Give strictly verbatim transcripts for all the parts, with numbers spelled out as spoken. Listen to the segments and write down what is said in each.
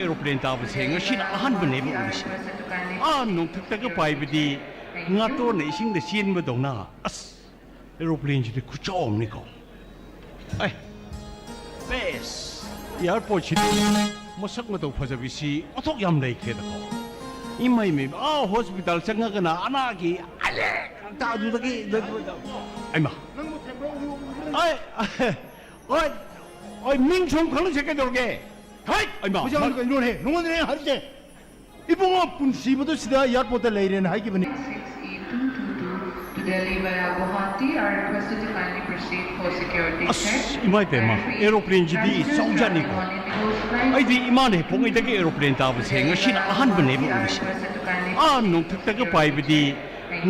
Aeroplane ꯇꯥꯕꯁꯦ ꯉꯁꯤꯅ ꯑꯍꯥꯟꯕꯅꯦꯕ ꯎꯔꯤꯁꯦ꯫ ꯑꯥ ꯅꯣꯡꯊꯛꯇꯒ ꯄꯥꯏꯕꯗꯤ ꯉꯥꯇꯣꯟꯅ ꯏꯁꯤꯡꯗ ꯆꯦꯟꯕꯗꯧꯅ꯫ ꯑꯁ, ꯑꯦꯔꯣꯄ꯭ꯂꯦꯟꯁꯤꯗꯤ ꯈꯨꯆꯥꯎ ꯑꯃꯅꯤꯀꯣ꯫ ꯑꯩ, ꯕꯦꯁ! ꯑꯦꯌꯥꯔꯄꯣꯔꯠꯁꯤꯗꯤ ꯃꯁꯛ ꯃꯇꯧ ꯐꯖꯕꯤꯁꯤ ꯑꯣꯟꯊꯣꯛ ꯌꯥꯝ ꯂꯩꯈ꯭ꯔꯦꯗꯀꯣ꯫ ꯏꯃꯩ ꯃꯩ, ꯑꯥ ꯍꯣꯁꯄꯤꯇꯥꯜ ꯆꯪꯉꯒꯅ ꯑꯅꯥꯒꯤ ꯑꯂꯦ ꯉꯥꯛꯇ ꯑꯗꯨꯗꯒꯤ, ꯑꯩꯃ꯫ ꯑꯩ, ꯑꯣꯏ, ꯑꯣꯏ, ꯃꯤꯡ ꯁꯨꯝ ꯈꯪꯂꯨꯁꯦ ꯀꯩꯗꯧꯔꯒꯦ? ꯍꯩꯠ! ꯑꯩꯃ꯫ ꯍꯧꯖꯤꯛ ꯍꯧꯖꯤꯛ ꯀꯩꯅꯣꯅꯦ? ꯅꯉꯣꯟꯗꯅꯦ ꯑꯩꯅ ꯍꯥꯏꯔꯤꯁꯦ꯫ ꯏꯕꯨꯡꯉꯣ, ꯄꯨꯟꯁꯤꯕꯗꯨ ꯁꯤꯗ ꯑꯦꯌꯥꯔꯄꯣꯔꯠꯇ ꯂꯩꯔꯦꯅ ꯍꯥꯏꯈꯤꯕꯅꯤ꯫ Six E two two two to Delhi via Guwahati are requested to kindly proceed for security check. ꯑꯁ, ꯏꯃꯥ ꯏꯕꯦꯝꯃ, ꯑꯦꯔꯣꯄ꯭ꯂꯦꯟꯁꯤꯗꯤ ꯆꯥꯎꯖꯥꯠꯅꯤꯀꯣ꯫ ꯑꯩꯗꯤ ꯏꯃꯥꯅ ꯍꯦꯛ ꯄꯣꯛꯉꯩꯗꯒꯤ ꯑꯦꯔꯣꯄ꯭ꯂꯦꯟ ꯇꯥꯕꯁꯦ ꯉꯁꯤꯅ ꯑꯍꯥꯟꯕꯅꯦꯕ ꯎꯔꯤꯁꯦ꯫ ꯑꯥ ꯅꯣꯡꯊꯛꯇꯒ ꯄꯥꯏꯕꯗꯤ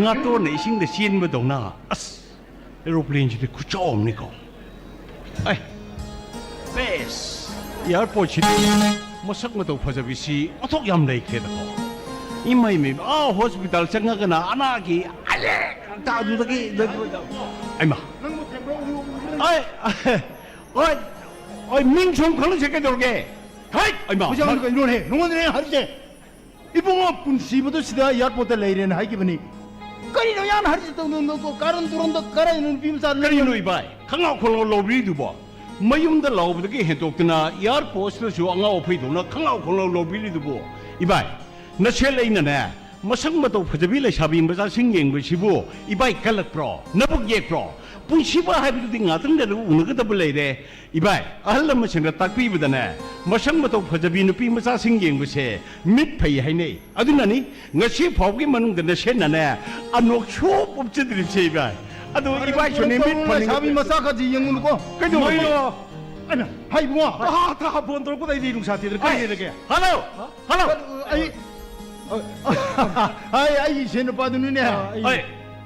ꯉꯥꯇꯣꯟꯅ ꯏꯁꯤꯡꯗ ꯆꯦꯟꯕꯗꯧꯅ꯫ ꯑꯁ, ꯑꯦꯔꯣꯄ꯭ꯂꯦꯟꯁꯤꯗꯤ ꯈꯨꯆꯥꯎ ꯑꯃꯅꯤꯀꯣ꯫ ꯑꯩ, ꯕꯦꯁ! ꯑꯦꯌꯥꯔꯄꯣꯔꯠꯁꯤꯗꯤ ꯃꯁꯛ ꯃꯇꯧ ꯐꯖꯕꯤꯁꯤ ꯑꯣꯟꯊꯣꯛ ꯌꯥꯝ ꯂꯩꯈ꯭ꯔꯦꯗꯀꯣ꯫ ꯏꯃꯩ ꯃꯩ, ꯑꯥ ꯍꯣꯁꯄꯤꯇꯥꯜ ꯆꯪꯉꯒꯅ ꯑꯅꯥꯒꯤ ꯑꯂꯦ ꯉꯥꯛꯇ ꯑꯗꯨꯗꯒꯤ, ꯑꯩꯃ꯫ ꯑꯩ, ꯑꯣꯏ, ꯑꯣꯏ, ꯃꯤꯡ ꯁꯨꯝ ꯈꯪꯂꯨꯁꯦ ꯀꯩꯗꯧꯔꯒꯦ? ꯍꯩꯠ! ꯑꯩꯃ꯫ ꯍꯧꯖꯤꯛ ꯍꯧꯖꯤꯛ ꯀꯩꯅꯣꯅꯦ? ꯅꯉꯣꯟꯗꯅꯦ ꯑꯩꯅ ꯍꯥꯏꯔꯤꯁꯦ꯫ ꯏꯕꯨꯡꯉꯣ, ꯄꯨꯟꯁꯤꯕꯗꯨ ꯁꯤꯗ ꯑꯦꯌꯥꯔꯄꯣꯔꯠꯇ ꯂꯩꯔꯦꯅ ꯍꯥꯏꯈꯤꯕꯅꯤ꯫ ꯀꯔꯤꯅꯣ ꯌꯥꯝ ꯍꯥꯏꯔꯤꯁꯦ? ꯇꯧꯗꯣ ꯀꯥꯔꯟ ꯇꯨꯔꯟꯗꯣ ꯀꯔꯥꯏꯅꯣ ꯅꯨꯄꯤ ꯃꯆꯥ ꯅꯪ? ꯀꯔꯤꯅꯣ ꯏꯕꯥꯏ? ꯈꯪꯉꯥꯎ ꯈꯣꯡꯉꯥꯎ ꯂꯧꯕꯤꯔꯤꯗꯨꯕꯣ? ꯃꯌꯨꯝꯗ ꯂꯥꯎꯕꯗꯒꯤ ꯍꯦꯟꯗꯣꯛꯇꯅ ꯑꯦꯌꯥꯔꯄꯣꯔꯠꯁꯤꯗꯁꯨ ꯑꯉꯥꯎ ꯑꯐꯩꯗꯧꯅ ꯈꯪꯉꯥꯎ ꯈꯣꯡꯉꯥꯎ ꯂꯧꯕꯤꯔꯤꯗꯨꯕꯣ? ꯏꯕꯥꯏ, ꯅꯁꯦ ꯂꯩꯅꯅꯦ ꯃꯁꯛ ꯃꯇꯧ ꯐꯖꯕꯤ ꯂꯩꯁꯥꯕꯤ ꯃꯆꯥꯁꯤꯡ ꯌꯦꯡꯕꯁꯤꯕꯨ ꯏꯕꯥꯏ ꯀꯜꯂꯛꯄ꯭ꯔꯣ? ꯅꯕꯨꯛ ꯌꯦꯛꯄ꯭ꯔꯣ? ꯄꯨꯟꯁꯤꯕ ꯍꯥꯏꯕꯗꯨꯗꯤ ꯉꯥꯛꯇꯪ ꯂꯩꯔꯒ ꯎꯅꯒꯗꯕ ꯂꯩꯔꯦ꯫ ꯏꯕꯥꯏ, ꯑꯍꯜ ꯂꯃꯟꯁꯤꯡꯅ ꯇꯥꯛꯄꯤꯕꯗꯅꯦ, ꯃꯁꯛ ꯃꯇꯧ ꯐꯖꯕꯤ ꯅꯨꯄꯤ ꯃꯆꯥꯁꯤꯡ ꯌꯦꯡꯕꯁꯦ ꯃꯤꯠ ꯐꯩ ꯍꯥꯏꯅꯩ꯫ ꯑꯗꯨꯅꯅꯤ, ꯉꯁꯤ ꯐꯥꯎꯒꯤ ꯃꯅꯨꯡꯗ ꯅꯁꯦꯟꯅꯅꯦ ꯑꯅꯣꯛ ꯁꯨꯞ ꯎꯞꯆꯗ꯭ꯔꯤꯕꯁꯦ, ꯏꯕꯥꯏ꯫ ꯑꯗꯣ ꯏꯕꯥꯏꯁꯨꯅꯦ ꯃꯤꯠ ꯐꯅꯤꯡꯉꯤ꯫ ꯂꯩꯁꯥꯕꯤ ꯃꯆꯥ ꯈꯔꯗꯤ ꯌꯦꯡꯉꯨꯅꯨꯀꯣ꯫ ꯀꯩꯗꯧꯕꯩꯅꯣ? ꯑꯩꯅ, ꯍꯥꯏ ꯏꯕꯨꯡꯉꯣ꯫ ꯊꯥ ꯊꯥ ꯐꯣꯟ ꯇꯧꯔꯛꯄꯗ ꯑꯩꯗꯤ ꯅꯨꯡꯁꯥ ꯊꯤꯗ꯭ꯔꯦ꯫ ꯀꯔꯤ ꯑꯩ, ꯂꯩꯔꯒꯦ? ꯍꯜꯂꯣ! ꯍꯜꯂꯣ! ꯑꯩ, ꯑꯩ, ꯑꯩꯒꯤ ꯏꯆꯦ ꯅꯨꯄꯥꯗꯨꯅꯤꯅꯦ꯫ ꯑꯩ, ꯑꯩ,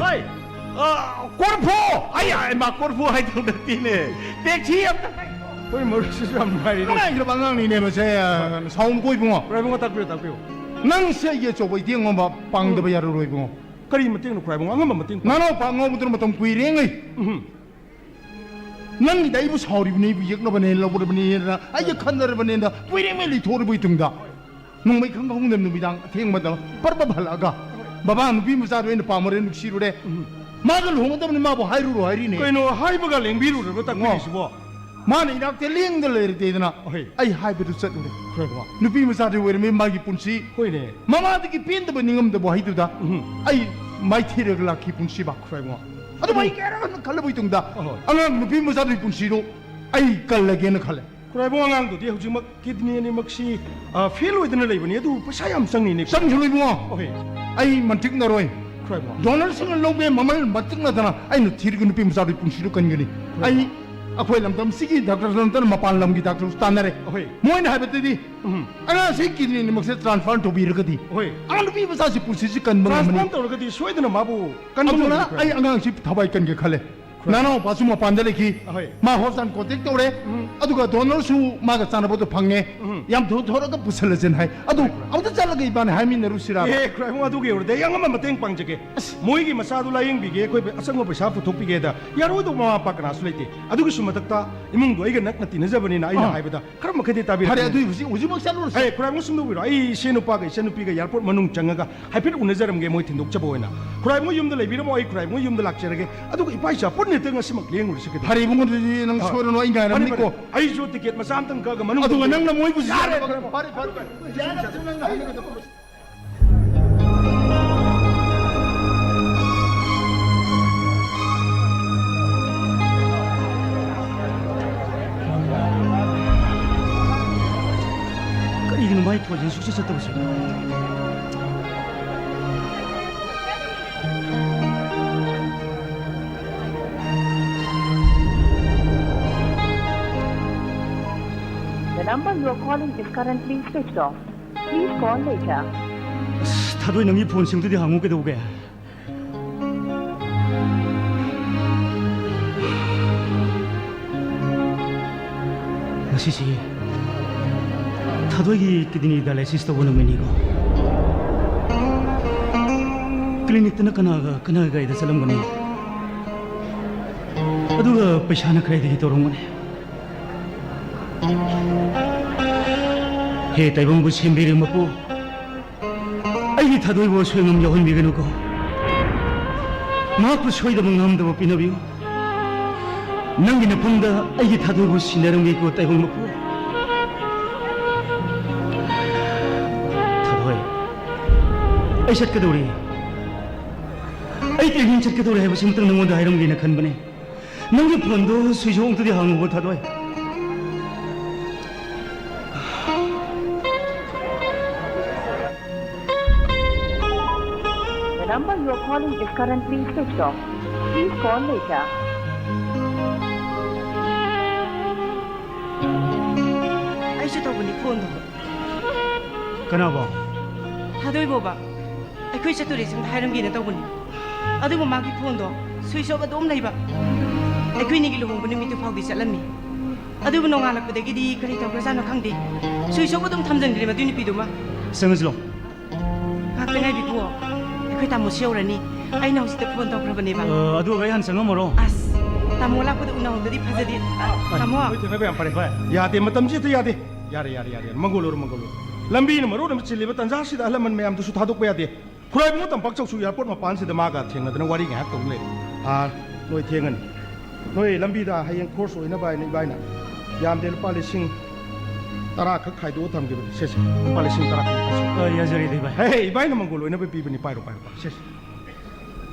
ꯍꯣꯏ, ꯑ, ꯀꯣꯔꯐꯨ! ꯑꯩ, ꯑꯩ, ꯃꯥ ꯀꯣꯔꯐꯨ ꯍꯥꯏꯗꯧ ꯅꯠꯇꯦꯅꯦ꯫ ꯇꯦꯛꯁꯤ ꯑꯝꯇ ꯑꯩꯈꯣꯏ ꯃꯔꯨꯞꯁꯤꯁꯨ ꯌꯥꯝ ꯅꯨꯡꯉꯥꯏꯔꯤꯅꯦ꯫ ꯅꯨꯡꯉꯥꯏꯈ꯭ꯔꯕ ꯑꯉꯥꯡꯅꯤꯅꯦ ꯃꯁꯦ꯫ ꯁꯥꯎꯅꯨꯀꯣ ꯏꯕꯨꯡꯉꯣ꯫ ꯈꯨꯔꯥꯏꯕꯨꯡꯉꯣ, ꯇꯥꯛꯄꯤꯌꯨ, ꯇꯥꯛꯄꯤꯌꯨ꯫ ꯅꯪꯁꯦ ꯑꯩꯒꯤ ꯑꯆꯧꯕ ꯏꯇꯦꯡ ꯑꯃ ꯄꯥꯡꯗꯕ ꯎꯝ꯫ ꯌꯥꯔꯔꯣꯏ ꯏꯕꯨꯡꯉꯣ꯫ ꯀꯔꯤ ꯃꯇꯦꯡꯅꯣ ꯈꯨꯔꯥꯏꯕꯨꯡꯉꯣ? ꯑꯉꯝꯕ ꯃꯇꯦꯡ ꯄꯥꯡ- ꯅꯅꯥꯎꯄꯥ ꯑꯉꯥꯎꯕꯗꯨꯅ ꯃꯇꯝ ꯀꯨꯏꯔꯦꯉꯩ꯫ ꯎꯝ꯫ ꯅꯪꯒꯤꯗ ꯑꯩꯕꯨ ꯁꯥꯎꯔꯤꯕꯅꯤ, ꯑꯩꯕꯨ ꯌꯦꯛꯅꯕꯅꯦ, ꯂꯧꯔꯕꯅꯦꯅ, ꯑꯩꯒ ꯈꯟꯅꯔꯕꯅꯦꯅ ꯀꯨꯏꯔꯦꯉꯩ ꯂꯩꯊꯣꯛꯔꯕ ꯏꯇꯨꯡꯗ, ꯅꯣꯡꯃꯩ ꯈꯪ ꯈꯪꯍꯧꯗꯅ ꯅꯨꯃꯤꯗꯥꯡ ꯑꯊꯦꯡꯕꯗ ꯄꯔꯕ ꯍꯜꯂꯛꯑꯒ, "ꯕꯕꯥ, ꯅꯨꯄꯤ ꯃꯆꯥꯗꯣ ꯑꯩꯅ ꯄꯥꯝꯃꯔꯦ, ꯅꯨꯡꯁꯤꯔꯨꯔꯦ꯫ ꯎꯝ꯫ ꯃꯥꯒ ꯂꯨꯍꯣꯡꯒꯗꯕꯅꯤ, ꯃꯥꯕꯨ ꯍꯥꯏꯔꯨꯔꯣ" ꯍꯥꯏꯔꯤꯅꯦ꯫ ꯀꯩꯅꯣ, ꯍꯥꯏꯕꯒ ꯂꯦꯡꯕꯤꯔꯨꯔꯕ ꯇꯥꯛꯄꯤꯔꯤꯁꯤꯕꯣ? ꯃꯥꯅ ꯏꯅꯥꯛꯇ ꯂꯦꯡꯗ ꯂꯩꯔꯗꯦꯗꯅ ꯑꯍꯣꯏ꯫ ꯑꯩ ꯍꯥꯏꯕꯗꯨ ꯆꯠꯂꯨꯔꯦ꯫ ꯈꯨꯔꯥꯏꯕꯨꯡꯉꯣ꯫ ꯅꯨꯄꯤ ꯃꯆꯥꯗꯤ ꯑꯣꯏꯔꯝꯃꯤ, ꯃꯥꯒꯤ ꯄꯨꯟꯁꯤ ꯍꯣꯏꯅꯦ꯫ ꯃꯃꯥꯗꯒꯤ ꯄꯦꯟꯗꯕ ꯅꯤꯡꯉꯝꯗꯕ ꯋꯥꯍꯩꯗꯨꯗ ꯎꯝ꯫ ꯑꯩ ꯃꯥꯏꯊꯤꯔꯒ ꯂꯥꯛꯈꯤ ꯄꯨꯟꯁꯤꯕ꯫ ꯈꯨꯔꯥꯏꯕꯨꯡꯉꯣ꯫ ꯑꯗꯨꯕꯨ ꯑꯩ ꯀꯌꯥꯔꯛ ꯍꯟꯅ ꯈꯜꯂꯕ ꯃꯇꯨꯡꯗ ꯑꯍꯣꯏ꯫ ꯑꯉꯥꯡ ꯅꯨꯄꯤ ꯃꯆꯥꯗꯨꯒꯤ ꯄꯨꯟꯁꯤꯗꯣ ꯑꯩ ꯀꯜꯂꯒꯦꯅ ꯈꯜꯂꯦ꯫ ꯈꯨꯔꯥꯏꯕꯨꯡ ꯑꯉꯥꯡꯗꯨꯗꯤ ꯍꯧꯖꯤꯛꯃꯛ ꯀꯤꯗꯅꯤ ꯑꯅꯤꯃꯛꯁꯤ, ꯑ, ꯐꯦꯜ ꯑꯣꯏꯗꯅ ꯂꯩꯕꯅꯤ, ꯑꯗꯨ ꯄꯩꯁꯥ ꯌꯥꯝ ꯆꯪꯉꯤꯅꯦ꯫ ꯆꯪꯈꯤꯔꯣꯏ ꯏꯕꯨꯡꯉꯣ꯫ ꯑꯣꯍꯦ꯫ ꯑꯩ ꯃꯟꯇꯤꯛꯅꯔꯣꯏ꯫ ꯈꯨꯔꯥꯏꯕꯨꯡ꯫ ꯗꯣꯅꯔꯁꯤꯡꯅ ꯂꯧꯕ ꯃꯃꯜ ꯃꯟꯇꯤꯛꯅꯗꯅ ꯑꯩꯅ ꯊꯤꯔꯒ ꯅꯨꯄꯤ ꯃꯆꯥꯗꯨꯒꯤ ꯄꯨꯟꯁꯤꯗꯨ ꯀꯟꯒꯅꯤ꯫ ꯈꯨꯔꯥꯏꯕꯨꯡ꯫ ꯑꯩ ꯑꯩꯈꯣꯏ ꯂꯝꯗꯝꯁꯤꯒꯤ ꯗꯥꯛꯇꯔ ꯅꯠꯇꯅ ꯃꯄꯥꯟ ꯂꯝꯒꯤ ꯗꯥꯛꯇꯔꯁꯨ ꯇꯥꯟꯅꯔꯦ꯫ ꯑꯍꯣꯏ꯫ ꯃꯣꯏꯅ ꯍꯥꯏꯕꯗꯗꯤ ꯎꯝ꯫ ꯑꯉꯥꯡꯁꯤ ꯀꯤꯗꯅꯤ ꯑꯅꯤꯃꯛꯁꯦ ꯇ꯭ꯔꯥꯟꯁꯐꯔ ꯇꯧꯕꯤꯔꯒꯗꯤ ꯍꯣꯏ꯫ ꯑꯉꯥꯡ ꯅꯨꯄꯤ ꯃꯆꯥꯁꯤ ꯄꯨꯟꯁꯤꯁꯤ ꯀꯟꯕ ꯉꯝꯃꯅꯤ꯫ ꯇ꯭ꯔꯥꯟꯁꯐꯔ ꯇꯧꯔꯒꯗꯤ ꯁꯣꯏꯗꯅ ꯃꯥꯕꯨ ꯀꯟꯕ ꯑꯗꯨꯅ ꯉꯝꯒꯅꯤ꯫ ꯑꯩ ꯑꯉꯥꯡꯁꯤ ꯊꯋꯥꯏ ꯀꯟꯒꯦ ꯈꯜꯂꯦ꯫ ꯈꯨꯔꯥꯏ꯫ ꯅꯅꯥꯎꯄꯥꯁꯨ ꯃꯄꯥꯟꯗ ꯂꯩꯈꯤ꯫ ꯑꯍꯣꯏ꯫ ꯃꯥ ꯍꯣꯁꯄꯤꯇꯥꯜ ꯀꯣꯟꯇꯦꯛ ꯇꯧꯔꯦ꯫ ꯎꯝ꯫ ꯑꯗꯨꯒ ꯗꯣꯅꯔꯁꯨ ꯃꯥꯒ ꯆꯥꯟꯅꯕꯗꯣ ꯐꯪꯉꯦ꯫ ꯎꯝ꯫ ꯌꯥꯝ ꯊꯨ ꯊꯨꯔꯒ ꯄꯨꯁꯜꯂꯁꯦꯅ ꯍꯥꯏ꯫ ꯑꯗꯨ ꯍꯣꯏ, ꯍꯣꯏ꯫ ꯑꯃꯨꯛꯇ ꯆꯠꯂꯒ ꯏꯕꯥꯅꯤ ꯍꯥꯏꯃꯤꯟꯅꯔꯨꯁꯤꯔꯥ? ꯑꯦ, ꯈꯨꯔꯥꯏꯕꯨꯡ, ꯑꯗꯨꯒꯤ ꯑꯣꯏꯔꯗꯤ ꯑꯩ ꯑꯉꯝꯕ ꯃꯇꯦꯡ ꯄꯥꯡꯖꯒꯦ꯫ ꯑꯁ꯫ ꯃꯣꯏꯒꯤ ꯃꯆꯥꯗꯨ ꯂꯥꯌꯦꯡꯕꯤꯒꯦ, ꯑꯩꯈꯣꯏ ꯑꯆꯪꯕ ꯄꯩꯁꯥ ꯄꯨꯊꯣꯛꯄꯤꯒꯦꯗ ꯌꯥꯔꯣꯏꯗꯧꯕ ꯃꯃꯥ ꯃꯄꯥ ꯀꯅꯥꯁꯨ ꯂꯩꯇꯦ꯫ ꯑꯗꯨꯒꯤꯁꯨ ꯃꯊꯛꯇ ꯏꯃꯨꯡꯗꯣ ꯑꯩꯒ ꯅꯛꯅ ꯇꯤꯟꯅꯖꯕꯅꯤꯅ ꯑꯩꯅ ꯑꯥ꯫ ꯍꯥꯏꯕꯗ ꯈꯔ ꯃꯈꯩꯗꯤ ꯇꯥꯕꯤꯔꯛꯀꯅꯤ꯫ ꯐꯔꯦ, ꯑꯗꯨꯏ ꯍꯧꯖꯤꯛ, ꯍꯧꯖꯤꯛꯃꯛ ꯆꯠꯂꯨꯔꯁꯤ꯫ ꯑꯦ, ꯈꯨꯔꯥꯏꯕꯨꯡ, ꯁꯨꯝ ꯇꯧꯕꯤꯔꯣ꯫ ꯑꯩ ꯏꯆꯦ ꯅꯨꯄꯥꯒ ꯏꯆꯟ ꯅꯨꯄꯤꯒ ꯑꯦꯌꯥꯔꯄꯣꯔꯠ ꯃꯅꯨꯡ ꯆꯪꯉꯒ ꯍꯥꯏꯐꯦꯠ ꯎꯅꯖꯔꯝꯒꯦ, ꯃꯣꯏ ꯊꯤꯟꯗꯣꯛꯆꯕ ꯑꯣꯏꯅ꯫ ꯈꯨꯔꯥꯏꯕꯨꯡ ꯌꯨꯝꯗ ꯂꯩꯕꯤꯔꯝꯃꯣ, ꯑꯩ ꯈꯨꯔꯥꯏꯕꯨꯡ ꯌꯨꯝꯗ ꯂꯥꯛꯆꯔꯒꯦ꯫ ꯑꯗꯨꯒ ꯏꯄꯥ ꯏꯆꯥ ꯄꯨꯟꯅ ꯍꯦꯛꯇ ꯉꯁꯤꯃꯛ ꯂꯦꯡꯉꯨꯔꯁꯤ ꯀꯩꯗꯧꯔꯒꯦ? ꯐꯔꯦ ꯏꯕꯨꯡꯉꯣ, ꯑꯗꯨꯗꯤ ꯅꯪ ꯑꯥ꯫ ꯁꯣꯏꯔꯅꯨ, ꯑꯩ ꯐꯔꯦ, ꯉꯥꯏꯔꯝꯅꯤꯀꯣ꯫ ꯐꯔꯦ꯫ ꯑꯩꯁꯨ ꯇꯤꯀꯦꯠ ꯃꯆꯥ ꯑꯝꯇꯪ ꯀꯛꯑꯒ ꯃꯅꯨꯡ ꯑꯗꯨꯒ ꯆꯪꯖꯒꯦ꯫ ꯅꯪꯅ ꯃꯣꯏꯕꯨꯁꯨ ꯌꯥꯔꯦ, ꯌꯥꯔꯦ, ꯐꯔꯦ, ꯐꯔꯦ, ꯐꯔꯦ꯫ ꯌꯥꯔꯦ, ꯅꯪꯅ ꯍꯥꯏꯅꯤꯡꯒꯗꯕ꯫ ꯀꯔꯤꯒꯤꯅꯣ ꯃꯥꯏ ꯐꯣꯟꯁꯦ ꯁꯨꯡꯆꯠ ꯆꯠꯇꯕꯁꯦ? The number you are calling is currently switched off. Please call later. ꯑꯁ, ꯊꯥꯗꯣꯏ, ꯅꯪꯒꯤ ꯐꯣꯟ ꯁꯤꯝꯗꯨꯗꯤ ꯍꯥꯡꯉꯨ ꯀꯩꯗꯧꯒꯦ? ꯉꯁꯤꯁꯤ ꯊꯥꯗꯣꯏꯒꯤ ꯀꯤꯗꯅꯤ ꯗꯥꯏꯂꯥꯏꯁꯤꯁ ꯇꯧꯕ ꯅꯨꯃꯤꯠꯅꯤꯀꯣ꯫ ꯀ꯭ꯂꯤꯅꯤꯛꯇꯅ ꯀꯅꯥꯒ ꯀꯅꯥꯒ ꯀꯩꯗ ꯆꯠꯂꯝꯒꯅꯤ? ꯑꯗꯨꯒ ꯄꯩꯁꯥꯅ ꯀꯗꯥꯏꯗꯒꯤ ꯇꯧꯔꯝꯒꯅꯤ? ꯍꯦ ꯇꯥꯏꯕꯪꯕꯨ ꯁꯦꯝꯕꯤꯔꯤ ꯃꯄꯨ, ꯑꯩꯒꯤ ꯊꯥꯗꯣꯏꯕꯨ ꯑꯁꯣꯏ ꯑꯉꯥꯝ ꯌꯥꯎꯍꯟꯕꯤꯒꯅꯨꯀꯣ꯫ ꯃꯍꯥꯛꯄꯨ ꯁꯣꯏꯗꯕ ꯉꯥꯝꯗꯕ ꯄꯤꯅꯕꯤꯌꯨ꯫ ꯅꯪꯒꯤ ꯅꯐꯝꯗ ꯑꯩꯒꯤ ꯊꯥꯗꯣꯏꯕꯨ ꯁꯤꯟꯅꯔꯝꯒꯦꯀꯣ ꯇꯥꯏꯕꯪ ꯃꯄꯨ꯫ ꯊꯥꯗꯣꯏ, ꯑꯩ ꯆꯠꯀꯗꯧꯔꯤ꯫ ꯑꯩ ꯇ꯭ꯔꯦꯅꯤꯡ ꯆꯠꯀꯗꯧꯔꯤ ꯍꯥꯏꯕꯁꯤꯃꯇꯪ ꯅꯉꯣꯟꯗ ꯍꯥꯏꯔꯝꯒꯦꯅ ꯈꯟꯕꯅꯦ꯫ ꯅꯪꯒꯤ ꯐꯣꯟꯗꯣ ꯁ꯭ꯋꯤꯆ ꯑꯣꯐ ꯑꯝꯇꯗꯤ ꯍꯥꯡꯉꯨꯕ ꯊꯥꯗꯣꯏ꯫ The number you are calling is currently switched off. Please call later. ꯑꯩꯁꯨ ꯇꯧꯕꯅꯤ ꯐꯣꯟꯗꯣ꯫ ꯀꯅꯥꯕꯣ? ꯊꯥꯗꯣꯏꯕꯣꯕ꯫ ꯑꯩꯈꯣꯏ ꯆꯠꯇꯣꯔꯦ ꯁꯨꯝ ꯍꯥꯏꯔꯝꯒꯦꯅ ꯇꯧꯕꯅꯤ꯫ ꯑꯗꯨꯕꯨ ꯃꯥꯒꯤ ꯐꯣꯟꯗꯣ ꯁ꯭ꯋꯤꯆ ꯑꯣꯐ ꯑꯗꯨꯝ ꯂꯩꯕ꯫ ꯑꯩꯈꯣꯏꯅꯤꯒꯤ ꯂꯨꯍꯣꯡꯕ ꯅꯨꯃꯤꯠꯇꯨ ꯐꯥꯎꯗꯤ ꯆꯠꯂꯝꯃꯤ꯫ ꯑꯗꯨꯕꯨ ꯅꯣꯡꯉꯥꯜꯂꯛꯄꯗꯒꯤꯗꯤ ꯀꯔꯤ ꯇꯧꯈ꯭ꯔꯖꯥꯠꯅꯣ ꯈꯪꯗꯦ, ꯁ꯭ꯋꯤꯆ ꯑꯣꯐ ꯑꯗꯨꯝ ꯊꯝꯖꯤꯟꯈ꯭ꯔꯦ ꯃꯗꯨꯏ ꯅꯨꯄꯤꯗꯨꯃ꯫ ꯆꯪꯉꯁꯤꯂꯣ꯫ ꯉꯥꯛꯇ ꯉꯥꯏꯕꯤꯈꯣ, ꯑꯩꯈꯣꯏ ꯇꯥꯃꯣꯁꯨ ꯌꯧꯔꯅꯤ꯫ ꯑꯩꯅ ꯍꯧꯖꯤꯛꯇ ꯐꯣꯟ ꯇꯧꯈ꯭ꯔꯕꯅꯦꯕ꯫ ꯑ, ꯑꯗꯨꯒ ꯑꯩ ꯍꯥꯟꯅ ꯆꯪꯉꯝꯃꯔꯣ? ꯑꯁ, ꯇꯥꯃꯣ ꯂꯥꯛꯄꯗ ꯎꯅꯍꯧꯗꯗꯤ ꯐꯖꯗꯦ꯫ ꯑ, ꯇꯥꯃꯣ꯫ ꯍꯣꯏ, ꯊꯦꯡꯅꯕ ꯌꯥꯝ ꯐꯔꯦ꯫ ꯍꯣꯏ, ꯌꯥꯗꯦ, ꯃꯇꯝꯁꯤ ꯍꯦꯛꯇ ꯌꯥꯗꯦ꯫ ꯌꯥꯔꯦ, ꯌꯥꯔꯦ, ꯌꯥꯔꯦ, ꯃꯪꯒꯣꯜ ꯑꯣꯏꯔꯣ, ꯃꯪꯒꯣꯜ ꯑꯣꯏꯔꯣ꯫ ꯂꯝꯕꯤꯅ ꯃꯔꯣꯟ ꯑꯃ ꯆꯤꯜꯂꯤꯕ ꯇꯥꯟꯖꯥꯁꯤꯗ ꯑꯍꯜ ꯂꯃꯟ ꯃꯌꯥꯝꯗꯨꯁꯨ ꯊꯥꯗꯣꯛꯄ ꯌꯥꯗꯦ꯫ ꯈꯨꯔꯥꯏꯕꯨꯡ ꯇꯝꯄꯥꯛ ꯆꯧꯁꯨ ꯑꯦꯌꯥꯔꯄꯣꯔꯠ ꯃꯄꯥꯟꯁꯤꯗ ꯃꯥꯒ ꯊꯦꯡꯅꯗꯅ ꯋꯥꯔꯤ ꯉꯥꯏꯍꯥꯛ ꯇꯧ ꯂꯩꯔꯦ꯫ ꯑꯥ, ꯅꯣꯏ ꯊꯦꯡꯉꯅꯤ꯫ ꯅꯣꯏ ꯂꯝꯕꯤꯗ ꯍꯌꯦꯡ ꯈꯣꯔꯁ ꯑꯣꯏꯅꯕ ꯍꯥꯏꯅ ꯏꯕꯥꯏꯅ ꯌꯥꯝꯗꯦ ꯂꯨꯄꯥ ꯂꯤꯁꯤꯡ ꯇꯔꯥ ꯈꯛ ꯈꯥꯏꯗꯣꯛꯑ ꯊꯝꯈꯤꯕꯅꯤ꯫ ꯁꯦ, ꯁꯦ, ꯂꯨꯄꯥ ꯂꯤꯁꯤꯡ ꯇꯔꯥ ꯈꯛ ꯄꯤꯁꯤ꯫ ꯑ, ꯌꯥꯖꯔꯦꯗ, ꯏꯕꯥꯏ꯫ ꯍꯦ, ꯍꯦ, ꯏꯕꯥꯏꯅ ꯃꯪꯒꯣꯜ ꯑꯣꯏꯅꯕ ꯄꯤꯕꯅꯤ, ꯄꯥꯏꯔꯣ, ꯄꯥꯏꯔꯣ, ꯄꯥꯏꯔꯣ꯫ ꯁꯦ, ꯁꯦ꯫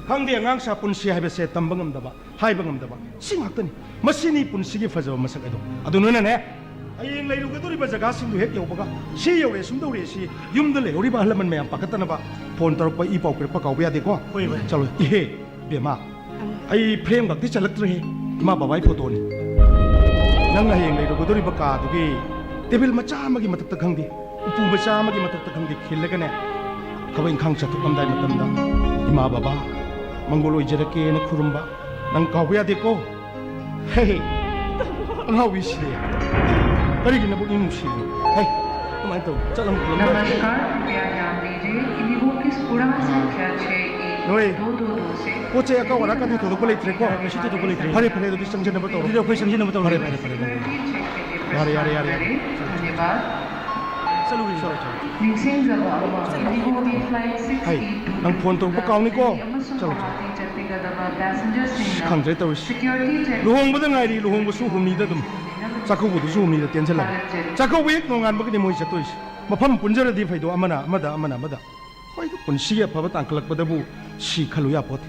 ꯈꯪꯗꯦ, ꯑꯉꯥꯡꯁꯥ ꯄꯨꯟꯁꯤ ꯍꯥꯏꯕꯁꯦ ꯇꯝꯕ ꯉꯝꯗꯕ, ꯍꯥꯏꯕ ꯉꯝꯗꯕ꯫ ꯁꯤ ꯉꯥꯛꯇꯅꯤ꯫ ꯃꯁꯤꯅꯤ ꯄꯨꯟꯁꯤꯒꯤ ꯐꯖꯕ ꯃꯁꯛ ꯑꯗꯣ꯫ ꯑꯗꯨ ꯅꯣꯏꯅꯅꯦ, ꯍꯌꯦꯡ ꯂꯩꯔꯨꯒꯗꯧꯔꯤꯕ ꯖꯒꯥꯁꯤꯡꯗꯨ ꯍꯦꯛ ꯌꯧꯕꯒ, ꯁꯤ ꯌꯧꯔꯦ, ꯁꯨꯝ ꯇꯧꯔꯦ, ꯁꯤ ꯌꯨꯝꯗ ꯂꯩꯍꯧꯔꯤꯕ ꯑꯍꯜ ꯂꯃꯟ ꯃꯌꯥꯝ ꯄꯥꯈꯠꯇꯅꯕ ꯐꯣꯟ ꯇꯧꯔꯛꯄ, ꯏ ꯄꯥꯎ ꯄꯤꯔꯛꯄ ꯀꯥꯎꯕ ꯌꯥꯗꯦꯀꯣ? ꯍꯣꯏ, ꯍꯣꯏ꯫ ꯆꯠꯂꯣ꯫ ꯏꯍꯦ, ꯕꯦꯝꯃ, ꯑꯩ ꯐ꯭ꯔꯦꯝ ꯈꯛꯇꯤ ꯆꯜꯂꯛꯇ꯭ꯔꯦꯍꯦ꯫ ꯏꯃꯥ ꯕꯕꯥꯒꯤ ꯐꯣꯇꯣꯅꯤ꯫ ꯅꯪꯅ ꯍꯌꯦꯡ ꯂꯩꯔꯨꯒꯗꯧꯔꯤꯕ ꯀꯥꯗꯨꯒꯤ ꯇꯦꯕꯜ ꯃꯆꯥ ꯑꯃꯒꯤ ꯃꯊꯛꯇ ꯈꯪꯗꯦ, ꯎꯄꯨ ꯃꯆꯥ ꯑꯃꯒꯤ ꯃꯊꯛꯇ ꯈꯪꯗꯦ ꯈꯤꯜꯂꯒꯅꯦ, ꯊꯕꯛ ꯏꯪꯈꯥꯡ ꯆꯠꯊꯣꯛꯂꯝꯗꯥꯏ ꯃꯇꯝꯗ, "ꯏꯃꯥ ꯕꯕꯥ, ꯃꯪꯒꯣꯜ ꯑꯣꯏꯖꯔꯛꯀꯦꯅ" ꯈꯨꯔꯨꯝꯕ ꯅꯪ ꯀꯥꯎꯕ ꯌꯥꯗꯦꯀꯣ꯫ ꯍꯦ, ꯍꯦ꯫ ꯑꯉꯥꯎꯕꯤꯁꯤꯗꯤ꯫ ꯀꯔꯤꯒꯤ ꯅꯕꯨꯛꯅꯤꯡ ꯅꯨꯡꯁꯤꯔꯤꯅꯣ? ꯍꯩ, ꯀꯃꯥꯏꯅ ꯇꯧ? ꯆꯠꯂꯝ ꯈꯣꯠꯂꯝ ꯅꯃꯁꯀꯥꯔ, ꯀ꯭ꯔꯤꯄꯌꯥ ꯌꯥꯝ ꯂꯤꯖꯤꯌꯦ, ꯏꯟꯗꯤꯒꯣꯒꯤ ꯎꯔꯥꯟ ꯁꯪꯈ꯭ꯌꯥ ꯁꯦ ꯑꯦꯛ ꯅꯣꯏ ꯗꯣ ꯗꯣ ꯗꯣ ꯁꯦ ꯄꯣꯠ ꯆꯩ ꯑꯀꯥꯎ ꯑꯔꯥꯛꯀꯗꯤ ꯊꯣꯏꯗꯣꯛꯄ ꯂꯩꯇ꯭ꯔꯦꯀꯣ? ꯀꯩꯁꯨ ꯊꯣꯏꯗꯣꯛꯄ ꯂꯩꯇ꯭ꯔꯦ꯫ ꯐꯔꯦ, ꯐꯔꯦ, ꯑꯗꯨꯗꯤ ꯆꯪꯖꯅꯕ ꯇꯧꯔꯣ꯫ ꯑꯗꯨꯗꯤ ꯑꯩꯈꯣꯏ ꯆꯪꯖꯅꯕ ꯇꯧꯔꯣ꯫ ꯐꯔꯦ, ꯐꯔꯦ, ꯐꯔꯦ, ꯐꯔꯦ꯫ ꯌꯥꯔꯦ, ꯌꯥꯔꯦ, ꯌꯥꯔꯦ, ꯌꯥꯔꯦ꯫ ꯆꯠꯂꯨ, ꯆꯠꯂꯨ, ꯆꯠꯂꯨ꯫ ꯅꯤꯡꯁꯤꯡꯖꯕ ꯑꯃ, ꯏꯟꯗꯤꯒꯣꯒꯤ ꯐ꯭ꯂꯥꯏꯠ ꯁꯤꯛꯁ ꯑꯩꯠ ꯇꯨ ꯍꯩ, ꯅꯪ ꯐꯣꯟ ꯇꯧꯔꯛꯄ ꯀꯥꯎꯅꯤꯀꯣ꯫ ꯗꯦꯜꯍꯤ ꯑꯃꯁꯨꯡ ꯆꯠꯂꯣ, ꯆꯠꯂꯣ꯫ ꯒꯨꯋꯥꯍꯥꯇꯤ ꯆꯠꯄꯤꯒꯗꯕ ꯄꯦꯁꯦꯟꯖꯔꯁꯤꯡꯅ ꯈꯪꯗ꯭ꯔꯦ ꯇꯧꯔꯤꯁꯤ꯫ ꯁꯦꯀ꯭ꯌꯨꯔꯤꯇꯤ ꯆꯦꯛ ꯂꯨꯍꯣꯡꯕꯗ ꯉꯥꯏꯔꯤ, ꯂꯨꯍꯣꯡꯕꯁꯨ ꯍꯨꯝꯅꯤꯗ ꯑꯗꯨꯝ꯫ ꯆꯥꯛꯀꯧꯕꯗꯨꯁꯨ ꯍꯨꯝꯅꯤꯗ ꯇꯦꯟꯁꯤꯜꯂꯕ꯫ ꯆꯥꯛꯀꯧꯕ ꯍꯦꯛ ꯅꯣꯡꯉꯥꯟꯕꯒꯅꯤ ꯃꯣꯏ ꯆꯠꯇꯣꯏꯁꯦ꯫ ꯃꯐꯝ ꯄꯨꯟꯖꯔꯗꯤ ꯐꯩꯗꯣ, ꯑꯃꯅ ꯑꯃꯗ, ꯑꯃꯅ ꯑꯃꯗ꯫ ꯍꯣꯏꯗ, ꯄꯨꯟꯁꯤꯒꯤ ꯑꯐꯕ ꯇꯥꯡꯈꯠꯂꯛꯄꯗꯕꯨ ꯁꯤ ꯈꯜꯂꯨ ꯌꯥꯄꯣꯠꯇꯦ꯫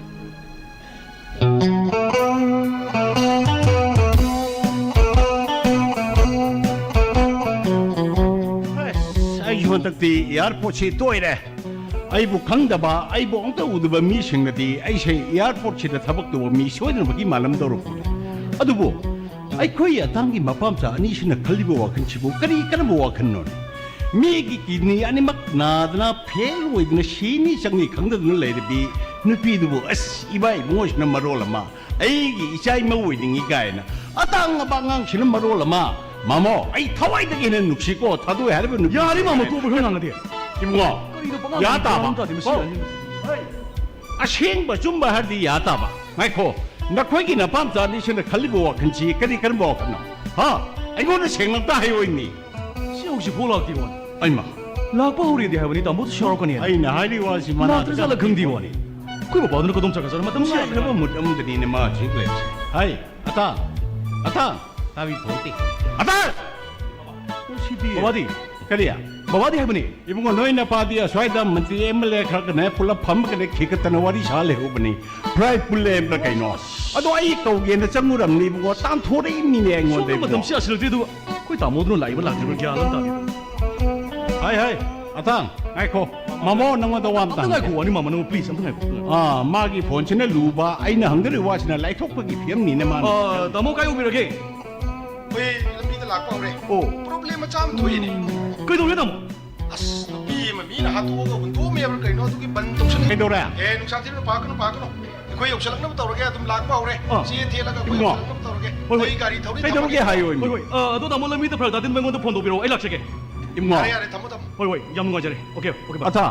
ꯑꯁ, ꯑꯩꯁꯨ ꯍꯟꯗꯛꯇꯤ ꯑꯦꯌꯥꯔꯄꯣꯔꯠꯁꯤ ꯇꯣꯏꯔꯦ꯫ ꯑꯩꯕꯨ ꯈꯪꯗꯕ, ꯑꯩꯕꯨ ꯑꯝꯇ ꯎꯗꯕ ꯃꯤꯁꯤꯡꯅꯗꯤ ꯑꯩꯁꯦ ꯑꯦꯌꯥꯔꯄꯣꯔꯠꯁꯤꯗ ꯊꯕꯛ ꯇꯧꯕ ꯃꯤ ꯁꯣꯏꯗꯅꯃꯛꯀꯤ ꯃꯥꯜꯂꯝꯗꯧꯔꯕꯅꯤ꯫ ꯑꯗꯨꯕꯨ ꯑꯩꯈꯣꯏ ꯑꯇꯥꯡꯒꯤ ꯃꯄꯥ ꯃꯆꯥ ꯑꯅꯤꯁꯤꯅ ꯈꯜꯂꯤꯕ ꯋꯥꯈꯜꯁꯤꯕꯨ ꯀꯔꯤ ꯀꯔꯝꯕ ꯋꯥꯈꯜꯅꯣꯅꯦ? ꯃꯤꯒꯤ ꯀꯤꯗꯅꯤ ꯑꯅꯤꯃꯛ ꯅꯥꯗꯅ ꯐꯦꯜ ꯑꯣꯏꯗꯅ ꯁꯤꯅꯤ ꯆꯪꯅꯤ ꯈꯪꯗꯗꯅ ꯂꯩꯔꯕꯤ ꯅꯨꯄꯤꯗꯨꯕꯨ, ꯑꯁ, ꯏꯕꯥ ꯏꯕꯨꯡꯉꯣꯁꯤꯅ ꯃꯔꯣꯜ ꯑꯃ, ꯑꯩꯒꯤ ꯏꯆꯥ ꯏꯃꯧ ꯑꯣꯏꯅꯤꯡꯉꯤ ꯀꯥꯏꯅ꯫ ꯑꯇꯥꯡꯉꯕ ꯑꯉꯥꯡꯁꯤꯅ ꯃꯔꯣꯜ ꯑꯃ꯫ ꯃꯥꯃꯣ, ꯑꯩ ꯊꯋꯥꯏꯗꯒꯤ ꯍꯦꯟꯅ ꯅꯨꯡꯁꯤꯀꯣ, ꯊꯥꯗꯣꯛꯑꯦ ꯍꯥꯏꯔꯤꯕ ꯅꯨꯄꯤ꯫ ꯌꯥꯔꯦ, ꯃꯥꯃꯣ, ꯇꯣꯛꯑꯣ, ꯈꯔ ꯉꯥꯡꯉꯗꯤ꯫ ꯏꯕꯨꯡꯉꯣ, ꯀꯔꯤꯅꯣ ꯄꯉꯥꯡ ꯌꯥ ꯉꯥꯡꯉꯤꯗꯣ? ꯇꯥꯕ꯫ ꯒ꯭ꯌꯥꯟ ꯇꯥꯗꯦ, ꯃꯁꯤ ꯀꯣ? ꯑꯅꯤ꯫ ꯍꯣꯏ꯫ ꯑꯁꯦꯡꯕ ꯑꯆꯨꯝꯕ ꯍꯥꯏꯔꯗꯤ ꯌꯥ ꯇꯥꯕ꯫ ꯉꯥꯏꯈꯣ, ꯅꯈꯣꯏꯒꯤ ꯅꯄꯥꯝꯆꯥ ꯑꯅꯤꯁꯤꯅ ꯈꯜꯂꯤꯕ ꯋꯥꯈꯜꯁꯤ ꯀꯔꯤ ꯀꯔꯝꯕ ꯋꯥꯈꯜꯅꯣ? ꯍꯥ? ꯑꯩꯉꯣꯟꯗ ꯁꯦꯡꯅ ꯑꯝꯇ ꯍꯥꯏꯌꯣ ꯏꯃꯤ꯫ ꯁꯤ ꯍꯧꯖꯤꯛꯐꯥꯎ ꯂꯥꯛꯇꯦ ꯋꯥꯅꯤ꯫ ꯑꯩꯃ꯫ ꯂꯥꯛꯄ ꯍꯧꯔꯦꯗꯤ ꯍꯥꯏꯕꯅꯤ, ꯇꯥꯃꯣꯗꯨ ꯁꯥꯎꯔꯛꯀꯅꯤ ꯍꯥꯏꯅ꯫ ꯑꯩꯅ ꯍꯥꯏꯔꯤ ꯋꯥꯁꯤ ꯃꯅꯥ ꯂꯥꯛꯇ꯭ꯔꯖꯥꯠꯂ ꯈꯪꯗꯦ ꯋꯥꯅꯤ꯫ ꯑꯩꯈꯣꯏ ꯕꯕꯥꯗꯨꯅ ꯀꯗꯣꯝ ꯆꯠꯈ꯭ꯔꯖꯥꯠꯅꯣ? ꯃꯇꯝ ꯁꯤ ꯅꯨꯡꯉꯥꯏꯈ꯭ꯔꯕ ꯃꯨꯠ ꯑꯃꯗꯅꯤꯅꯦ ꯃꯥ ꯍꯧꯖꯤꯛ ꯂꯩꯔꯤꯁꯦ꯫ ꯍꯥꯏ, ꯑꯇꯥꯡ, ꯑꯇꯥꯡ, ꯇꯥꯕꯤ ꯐꯣꯟꯇꯦ꯫ ꯑꯇꯥꯡ! ꯁꯤꯗꯤ꯫ ꯕꯕꯥꯗꯤ? ꯀꯔꯤ? ꯕꯕꯥꯗꯤ ꯍꯥꯏꯕꯅꯤ꯫ ꯏꯕꯨꯡꯉꯣ, ꯅꯣꯏ ꯅꯄꯥꯗꯤ ꯑꯁ꯭ꯋꯥꯏꯗ ꯃꯟꯇ꯭ꯔꯤ ꯑꯦꯝ ꯑꯦꯜ ꯑꯦ ꯈꯔꯒꯅꯦ ꯄꯨꯂꯞ ꯐꯝꯃꯒꯅꯦ ꯈꯤꯒꯠꯇꯅ ꯋꯥꯔꯤ ꯁꯥ ꯂꯩꯍꯧꯕꯅꯤ꯫ ꯄ꯭ꯔꯥꯏ ꯄꯨꯜꯂꯦ ꯍꯥꯏꯕ꯭ꯔꯥ ꯀꯩꯅꯣ? ꯑꯗꯣ ꯑꯩ ꯀꯧꯒꯦꯅ ꯆꯪꯉꯨꯔꯝꯅꯤ ꯏꯕꯨꯡꯉꯣ, ꯇꯥꯟꯊꯣꯔꯛꯏꯅꯤꯅꯦ ꯑꯩꯉꯣꯟꯗ ꯁꯣꯝꯗ ꯏꯕꯨꯡꯉꯣ꯫ ꯃꯇꯝꯁꯤ ꯌꯥꯁꯤꯜꯂꯛꯇ꯭ꯔꯦ, ꯑꯗꯨꯒ ꯑꯩꯈꯣꯏ ꯇꯥꯃꯣꯗꯨꯅ ꯂꯥꯛꯏꯕ ꯂꯥꯛꯇ꯭ꯔꯤꯕ ꯒ꯭ꯌꯥꯟ ꯑꯃ ꯇꯥꯗꯦ꯫ ꯍꯥꯏ, ꯍꯥꯏ, ꯑꯇꯥꯡ, ꯉꯥꯏꯈꯣ꯫ ꯃꯥꯃꯣ, ꯅꯉꯣꯟꯗ ꯋꯥ ꯑꯝꯇ ꯑꯝꯇ ꯍꯪꯒꯦ꯫ ꯉꯥꯏꯈꯣ, ꯋꯥꯅꯤ ꯃꯥꯃꯣ, ꯅꯪꯕꯨ please, ꯑꯝꯇ ꯉꯥꯏꯈꯣ꯫ ꯑꯥ, ꯃꯥꯒꯤ ꯐꯣꯟꯁꯤꯅ ꯂꯨꯕ, ꯑꯩꯅ ꯍꯪꯗꯣꯔꯤꯕ ꯋꯥꯁꯤꯅ ꯂꯥꯏꯊꯣꯛꯄꯒꯤ ꯐꯤꯕꯝꯅꯤꯅꯦ ꯃꯥꯅ꯫ ꯑꯥ, ꯇꯥꯃꯣ, ꯀꯥꯏ ꯌꯧꯕꯤꯔꯒꯦ? ꯑꯩꯈꯣꯏ ꯂꯝꯕꯤꯗ ꯂꯥꯛꯄ ꯍꯧꯔꯦ꯫ ꯑꯣ꯫ Problem ꯃꯆꯥ ꯑꯃ ꯊꯣꯛꯏꯅꯦ꯫ ꯀꯩꯗꯧꯔꯒꯦ, ꯇꯥꯃꯣ? ꯑꯁ, ꯅꯨꯄꯤ ꯑꯃ ꯃꯤꯅ ꯍꯥꯠꯇꯣꯛꯑꯒ ꯍꯨꯟꯗꯣꯛꯑꯝꯃꯦꯕ꯭ꯔꯥ ꯀꯩꯅꯣ, ꯑꯗꯨꯒꯤ ꯕꯟ ꯇꯧꯁꯜꯂꯤ꯫ ꯀꯩꯗꯧꯔꯦ? ꯑꯦ, ꯅꯨꯡꯁꯥ ꯊꯤꯕ ꯄꯥꯛꯀꯅꯨ, ꯄꯥꯛꯀꯅꯨ꯫ ꯑꯩꯈꯣꯏ ꯌꯧꯁꯜꯂꯛꯅꯕ ꯇꯧꯔꯒꯦ, ꯑꯗꯨꯝ ꯂꯥꯛꯄ ꯍꯧꯔꯦ꯫ ꯑꯥ꯫ ꯆꯦ ꯊꯦꯠꯂꯒ ꯑꯩꯈꯣꯏ ꯏꯕꯨꯡꯉꯣ꯫ ꯌꯧꯁꯜꯂꯛꯅꯕ ꯇꯧꯔꯒꯦ꯫ ꯍꯣꯏ, ꯍꯣꯏ꯫ ꯑꯩ ꯒꯥꯔꯤ ꯊꯧꯔꯤ, ꯀꯩꯗꯧꯔꯒꯦ ꯊꯝꯃꯒꯦ꯫ ꯍꯥꯏꯌꯣ, ꯏꯕꯨꯡꯉꯣ? ꯍꯣꯏ, ꯍꯣꯏ꯫ ꯑ, ꯑꯗꯣ ꯇꯥꯃꯣ ꯂꯝꯕꯤꯗ ꯐꯔꯛ ꯇꯥꯗꯤ ꯑꯩꯉꯣꯟꯗ ꯐꯣꯟ ꯇꯧꯕꯤꯔꯛꯑꯣ, ꯑꯩ ꯂꯥꯛꯆꯒꯦ꯫ ꯏꯕꯨꯡꯉꯣ꯫ ꯌꯥꯔꯦ, ꯌꯥꯔꯦ, ꯊꯝꯃꯣ, ꯊꯝꯃꯣ꯫ ꯍꯣꯏ, ꯍꯣꯏ, ꯌꯥꯝ ꯅꯨꯡꯉꯥꯏꯖꯔꯦ꯫ ꯑꯣꯀꯦ, ꯑꯣꯀꯦ, ꯕꯥꯏ꯫ ꯑꯊꯥ,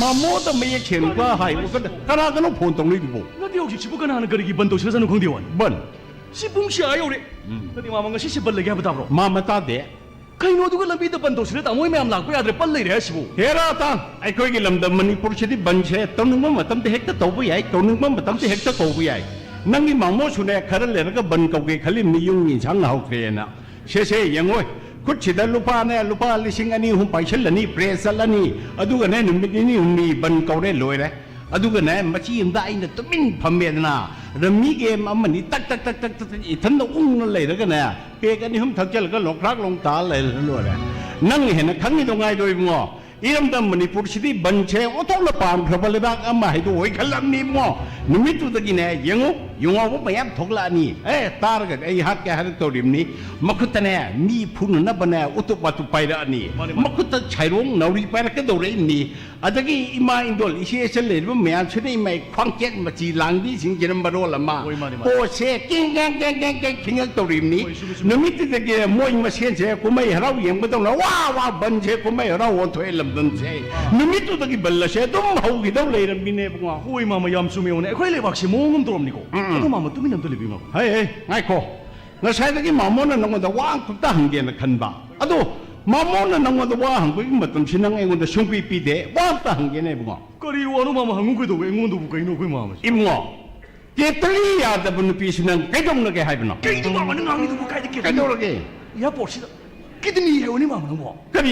ꯃꯃꯣꯗ ꯃꯌꯦꯛ ꯁꯦꯡꯕ ꯍꯥꯏ, ꯀꯅꯥ-, ꯀꯅꯥꯒꯅꯣ ꯐꯣꯟ ꯇꯧꯅꯩꯗꯨꯕꯣ? ꯅꯠꯇꯦ, ꯍꯧꯖꯤꯛꯁꯤꯕꯨ ꯀꯅꯥꯅ ꯀꯔꯤꯒꯤ ꯕꯟ ꯇꯧꯁꯤꯔꯖꯥꯠꯅꯣ ꯈꯪꯗꯦ ꯋꯥꯅꯤ꯫ ꯕꯟ? ꯁꯤ ꯄꯨꯡꯁꯤ ꯑꯥ ꯌꯧꯔꯦ꯫ ꯎꯝ꯫ ꯅꯠꯇꯦ, ꯃꯥꯃ, ꯉꯁꯤꯁꯦ ꯕꯟ ꯂꯩꯒꯦ ꯍꯥꯏꯕ ꯇꯥꯕ꯭ꯔꯣ? ꯃꯥ ꯃꯇꯥꯗꯦ꯫ ꯀꯩꯅꯣ, ꯑꯗꯨꯒ ꯂꯝꯕꯤꯗ ꯕꯟ ꯇꯧꯁꯤꯔ ꯇꯥꯃꯣ ꯍꯣꯏ ꯃꯌꯥꯝ ꯂꯥꯛꯄ ꯌꯥꯗ꯭ꯔꯦ, ꯕꯟ ꯂꯩꯔꯦ ꯍꯥꯏꯁꯤꯕꯨ? ꯍꯦꯔꯥ ꯇꯥ, ꯑꯩꯈꯣꯏꯒꯤ ꯂꯝꯗꯝ ꯃꯅꯤꯄꯨꯔꯁꯤꯗꯤ ꯕꯟꯁꯦ ꯇꯧꯅꯤꯡꯕ ꯃꯇꯝꯗ ꯍꯦꯛꯇ ꯇꯧꯕ ꯌꯥꯏ, ꯇꯧꯅꯤꯡꯕ ꯃꯇꯝꯗ ꯍꯦꯛꯇ ꯀꯧꯕ ꯌꯥꯏ꯫ ꯅꯪꯒꯤ ꯃꯥꯃꯣꯁꯨꯅꯦ, ꯈꯔ ꯂꯩꯔꯒ ꯕꯟ ꯀꯧꯒꯦ ꯈꯜꯂꯤꯕꯅꯤ, ꯌꯨꯝꯒꯤ ꯏꯟꯁꯥꯡ ꯍꯥꯎꯇ꯭ꯔꯦꯅ꯫ ꯁꯦ, ꯁꯦ, ꯌꯦꯡꯉꯣꯏ꯫ ꯈꯨꯠꯁꯤꯗ ꯂꯨꯄꯥꯅꯦ, ꯂꯨꯄꯥ ꯂꯤꯁꯤꯡ ꯑꯅꯤ ꯑꯍꯨꯝ ꯄꯥꯏꯁꯤꯜꯂꯅꯤ, ꯄ꯭ꯔꯦꯁ ꯆꯠꯂꯅꯤ꯫ ꯑꯗꯨꯒꯅꯦ, ꯅꯨꯃꯤꯠ ꯅꯤꯅꯤ ꯍꯨꯝꯅꯤ ꯕꯟ ꯀꯧꯔꯦ, ꯂꯣꯏꯔꯦ꯫ ꯑꯗꯨꯒꯅꯦ, ꯃꯆꯤ ꯑꯃꯗ ꯑꯩꯅ ꯇꯨꯃꯤꯟ ꯐꯝꯃꯦꯗꯅ, ꯔꯝꯃꯤ ꯒꯦꯝ ꯑꯃꯅꯤ ꯇꯛ ꯇꯛ ꯇꯛ ꯇꯛ ꯇꯛ ꯇꯛ ꯏꯊꯟꯗ ꯎꯪꯅ ꯂꯩꯔꯒꯅꯦ, ꯄꯦꯛ ꯑꯅꯤ ꯑꯍꯨꯝ ꯊꯛꯆꯜꯂꯒ ꯂꯣꯛꯈ꯭ꯔꯥꯛ ꯂꯣꯡ ꯇꯥ ꯂꯩꯔꯒ ꯂꯣꯏꯔꯦ꯫ ꯅꯪꯅ ꯍꯦꯟꯅ ꯈꯪꯉꯤꯗꯣ ꯉꯥꯏꯗꯣ ꯏꯕꯨꯡꯉꯣ꯫ ꯏꯔꯝꯗꯝ ꯃꯅꯤꯄꯨꯔꯁꯤꯗꯤ ꯕꯟꯁꯦ ꯑꯣꯟꯊꯣꯛꯅ ꯄꯥꯝꯈ꯭ꯔꯕ ꯂꯩꯕꯥꯛ ꯑꯃ ꯍꯥꯏꯗꯣ ꯑꯣꯏꯈꯠꯂꯝꯅꯤ ꯏꯕꯨꯡꯉꯣ꯫ ꯅꯨꯃꯤꯠꯇꯨꯗꯒꯤꯅꯦ, ꯌꯦꯡꯉꯨ, ꯌꯨꯉꯥꯎꯕ ꯃꯌꯥꯝ ꯊꯣꯛꯂꯛꯑꯅꯤ꯫ ꯑꯦ, ꯇꯥꯔꯒꯗꯤ ꯑꯩ ꯍꯥꯠꯀꯦ ꯍꯥꯏꯔꯛꯇꯧꯔꯤꯕꯅꯤ꯫ ꯃꯈꯨꯠꯇꯅꯦ, ꯃꯤ ꯐꯨꯅꯅꯕꯅꯦ, ꯎꯇꯨꯞ ꯋꯥꯇꯨꯞ ꯄꯥꯏꯔꯛꯑꯅꯤ꯫ ꯃꯥꯅꯤ, ꯃꯥꯅꯤ꯫ ꯃꯈꯨꯠꯇ ꯁꯥꯏꯔꯣꯡ ꯅꯥꯎꯔꯤ ꯄꯥꯏꯔꯛꯀꯗꯧꯔꯛꯏꯕꯅꯤ꯫ ꯑꯗꯒꯤ ꯏꯃꯥ ꯏꯟꯗꯣꯜ ꯏꯆꯦ ꯏꯆꯜ ꯂꯩꯔꯤꯕ ꯃꯌꯥꯝꯁꯤꯅ ꯏꯃꯥ ꯈ꯭ꯋꯥꯡꯆꯦꯠ ꯃꯆꯤ ꯂꯥꯡꯕꯤꯁꯤꯡꯁꯤꯅ ꯃꯔꯣꯜ ꯑꯃ ꯍꯣꯏ, ꯃꯥꯅꯤ, ꯃꯥꯅꯤ꯫ ꯄꯣꯠꯁꯦ ꯀꯦꯡ ꯀꯦꯡ ꯀꯦꯡ ꯀꯦꯡ ꯀꯦꯡ ꯈꯤꯡꯉꯛꯇꯧꯔꯤꯕꯅꯤ꯫ ꯍꯣꯏ, ꯆꯨꯝꯃꯤ, ꯆꯨꯝꯃꯤ꯫ ꯅꯨꯃꯤꯠꯇꯨꯗꯒꯤ ꯃꯣꯏ ꯃꯁꯦꯟꯁꯦ ꯀꯨꯝꯍꯩ ꯍꯔꯥꯎ ꯌꯦꯡꯕꯗꯧꯅ ꯋꯥ ꯋꯥ ꯕꯟꯁꯦ ꯀꯨꯝꯍꯩ ꯍꯔꯥꯎ ꯑꯣꯟꯊꯣꯛꯑꯦ ꯂꯝꯗꯝꯁꯦ꯫ ꯅꯨꯃꯤꯠꯇꯨꯗꯒꯤ ꯕꯟ ꯑꯁꯦ ꯑꯗꯨꯝ ꯍꯧꯈꯤꯗꯧ ꯂꯩꯔꯝꯃꯤꯅꯦ ꯏꯕꯨꯡꯉꯣ꯫ ꯍꯣꯏ, ꯃꯥꯃ, ꯌꯥꯝ ꯆꯨꯝꯃꯦ꯫ ꯑꯩꯈꯣꯏ ꯂꯩꯕꯥꯛꯁꯦ ꯃꯑꯣꯡ ꯑꯃ ꯇꯧꯔꯝꯅꯤꯀꯣ꯫ ꯎꯝ, ꯎꯝ꯫ ꯑꯗꯣ ꯃꯥꯃ, ꯇꯨꯃꯤꯟꯅ ꯑꯝꯇ ꯂꯩꯕꯤꯌꯨ, ꯃꯥꯃ꯫ ꯍꯩ, ꯍꯩ, ꯉꯥꯏꯈꯣ꯫ ꯉꯁꯥꯏꯗꯒꯤ ꯃꯥꯃꯣꯅ ꯅꯉꯣꯟꯗ ꯋꯥ ꯑꯃꯈꯛꯇ ꯍꯪꯒꯦꯅ ꯈꯟꯕ꯫ ꯑꯗꯣ ꯃꯥꯃꯣꯅ ꯅꯉꯣꯟꯗ ꯋꯥ ꯍꯪꯕꯒꯤ ꯃꯇꯝꯁꯤ ꯅꯪ ꯑꯩꯉꯣꯟꯗ ꯁꯨꯡꯄꯤ ꯄꯤꯗꯦ꯫ ꯋꯥ ꯑꯝꯇ ꯍꯪꯒꯦꯅꯦ ꯏꯕꯨꯡꯉꯣ꯫ ꯀꯔꯤ ꯋꯥꯅꯣ ꯃꯥꯃ? ꯍꯪꯉꯨ ꯀꯩꯗꯧꯕ? ꯑꯩꯉꯣꯟꯗꯕꯨ ꯀꯩꯅꯣ ꯑꯩꯈꯣꯏ ꯃꯥꯃꯁꯦ? ꯏꯕꯨꯡꯉꯣ, ꯀꯦꯇꯂꯤ ꯌꯥꯗꯕ ꯅꯨꯄꯤꯁꯤ ꯅꯪ ꯀꯩꯗꯧꯅꯒꯦ ꯍꯥꯏꯕꯅꯣ? ꯀꯩꯅꯣ ꯃꯥꯃ ꯅꯪ ꯉꯥꯡꯉꯤꯗꯨꯕꯨ? ꯀꯥꯏꯗ ꯀꯦꯇꯂꯤ? ꯀꯩꯗꯧꯔꯒꯦ? ꯑꯦꯌꯥꯔꯄꯣꯔꯠꯁꯤꯗ ꯀꯤꯗꯅꯤ ꯍꯥꯏꯕꯅꯤ ꯃꯥꯃ ꯅꯪꯕꯣ꯫ ꯀꯔꯤ?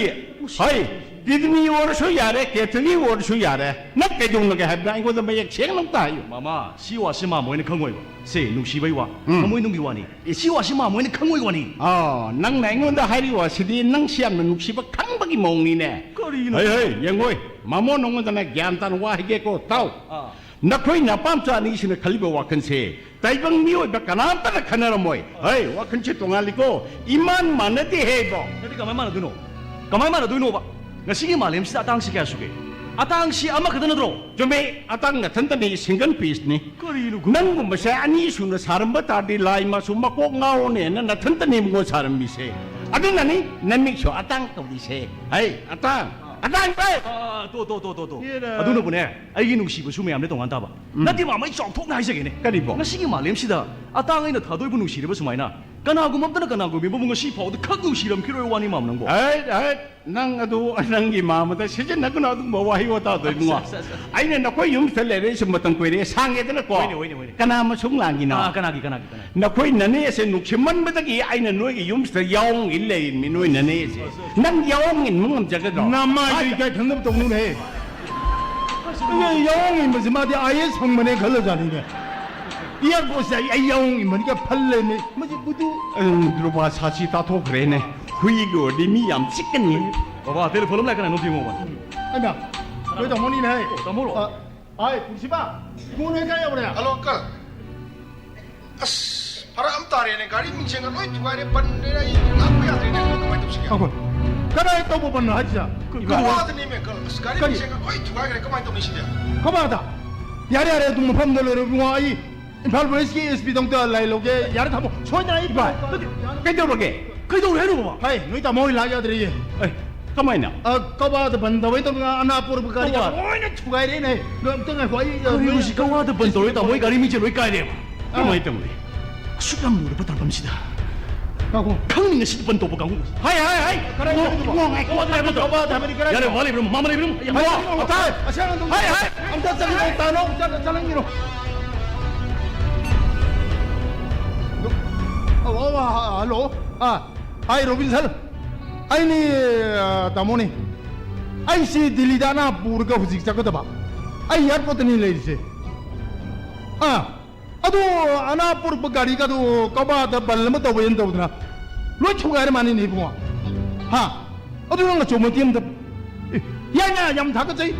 ꯍꯩ, ꯀꯤꯗꯅꯤ ꯑꯣꯏꯔꯁꯨ ꯌꯥꯔꯦ, ꯀꯦꯇꯂꯤ ꯑꯣꯏꯔꯁꯨ ꯌꯥꯔꯦ꯫ ꯅꯪ ꯀꯩꯗꯧꯅꯒꯦ ꯍꯥꯏꯕꯅꯣ? ꯑꯩꯉꯣꯟꯗ ꯃꯌꯦꯛ ꯁꯦꯡꯅ ꯑꯝꯇ ꯍꯥꯏꯌꯨ꯫ ꯃꯥꯃ, ꯁꯤ ꯋꯥꯁꯤ ꯃꯥꯃ ꯍꯣꯏꯅ ꯈꯪꯉꯣꯏꯕ꯫ ꯁꯦ, ꯅꯨꯡꯁꯤꯕꯩ ꯋꯥ, ꯎꯝ꯫ ꯊꯃꯣꯏ ꯅꯨꯡꯒꯤ ꯋꯥꯅꯤ꯫ ꯑꯦ, ꯁꯤ ꯋꯥꯁꯤ ꯃꯥꯃ ꯍꯣꯏꯅ ꯈꯪꯉꯣꯏ ꯋꯥꯅꯤ꯫ ꯑꯥ, ꯅꯪꯅ ꯑꯩꯉꯣꯟꯗ ꯍꯥꯏꯔꯤ ꯋꯥꯁꯤꯗꯤ ꯅꯪꯁꯤ ꯌꯥꯝꯅ ꯅꯨꯡꯁꯤꯕ ꯈꯪꯕꯒꯤ ꯃꯑꯣꯡꯅꯤꯅꯦ꯫ ꯀꯔꯤꯅꯣ? ꯍꯩ, ꯍꯩ, ꯌꯦꯡꯉꯣꯏ꯫ ꯃꯥꯃꯣ ꯅꯉꯣꯟꯗꯅꯦ ꯒ꯭ꯌꯥꯟ ꯇꯥꯅ ꯋꯥ ꯍꯥꯏꯒꯦꯀꯣ, ꯇꯥꯎ꯫ ꯑꯥ꯫ ꯅꯈꯣꯏ ꯅꯄꯥꯝꯆꯥ ꯑꯅꯤꯁꯤꯅ ꯈꯜꯂꯤꯕ ꯋꯥꯈꯜꯁꯦ ꯇꯥꯏꯕꯪ ꯃꯤꯑꯣꯏꯕ ꯀꯅꯥꯝꯇꯅ ꯈꯟꯅꯔꯝꯃꯣꯏ꯫ ꯍꯩ, ꯋꯥꯈꯜꯁꯦ ꯇꯣꯉꯥꯜꯂꯤꯀꯣ, ꯏꯃꯥꯟ ꯃꯥꯟꯅꯗꯦ ꯍꯦ ꯏꯕꯣ꯫ ꯅꯠꯇꯦ, ꯀꯃꯥꯏꯅ ꯃꯥꯟꯅꯗꯣꯏꯅꯣ? ꯀꯃꯥꯏꯅ ꯃꯥꯟꯅꯗꯣꯏꯅꯣꯕ? ꯉꯁꯤꯒꯤ ꯃꯥꯂꯦꯝꯁꯤꯗ ꯑꯇꯥꯡꯁꯤ ꯀꯌꯥ ꯁꯨꯒꯦ? ꯑꯇꯥꯡꯁꯤ ꯑꯃꯈꯛꯇ ꯅꯠꯇ꯭ꯔꯣ? ꯆꯨꯝꯃꯦ, ꯑꯇꯥꯡ ꯅꯊꯟꯇꯅꯤ, single piece ꯅꯤ꯫ ꯀꯔꯤꯅꯣ ꯈꯪꯗꯦ꯫ ꯅꯪꯒꯨꯝꯕꯁꯦ ꯑꯅꯤ ꯁꯨꯅ ꯁꯥꯔꯝꯕ ꯇꯥꯔꯗꯤ ꯂꯥꯏ ꯃꯥꯁꯨ ꯃꯀꯣꯛ ꯉꯥꯎꯔꯅꯦꯅ ꯅꯊꯟꯇꯅꯦ ꯃꯉꯣꯟ ꯁꯥꯔꯝꯃꯤꯁꯦ꯫ ꯑꯗꯨꯅꯅꯤ ꯅꯃꯤꯠꯁꯨ ꯑꯇꯥꯡ ꯇꯧꯔꯤꯁꯦ꯫ ꯍꯩ, ꯑꯇꯥꯡ, ꯑꯇꯥꯡ, ꯍꯩ! ꯑꯥ, ꯇꯣ, ꯇꯣ, ꯇꯣ, ꯇꯣ, ꯇꯣ꯫ ꯍꯦꯔꯥ꯫ ꯑꯗꯨꯅꯕꯨꯅꯦ, ꯑꯩꯒꯤ ꯅꯨꯡꯁꯤꯕꯁꯨ ꯃꯌꯥꯝꯗ ꯇꯣꯉꯥꯟ ꯇꯥꯕ꯫ ꯎꯝ꯫ ꯅꯠꯇꯦ, ꯃꯥꯃ, ꯑꯩ ꯆꯥꯎꯊꯣꯛꯅ ꯍꯥꯏꯖꯒꯦꯅꯦ꯫ ꯀꯔꯤꯕꯣ? ꯉꯁꯤꯒꯤ ꯃꯥꯂꯦꯝꯁꯤꯗ ꯑꯇꯥꯡ ꯑꯩꯅ ꯊꯥꯗꯣꯏꯕꯨ ꯅꯨꯡꯁꯤꯔꯤꯕ ꯁꯨꯃꯥꯏꯅ ꯀꯅꯥꯒꯨꯝꯕ ꯑꯝꯇꯅ ꯀꯅꯥꯒꯨꯝꯕꯤꯕꯕꯨ ꯉꯁꯤ ꯐꯥꯎꯕꯗ ꯈꯛ ꯅꯨꯡꯁꯤꯔꯝꯈꯤꯔꯣꯏ ꯋꯥꯅꯤ, ꯃꯥꯃ, ꯅꯪꯕꯣ꯫ ꯍꯩꯠ, ꯍꯩꯠ, ꯅꯪ ꯑꯗꯨ ꯅꯪꯒꯤ ꯃꯥꯃꯗ ꯁꯤꯖꯤꯟꯅꯒꯅꯨ ꯑꯗꯨꯒꯨꯝꯕ ꯋꯥꯍꯩ ꯋꯥꯇꯥꯗꯣ, ꯏꯕꯨꯡꯉꯣ꯫ ꯑꯁ, ꯑꯁ, ꯑꯁ꯫ ꯑꯩꯅ ꯅꯈꯣꯏ ꯌꯨꯝꯁꯤꯗ ꯂꯩꯔꯛꯏꯁꯦ ꯃꯇꯝ ꯀꯨꯏꯔꯦ, ꯁꯥꯡꯉꯦꯗꯅꯀꯣ꯫ ꯍꯣꯏꯅꯦ, ꯍꯣꯏꯅꯦ, ꯍꯣꯏꯅꯦ꯫ ꯀꯅꯥ ꯃꯁꯨꯡ ꯂꯥꯡꯉꯤꯅꯣ? ꯑꯥ, ꯀꯅꯥꯒꯤ, ꯀꯅꯥꯒꯤ, ꯀꯅꯥꯒꯤ? ꯅꯈꯣꯏ ꯅꯅꯦ ꯑꯁꯦ ꯅꯨꯡꯁꯤꯃꯟꯕꯗꯒꯤ ꯑꯩꯅ ꯅꯣꯏꯒꯤ ꯌꯨꯝꯁꯤꯗ ꯌꯥꯑꯣꯡ ꯏꯜ ꯂꯩꯔꯤꯅꯤ, ꯅꯣꯏ ꯅꯅꯦ ꯑꯁꯦ꯫ ꯅꯪ ꯌꯥꯑꯣꯡ ꯏꯟꯕ ꯉꯝꯖꯒꯗ꯭ꯔꯣ? ꯅꯃꯥꯏꯗꯣ ꯍꯥꯏ- ꯏꯀꯥꯏ ꯈꯪꯗꯕ ꯇꯧꯅꯨꯅꯦꯍꯦ꯫ ꯑꯩ ꯌꯥꯑꯣꯡ ꯏꯟꯕꯁꯦ ꯃꯥꯗꯤ ꯑꯥꯏ ꯑꯦꯁ ꯐꯪꯕꯅꯦ ꯈꯜꯂꯖꯥꯠꯅꯤꯅꯦ꯫ ꯏꯌꯥꯔꯄꯣꯔꯠꯁꯦ ꯑꯩ, ꯑꯩ ꯌꯥꯑꯣꯡ ꯏꯟꯕꯅꯤꯒ ꯐꯜ ꯂꯩꯅꯦ꯫ ꯃꯁꯤ ꯕꯨꯗꯨ꯫ ꯎꯝ, ꯗ꯭ꯔꯣꯕꯥ ꯁꯥꯁꯤ ꯇꯥꯊꯣꯛꯈ꯭ꯔꯦꯅꯦ꯫ ꯍꯨꯏꯒꯤ ꯑꯣꯏꯔꯗꯤ ꯃꯤ ꯌꯥꯝ ꯆꯤꯛꯀꯅꯤ꯫ ꯕꯕꯥ, ꯇꯦꯂꯤꯐꯣꯟ ꯑꯃ ꯂꯥꯛꯑꯦ, ꯀꯅꯥꯅꯣ ꯑꯝꯇ ꯌꯦꯡꯉꯣꯕ꯫ ꯑꯩꯅ, ꯅꯣꯏ ꯇꯥꯃꯣꯅꯤꯅꯦ ꯍꯥꯏ꯫ ꯑꯣ, ꯇꯥꯃꯣꯔꯣ? ꯑ, ꯍꯥꯏ, ꯄꯨꯟꯁꯤꯕ, ꯏꯕꯨꯡꯉꯣ ꯅꯣꯏ ꯀꯥꯏ ꯌꯧꯔꯦ? ꯍꯜꯂꯣ, ꯑꯪꯀꯜ꯫ ꯑꯁ, ꯐꯔꯛ ꯑꯃ ꯇꯥꯔꯦꯅꯦ, ꯒꯥꯔꯤ ꯃꯤꯡꯁꯦꯜꯒ ꯂꯣꯏ ꯊꯨꯒꯥꯏꯔꯦ, ꯕꯟ ꯂꯩꯔꯦ, ꯑꯩ ꯂꯥꯛꯄ ꯌꯥꯗ꯭ꯔꯦꯅꯦ, ꯑꯪꯀꯜ, ꯀꯃꯥꯏꯅ ꯇꯧꯁꯤꯒꯦ? ꯑꯩꯈꯣꯏ, ꯀꯗꯥꯏ ꯇꯧꯕ ꯕꯟꯅꯣ ꯍꯥꯏꯁꯦ? ꯀꯕꯥꯗꯅꯦꯃꯦ, ꯑꯪꯀꯜ, ꯑꯁ, ꯒꯥꯔꯤ ꯀꯔꯤ? ꯃꯤꯡꯁꯦꯜꯒ ꯂꯣꯏ ꯊꯨꯒꯥꯏꯈ꯭ꯔꯦ, ꯀꯃꯥꯏꯅ ꯇꯧꯅꯤ ꯁꯤꯗꯤ? ꯀꯕꯥꯗ? ꯌꯥꯔꯦ, ꯌꯥꯔꯦ, ꯑꯗꯨ ꯃꯐꯝꯗ ꯂꯣꯏꯔꯦ, ꯏꯕꯨꯡꯉꯣ, ꯑꯩ ꯏꯝꯐꯥꯜ ꯄꯨꯂꯤꯁꯀꯤ ꯑꯦꯁ ꯄꯤꯗ ꯑꯝꯇ ꯂꯥꯏ ꯂꯧꯒꯦ꯫ ꯌꯥꯔꯦ, ꯊꯝꯃꯣ꯫ ꯁꯣꯏꯗꯅ ꯑꯩ ꯏꯕꯥꯏ, ꯄꯥꯎ ꯀꯩꯗꯧꯔꯒꯦ? ꯀꯩꯗꯧꯔꯦ ꯍꯥꯏꯅꯣ, ꯕꯕꯥ? ꯍꯥꯏ, ꯅꯣꯏ ꯇꯥꯃꯣ ꯍꯣꯏ ꯂꯥꯛ ꯌꯥꯗ꯭ꯔꯦꯌꯦ꯫ ꯑꯦ, ꯀꯃꯥꯏꯅ? ꯑ, ꯀꯋꯥꯗ ꯕꯟ ꯇꯧꯋꯦ ꯇꯧꯗꯅ ꯑꯅꯥ ꯄꯨꯔꯛꯄ ꯒꯥꯔꯤ ꯀꯋꯥ? ꯂꯣꯏꯅ ꯊꯨꯒꯥꯏꯔꯦꯅꯦ꯫ ꯑꯗꯣ ꯑꯝꯇ ꯉꯥꯏꯈꯣ, ꯑꯩ, ꯑ, ꯀꯔꯤꯅꯣ ꯅꯣꯏ ꯁꯤ ꯀꯋꯥꯗ ꯕꯟ ꯇꯧꯔꯦ, ꯇꯥꯃꯣ ꯍꯣꯏ ꯒꯥꯔꯤ ꯃꯤꯡꯁꯦ ꯂꯣꯏ ꯀꯥꯏꯔꯦꯕ꯫ ꯑ꯫ ꯀꯃꯥꯏꯅ ꯇꯧꯅꯤ? ꯑꯁꯨꯛ ꯌꯥꯝ ꯂꯨꯔꯕ ꯇꯥꯡꯀꯛꯁꯤꯗ꯫ ꯉꯥꯏꯈꯣ꯫ ꯈꯪꯅꯤꯡꯉꯦ ꯁꯤ ꯕꯟ ꯇꯧꯕ ꯀꯥꯡꯕꯨ꯫ ꯍꯥꯏ, ꯍꯥꯏ, ꯍꯥꯏ꯫ ꯀꯔꯥꯏ ꯏꯕꯨꯡꯉꯣ, ꯆꯠꯂꯤꯅꯣ? ꯏꯕꯨꯡꯉꯣ, ꯉꯥꯏꯈꯣ, ꯀꯋꯥꯗ ꯉꯥꯏꯈꯣ꯫ ꯕꯟ ꯇꯧꯕ ꯍꯥꯏꯕꯅꯤ, ꯀꯔꯥꯏ ꯌꯥꯔꯦ, ꯆꯠꯂꯤꯅꯣ? ꯕꯕꯥ ꯂꯩꯕꯤꯔꯝꯃꯣ, ꯃꯃꯥ ꯂꯩꯕꯤꯔꯝꯃꯣ꯫ ꯍꯥꯏ, ꯏꯕꯨꯡꯉꯣ, ꯍꯥꯏ, ꯑꯁꯦꯡꯕ ꯑꯗꯨꯝ ꯍꯥꯏ, ꯍꯥꯏ, ꯑꯝꯇ ꯆꯠꯂꯤꯅꯣ? ꯇꯥꯅꯣ, ꯆꯠ-, ꯆꯠꯍꯟꯈꯤꯅꯣ꯫ ꯑꯣ, ꯑꯣ, ꯑ, ꯍꯜꯂꯣ꯫ ꯑ, ꯍꯥꯏ, ꯔꯣꯕꯤꯟꯁꯟ꯫ ꯑꯩꯅꯤ, ꯑ, ꯇꯥꯃꯣꯅꯤ꯫ ꯑꯩꯁꯤ ꯗꯤꯜꯂꯤꯗ ꯑꯅꯥ ꯄꯨꯔꯒ ꯍꯧꯖꯤꯛ ꯆꯠꯀꯗꯕ꯫ ꯑꯩ ꯑꯦꯌꯥꯔꯄꯣꯔꯠꯇꯅꯤ ꯂꯩꯔꯤꯁꯦ꯫ ꯑ, ꯑꯗꯨ ꯑꯅꯥ ꯄꯨꯔꯛꯄ ꯒꯥꯔꯤꯒꯗꯨ ꯀꯕꯥꯗ ꯕꯟ ꯑꯃ ꯇꯧꯕꯩꯅ ꯇꯧꯗꯅ ꯂꯣꯏ ꯊꯨꯒꯥꯏꯔ ꯃꯥꯅꯤꯅꯦ, ꯏꯕꯨꯡꯉꯣ꯫ ꯍꯥ? ꯑꯗꯨ ꯅꯪ ꯑꯆꯧꯕ ꯃꯇꯦꯡ ꯑꯝꯇ, ꯑꯦ, ꯌꯥꯏ, ꯌꯥꯏ, ꯌꯥꯝ ꯊꯥꯒꯠꯆꯩ꯫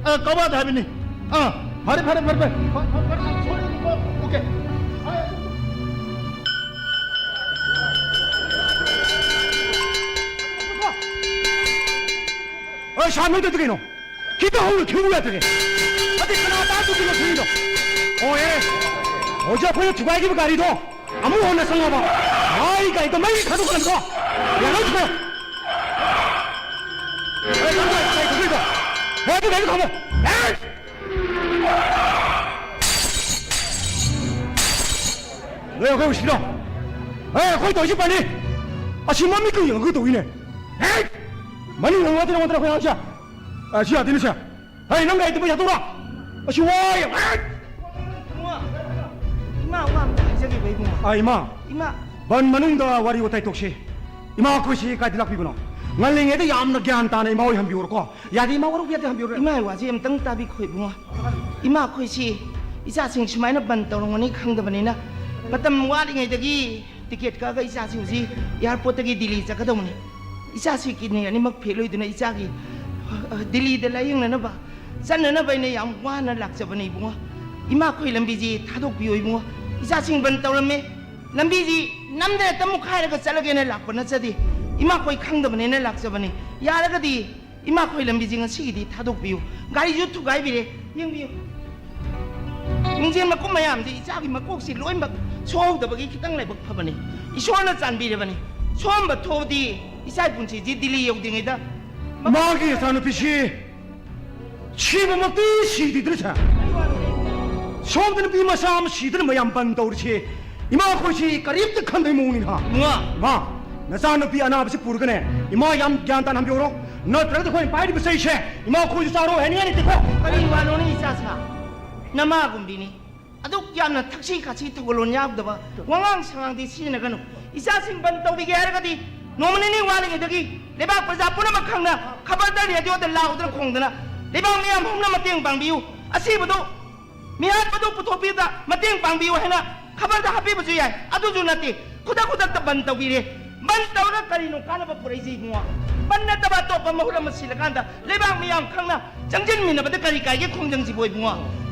ꯑ, ꯀꯕꯥꯗ ꯍꯥꯏꯕꯅꯤ꯫ ꯑꯥ, ꯐꯔꯦ, ꯐꯔꯦ, ꯐꯔꯦ, ꯐꯔꯦ꯫ ꯐ-, ꯐ-, ꯐꯔꯦ, ꯁꯣꯏꯔꯅꯨꯀꯣ꯫ ꯑꯣꯀꯦ꯫ ꯑꯩ ꯁꯥꯟꯅꯗꯣꯏꯗꯨ ꯀꯩꯅꯣ? ꯈꯤꯇ ꯍꯧꯅ ꯈꯤꯍꯧꯕ ꯌꯥꯗ꯭ꯔꯦ꯫ ꯑꯗꯩ ꯀꯅꯥ ꯇꯥꯗꯣꯏꯅꯣ ꯈꯪꯉꯤꯅꯣ? ꯑꯣ, ꯌꯥꯔꯦ꯫ ꯍꯧꯖꯤꯛ ꯑꯩꯈꯣꯏꯅ ꯊꯨꯒꯥꯏꯈꯤꯕ ꯒꯥꯔꯤꯗꯣ ꯑꯃꯨꯛ ꯍꯟꯅ ꯆꯪꯉꯕ? ꯑꯩ ꯒꯥꯔꯤꯗꯣ ꯃꯩ ꯊꯥꯗꯣꯛꯈ꯭ꯔꯅꯤꯀꯣ꯫ ꯌꯥꯔꯣꯏ, ꯊꯨꯒꯥꯏ꯫ ꯑꯦ, ꯊꯝꯃꯣ, ꯑꯦ, ꯊꯝꯃꯣ, ꯊꯝꯃꯣ꯫ ꯑꯦ! ꯅꯣꯏ ꯑꯩꯈꯣꯏ ꯎꯁꯤꯠꯇ꯭ꯔꯣ? ꯑꯦ, ꯑꯩꯈꯣꯏ ꯇꯧꯔꯤꯁꯤ ꯐꯅꯤ꯫ ꯑꯁꯤ ꯃꯃꯤꯠꯀ ꯌꯦꯡꯉꯒ ꯇꯧꯏꯅꯦ꯫ ꯍꯦ! ꯃꯅꯤꯡ ꯍꯪꯉꯗꯤ ꯅꯉꯣꯟꯗ ꯑꯩꯈꯣꯏ ꯍꯥꯏꯁꯦ꯫ ꯑ, ꯁꯤ ꯌꯥꯗꯦꯅꯦ, ꯁꯦ꯫ ꯍꯦ, ꯅꯪ ꯒꯥꯔꯤꯗꯣ ꯄꯩꯁꯥ ꯇꯧꯔꯣ꯫ ꯑꯁꯤ ꯋꯥꯏ꯫ ꯏꯃꯥ, ꯋꯥ ꯑꯝꯇ ꯍꯥꯏꯖꯒꯦꯕ, ꯏꯕꯨꯡꯉꯣ꯫ ꯑ, ꯏꯃꯥ꯫ ꯏꯃꯥ꯫ ꯕꯟ ꯃꯅꯨꯡꯗ ꯋꯥꯔꯤ ꯋꯥꯇꯥꯏ ꯇꯧꯁꯤ꯫ ꯏꯃꯥ, ꯑꯩꯈꯣꯏꯁꯤ ꯀꯥꯏꯗ ꯂꯥꯛꯄꯤꯕꯅꯣ? ꯉꯜꯂꯤꯉꯩꯗ ꯌꯥꯝꯅ ꯒ꯭ꯌꯥꯟ ꯇꯥꯅ ꯏꯃꯥ ꯍꯣꯏ ꯍꯟꯕꯤꯌꯨꯔꯣꯀꯣ꯫ ꯌꯥꯗꯦ, ꯏꯃꯥ ꯋꯥꯔꯧꯕꯤꯗꯦ, ꯍꯟꯕꯤꯌꯨꯔꯣ꯫ ꯏꯃꯥꯒꯤ ꯋꯥꯁꯦ ꯑꯝꯇꯪ ꯇꯥꯕꯤꯈꯣ, ꯏꯕꯨꯡꯉꯣ꯫ ꯏꯃꯥ, ꯑꯩꯈꯣꯏꯁꯤ ꯏꯆꯥꯁꯤꯡ ꯁꯨꯃꯥꯏꯅ ꯕꯟ ꯇꯧꯔꯝꯒꯅꯤ ꯈꯪꯗꯕꯅꯤꯅ, ꯃꯇꯝ ꯋꯥꯠꯂꯤꯉꯩꯗꯒꯤ ꯇꯤꯀꯦꯠ ꯀꯛꯑꯒ ꯏꯆꯥꯁꯤꯡꯁꯤ ꯑꯦꯌꯥꯔꯄꯣꯔꯠꯇꯒꯤ ꯗꯤꯜꯂꯤ ꯆꯠꯀꯗꯧꯕꯅꯤ꯫ ꯏꯆꯥꯁꯤ ꯀꯤꯗꯅꯤ ꯑꯅꯤꯃꯛ ꯐꯦꯜ ꯑꯣꯏꯗꯨꯅ ꯏꯆꯥꯒꯤ, ꯑ, ꯑ, ꯗꯤꯜꯂꯤꯗ ꯂꯥꯌꯦꯡꯅꯅꯕ, ꯆꯠꯅꯅꯕ ꯑꯩꯅ ꯌꯥꯝ ꯋꯥꯅ ꯂꯥꯛꯆꯕꯅꯦ, ꯏꯕꯨꯡꯉꯣ꯫ ꯏꯃꯥ, ꯑꯩꯈꯣꯏ ꯂꯝꯕꯤꯁꯤ ꯊꯥꯗꯣꯛꯄꯤꯌꯣ, ꯏꯕꯨꯡꯉꯣ꯫ ꯏꯆꯥꯁꯤꯡ ꯕꯟ ꯇꯧꯔꯝꯃꯦ꯫ ꯂꯝꯕꯤꯁꯤ ꯅꯝꯗ ꯍꯦꯛꯇ ꯃꯨꯛꯈꯥꯏꯔꯒ ꯆꯠꯂꯒꯦꯅ ꯂꯥꯛꯄ ꯅꯠꯆꯗꯦ꯫ ꯏꯃꯥ, ꯑꯩꯈꯣꯏ ꯈꯪꯗꯕꯅꯦꯅ ꯂꯥꯛꯆꯕꯅꯦ꯫ ꯌꯥꯔꯒꯗꯤ ꯏꯃꯥ, ꯑꯩꯈꯣꯏ ꯂꯝꯕꯤꯁꯤ ꯉꯁꯤꯒꯤꯗꯤ ꯊꯥꯗꯣꯛꯄꯤꯌꯨ꯫ ꯒꯥꯔꯤꯁꯨ ꯊꯨꯒꯥꯏꯕꯤꯔꯦ꯫ ꯌꯦꯡꯕꯤꯌꯨ꯫ ꯃꯤꯡꯖꯦꯜ ꯃꯀꯨꯝ ꯃꯌꯥꯝꯁꯤ ꯏꯆꯥꯒꯤ ꯃꯀꯣꯛꯁꯤ ꯂꯣꯏꯅꯃꯛ ꯁꯣꯛꯍꯧꯗꯕꯒꯤ ꯈꯤꯇꯪ ꯂꯥꯏꯕꯛ ꯐꯕꯅꯤ꯫ ꯏꯁꯣꯔꯅ ꯆꯥꯟꯕꯤꯔꯕꯅꯤ꯫ ꯁꯣꯛꯑꯝꯕ ꯊꯣꯛꯑꯗꯤ ꯏꯆꯥꯒꯤ ꯄꯨꯟꯁꯤꯁꯤ ꯗꯤꯜꯂꯤ ꯌꯧꯗ꯭ꯔꯤꯉꯩꯗ ꯃꯥꯒꯤ ꯏꯆꯥꯅꯨꯄꯤꯁꯤ ꯁꯤꯕꯃꯛꯇꯤ ꯁꯤꯗ꯭ꯔꯤꯗꯅ ꯁꯥ꯫ ꯁꯣꯝꯗ ꯅꯨꯄꯤ ꯃꯆꯥ ꯑꯃ ꯁꯤꯗꯅ ꯃꯌꯥꯝ ꯕꯟ ꯇꯧꯔꯤꯁꯤ꯫ ꯏꯃꯥ, ꯑꯩꯈꯣꯏꯁꯤ ꯀꯔꯤꯝꯇ ꯈꯟꯗꯕꯩ ꯃꯑꯣꯡꯅꯤ ꯍꯥ꯫ ꯏꯃꯥ꯫ ꯏꯃꯥ, ꯅꯆꯥꯅꯨꯄꯤ ꯑꯅꯥꯕꯁꯤ ꯄꯨꯔꯒꯅꯦ, ꯏꯃꯥ ꯌꯥꯝ ꯒ꯭ꯌꯥꯟ ꯇꯥꯅ ꯍꯟꯕꯤꯍꯧꯔꯣ꯫ ꯅꯠꯇ꯭ꯔꯒꯗꯤ ꯑꯩꯈꯣꯏꯅ ꯄꯥꯏꯔꯤꯕ ꯆꯩꯁꯦ ꯏꯃꯥ, ꯑꯩꯈꯣꯏꯁꯨ ꯆꯥꯔꯣ ꯍꯥꯏꯅꯤꯡꯉꯥꯏ ꯂꯩꯇꯦꯀꯣ꯫ ꯀꯔꯤ ꯋꯥꯅꯣꯅꯦ ꯏꯆꯥꯁꯥ? ꯅꯃꯥꯒꯨꯝꯕꯤꯅꯤ꯫ ꯑꯗꯨꯛ ꯌꯥꯝꯅ ꯊꯛꯁꯤ ꯈꯥꯁꯤ ꯊꯧꯒꯜꯂꯣꯟ ꯌꯥꯎꯗꯕ ꯋꯥꯉꯥꯡ ꯁꯉꯥꯡꯗꯤ ꯁꯤꯖꯤꯟꯅꯒꯅꯨ꯫ ꯏꯆꯥꯁꯤꯡ ꯕꯟ ꯇꯧꯕꯤꯒꯦ ꯍꯥꯏꯔꯒꯗꯤ ꯅꯣꯡꯃ ꯅꯤꯅꯤ ꯋꯥꯠꯂꯤꯉꯩꯗꯒꯤ ꯂꯩꯕꯥꯛ ꯄ꯭ꯔꯖꯥ ꯄꯨꯝꯅꯃꯛ ꯈꯪꯅ ꯈꯕꯔꯗ, ꯔꯦꯗꯤꯑꯣꯗ ꯂꯥꯎꯗꯅ ꯈꯣꯡꯗꯅ ꯂꯩꯕꯥꯛ ꯃꯤꯌꯥꯝ ꯄꯨꯝꯅ ꯃꯇꯦꯡ ꯄꯥꯡꯕꯤꯌꯨ꯫ ꯑꯁꯤꯕꯗꯨ ꯃꯤꯍꯥꯠꯄꯗꯨ ꯄꯨꯊꯣꯛꯄꯤꯕꯗ ꯃꯇꯦꯡ ꯄꯥꯡꯕꯤꯌꯨ ꯍꯥꯏꯅ ꯈꯕꯔꯗ ꯍꯥꯞꯄꯤꯕꯁꯨ ꯌꯥꯏ꯫ ꯑꯗꯨꯁꯨ ꯅꯠꯇꯦ, ꯈꯨꯗꯛ ꯈꯨꯗꯛꯇ ꯕꯟ ꯇꯧꯕꯤꯔꯦ꯫ ꯕꯟ ꯇꯧꯔꯒ ꯀꯔꯤꯅꯣ ꯀꯥꯟꯅꯕ ꯄꯨꯔꯛꯏꯁꯦ ꯏꯕꯨꯡꯉꯣ? ꯕꯟ ꯅꯠꯇꯕ ꯑꯇꯣꯞꯄ ꯃꯍꯨꯠ ꯑꯃ ꯁꯤꯜꯂꯀꯥꯟꯗ ꯂꯩꯕꯥꯛ ꯃꯤꯌꯥꯝ ꯈꯪꯅ ꯆꯪꯁꯤꯟꯃꯤꯟꯅꯕꯗ ꯀꯔꯤ ꯀꯥꯏꯒꯦ ꯈꯣꯡꯖꯪꯁꯤꯕꯨ ꯏꯕꯨꯡꯉꯣ?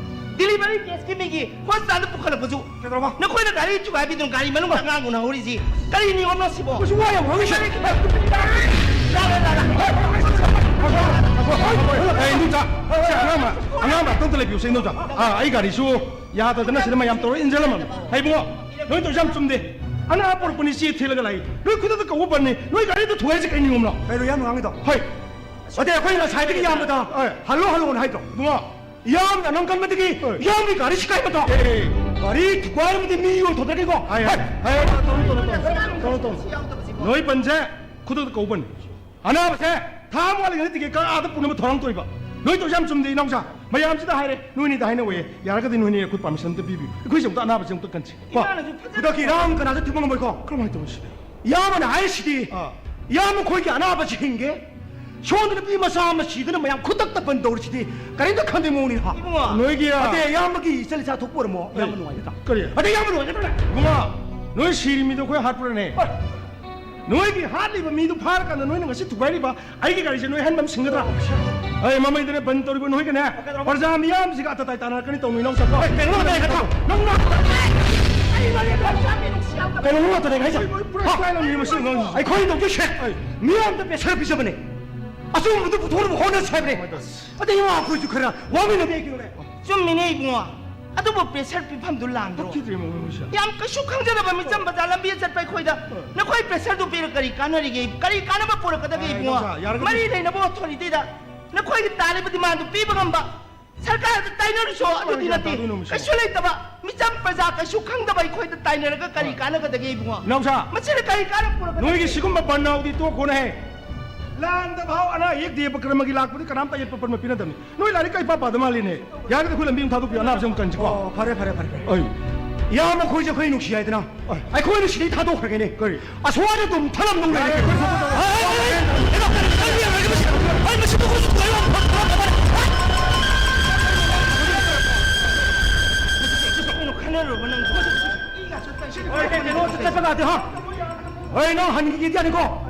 ꯗꯤꯂꯤꯚꯔꯤ ꯀꯦꯁꯀꯤ ꯃꯤꯒꯤ ꯍꯣꯁꯄꯤꯇꯥꯜꯗ ꯄꯨꯈꯠꯂꯛꯄꯁꯨ ꯀꯩꯗꯧꯔꯕ? ꯅꯈꯣꯏꯅ ꯒꯥꯔꯤ ꯊꯨꯒꯥꯏꯕꯤꯗꯨꯅ ꯒꯥꯔꯤ ꯃꯅꯨꯡꯗ ꯑꯉꯥꯡ ꯎꯅꯍꯧꯔꯤꯁꯤ ꯀꯔꯤ ꯅꯤꯌꯣꯝꯅꯣ ꯁꯤꯕꯣ? ꯃꯁꯤ ꯋꯥ ꯌꯥꯝ ꯉꯥꯡꯉꯤꯁꯦ꯫ ꯂꯥꯛ, ꯂꯥꯛ, ꯂꯥꯛ, ꯂꯥꯛ꯫ ꯑꯩ ꯏꯟꯗꯣꯝꯆꯥ, ꯁꯦ, ꯑꯉꯥꯡ ꯑꯃ, ꯑꯉꯥꯡ ꯑꯃ ꯑꯝꯇ ꯂꯩꯕꯤꯌꯨꯁꯦ, ꯏꯟꯗꯣꯝꯆꯥ꯫ ꯑꯥ, ꯑꯩ ꯒꯥꯔꯤꯁꯨ ꯌꯥꯗꯗꯅ ꯁꯤꯗ ꯃꯌꯥꯝ ꯇꯧꯔ ꯏꯟꯖꯜꯂꯝꯃꯕꯅꯤ꯫ ꯍꯩ ꯏꯕꯨꯡꯉꯣ, ꯅꯣꯏ ꯇꯧꯔꯤꯁꯦ ꯌꯥꯝ ꯆꯨꯝꯗꯦ꯫ ꯑꯅꯥ ꯄꯨꯔꯛꯄꯅꯤ ꯆꯦ ꯊꯤꯜꯂꯒ ꯂꯥꯛꯏ꯫ ꯅꯣꯏ ꯈꯨꯗꯛꯇ ꯀꯧꯕ ꯕꯟꯅꯤ꯫ ꯅꯣꯏ ꯒꯥꯔꯤꯗ ꯊꯨꯒꯥꯏꯁꯦ ꯀꯩ ꯅꯤꯌꯣꯝꯅꯣ? ꯀꯩꯅꯣ ꯌꯥꯝ ꯉꯥꯡꯉꯤꯗꯣ? ꯍꯣꯏ꯫ ꯑꯗꯩ ꯑꯩꯈꯣꯏ ꯉꯁꯥꯏꯗꯒꯤ ꯌꯥꯝꯕꯗ ꯍꯣꯏ꯫ ꯍꯜꯂꯣ ꯍꯜꯂꯣꯅ ꯍꯥꯏꯗꯣ꯫ ꯏꯕꯨꯡꯉꯣ, ꯌꯥꯝꯅ ꯅꯪ ꯀꯟꯕꯗꯒꯤ ꯍꯣꯏ꯫ ꯌꯥꯝꯒꯤ ꯒꯥꯔꯤ ꯁꯤꯀꯥꯏꯕꯗꯣ꯫ ꯑꯦ꯫ ꯒꯥꯔꯤ ꯊꯨꯒꯥꯏꯔꯕꯗꯤ ꯃꯤ ꯌꯣꯟꯊꯣꯛꯇ꯭ꯔꯒꯦꯀꯣ꯫ ꯍꯥꯏ, ꯍꯥꯏ, ꯍꯥꯏ, ꯇꯧꯔꯣ, ꯇꯧꯔꯣ, ꯇꯧꯔꯣ, ꯇꯧꯔꯣ, ꯇꯧꯔꯣ꯫ ꯅꯣꯏ ꯕꯟꯁꯦ ꯈꯨꯗꯛꯇ ꯀꯧꯕꯅꯤ꯫ ꯑꯅꯥꯕꯁꯦ ꯊꯥ ꯑꯃ ꯋꯥꯠꯂꯤꯉꯩꯗ ꯇꯤꯀꯦꯠ ꯀꯛꯑ ꯑꯥꯗ ꯄꯨꯅꯕ ꯊꯧꯔꯥꯡ ꯇꯧꯏꯕ꯫ ꯅꯣꯏ ꯇꯧꯔꯤꯁꯦ ꯌꯥꯝ ꯆꯨꯝꯗꯦ ꯏꯅꯥꯎꯆꯥ꯫ ꯃꯌꯥꯝꯁꯤꯗ ꯍꯥꯏꯔꯦ, ꯅꯣꯏꯅꯤꯗ ꯍꯥꯏꯅꯧꯑꯣꯌꯦ꯫ ꯌꯥꯔꯒꯗꯤ ꯅꯣꯏꯅꯤ ꯑꯩꯈꯣꯏ ꯄꯥꯔꯃꯤꯁꯟ ꯑꯝꯇ ꯄꯤꯕꯤꯌꯨ꯫ ꯑꯩꯈꯣꯏꯁꯦ ꯑꯝꯇ ꯑꯅꯥꯕꯁꯦ ꯑꯝꯇ ꯀꯟꯁꯤ꯫ ꯀꯣ? ꯏꯃꯥꯅꯁꯨ ꯐꯖꯅ ꯈꯨꯗꯛꯀꯤ ꯏꯔꯥꯡ ꯀꯅꯥꯁꯨ ꯊꯤꯡꯕ ꯉꯝꯃꯣꯏꯀꯣ? ꯀꯔꯝꯍꯥꯏꯅ ꯇꯧꯅꯤ ꯁꯤꯗꯤ? ꯏꯌꯥꯝꯕꯅ ꯍꯥꯏꯔꯤꯁꯤꯗꯤ, ꯑꯥ꯫ ꯏꯌꯥꯝꯕ ꯑꯩꯈꯣꯏꯒꯤ ꯑꯅꯥꯕꯁꯤ ꯍꯤꯡꯒꯦ, ꯁꯣꯝꯗ ꯅꯨꯄꯤ ꯃꯆꯥ ꯑꯃ ꯁꯤꯗꯅ ꯃꯌꯥꯝ ꯈꯨꯗꯛꯇ ꯕꯟ ꯇꯧꯔꯤꯁꯤꯗꯤ ꯀꯔꯤꯝꯇ ꯈꯟꯗꯦ ꯃꯑꯣꯡꯅꯤ ꯍꯥ? ꯏꯕꯨꯡꯉꯣ꯫ ꯅꯣꯏꯒꯤ ꯑꯇꯩ ꯏꯌꯥꯝꯕꯒꯤ ꯏꯆꯜ ꯏꯆꯥ ꯊꯣꯛꯄ ꯑꯣꯏꯔꯝꯃꯣ, ꯏꯌꯥꯝꯕ ꯅꯨꯡꯉꯥꯏꯒꯗ꯭ꯔꯥ? ꯀꯔꯤ? ꯑꯇꯩ ꯏꯌꯥꯝꯕ ꯅꯨꯡꯉꯥꯏꯒꯗ꯭ꯔꯥ? ꯏꯕꯨꯡꯉꯣ, ꯅꯣꯏ ꯁꯤꯔꯤ ꯃꯤꯗꯣ ꯑꯩꯈꯣꯏ ꯍꯥꯠꯄ꯭ꯔꯅꯦ? ꯍꯣꯏ꯫ ꯅꯣꯏꯒꯤ ꯍꯥꯠꯂꯤꯕ ꯃꯤꯗꯨ ꯐꯥꯔꯀꯥꯟꯗ ꯅꯣꯏꯅ ꯉꯁꯤ ꯊꯨꯒꯥꯏꯔꯤꯕ ꯑꯩꯒꯤ ꯒꯥꯔꯤꯁꯦ ꯅꯣꯏ ꯑꯍꯟꯕ ꯑꯃ ꯁꯤꯟꯒꯗ꯭ꯔꯥ? ꯑꯩ ꯃꯃꯩꯗꯅꯦ ꯕꯟ ꯇꯧꯔꯤꯕ ꯅꯣꯏꯒꯅꯦ ꯄ꯭ꯔꯖꯥ ꯃꯤꯌꯥꯝꯁꯤꯒ ꯑꯇꯇꯥꯏ ꯇꯥꯟꯅꯔꯛꯀꯅꯤ ꯇꯧꯅꯣ ꯏꯅꯥꯎꯆꯥꯀꯣ꯫ ꯀꯩꯅꯣ ꯅꯪ ꯇꯧꯔꯤꯁꯦ? ꯅꯪ ꯅꯪ ꯀꯩꯅꯣ ꯅꯪ ꯇꯧꯔꯤꯁꯦ? ꯄꯨꯔꯥ ꯍꯥ? ꯏꯁꯇꯥꯏꯜ ꯑꯃꯅꯤ ꯃꯁꯤ ꯑꯉꯥꯡꯁꯤꯁꯨ꯫ ꯑꯩꯈꯣꯏ ꯇꯧꯗꯣꯏꯁꯦ ꯃꯤꯌꯥꯝꯗ ꯄ꯭ꯔꯦꯁꯔ ꯄꯤꯖꯕꯅꯦ꯫ ꯑꯆꯨꯝꯕꯗꯨ ꯄꯨꯊꯣꯛꯅꯕ ꯍꯣꯠꯅꯁꯦ ꯍꯥꯏꯕꯅꯦ꯫ ꯑꯗꯩ ꯏꯃꯥ ꯑꯩꯈꯣꯏꯁꯨ ꯈꯔ ꯋꯥꯃꯤꯟꯅꯕ ꯌꯥꯏ ꯀꯩꯅꯣꯅꯦ꯫ ꯆꯨꯝꯃꯤꯅꯦ ꯏꯕꯨꯡꯉꯣ꯫ ꯑꯗꯨꯕꯨ ꯄ꯭ꯔꯦꯁꯔ ꯄꯤꯐꯝꯗꯨ ꯂꯥꯟꯗ꯭ꯔꯣ? ꯐꯠꯈꯤꯗ꯭ꯔꯦ ꯃꯃꯣꯏꯁꯦ꯫ ꯌꯥꯝ ꯀꯩꯁꯨ ꯈꯪꯖꯗꯕ ꯃꯤꯆꯝ ꯕꯖꯥꯔ ꯂꯝꯕꯤꯗ ꯆꯠꯄ ꯑꯩꯈꯣꯏꯗ ꯅꯈꯣꯏ ꯄ꯭ꯔꯦꯁꯔꯗꯨ ꯄꯤꯔ ꯀꯔꯤ ꯀꯥꯟꯅꯔꯤꯒꯦ? ꯀꯔꯤ ꯀꯥꯟꯅꯕ ꯄꯨꯔꯛꯀꯗꯒꯦ ꯑꯦ, ꯏꯕꯨꯡꯉꯣ? ꯏꯅꯥꯎꯆꯥ, ꯌꯥꯔꯒꯗꯤ ꯃꯔꯤ ꯂꯩꯅꯕ ꯑꯣꯊꯣꯔꯤꯇꯤꯗ ꯅꯈꯣꯏꯒꯤ ꯇꯥꯔꯤꯕ ꯗꯤꯃꯥꯟꯗꯨ ꯄꯤꯕ ꯉꯝꯕ ꯁꯔꯀꯥꯔꯗ ꯇꯥꯏꯅꯔꯨꯁꯣ꯫ ꯑꯗꯨꯗꯤ ꯀꯃꯥꯏꯅ ꯅꯠꯇꯦ꯫ ꯇꯥꯗꯣꯏꯅꯣ ꯃꯁꯤꯕꯣ? ꯀꯩꯁꯨ ꯂꯩꯇꯕ ꯃꯤꯆꯝ ꯄ꯭ꯔꯖꯥ ꯀꯩꯁꯨ ꯈꯪꯗꯕ ꯑꯩꯈꯣꯏꯗ ꯇꯥꯏꯅꯔꯒ ꯀꯔꯤ ꯀꯥꯟꯅꯒꯗꯒꯦ ꯏꯕꯨꯡꯉꯣ? ꯏꯅꯥꯎꯆꯥ, ꯃꯁꯤꯅ ꯀꯔꯤ ꯀꯥꯟꯅꯕ ꯄꯨꯔꯛꯀꯗꯒꯦ? ꯅꯣꯏꯒꯤ ꯁꯤꯒꯨꯝꯕ ꯕꯟ ꯍꯧꯗꯤ ꯇꯣꯛꯈꯣꯅꯦ꯫ ꯂꯥꯟꯗ ꯐꯥꯎ ꯑꯅꯥ ꯑꯌꯦꯛ ꯗꯦꯕ ꯀꯔꯃꯒꯤ ꯂꯥꯛꯄꯗꯤ ꯀꯅꯥꯝꯇ ꯑꯌꯦꯠꯄ ꯄꯟꯕ ꯄꯤꯅꯗꯕꯅꯤ꯫ ꯅꯣꯏ ꯂꯥꯏꯔꯤꯛ ꯀꯩ ꯄꯥ ꯄꯥꯗ ꯃꯥꯜꯂꯤꯅꯦ꯫ ꯌꯥꯔꯒꯗꯤ ꯑꯩꯈꯣꯏ ꯂꯝꯕꯤ ꯑꯃ ꯊꯥꯗꯣꯛꯄꯤꯌꯨ, ꯑꯅꯥꯕꯁꯦ ꯑꯃꯨꯛ ꯀꯟꯁꯤꯀꯣ꯫ ꯑꯣ, ꯐꯔꯦ, ꯐꯔꯦ, ꯐꯔꯦ, ꯐꯔꯦ꯫ ꯑꯩ ꯏꯌꯥꯝꯕ ꯑꯩꯈꯣꯏꯁꯦ ꯑꯩꯈꯣꯏ ꯅꯨꯡꯁꯤ ꯍꯥꯏꯗꯅ ꯑꯩꯈꯣꯏꯅ ꯁꯤꯗꯩ ꯊꯥꯗꯣꯛꯈ꯭ꯔꯒꯦꯅꯦ꯫ ꯀꯔꯤ? ꯑꯁ꯭ꯋꯥꯏꯗ ꯑꯗꯨꯝ ꯊꯅꯝ ꯅꯨꯡ ꯂꯩꯔꯒꯦ꯫ ꯌꯥꯔꯦ, ꯑꯩꯈꯣꯏ ꯊꯣꯛꯄ ꯇꯧꯔꯣ꯫ ꯍꯩ, ꯍꯩ, ꯍꯩ, ꯍꯩ, ꯍꯩ, ꯍꯩ, ꯃꯁꯤ ꯊꯣꯛꯄ ꯇꯧꯔꯣ꯫ ꯀꯩꯅꯣ ꯈꯟꯅꯔꯨꯔꯕ ꯅꯪ? ꯍꯣꯏ, ꯀꯩꯅꯣ ꯆꯠꯄ ꯌꯥꯗꯦ, ꯍꯥ? ꯍꯣꯏ, ꯅꯪ ꯍꯟꯈꯤꯒꯦꯗꯤ ꯌꯥꯅꯤꯀꯣ?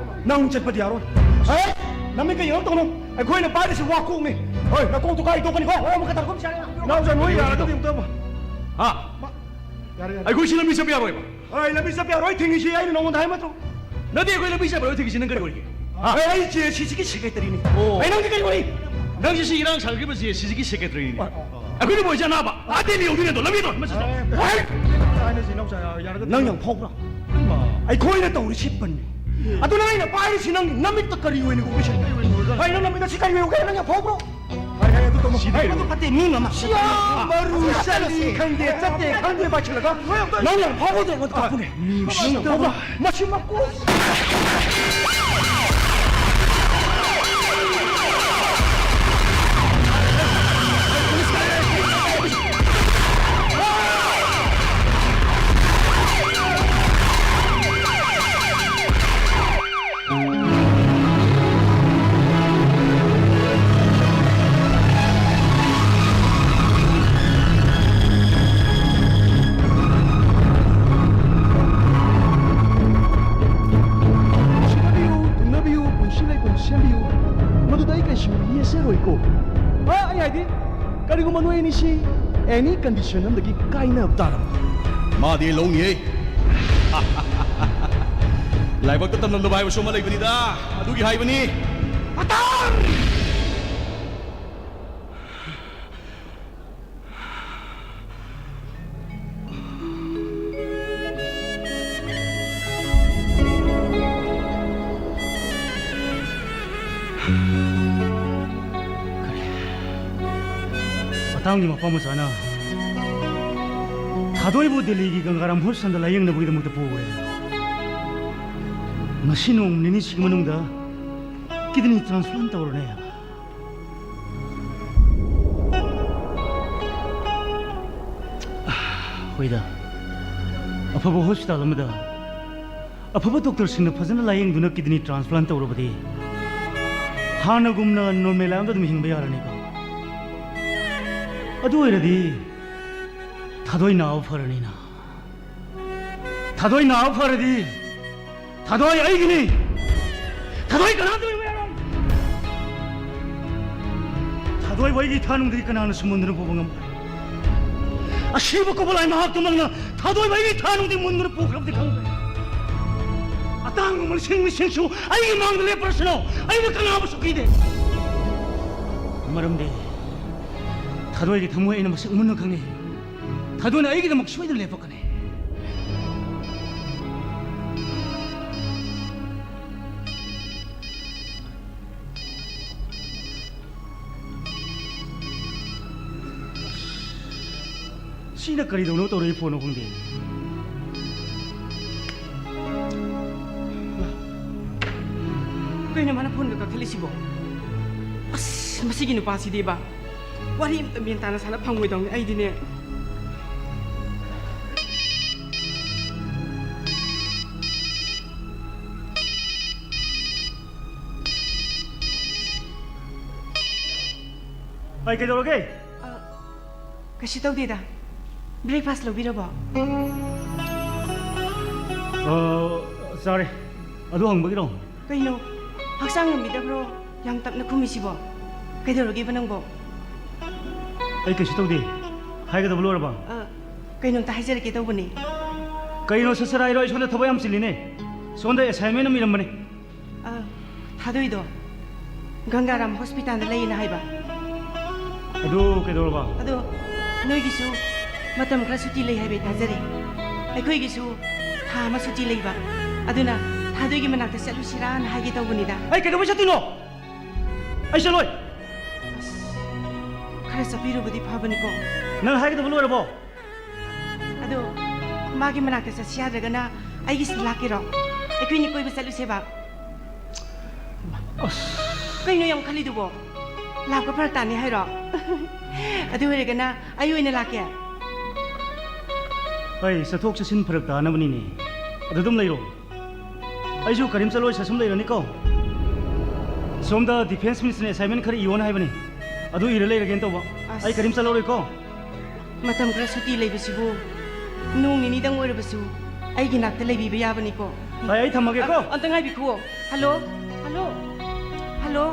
ꯅꯪ ꯆꯠꯄꯗꯤ ꯌꯥꯔꯣꯏ꯫ ꯍꯣꯏ, ꯅꯃꯤꯠꯀ ꯌꯦꯡꯉꯛꯇꯧꯅꯨ꯫ ꯑꯩꯈꯣꯏꯅ ꯄꯥꯏꯔꯤꯁꯤ ꯋꯥ ꯀꯣꯛꯅꯤ꯫ ꯍꯣꯏ, ꯅꯀꯣꯛꯇꯨ ꯀꯥꯏ ꯇꯣꯛꯀꯅꯤꯀꯣ? ꯑꯣ, ꯑꯃꯨꯛꯀ ꯇꯥꯔꯛꯄ ꯃꯤꯁꯥꯅꯤ꯫ ꯅꯥꯎꯆꯥ, ꯅꯣꯏ ꯌꯥꯔꯒꯗꯤ ꯑꯃꯨꯛꯇ ꯍꯥ? ꯌꯥꯔꯦ, ꯌꯥꯔꯦ꯫ ꯑꯩꯈꯣꯏ ꯁꯤ ꯂꯝꯕꯤ ꯆꯠꯄ ꯌꯥꯔꯣꯏꯕ? ꯍꯣꯏ, ꯂꯝꯕꯤ ꯆꯠꯄ ꯌꯥꯔꯣꯏ ꯊꯤꯡꯉꯤꯁꯤ ꯑꯩꯅ ꯅꯉꯣꯟꯗ ꯍꯥꯏ ꯅꯠꯇ꯭ꯔꯣ? ꯅꯠꯇꯦ, ꯑꯩꯈꯣꯏ ꯂꯝꯕꯤ ꯆꯠꯄ ꯌꯥꯔꯣꯏ ꯊꯤꯡꯉꯤꯁꯤ ꯅꯪ ꯀꯔꯤ ꯑꯣꯏꯒꯦ? ꯑꯩ ꯖꯦ ꯁꯤ ꯁꯤꯒꯤ ꯁꯦꯀ꯭ꯔꯦꯇꯔꯤꯅꯤ꯫ ꯑꯣ꯫ ꯑꯩ ꯅꯪꯗꯤ ꯀꯔꯤ ꯋꯥꯔꯤ? ꯅꯪꯁꯦ ꯁꯤ ꯏꯔꯥꯡ ꯁꯥꯒꯠꯈꯤꯕ ꯖꯦ ꯁꯤ ꯁꯤꯒꯤ ꯁꯦꯀ꯭ꯔꯦꯇꯔꯤꯅꯤ꯫ ꯑꯣ, ꯑꯣ꯫ ꯑꯩꯈꯣꯏꯅ ꯃꯣꯏꯁꯦ ꯑꯅꯥꯕ ꯑꯥ ꯗꯦꯜꯂꯤ ꯌꯧꯗꯣꯏꯅꯦ ꯑꯗꯣ ꯂꯝꯕꯤꯗꯣ ꯃꯁꯤ꯫ ꯑꯦ, ꯑꯦ, ꯑꯩꯅ ꯁꯤ ꯅꯧ ꯆꯥ ꯌꯥꯔꯒꯗꯤ ꯅꯪ ꯌꯥꯝ ꯐꯥꯎꯕ꯭ꯔꯥ? ꯏꯃꯥ꯫ ꯑꯩꯈꯣꯏꯅ ꯇꯧꯔꯤꯁꯤ ꯄꯟꯅꯤ꯫ ꯑꯦ꯫ ꯑꯗꯨꯅ ꯑꯩꯅ ꯄꯥꯏꯔꯤꯁꯤ ꯅꯪ ꯅꯃꯤꯠꯇ ꯀꯔꯤ ꯑꯣꯏꯅ ꯎꯒꯦ? ꯀꯔꯤ ꯑꯣꯏꯅ ꯎꯒꯦ? ꯍꯣꯏ, ꯅꯪ ꯅꯃꯤꯠꯇ ꯁꯤ ꯀꯔꯤ ꯎꯒꯦ? ꯅꯪ ꯌꯥꯝ ꯐꯥꯎꯕ꯭ꯔꯣ? ꯍꯥꯏ, ꯍꯥꯏ, ꯑꯗꯨ ꯇꯧꯅꯨ꯫ ꯁꯤꯗꯤ ꯍꯥꯏ, ꯑꯗꯨ ꯐꯠꯇꯦ, ꯃꯤ ꯃꯃꯥ꯫ ꯁꯤꯌꯥ, ꯃꯔꯨ ꯆꯠꯂꯤ ꯈꯪꯗꯦ, ꯆꯠꯇꯦ ꯈꯪꯗꯦ ꯄꯥꯏꯁꯤꯜꯂꯒ ꯅꯪ ꯌꯥꯝ ꯐꯥꯎꯕ ꯇꯧꯔꯒ ꯀꯥꯞꯄꯨꯅꯦ꯫ ꯃꯤ ꯎꯁꯤꯠꯇꯕ꯫ ꯃꯁꯤ ꯃꯀꯣꯛ꯫ ꯅꯨꯡꯁꯤꯅꯕꯤꯌꯨ, ꯊꯨꯡꯅꯕꯤꯌꯨ, ꯄꯨꯟꯁꯤ ꯂꯩꯄꯨꯡ ꯁꯦꯝꯕꯤꯌꯨ꯫ ꯃꯗꯨꯗ ꯑꯩ ꯀꯩꯁꯨ ꯌꯦꯠꯆꯔꯣꯏꯀꯣ꯫ ꯑ, ꯑꯩ ꯍꯥꯏꯗꯤ, ꯀꯔꯤꯒꯨꯝꯕ ꯅꯣꯏ ꯑꯅꯤꯁꯤ any condition ꯑꯃꯗꯒꯤ ꯀꯥꯏꯅꯕ ꯇꯥꯔꯕ? ꯃꯥꯗꯤ ꯂꯧꯅꯤꯌꯦ꯫ ꯂꯥꯏꯕꯛꯇ ꯇꯝꯂꯝꯗꯕ ꯍꯥꯏꯕꯁꯨ ꯑꯃ ꯂꯩꯕꯅꯤꯗ, ꯑꯗꯨꯒꯤ ꯍꯥꯏꯕꯅꯤ꯫ ꯑꯇꯥꯡ! ꯃꯇꯥꯡꯒꯤ ꯃꯄꯥ ꯃꯆꯥꯅ ꯊꯥꯗꯣꯏꯕꯨ ꯗꯦꯜꯂꯤꯒꯤ ꯒꯪꯒꯥꯔꯥꯝ ꯍꯣꯁꯄꯤꯇꯥꯜꯗ ꯂꯥꯌꯦꯡꯅꯕꯒꯤꯗꯃꯛꯇ ꯄꯨꯈ꯭ꯔꯦ꯫ ꯉꯁꯤ ꯅꯣꯡ ꯅꯤꯅꯤꯁꯤꯒꯤ ꯃꯅꯨꯡꯗ ꯀꯤꯗꯅꯤ ꯇ꯭ꯔꯥꯟꯁꯄ꯭ꯂꯥꯟ ꯇꯧꯔꯅꯤ ꯍꯥꯏꯕ꯫ ꯍꯣꯏꯗ, ꯑꯐꯕ ꯍꯣꯁꯄꯤꯇꯥꯜ ꯑꯃꯗ ꯑꯐꯕ ꯗꯣꯛꯇꯔꯁꯤꯡꯅ ꯐꯖꯅ ꯂꯥꯌꯦꯡꯗꯨꯅ ꯀꯤꯗꯅꯤ ꯇ꯭ꯔꯥꯟꯁꯄ꯭ꯂꯥꯟ ꯇꯧꯔꯕꯗꯤ ꯍꯥꯟꯅꯒꯨꯝꯅ ꯅꯣꯔꯃꯦꯜ ꯑꯃꯗ ꯑꯗꯨꯝ ꯍꯤꯡꯕ ꯌꯥꯔꯅꯤꯀꯣ꯫ ꯑꯗꯨ ꯑꯣꯏꯔꯗꯤ ꯊꯥꯗꯣꯏ ꯅꯥꯕ ꯐꯔꯅꯤꯅ꯫ ꯊꯥꯗꯣꯏ ꯅꯥꯕ ꯐꯔꯗꯤ ꯊꯥꯗꯣꯏ ꯑꯩꯒꯤꯅꯤ꯫ ꯊꯥꯗꯣꯏ ꯀꯅꯥꯝꯇ ꯑꯣꯏꯕ ꯌꯥꯔꯣꯏ꯫ ꯊꯥꯗꯣꯏꯕꯨ ꯑꯩꯒꯤ ꯏꯊꯥꯅꯨꯡꯗꯒꯤ ꯀꯅꯥꯅꯁꯨ ꯃꯨꯟꯗꯨꯅ ꯄꯨꯕ ꯉꯝꯃꯣꯏ꯫ ꯑꯁꯤꯕ ꯀꯣꯕꯂꯥꯏ ꯃꯍꯥꯛꯇꯨꯃꯛꯅ ꯊꯥꯗꯣꯏꯕ ꯑꯩꯒꯤ ꯏꯊꯥꯅꯨꯡꯗꯒꯤ ꯃꯨꯟꯗꯨꯅ ꯄꯨꯈ꯭ꯔꯕꯗꯤ ꯈꯪꯗ꯭ꯔꯦ꯫ ꯇꯥꯡ ꯑꯃ ꯂꯤꯁꯤꯡ ꯂꯤꯁꯤꯡꯁꯨ ꯑꯩꯒꯤ ꯃꯥꯡꯗ ꯂꯦꯞꯄ꯭ꯔꯁꯅꯨ, ꯑꯩꯅ ꯀꯅꯥꯕꯨꯁꯨ ꯀꯤꯗꯦ꯫ ꯃꯔꯝꯗꯤ ꯊꯥꯗꯣꯏꯒꯤ ꯊꯃꯣꯏ ꯑꯩꯅ ꯃꯁꯛ ꯃꯨꯟꯅ ꯈꯪꯉꯤ꯫ ꯊꯥꯗꯣꯏꯅ ꯑꯩꯒꯤꯗꯃꯛ ꯁꯣꯏꯗꯅ ꯂꯦꯞꯄꯛꯀꯅꯤ꯫ ꯁꯤꯅ ꯀꯔꯤꯗꯧꯅꯣ ꯇꯧꯔꯛꯏ ꯐꯣꯟꯅꯣ ꯈꯪꯗꯦ꯫ ꯀꯩꯅꯣ ꯃꯥꯅ ꯐꯣꯟꯒ ꯀꯛꯊꯠꯂꯤꯁꯤꯕꯣ? ꯑꯁ, ꯃꯁꯤꯒꯤ ꯅꯨꯄꯥꯁꯤꯗꯤꯕ꯫ ꯋꯥꯔꯤ ꯑꯝꯇ ꯃꯦꯟ ꯇꯥꯅ ꯁꯥꯟꯅ ꯐꯪꯉꯣꯏꯗꯧꯅꯤ ꯑꯩꯗꯤꯅꯦ꯫ ꯑꯩ ꯀꯩꯗꯧꯔꯒꯦ? ꯑ, ꯀꯩꯁꯨ ꯇꯧꯗꯦꯗ꯫ Breakfast ꯂꯧꯕꯤꯔꯕꯣ? ꯑ, ꯆꯥꯔꯦ꯫ ꯑꯗꯨ ꯍꯪꯕꯒꯤꯔꯣ? ꯀꯩꯅꯣ? ꯍꯛꯆꯥꯡ ꯉꯝꯕꯤꯗꯕ꯭ꯔꯣ? ꯌꯥꯝ ꯇꯞꯅ ꯈꯨꯝꯃꯤꯁꯤꯕꯣ? ꯀꯩꯗꯧꯔꯒꯦꯕ ꯅꯪꯕꯣ? ꯑꯩ ꯀꯩꯁꯨ ꯇꯧꯗꯦ꯫ ꯍꯥꯏꯒꯗꯕ ꯂꯣꯏꯔꯕ? ꯑ, ꯀꯩꯅꯣꯝꯇ ꯍꯥꯏꯖꯔꯛꯀꯦ ꯇꯧꯕꯅꯦ꯫ ꯀꯩꯅꯣ ꯁꯠ ꯁꯠ ꯍꯥꯏꯔꯣ, ꯑꯩ ꯁꯣꯝꯗ ꯊꯕꯛ ꯌꯥꯝ ꯆꯤꯜꯂꯤꯅꯦ꯫ ꯁꯣꯝꯗ assignment ꯑꯃ ꯏꯔꯝꯕꯅꯦ꯫ ꯑ, ꯊꯥꯗꯣꯏꯗꯣ ꯒꯪꯒꯥꯔꯥꯝ ꯍꯣꯁꯄꯤꯇꯥꯜꯗ ꯂꯩꯌꯦꯅ ꯍꯥꯏꯕ꯫ ꯑꯗꯨ ꯀꯩꯗꯧꯔꯕ? ꯑꯗꯣ ꯅꯣꯏꯒꯤꯁꯨ ꯃꯇꯝ ꯈꯔ ꯁꯨꯇꯤ ꯂꯩ ꯍꯥꯏꯕ ꯑꯩ ꯇꯥꯖꯔꯦ꯫ ꯑꯩꯈꯣꯏꯒꯤꯁꯨ ꯊꯥ ꯑꯃ ꯁꯨꯇꯤ ꯂꯩꯕ꯫ ꯑꯗꯨꯅ ꯊꯥꯗꯣꯏꯒꯤ ꯃꯅꯥꯛꯇ ꯆꯠꯂꯨꯁꯤꯔꯥꯅ ꯍꯥꯏꯒꯦ ꯇꯧꯕꯅꯤꯗ꯫ ꯑꯩ ꯀꯩꯗꯧꯕꯩ ꯆꯠꯇꯣꯏꯅꯣ? ꯑꯩ ꯆꯠꯂꯣꯏ꯫ ꯑꯁ, ꯈꯔ ꯆꯠꯄꯤꯔꯨꯕꯗꯤ ꯐꯕꯅꯤꯀꯣ꯫ ꯅꯪ ꯍꯥꯏꯒꯗꯕ ꯂꯣꯏꯔꯕꯣ? ꯑꯗꯣ ꯃꯥꯒꯤ ꯃꯅꯥꯛꯇ ꯆꯠꯁꯤ ꯌꯥꯗ꯭ꯔꯒꯅ ꯑꯩꯒꯤꯁꯤꯗ ꯂꯥꯛꯀꯦꯔꯣ? ꯑꯩꯈꯣꯏꯅꯤ ꯀꯣꯏꯕ ꯆꯠꯂꯨꯁꯦꯕ꯫ ꯑꯁ꯫ ꯀꯩꯅꯣ ꯌꯥꯝ ꯈꯜꯂꯤꯗꯨꯕꯣ? ꯂꯥꯛꯄ ꯐꯔꯛ ꯇꯥꯅꯤ ꯍꯥꯏꯔꯣ? ꯑꯗꯨ ꯑꯣꯏꯔꯒꯅ ꯑꯩ ꯑꯣꯏꯅ ꯂꯥꯛꯀꯦ꯫ ꯑꯩ ꯆꯠꯊꯣꯛ ꯆꯠꯁꯤꯟ ꯐꯔꯛ ꯇꯥꯅꯕꯅꯤꯅꯦ꯫ ꯑꯗꯨ ꯑꯗꯨꯝ ꯂꯩꯔꯣ꯫ ꯑꯩꯁꯨ ꯀꯔꯤꯝ ꯆꯠꯂꯣꯏ, ꯁꯁꯨꯝ ꯂꯩꯔꯅꯤꯀꯣ꯫ ꯁꯣꯝꯗ defence minister ꯅ assignment ꯈꯔ ꯏꯌꯣꯅ ꯍꯥꯏꯕꯅꯤ, ꯑꯗꯨ ꯏꯔ ꯂꯩꯔꯒꯦꯅ ꯇꯧꯕ꯫ ꯑꯁ꯫ ꯑꯩ ꯀꯔꯤꯝ ꯆꯠꯂꯔꯣꯏꯀꯣ꯫ ꯃꯇꯝ ꯈꯔ ꯁꯨꯇꯤ ꯂꯩꯕꯁꯤꯕꯨ ꯅꯣꯡ ꯅꯤꯅꯤꯗꯪ ꯑꯣꯏꯔꯕꯁꯨ ꯑꯩꯒꯤ ꯅꯥꯛꯇ ꯂꯩꯕꯤꯕ ꯌꯥꯕꯅꯤꯀꯣ꯫ ꯑꯩ, ꯑꯩ ꯊꯝꯃꯒꯦꯀꯣ꯫ ꯑ-, ꯑꯝꯇ ꯉꯥꯏꯕꯤꯈꯨꯑꯣ꯫ ꯍꯜꯂꯣ? ꯍꯜꯂꯣ? ꯍꯜꯂꯣ?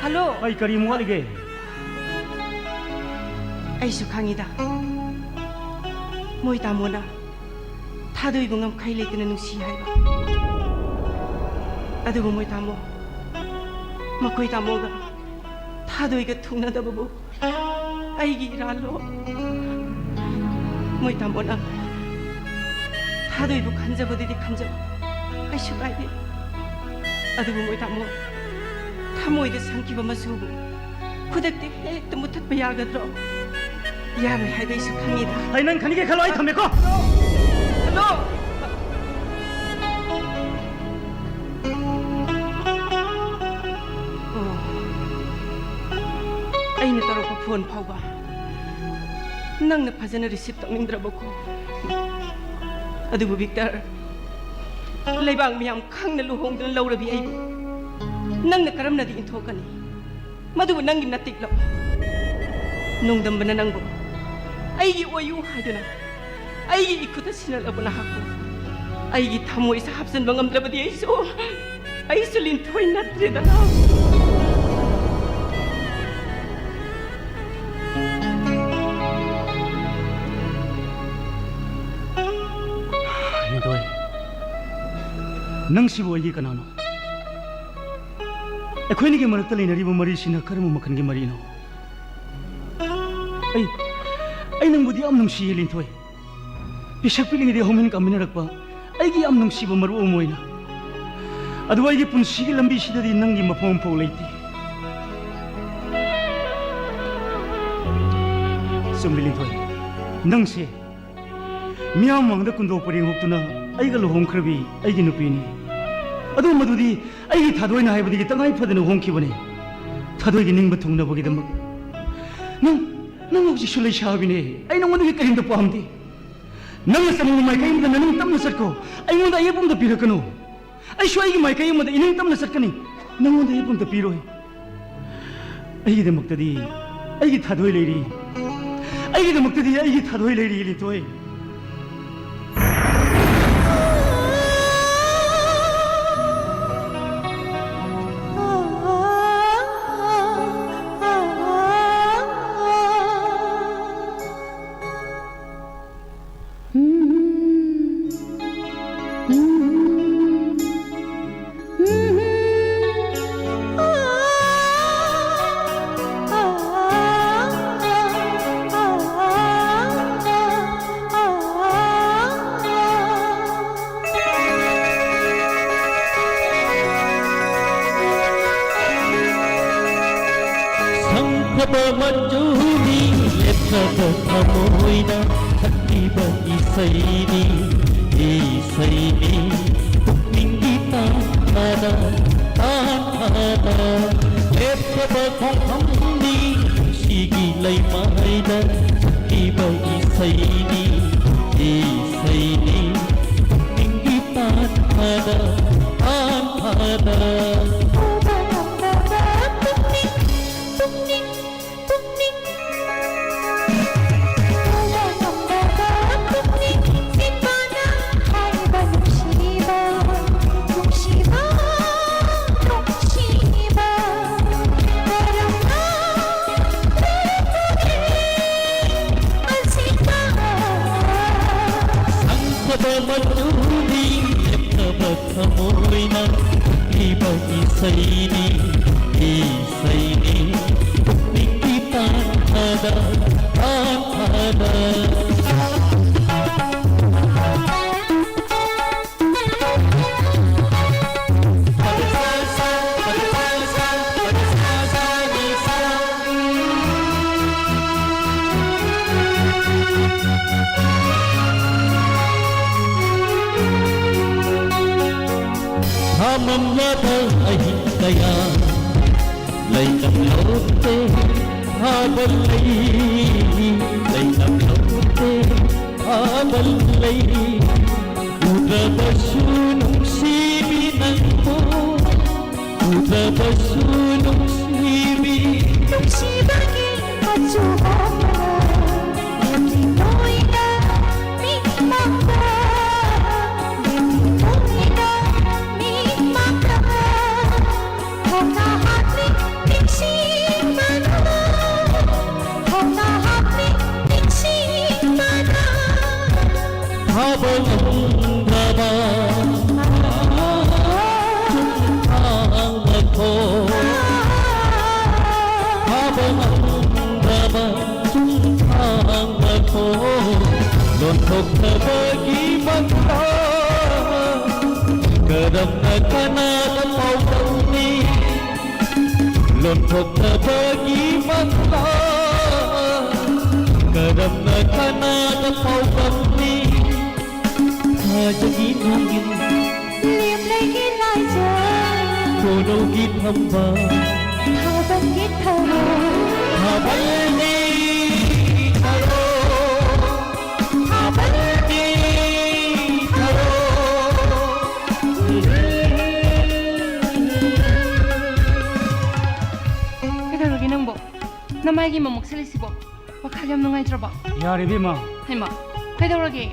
ꯍꯜꯂꯣ? ꯑꯩ ꯀꯔꯤ ꯑꯃꯨꯛ ꯋꯥꯠꯂꯤꯒꯦ? ꯑꯩꯁꯨ ꯈꯪꯉꯤꯗ꯫ ꯃꯣꯏ ꯇꯥꯃꯣꯅ ꯊꯥꯗꯣꯏꯕꯨ ꯉꯝꯈꯩ ꯂꯩꯇꯅ ꯅꯨꯡꯁꯤ ꯍꯥꯏꯕ꯫ ꯑꯗꯨꯕꯨ ꯃꯣꯏ ꯇꯥꯃꯣ, ꯃꯈꯣꯏ ꯇꯥꯃꯣꯒ ꯊꯥꯗꯣꯏꯒ ꯊꯨꯡꯅꯗꯕꯕꯨ ꯑꯩꯒꯤ ꯏꯔꯥꯜꯂꯣ? ꯃꯣꯏ ꯇꯥꯃꯣꯅ ꯊꯥꯗꯣꯏꯕꯨ ꯈꯟꯖꯕꯗꯨꯗꯤ ꯈꯟꯖꯕ, ꯀꯩꯁꯨ ꯀꯥꯏꯗꯦ꯫ ꯑꯗꯨꯕꯨ ꯃꯣꯏ ꯇꯥꯃꯣ, ꯊꯃꯣꯏꯗ ꯁꯪꯈꯤꯕ ꯃꯆꯨꯕꯨ ꯈꯨꯗꯛꯇ ꯍꯦꯛꯇ ꯃꯨꯊꯠꯄ ꯌꯥꯒꯗ꯭ꯔꯣ? ꯌꯥꯔꯣꯏ ꯍꯥꯏꯕ ꯑꯩꯁꯨ ꯈꯪꯉꯤꯗ꯫ ꯑꯩ ꯅꯪ ꯈꯟꯒꯦ ꯈꯜꯂꯣ, ꯑꯩ ꯊꯝꯃꯦꯀꯣ꯫ ꯍꯜꯂꯣ꯫ ꯑꯣ꯫ ꯑꯩꯅ ꯇꯧꯔꯛꯄ ꯐꯣꯟ ꯐꯥꯎꯕ ꯅꯪꯅ ꯐꯖꯅ ꯔꯤꯁꯤꯞ ꯇꯧꯅꯤꯡꯗ꯭ꯔꯕꯀꯣ꯫ ꯑꯗꯨꯕꯨ ꯕꯤꯛꯇꯔ, ꯂꯩꯕꯥꯛ ꯃꯌꯥꯝ ꯈꯪꯅ ꯂꯨꯍꯣꯡꯗꯨꯅ ꯂꯧꯔꯕꯤ ꯑꯩꯕꯨ ꯅꯪꯅ ꯀꯔꯝꯅꯗꯤ ꯏꯟꯊꯣꯛꯀꯅꯤ? ꯃꯗꯨꯕꯨ ꯅꯪꯒꯤ ꯅꯇꯤꯛꯂꯣ? ꯅꯣꯡꯗꯝꯕꯅ ꯅꯪꯕꯨ ꯑꯩꯒꯤ ꯑꯣꯏꯌꯨ ꯍꯥꯏꯗꯨꯅ ꯑꯩꯒꯤ ꯏꯈꯨꯠꯇ ꯁꯤꯟꯅꯂꯕ ꯅꯍꯥꯛꯄꯨ ꯑꯩꯒꯤ ꯊꯃꯣꯏꯁꯦ ꯍꯥꯞꯆꯤꯟꯕ ꯉꯝꯗ꯭ꯔꯕꯗꯤ ꯑꯩꯁꯨ, ꯑꯩꯁꯨ ꯂꯤꯟꯊꯣꯏ ꯅꯠꯇ꯭ꯔꯦꯗꯅ꯫ ꯂꯤꯟꯊꯣꯏ, ꯅꯪꯁꯤꯕꯨ ꯑꯩꯒꯤ ꯀꯅꯥꯅꯣ? ꯑꯩꯈꯣꯏꯅꯤꯒꯤ ꯃꯔꯛꯇ ꯂꯩꯅꯔꯤꯕ ꯃꯔꯤꯁꯤꯅ ꯀꯔꯝꯕ ꯃꯈꯜꯒꯤ ꯃꯔꯤꯅꯣ? ꯑꯩ, ꯑꯩ ꯅꯪꯕꯨꯗꯤ ꯌꯥꯝ ꯅꯨꯡꯁꯤꯌꯦ, ꯂꯤꯟꯊꯣꯏ꯫ ꯄꯤꯁꯛ ꯄꯤꯛꯂꯤꯉꯩꯗꯒꯤ ꯍꯧꯃꯤꯟ ꯀꯥꯃꯤꯟꯅꯔꯛꯄ ꯑꯩꯒꯤ ꯌꯥꯝ ꯅꯨꯡꯁꯤꯕ ꯃꯔꯨꯞ ꯑꯃ ꯑꯣꯏꯅ꯫ ꯑꯗꯨꯕꯨ ꯑꯩꯒꯤ ꯄꯨꯟꯁꯤꯒꯤ ꯂꯝꯕꯤꯁꯤꯗꯗꯤ ꯅꯪꯒꯤ ꯃꯐꯝ ꯑꯃꯐꯥꯎ ꯂꯩꯇꯦ꯫ ꯆꯨꯝꯃꯤ, ꯂꯤꯟꯊꯣꯏ꯫ ꯅꯪꯁꯦ ꯃꯤꯌꯥꯝ ꯃꯥꯡꯗ ꯀꯨꯟꯗꯣꯛ ꯄꯔꯦꯡ ꯍꯨꯛꯇꯨꯅ ꯑꯩꯒ ꯂꯨꯍꯣꯡꯈ꯭ꯔꯕꯤ ꯑꯩꯒꯤ ꯅꯨꯄꯤꯅꯤ꯫ ꯑꯗꯨ ꯃꯗꯨꯗꯤ ꯑꯩꯒꯤ ꯊꯥꯗꯣꯏꯅ ꯍꯥꯏꯕꯗꯒꯤ ꯇꯉꯥꯏ ꯐꯗꯅ ꯍꯣꯡꯈꯤꯕꯅꯤ꯫ ꯊꯥꯗꯣꯏꯒꯤ ꯅꯤꯡꯕ ꯊꯨꯡꯅꯕꯒꯤꯗꯃꯛ꯫ ꯅꯪ, ꯅꯪ ꯍꯧꯖꯤꯛꯁꯨ ꯂꯩꯁꯥꯕꯤꯅꯦ꯫ ꯑꯩ ꯅꯉꯣꯟꯗꯒꯤ ꯀꯔꯤꯝꯇ ꯄꯥꯝꯗꯦ꯫ ꯅꯪꯅ ꯆꯠꯅꯤꯡꯕ ꯃꯥꯏꯀꯩ ꯑꯃꯗ ꯅꯅꯤꯡ ꯇꯝꯅ ꯆꯠꯈꯣ꯫ ꯑꯩꯉꯣꯟꯗ ꯑꯌꯦꯠꯄ ꯑꯃꯗ ꯄꯤꯔꯛꯀꯅꯨ꯫ ꯑꯩꯁꯨ ꯑꯩꯒꯤ ꯃꯥꯏꯀꯩ ꯑꯃꯗ ꯏꯅꯤꯡ ꯇꯝꯅ ꯆꯠꯀꯅꯤ꯫ ꯅꯪꯉꯣꯟꯗ ꯑꯌꯦꯠꯄ ꯑꯃꯗ ꯄꯤꯔꯣꯏ꯫ ꯑꯩꯒꯤꯗꯃꯛꯇꯗꯤ ꯑꯩꯒꯤ ꯊꯥꯗꯣꯏ ꯂꯩꯔꯤ꯫ ꯑꯩꯒꯤꯗꯃꯛꯇꯗꯤ ꯑꯩꯒꯤ ꯊꯥꯗꯣꯏ ꯂꯩꯔꯤ, ꯂꯤꯟꯊꯣꯏ꯫ ꯃꯆꯨꯅꯤ ꯂꯦꯞꯇꯕ ꯊꯃꯣꯏꯅ ꯁꯛꯂꯤꯕ ꯏꯁꯩꯅꯤ, ꯏꯁꯩꯅꯤ ꯄꯨꯛꯅꯤꯡꯒꯤ ꯇꯥꯟꯊꯥꯗ, ꯇꯥꯟꯊꯥꯗ ꯂꯦꯞꯇꯕ ꯈꯣꯡꯐꯝꯅꯤ ꯅꯨꯡꯁꯤꯒꯤ ꯂꯩꯃꯥꯏꯗ ꯁꯛꯂꯤꯕ ꯏꯁꯩꯅꯤ, ꯏꯁꯩꯅꯤ ꯄꯨꯛꯅꯤꯡꯒꯤ ꯇꯥꯟꯊꯥꯗ, ꯇꯥꯟꯊꯥꯗ꯫ ꯎꯕ ꯉꯝꯗꯕ ꯄꯨꯛꯅꯤꯡ, ꯄꯨꯛꯅꯤꯡ, ꯄꯨꯛꯅꯤꯡ꯫ ꯎꯕ ꯉꯝꯗꯕ ꯄꯨꯛꯅꯤꯡ ꯁꯤꯕꯅ ꯍꯥꯏꯕ ꯅꯨꯡꯁꯤꯕ, ꯅꯨꯡꯁꯤꯕ, ꯅꯨꯡꯁꯤꯕ꯫ ꯀꯔꯝꯅ ꯂꯦꯞꯄꯨꯒꯦ ꯑꯁꯤꯗ? ꯁꯪꯊꯕ ꯃꯆꯨꯅꯤ ꯂꯦꯞꯇꯕ ꯊꯃꯣꯏꯅ ꯁꯛꯂꯤꯕ ꯏꯁꯩꯅꯤ, ꯏꯁꯩꯅꯤ ꯄꯨꯛꯅꯤꯡꯒꯤ ꯇꯥꯟꯊꯥꯗ, ꯇꯥꯟꯊꯥꯗ꯫ ꯊꯃꯝꯂꯕ ꯑꯍꯤꯡ ꯀꯌꯥ ꯂꯩꯇꯝꯂꯣꯠꯇꯦ ꯊꯥꯕꯜ ꯂꯩ, ꯂꯩꯇꯝꯂꯣꯠꯇꯦ ꯊꯥꯕꯜ ꯂꯩ꯫ ꯎꯗ꯭ꯔꯕꯁꯨ ꯅꯨꯡꯁꯤꯕꯤ ꯅꯪꯕꯨ, ꯎꯗ꯭ꯔꯕꯁꯨ ꯅꯨꯡꯁꯤꯕꯤ꯫ ꯅꯨꯡꯁꯤꯕꯒꯤ ꯃꯆꯨ ꯍꯣꯡꯂꯣꯏ ꯂꯦꯞꯂꯤ ꯅꯣꯏꯅ ꯃꯤꯠꯃꯛꯇ, ꯂꯦꯞꯂꯤ ꯅꯣꯏꯅ ꯃꯤꯠꯃꯛꯇ꯫ ꯊꯧꯅꯥ ꯍꯥꯞꯂꯤ ꯅꯤꯡꯁꯤꯡꯕꯅ, ꯊꯧꯅꯥ ꯍꯥꯞꯂꯤ ꯅꯤꯡꯁꯤꯡꯕꯅ꯫ ꯐꯥꯕ ꯉꯝꯗ꯭ꯔꯕ ꯆꯨꯝꯊꯥꯡ ꯃꯈꯣꯡ, ꯐꯥꯕ ꯉꯝꯗ꯭ꯔꯕ ꯆꯨꯝꯊꯥꯡ ꯃꯈꯣꯡ, ꯂꯣꯟꯊꯣꯛꯅꯕꯒꯤ ꯃꯇꯝ ꯀꯔꯝꯅ ꯀꯅꯥꯗ ꯄꯥꯎꯗꯝꯅꯤ? ꯂꯣꯟꯊꯣꯛꯅꯕꯒꯤ ꯃꯇꯝ ꯀꯣꯅꯧꯒꯤ ꯐꯝꯕꯥꯜ, ꯊꯥꯕꯜꯒꯤ ꯊꯔꯣ, ꯊꯥꯕꯜꯒꯤ ꯊꯔꯣ, ꯊꯥꯕꯜꯒꯤ ꯊꯔꯣ꯫ ꯀꯩꯗꯧꯔꯒꯦ ꯅꯪꯕꯣ? ꯅꯃꯥꯏꯒꯤ ꯃꯃꯨꯛ ꯁꯤꯜꯂꯤꯁꯤꯕꯣ? ꯋꯥꯈꯜ ꯌꯥꯝ ꯅꯨꯡꯉꯥꯏꯇ꯭ꯔꯕꯣ? ꯌꯥꯔꯦ ꯏꯕꯦꯝꯃ꯫ ꯍꯩꯃꯥ, ꯀꯩꯗꯧꯔꯒꯦ?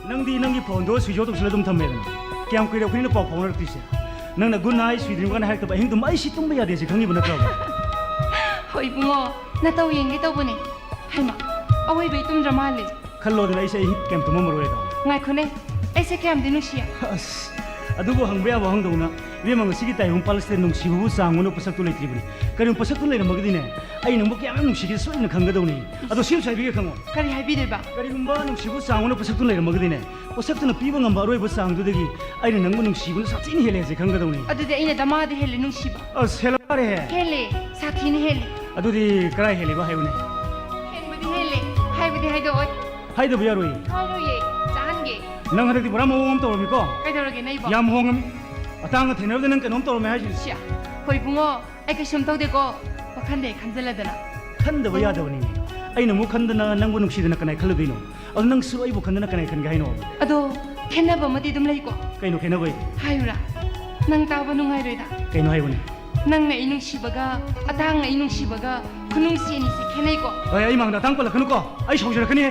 ꯅꯪꯗꯤ ꯅꯪꯒꯤ ꯐꯣꯟꯗꯣ ꯁ꯭ꯋꯤꯆ ꯑꯣꯐ ꯇꯧꯁꯤꯜꯂ ꯑꯗꯨꯝ ꯊꯝꯃꯦꯗꯅ꯫ ꯀꯌꯥꯝ ꯀꯨꯏꯔꯦ ꯑꯩꯈꯣꯏꯅ ꯄꯥꯎ ꯐꯥꯎꯅꯔꯛꯇ꯭ꯔꯤꯁꯦ? ꯅꯪꯅ ꯒꯨꯗ ꯅꯥꯏꯠ, ꯁ꯭ꯋꯤꯠ ꯗ꯭ꯔꯤꯝꯒꯅ ꯍꯥꯏꯔꯛꯇꯕ ꯑꯍꯤꯡ ꯇꯨꯝꯕ ꯑꯩ ꯁꯤ ꯇꯨꯝꯕ ꯌꯥꯗꯦ ꯁꯤ ꯈꯪꯉꯤꯕ ꯅꯠꯇ꯭ꯔꯣ? ꯍꯣꯏ ꯏꯕꯨꯡꯉꯣ, ꯅꯇꯧ ꯌꯦꯡꯒꯦ ꯇꯧꯕꯅꯦ꯫ ꯍꯩꯃꯥ, ꯑꯋꯣꯏꯕꯩ ꯇꯨꯝꯗ꯭ꯔ ꯃꯥꯜꯂꯦ꯫ ꯈꯜꯂꯣꯗꯅ ꯑꯩꯁꯦ ꯑꯍꯤꯡ ꯀꯌꯥꯝ ꯇꯨꯝꯃꯝꯃꯔꯣꯏ ꯑꯗꯣ꯫ ꯉꯥꯏꯈꯣꯅꯦ, ꯑꯩꯁꯦ ꯀꯌꯥꯝꯗꯤ ꯅꯨꯡꯁꯤꯌꯦ꯫ ꯑꯁ, ꯑꯗꯨꯕꯨ ꯍꯪꯕ ꯌꯥꯕ ꯍꯪꯗꯧꯅ, ꯏꯕꯦꯝꯃ, ꯉꯁꯤꯒꯤ ꯇꯥꯏꯕꯪ ꯄꯥꯜ ꯑꯁꯤꯗ ꯅꯨꯡꯁꯤꯕꯕꯨ ꯆꯥꯡ ꯑꯣꯟꯅ ꯄꯣꯠꯁꯛꯇꯨ ꯂꯩꯇ꯭ꯔꯤꯕꯅꯤ꯫ ꯀꯔꯤꯒꯨꯝꯕ ꯄꯣꯠꯁꯛꯇꯨ ꯂꯩꯔꯝꯃꯒꯗꯤꯅꯦ, ꯑꯩ ꯅꯪꯕꯨ ꯀꯌꯥꯝ ꯌꯥꯝ ꯅꯨꯡꯁꯤꯒꯦ ꯁꯣꯏꯗꯅ ꯈꯪꯒꯗꯧꯅꯤ꯫ ꯑꯗꯣ ꯁꯤ ꯑꯃꯁꯨ ꯍꯥꯏꯕꯤꯒꯦ ꯈꯪꯉꯣ꯫ ꯀꯔꯤ ꯍꯥꯏꯕꯤꯗꯣꯏꯕ? ꯀꯔꯤꯒꯨꯝꯕ ꯅꯨꯡꯁꯤꯕꯕꯨ ꯆꯥꯡ ꯑꯣꯟꯅ ꯄꯣꯠꯁꯛꯇꯨ ꯂꯩꯔꯝꯃꯒꯗꯤꯅꯦ, ꯄꯣꯠꯁꯛꯇꯨꯅ ꯄꯤꯕ ꯉꯝꯕ ꯑꯔꯣꯏꯕ ꯆꯥꯡꯗꯨꯗꯒꯤ ꯑꯩꯅ ꯅꯪꯕꯨ ꯅꯨꯡꯁꯤꯕꯅ ꯁꯥꯊꯤꯅ ꯍꯦꯜꯂꯦ ꯍꯥꯏꯁꯦ ꯈꯪꯒꯗꯧꯅꯤ꯫ ꯑꯗꯨꯗꯤ ꯑꯩꯅ ꯗꯃꯥꯗ ꯍꯦꯜꯂꯦ ꯅꯨꯡꯁꯤꯕ꯫ ꯑꯁ, ꯍꯦꯜꯂꯦ꯫ ꯍꯦꯜꯂꯦ, ꯁꯥꯊꯤꯅ ꯍꯦꯜꯂꯦ꯫ ꯑꯗꯨꯗꯤ ꯀꯔꯥꯏ ꯍꯦꯜꯂꯤꯕ ꯍꯥꯏꯌꯨꯅꯦ? ꯍꯦꯟꯕꯗꯤ ꯍꯦꯜꯂꯦ, ꯍꯥꯏꯕꯗꯤ ꯍꯥꯏꯗꯣꯛꯑꯣꯏ꯫ ꯍꯥꯏꯗꯕ ꯌꯥꯔꯣꯏ꯫ ꯍꯥꯏꯔꯣꯏꯌꯦ, ꯆꯥꯍꯟꯒꯦ꯫ ꯅꯪ ꯍꯟꯗꯛꯇꯤ ꯄꯨꯔꯥ ꯃꯑꯣꯡ ꯑꯃ ꯇꯧꯔꯝꯃꯤꯀꯣ꯫ ꯀꯩꯗꯧꯔꯒꯦ ꯅꯩꯕꯣ? ꯌꯥꯝ ꯍꯣꯡꯉꯝꯃꯤ꯫ ꯑꯇꯥꯡꯒ ꯊꯦꯡꯅꯕꯗ ꯅꯪ ꯀꯩꯅꯣꯝ ꯇꯧꯔꯝꯃꯦ ꯍꯥꯏꯁꯤꯅꯤ꯫ ꯁꯤꯌꯥ, ꯍꯣꯏ ꯏꯕꯨꯡꯉꯣ, ꯑꯩ ꯀꯩꯁꯨꯝ ꯇꯧꯗꯦꯀꯣ, ꯋꯥꯈꯟꯗ ꯍꯦꯛ ꯈꯟꯖꯜꯂꯗꯅ꯫ ꯈꯟꯗꯕ ꯌꯥꯗꯕꯅꯤꯅꯦ꯫ ꯑꯩꯅ ꯑꯃꯨꯛ ꯈꯟꯗꯅ ꯅꯪꯕꯨ ꯅꯨꯡꯁꯤꯗꯅ ꯀꯅꯥꯏ ꯈꯜꯂꯨꯗꯣꯏꯅꯣ? ꯑꯗꯣ ꯅꯪꯁꯨ ꯑꯩꯕꯨ ꯈꯟꯗꯅ ꯀꯅꯥꯏ ꯈꯟꯒꯦ ꯍꯥꯏꯅꯣ? ꯑꯗꯣ ꯈꯦꯠꯅꯕ ꯑꯃꯗꯤ ꯑꯗꯨꯝ ꯂꯩꯀꯣ꯫ ꯀꯩꯅꯣ ꯈꯦꯠꯅꯕ ꯍꯥꯏꯗꯤ? ꯍꯥꯏꯌꯨꯔꯥ? ꯅꯪ ꯇꯥꯕ ꯅꯨꯡꯉꯥꯏꯔꯣꯏꯗ꯫ ꯀꯩꯅꯣ ꯍꯥꯏꯕꯅꯦ? ꯅꯪꯅ ꯑꯩ ꯅꯨꯡꯁꯤꯕꯒ ꯑꯇꯥꯡꯅ ꯑꯩ ꯅꯨꯡꯁꯤꯕꯒ ꯈꯨꯅꯨꯡꯁꯤ ꯑꯅꯤꯁꯦ ꯈꯦꯠꯅꯩꯀꯣ꯫ ꯍꯣꯏ, ꯑꯩ ꯃꯥꯡꯗ ꯑꯇꯥꯡ ꯄꯜꯂꯛꯀꯅꯨꯀꯣ꯫ ꯑꯩ ꯁꯥꯎꯖꯔꯛꯀꯅꯤꯍꯦ꯫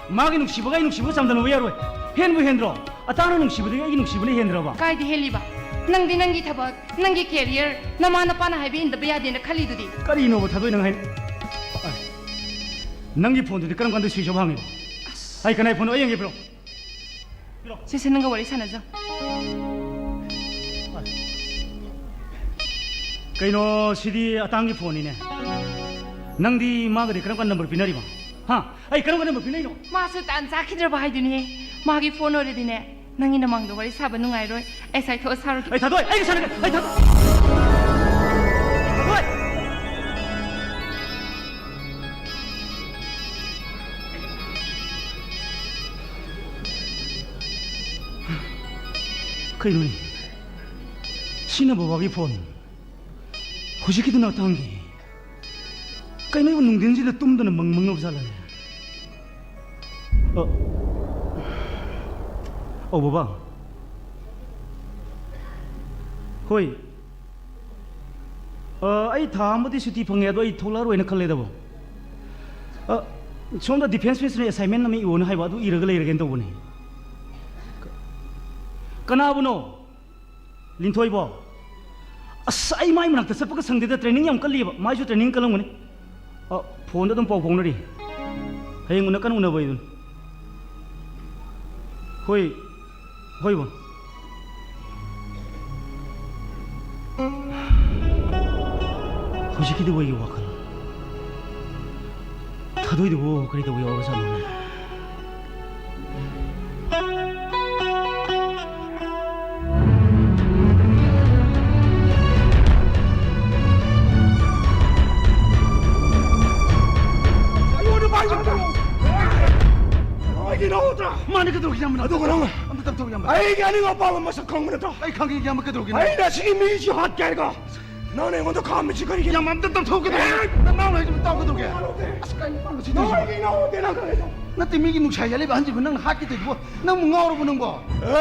ꯃꯥꯒꯤ ꯅꯨꯡꯁꯤꯕꯒ ꯑꯩ ꯅꯨꯡꯁꯤꯕꯒ ꯆꯥꯡꯗꯝꯅꯕ ꯌꯥꯔꯣꯏ꯫ ꯍꯦꯟꯕꯨ ꯍꯦꯟꯗ꯭ꯔꯣ? ꯑꯇꯥꯡꯅ ꯅꯨꯡꯁꯤꯕꯗꯒꯤ ꯑꯩꯒꯤ ꯅꯨꯡꯁꯤꯕꯅ ꯍꯦꯟꯗ꯭ꯔꯕ? ꯀꯥꯏꯗ ꯍꯦꯜꯂꯤꯕ? ꯅꯪꯗꯤ ꯅꯪꯒꯤ ꯊꯕꯛ, ꯅꯪꯒꯤ career, ꯅꯃꯥ ꯅꯄꯥꯅ ꯍꯥꯏꯕ ꯏꯟꯗꯕ ꯌꯥꯗꯦꯅ ꯈꯜꯂꯤꯗꯨꯗꯤ꯫ ꯀꯔꯤꯅꯣꯕ ꯊꯥꯗꯣꯏ ꯅꯪ ꯍꯥꯏ-, ꯑ, ꯅꯪꯒꯤ ꯐꯣꯟꯗꯨꯗꯤ ꯀꯔꯝ ꯀꯥꯟꯗ switch off ꯍꯥꯡꯉꯤꯕ? ꯑꯁ꯫ ꯑꯩ ꯀꯅꯥꯏ ꯐꯣꯟꯅꯣ? ꯑꯩ ꯌꯦꯡꯒꯦ, ꯄꯤꯔꯛꯑꯣ꯫ ꯁꯦ, ꯁꯦ, ꯅꯪꯒ ꯋꯥꯔꯤ ꯁꯥꯟꯅꯖꯧ꯫ ꯀꯩꯅꯣ, ꯁꯤꯗꯤ ꯑꯇꯥꯡꯒꯤ ꯐꯣꯟꯅꯤꯅꯦ꯫ ꯅꯪꯗꯤ ꯃꯥꯒꯗꯤ ꯀꯔꯝ ꯀꯥꯟꯗ ꯅꯝꯕꯔ ꯄꯤꯅꯔꯤꯕ? ꯍꯥ? ꯑꯩ ꯀꯔꯝ ꯀꯥꯟꯗ ꯅꯝꯕꯔ ꯄꯤꯅꯔꯤꯅꯣ? ꯃꯥꯁꯨ ꯇꯥꯟ ꯆꯥꯈꯤꯗ꯭ꯔꯕ ꯍꯥꯏꯗꯨꯅꯤꯍꯦ꯫ ꯃꯥꯒꯤ ꯐꯣꯟ ꯑꯣꯏꯔꯗꯤꯅꯦ, ꯅꯪꯒꯤ ꯅꯃꯥꯡꯗ ꯋꯥꯔꯤ ꯁꯥꯕ ꯅꯨꯡꯉꯥꯏꯔꯣꯏ꯫ ꯑꯩ ꯁꯥꯏꯊꯣꯛꯑ ꯁꯥꯔꯨꯒꯦ꯫ ꯑꯩ ꯊꯥꯗꯣꯏ! ꯑꯩꯒ ꯁꯥꯟꯅꯒꯦ! ꯑꯩ ꯊꯥꯗꯣꯏ! ꯊꯥꯗꯣꯏ! ꯀꯩꯅꯣꯅꯦ? ꯁꯤꯅ ꯕꯕꯥꯒꯤ ꯐꯣꯟ꯫ ꯍꯧꯖꯤꯛꯀꯤꯗꯨꯅ ꯑꯇꯥꯡꯒꯤ꯫ ꯀꯩꯅꯣ, ꯏꯕꯨ ꯅꯨꯡꯊꯤꯟꯁꯤꯗ ꯇꯨꯝꯗꯅ ꯃꯪ ꯃꯪꯅꯕ ꯖꯥꯠꯂꯅꯦ? ꯑ, ꯑꯧ, ꯕꯕꯥ꯫ ꯍꯣꯏ꯫ ꯑ, ꯑꯩ ꯊꯥ ꯑꯃꯗꯤ ꯁꯨꯇꯤ ꯐꯪꯉꯦ, ꯑꯗꯣ ꯑꯩ ꯊꯣꯛꯂꯛꯑꯔꯣꯏꯅ ꯈꯜꯂꯦꯗꯕꯣ꯫ ꯑ, ꯁꯣꯝꯗ defence minister ꯅ assignment ꯑꯃ ꯏꯌꯣꯅ ꯍꯥꯏꯕ, ꯑꯗꯨ ꯏꯔꯒ ꯂꯩꯔꯒꯦꯅ ꯇꯧꯕꯅꯦ꯫ ꯀ-, ꯀꯅꯥꯕꯨꯅꯣ? ꯂꯤꯟꯊꯣꯏꯕꯣ? ꯑꯁ, ꯑꯩ ꯃꯥꯏ ꯃꯅꯥꯛꯇ ꯆꯠꯄꯒ ꯁꯪꯗꯦꯗ, training ꯌꯥꯝ ꯀꯜꯂꯤꯑꯕ꯫ ꯃꯥꯏꯁꯨ training ꯀꯜꯂꯝꯒꯅꯤ꯫ ꯑ, ꯐꯣꯟꯗ ꯑꯗꯨꯝ ꯄꯥꯎ ꯐꯥꯎꯅꯔꯤ꯫ ꯍꯌꯦꯡ ꯎꯅ-, ꯀꯟꯅ ꯎꯅꯕ ꯑꯩꯗꯨꯅꯤ꯫ ꯍꯣꯏ, ꯍꯣꯏ ꯕꯣ꯫ ꯍꯧꯖꯤꯛꯀꯤꯗꯨꯕꯨ ꯑꯩꯒꯤ ꯋꯥꯈꯜ ꯊꯥꯗꯣꯏꯗꯨꯕꯨ ꯀꯔꯤ ꯇꯧꯕ ꯌꯥꯎꯔꯖꯥꯠꯅꯣꯅꯦ? ꯑꯩꯉꯣꯟꯗ ꯃꯥꯏ ꯎꯠꯇ꯭ꯔꯥ? ꯑꯩꯒꯤ ꯏꯅꯥꯎ ꯅꯠꯇ꯭ꯔꯥ? ꯃꯥꯅ ꯀꯩꯗꯧꯔꯒꯦ, ꯏꯌꯥꯝꯕꯅ? ꯑꯗꯨꯒ ꯅꯪ ꯑꯝꯇ ꯇꯞꯊꯧ, ꯏꯌꯥꯝꯕ꯫ ꯑꯩꯒꯤ ꯑꯅꯤꯡ ꯑꯄꯥꯝꯕ ꯃꯁꯛ ꯈꯪꯕ ꯅꯠꯇ꯭ꯔꯥ? ꯑꯩ ꯈꯪꯉꯤ, ꯏꯌꯥꯝꯕ, ꯀꯩꯗꯧꯔꯒꯦ? ꯑꯩꯅ ꯑꯁꯤꯒꯤ ꯃꯤꯁꯤ ꯍꯥꯠꯀꯦ ꯍꯥꯏꯔꯒ ꯅꯪꯅ ꯑꯩꯉꯣꯟꯗ ꯈꯥꯝꯃꯤꯁꯤ ꯀꯔꯤꯒꯤꯅꯣ? ꯏꯌꯥꯝꯕ, ꯑꯝꯇ ꯇꯞꯊꯧ, ꯀꯩꯗꯧꯔꯒꯦ? ꯑꯦ! ꯅꯪ ꯉꯥꯡꯅꯨ ꯍꯥꯏꯁꯤꯕꯨ ꯇꯥꯎ, ꯀꯩꯗꯧꯔꯒꯦ? ꯑꯁ, ꯀꯩꯅꯣ ꯃꯥꯅ ꯁꯤ ꯇꯧꯔꯤꯁꯤꯕꯣ? ꯅꯪꯒꯤ ꯏꯅꯥꯎ ꯅꯠꯇꯦ, ꯅꯪ ꯀꯔꯤꯅꯣ? ꯅꯠꯇꯦ, ꯃꯤꯒꯤ ꯅꯨꯡꯁꯥ ꯌꯥꯜꯂꯤꯕ ꯑꯍꯟꯁꯤꯕꯨ ꯅꯪꯅ ꯍꯥꯠꯀꯦ ꯇꯧꯔꯤꯁꯤꯕꯣ? ꯅꯪꯕꯨ ꯉꯥꯎꯔꯕꯣ ꯅꯪꯕꯣ?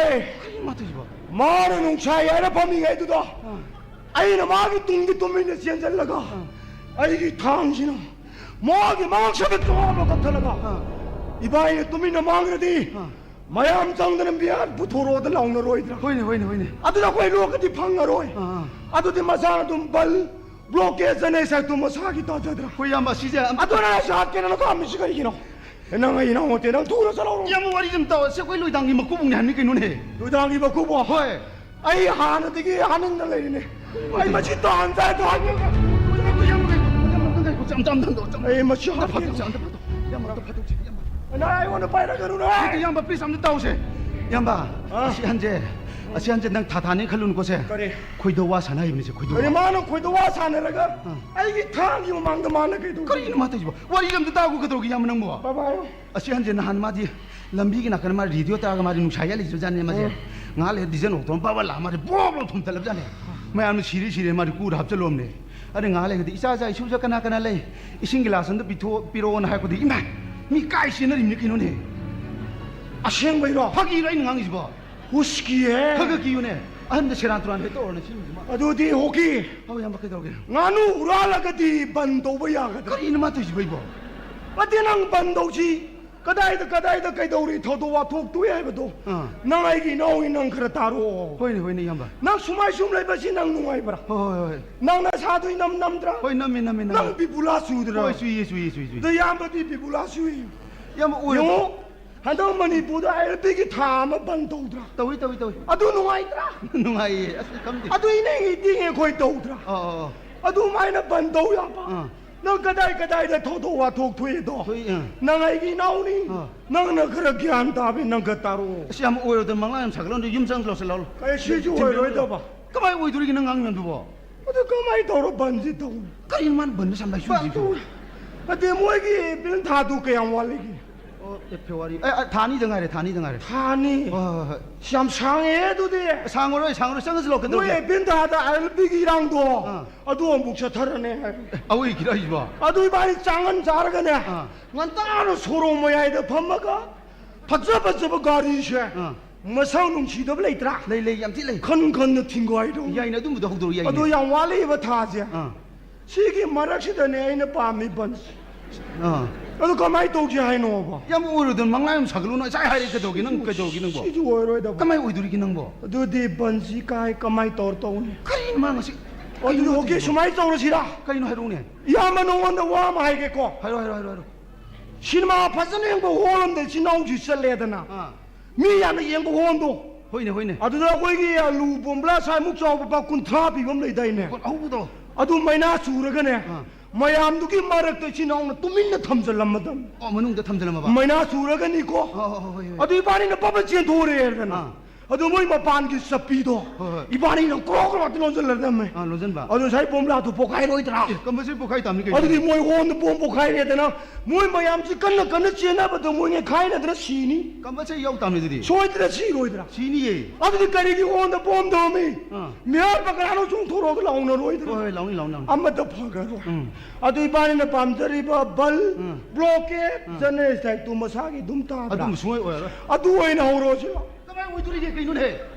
ꯑꯦ! ꯀꯔꯤꯅꯣ ꯃꯥ ꯇꯧꯔꯤꯁꯤꯕꯣ? ꯃꯥꯅ ꯅꯨꯡꯁꯥ ꯌꯥꯏꯔ ꯐꯝꯃꯤꯉꯩꯗꯨꯗ ꯑꯥ꯫ ꯑꯩꯅ ꯃꯥꯒꯤ ꯇꯨꯡꯗꯤ ꯇꯨꯃꯤꯟꯅ ꯆꯦꯟꯁꯤꯜꯂꯒ ꯑꯥ꯫ ꯑꯩꯒꯤ ꯊꯥꯡꯁꯤꯅ ꯃꯥꯒꯤ ꯃꯉꯛꯁꯝꯗ ꯆꯣꯞꯄ ꯀꯛꯊꯠꯂꯒ ꯑꯥ꯫ ꯏꯕꯥꯏꯅ ꯇꯨꯃꯤꯟꯅ ꯃꯥꯡꯈ꯭ꯔꯗꯤ ꯑꯥ꯫ ꯃꯌꯥꯝ ꯆꯪꯗꯅ ꯕꯤꯌꯥꯔ ꯄꯨꯊꯣꯔꯛꯑꯣꯗ ꯂꯥꯎꯅꯔꯣꯏꯗ꯭ꯔꯥ? ꯍꯣꯏꯅꯦ, ꯍꯣꯏꯅꯦ, ꯍꯣꯏꯅꯦ꯫ ꯑꯗꯨꯗ ꯑꯩꯈꯣꯏ ꯂꯣꯛꯀꯗꯤ ꯐꯪꯉꯔꯣꯏ꯫ ꯑꯥ, ꯑꯥ꯫ ꯑꯗꯨꯗꯤ ꯃꯁꯥꯅ ꯑꯗꯨꯝ ꯕꯜ ꯕ꯭ꯂꯣꯀꯦꯠ ꯆꯠꯅꯩ ꯁꯥꯏ ꯇꯨ ꯃꯁꯥꯒꯤ ꯇꯥꯖꯗ꯭ꯔꯥ? ꯍꯣꯏ, ꯏꯌꯥꯝꯕ, ꯑꯁꯤꯁꯦ ꯑꯝ- ꯑꯗꯨꯅ ꯑꯩ ꯁꯥꯠꯀꯦꯅ ꯅꯪ ꯈꯥꯝꯃꯤꯁꯤ ꯀꯔꯤꯒꯤꯅꯣ? ꯑꯦ, ꯅꯪ ꯑꯩ ꯏꯅꯥꯎ ꯅꯠꯇꯦ, ꯅꯪ ꯊꯨꯅ ꯆꯠꯍꯧꯔꯣ꯫ ꯏꯌꯥꯝꯕ, ꯋꯥꯔꯤꯁꯦ ꯑꯝ ꯇꯥꯎ꯫ ꯑꯁꯤ ꯑꯩꯈꯣꯏ ꯂꯣꯏꯗꯥꯡꯒꯤ ꯃꯀꯨꯕꯣꯛꯅꯦ ꯍꯥꯏꯕꯅꯤ ꯀꯩꯅꯣꯅꯦ꯫ ꯂꯣꯏꯗꯥꯡꯒꯤ ꯃꯀꯨꯕꯣꯛ? ꯍꯣꯏ꯫ ꯑꯩ ꯍꯥꯟꯅꯗꯒꯤ ꯍꯥꯠꯅꯤꯡꯅ ꯂꯩꯔꯤꯅꯦ꯫ ꯑꯩ ꯃꯁꯤ ꯇꯥꯟ ꯆꯥꯗ ꯍꯥꯠꯅꯤꯡꯉꯦ꯫ ꯏꯌꯥꯝꯕ, ꯏꯌꯥꯝꯕ, ꯏꯌꯥꯝꯕ, ꯏꯌꯥꯝꯕ, ꯏꯌꯥꯝꯕ, ꯑꯝꯇ, ꯑꯝꯇ, ꯑꯝꯇ, ꯑꯝꯇ, ꯑꯝꯇ, ꯑꯝꯇ, ꯑꯩ ꯃꯁꯤ ꯑꯝꯇ ꯍꯥꯠꯀꯦ꯫ ꯐꯥꯗꯣꯛꯁꯤ, ꯑꯝꯇ ꯐꯥꯗꯣꯛ-, ꯏꯌꯥꯝꯕ, ꯑꯝꯇ ꯐꯥꯗꯣꯛꯁꯤ, ꯏꯌꯥꯝꯕ꯫ ꯅꯪ ꯑꯩꯉꯣꯟꯗ ꯄꯥꯏꯔꯛꯀꯅꯨꯅꯦ꯫ ꯅꯠꯇꯦ, ꯏꯌꯥꯝꯕ, please, ꯑꯝꯇ ꯇꯥꯎꯁꯦ꯫ ꯏꯌꯥꯝꯕ, ꯑꯥ꯫ ꯑꯁꯤ ꯍꯟꯖꯦ, ꯑꯁꯤ ꯍꯟꯖꯦ ꯅꯪ ꯊꯥ ꯊꯥꯅꯤ ꯈꯜꯂꯨꯅꯨꯀꯣꯁꯦ꯫ ꯀꯔꯤ? ꯈꯣꯏꯗꯧ ꯋꯥ ꯁꯥꯟꯅ ꯍꯩꯕꯅꯤꯁꯦ, ꯈꯣꯏꯗꯧ ꯀꯔꯤ ꯋꯥ꯫ ꯃꯥꯅ ꯈꯣꯏꯗꯧ ꯋꯥ ꯁꯥꯟꯅꯔꯒ ꯑꯥ꯫ ꯑꯩꯒꯤ ꯊꯥꯡꯒꯤ ꯃꯃꯥꯡꯗ ꯃꯥꯅ ꯀꯩꯗꯧꯔꯤꯕ? ꯀꯔꯤꯅꯣ ꯃꯥ ꯇꯧꯔꯤꯁꯤꯕꯣ? ꯋꯥꯔꯤ ꯑꯝꯇ ꯇꯥꯒꯣ, ꯀꯩꯗꯧꯔꯒꯦ ꯏꯌꯥꯝꯕ ꯅꯪꯕꯣ? ꯕꯕꯥ ꯍꯥꯏꯌꯣ꯫ ꯑꯁꯤ ꯍꯟꯖꯦ ꯅꯍꯥꯟ ꯃꯥꯗꯤ ꯂꯝꯕꯤꯒꯤ ꯅꯥꯀꯟꯗ ꯃꯥ ꯔꯦꯗꯤꯑꯣ ꯇꯥꯔꯒ ꯃꯥꯗꯤ ꯅꯨꯡꯁꯥ ꯌꯥꯜꯂꯤꯁꯨꯖꯥꯠꯅꯦ ꯃꯥꯁꯦ꯫ ꯎꯝ꯫ ꯉꯥꯏꯍꯥꯛ ꯂꯩꯔ ꯗꯤꯖꯟ ꯑꯣꯛꯇꯣ ꯕꯥꯕ ꯂꯥꯛꯑ ꯃꯥꯗꯤ ꯕꯣꯛ ꯂꯥꯎ ꯊꯣꯝꯊꯠꯂꯕꯖꯥꯠꯅꯦ꯫ ꯃꯌꯥꯝꯅ ꯁꯤꯔꯦ ꯁꯤꯔꯦ ꯃꯥꯗꯤ ꯀꯨꯗ ꯍꯥꯞꯆꯜꯂꯝꯅꯦ꯫ ꯑꯗꯩ ꯉꯥꯏꯍꯥꯛ ꯂꯩꯔꯒꯗꯤ "ꯏꯆꯥ ꯏꯆꯥ ꯏꯁꯨ ꯏꯆꯥ ꯀꯅꯥ ꯀꯅꯥ ꯂꯩ? ꯏꯁꯤꯡ ꯒꯤꯂꯥꯁ ꯑꯝꯇ ꯄꯤꯊꯣꯛ ꯄꯤꯔꯛꯑꯣꯅ" ꯍꯥꯏꯔꯛꯄꯗꯤ "ꯏꯃꯥ! ꯃꯤ ꯀꯥꯏ ꯆꯦꯟꯅꯔꯤꯕꯅꯤ ꯀꯩꯅꯣꯅꯦ?" ꯑꯁꯦꯡꯕꯩꯔꯣ? ꯐꯥꯒꯤꯔꯣ ꯑꯩꯅ ꯉꯥꯡꯉꯤꯁꯤꯕꯣ? ꯍꯨꯁꯀꯤꯍꯦ꯫ ꯈꯔ ꯈꯔ ꯀꯤꯌꯨꯅꯦ꯫ ꯑꯍꯟꯗ ꯁꯦꯔꯥꯟ ꯇꯨꯔꯥꯟ ꯍꯦꯛ ꯇꯧꯔꯅ ꯁꯤꯟꯕꯁꯤꯃ꯫ ꯑꯗꯨꯗꯤ ꯍꯣꯀꯤ꯫ ꯑꯧ, ꯏꯌꯥꯝꯕ, ꯀꯩꯗꯧꯔꯒꯦ? ꯉꯥꯅꯨ ꯍꯨꯔꯥꯜꯂꯒꯗꯤ ꯕꯟ ꯇꯧꯕ ꯌꯥꯒꯗ꯭ꯔꯥ? ꯀꯔꯤꯅꯣ ꯃꯥ ꯇꯧꯏꯁꯤꯕꯣ ꯑꯩꯕꯣ? ꯅꯠꯇꯦ, ꯅꯪ ꯕꯟ ꯇꯧꯁꯤ꯫ ꯀꯗꯥꯏꯗ, ꯀꯗꯥꯏꯗ ꯀꯩꯗꯧꯔꯤ ꯊꯧꯗꯣꯛ ꯋꯥꯊꯣꯛ ꯊꯣꯛꯏ ꯍꯥꯏꯕꯗꯣ? ꯑꯥ꯫ ꯅꯪ ꯑꯩꯒꯤ ꯏꯅꯥꯎꯅꯤ, ꯅꯪ ꯈꯔ ꯇꯥꯔꯛꯑꯣ꯫ ꯍꯣꯏꯅꯦ, ꯍꯣꯏꯅꯦ, ꯏꯌꯥꯝꯕ꯫ ꯅꯪ ꯁꯨꯃꯥꯏ ꯁꯨꯝ ꯂꯩꯕꯁꯤ ꯅꯪ ꯅꯨꯡꯉꯥꯏꯕ꯭ꯔꯥ? ꯍꯣꯏ, ꯍꯣꯏ, ꯍꯣꯏ꯫ ꯅꯪ ꯅꯁꯥꯗꯣ ꯏꯅꯝ ꯅꯝꯗ꯭ꯔꯥ? ꯍꯣꯏ, ꯅꯝꯃꯤ, ꯅꯝꯃꯤ, ꯅꯝꯃꯤ꯫ ꯅꯪ ꯕꯤꯕꯨꯂꯥ ꯆꯨꯗ꯭ꯔꯥ? ꯍꯣꯏ, ꯆꯨꯏꯌꯦ, ꯆꯨꯏꯌꯦ, ꯆꯨꯏ, ꯆꯨꯏ꯫ ꯑꯗꯣ ꯏꯌꯥꯝꯕꯗꯤ ꯕꯤꯕꯨꯂꯥ ꯆꯨꯏ꯫ ꯏꯌꯥꯝꯕ, ꯑꯣꯏꯔꯕꯣ? ꯌꯦꯡꯉꯣ, ꯍꯟꯗꯛ ꯃꯅꯤꯄꯨꯔꯗ ꯑꯥꯏ ꯑꯦꯜ ꯄꯤꯒꯤ ꯊꯥ ꯑꯃ ꯕꯟ ꯇꯧꯗ꯭ꯔꯥ? ꯇꯧꯏ, ꯇꯧꯏ, ꯇꯧꯏ꯫ ꯑꯗꯨ ꯅꯨꯡꯉꯥꯏꯇ꯭ꯔꯥ? ꯅꯨꯡꯉꯥꯏꯌꯦ꯫ ꯑꯁ, ꯑꯩ ꯈꯪꯗꯦ꯫ ꯑꯗꯨ ꯏꯅꯤꯡ ꯏꯇꯤꯡ ꯑꯩꯈꯣꯏ ꯇꯧꯗ꯭ꯔꯥ? ꯑꯧ, ꯑꯧ, ꯑꯧ꯫ ꯑꯗꯨꯃꯥꯏꯅ ꯕꯟ ꯇꯧ ꯌꯥꯕ? ꯑꯥ꯫ ꯅꯪ ꯀꯗꯥꯏ ꯀꯗꯥꯏꯗ ꯊꯧꯗꯣꯛ ꯋꯥꯊꯣꯛ ꯊꯣꯛꯏꯗꯣ? ꯊꯣꯛꯏ, ꯑꯥ꯫ ꯅꯪ ꯑꯩꯒꯤ ꯏꯅꯥꯎꯅꯤ꯫ ꯑꯥ꯫ ꯅꯪꯅ ꯈꯔ ꯒ꯭ꯌꯥꯟ ꯇꯥꯕꯤ, ꯅꯪ ꯈꯔ ꯇꯥꯔꯛꯑꯣ꯫ ꯑꯁ, ꯌꯥꯝ ꯑꯣꯏꯔꯣꯏꯗꯕ ꯃꯪꯂꯥꯟ ꯌꯥꯝ ꯁꯥꯒꯠꯂꯣ, ꯌꯨꯝ ꯆꯪ ꯂꯥꯎꯁꯤꯜꯂꯣ꯫ ꯀꯩ ꯁꯤꯁꯨ ꯑꯣꯏꯔꯣꯏꯗꯕ? ꯀꯃꯥꯏ ꯑꯣꯏꯗꯣꯔꯤꯒꯦ ꯅꯪ ꯉꯥꯡꯉꯤꯗꯣ? ꯑꯗꯨ ꯀꯃꯥꯏ ꯇꯧꯔ ꯕꯟꯁꯤ ꯇꯧꯅꯤ? ꯀꯔꯤꯅꯣ ꯃꯥꯅ ꯕꯟꯗ ꯁꯝꯂꯥꯏ ꯁꯨꯔꯤꯁꯤꯕꯣ? ꯕꯟ ꯇꯧ-, ꯅꯠꯇꯦ, ꯃꯣꯏꯒꯤ ꯑꯦꯄ꯭ꯔꯤꯜ ꯊꯥꯗꯨ ꯀꯌꯥꯝ ꯋꯥꯠꯂꯤꯒꯦ? ꯑꯣ, ꯑꯦ, ꯐꯦꯕ꯭ꯔꯨꯋꯥꯔꯤ꯫ ꯑꯦ, ꯑꯦ, ꯊꯥ ꯑꯅꯤꯗ ꯉꯥꯏꯔꯦ, ꯊꯥ ꯑꯅꯤꯗ ꯉꯥꯏꯔꯦ꯫ ꯊꯥ ꯑꯅꯤ? ꯍꯣꯏ, ꯍꯣꯏ, ꯍꯣꯏ꯫ ꯑꯁ, ꯌꯥꯝ ꯁꯥꯡꯉꯦꯍꯦ ꯑꯗꯨꯗꯤ꯫ ꯁꯥꯡꯉꯔꯣꯏ, ꯁꯥꯡꯉꯔꯣꯏ, ꯆꯪꯉꯁꯤ ꯂꯥꯛꯑꯣ, ꯃꯣꯏ ꯀꯩꯗꯧꯔꯒꯦ? ꯑꯦꯄ꯭ꯔꯤꯜ ꯊꯥꯗ ꯑꯥꯏ ꯑꯦꯜ ꯄꯤꯒꯤ ꯏꯔꯥꯡꯗꯣ, ꯑꯥ꯫ ꯑꯗꯨ ꯑꯃꯨꯛ ꯆꯠꯊꯔꯅꯤ ꯍꯥꯏ꯫ ꯑꯦ, ꯑꯋꯣꯏꯒꯤꯔꯣ ꯍꯥꯏꯁꯤꯕꯣ? ꯑꯗꯨ ꯏꯕꯥꯅꯤ ꯆꯥꯡꯍꯟ ꯆꯥꯔꯒꯅꯦ, ꯑꯥ꯫ ꯉꯟꯇꯥꯅ ꯁꯣꯔꯣꯛ ꯃꯌꯥꯏꯗ ꯐꯝꯃꯒ ꯐꯖ ꯐꯖꯕ ꯒꯥꯔꯤꯁꯦ, ꯑꯥ꯫ ꯃꯁꯛ ꯅꯨꯡꯁꯤꯗꯕ ꯂꯩꯇ꯭ꯔꯥ? ꯂꯩ, ꯂꯩ, ꯌꯥꯝ ꯊꯤ ꯂꯩ꯫ ꯈꯟ ꯈꯟꯅ ꯊꯤꯡꯒꯥꯏꯗꯧ꯫ ꯌꯥꯏꯅꯦ, ꯑꯗꯨꯝꯕꯗꯣ ꯍꯧꯗꯣꯔꯛꯎ, ꯌꯥꯏꯅꯦ꯫ ꯑꯗꯣ ꯌꯥꯝ ꯋꯥꯠꯂꯤꯕ ꯊꯥꯁꯦ꯫ ꯑꯥ꯫ ꯁꯤꯒꯤ ꯃꯔꯛꯁꯤꯗꯅꯦ ꯑꯩꯅ ꯄꯥꯝꯃꯤ ꯕꯟꯁꯦ꯫ ꯑꯥ꯫ ꯑꯗꯨ ꯀꯃꯥꯏꯅ ꯇꯧꯁꯦ ꯍꯥꯏꯅꯣꯕ? ꯌꯥꯝ ꯑꯣꯏꯔꯣꯏꯗꯕ ꯃꯪꯂꯥ ꯌꯥꯝ ꯁꯥꯒꯠꯂꯨꯅꯨ꯫ ꯉꯁꯥꯏ ꯍꯥꯏꯔꯦ ꯀꯩꯗꯧꯒꯦ ꯅꯪ, ꯀꯩꯗꯧꯒꯦ ꯅꯪꯕꯣ? ꯁꯤꯁꯨ ꯑꯣꯏꯔꯣꯏꯗꯕ꯫ ꯀꯃꯥꯏ ꯑꯣꯏꯗꯣꯔꯤꯒꯦ ꯅꯪꯕꯣ? ꯑꯗꯨꯗꯤ ꯕꯟꯁꯤ ꯀꯥꯏ ꯀꯃꯥꯏ ꯇꯧꯔ ꯇꯧꯅꯤ? ꯀꯔꯤꯅꯣ ꯃꯥ ꯉꯁꯤ, ꯑꯣ, ꯑꯗꯨꯗꯤ ꯀꯩꯅꯣ ꯍꯣꯀꯤ ꯇꯧꯔꯤꯁꯤꯕꯣ? ꯁꯨꯃꯥꯏꯅ ꯇꯧꯔꯁꯤꯔꯥ? ꯀꯩꯅꯣ ꯍꯥꯏꯔꯛꯎꯅꯦ꯫ ꯏꯌꯥꯝꯕ ꯅꯉꯣꯟꯗ ꯋꯥ ꯑꯃ ꯍꯥꯏꯒꯦꯀꯣ꯫ ꯍꯥꯏꯔꯣ, ꯍꯥꯏꯔꯣ, ꯍꯥꯏꯔꯣ, ꯍꯥꯏꯔꯣ꯫ ꯁꯤꯅꯦꯃꯥ ꯐꯖꯅ ꯌꯦꯡꯕ ꯍꯣꯜ ꯑꯃꯗ ꯏꯆꯤꯟ ꯏꯅꯥꯎꯁꯤ ꯆꯠꯂꯦꯗꯅ꯫ ꯑꯥ꯫ ꯃꯤ ꯌꯥꯝꯅ ꯌꯦꯡꯕ ꯍꯣꯜꯗꯣ꯫ ꯍꯣꯏꯅꯦ, ꯍꯣꯏꯅꯦ꯫ ꯑꯗꯨꯗ ꯑꯩꯈꯣꯏꯒꯤ ꯑꯂꯨ ꯕꯣꯝꯕ꯭ꯂꯥ ꯁ꯭ꯋꯥꯏꯃꯨꯛ ꯆꯥꯎꯕ ꯂꯨꯄꯥ ꯀꯨꯟꯊ꯭ꯔꯥ ꯄꯤꯕ ꯑꯃ ꯂꯩꯗꯥꯏꯅꯦ? ꯍꯣꯏ, ꯑꯍꯧꯕꯗꯣ꯫ ꯑꯗꯨ ꯃꯩꯅꯥ ꯆꯨꯔꯒꯅꯦ, ꯑꯥ꯫ ꯃꯌꯥꯝꯗꯨꯒꯤ ꯃꯔꯛꯇ ꯏꯆꯤꯟ ꯏꯅꯥꯎꯅ ꯇꯨꯃꯤꯟꯅ ꯊꯝꯖꯜꯂꯝꯃꯗꯝꯅꯤ꯫ ꯑꯣ, ꯃꯅꯨꯡꯗ ꯊꯝꯖꯜꯂꯝꯃꯕ? ꯃꯩꯅꯥ ꯆꯨꯔꯒꯅꯤꯀꯣ꯫ ꯑꯣ, ꯍꯣꯏ, ꯍꯣꯏ, ꯍꯣꯏ꯫ ꯑꯗꯨ ꯏꯕꯥꯅꯤꯅ ꯄꯞ ꯄꯞ ꯆꯦꯟꯊꯣꯔꯛꯑꯦꯗꯅ꯫ ꯑꯥ꯫ ꯑꯗꯨ ꯃꯣꯏ ꯃꯄꯥꯟꯒꯤ ꯆꯞꯄꯤꯗꯣ, ꯍꯣꯏ, ꯍꯣꯏ꯫ ꯏꯕꯥꯅꯤꯅ ꯀ꯭ꯔꯣꯛ ꯀ꯭ꯔꯣꯛꯇꯤ ꯂꯣꯟꯁꯤꯜꯂꯗꯝꯃꯦ꯫ ꯑꯥ, ꯂꯣꯟꯁꯤꯟꯕ꯫ ꯑꯗꯨ ꯉꯁꯥꯏ ꯕꯣꯝꯂꯥꯗꯨ ꯄꯣꯛꯈꯥꯏꯔꯣꯏꯗ꯭ꯔꯥ? ꯑꯦ, ꯀꯝꯄꯜꯁꯔꯤ ꯄꯣꯛꯈꯥꯏ ꯇꯥꯕꯅꯤ ꯀꯩꯅꯣ꯫ ꯑꯗꯨꯗꯤ ꯃꯣꯏ ꯍꯣꯟꯗ ꯕꯣꯝ ꯄꯣꯛꯈꯥꯏꯔꯦꯗꯅ, ꯃꯣꯏ ꯃꯌꯥꯝꯁꯤ ꯀꯟꯅ ꯀꯟꯅ ꯆꯦꯟꯅꯕꯗꯣ ꯃꯣꯏ ꯅꯦꯈꯥꯏꯅꯗꯅ ꯁꯤꯅꯤ꯫ ꯀꯝꯄꯜꯁꯔꯤ ꯌꯥꯎ ꯇꯥꯕꯅꯤ ꯑꯗꯨꯗꯤ꯫ ꯁꯣꯏꯗꯅ ꯁꯤꯔꯣꯏꯗ꯭ꯔꯥ? ꯁꯤꯅꯤꯌꯦ꯫ ꯑꯗꯨꯗꯤ ꯀꯔꯤꯒꯤ ꯍꯣꯟꯗ ꯕꯣꯝ ꯊꯝꯃꯤ? ꯑꯥ꯫ ꯃꯤꯍꯥꯠꯄ ꯀꯅꯥꯅꯣ ꯆꯣꯡꯊꯣꯔꯛꯑꯒ ꯂꯥꯎꯅꯔꯣꯏꯗ꯭ꯔꯥ? ꯍꯣꯏ, ꯍꯣꯏ, ꯂꯥꯎꯅꯤ, ꯂꯥꯎꯅꯤ, ꯂꯥꯎꯅꯤ꯫ ꯑꯃꯠꯇ ꯐꯪꯉꯔꯣꯏ꯫ ꯎꯝ꯫ ꯑꯗꯨ ꯏꯕꯥꯅꯤꯅ ꯄꯥꯝꯖꯔꯤꯕ ꯕꯜ, ꯎꯝ꯫ ꯕ꯭ꯂꯣꯀꯦꯠ, ꯎꯝ꯫ ꯖꯔꯅꯦꯜ ꯁ꯭ꯇ꯭ꯔꯥꯏꯛꯇꯨ ꯃꯁꯥꯒꯤ ꯑꯗꯨꯝ ꯇꯥꯗ꯭ꯔꯥ? ꯑꯗꯨꯝ ꯁꯨꯡꯑꯣꯏ ꯑꯣꯏꯔꯔꯣꯏ꯫ ꯑꯗꯨ ꯑꯣꯏꯅ ꯍꯧꯔꯣꯁꯤꯔꯣ? ꯀꯃꯥꯏ ꯑꯣꯏꯗꯣꯔꯤꯒꯦ? ꯀꯩꯅꯣꯅꯦ?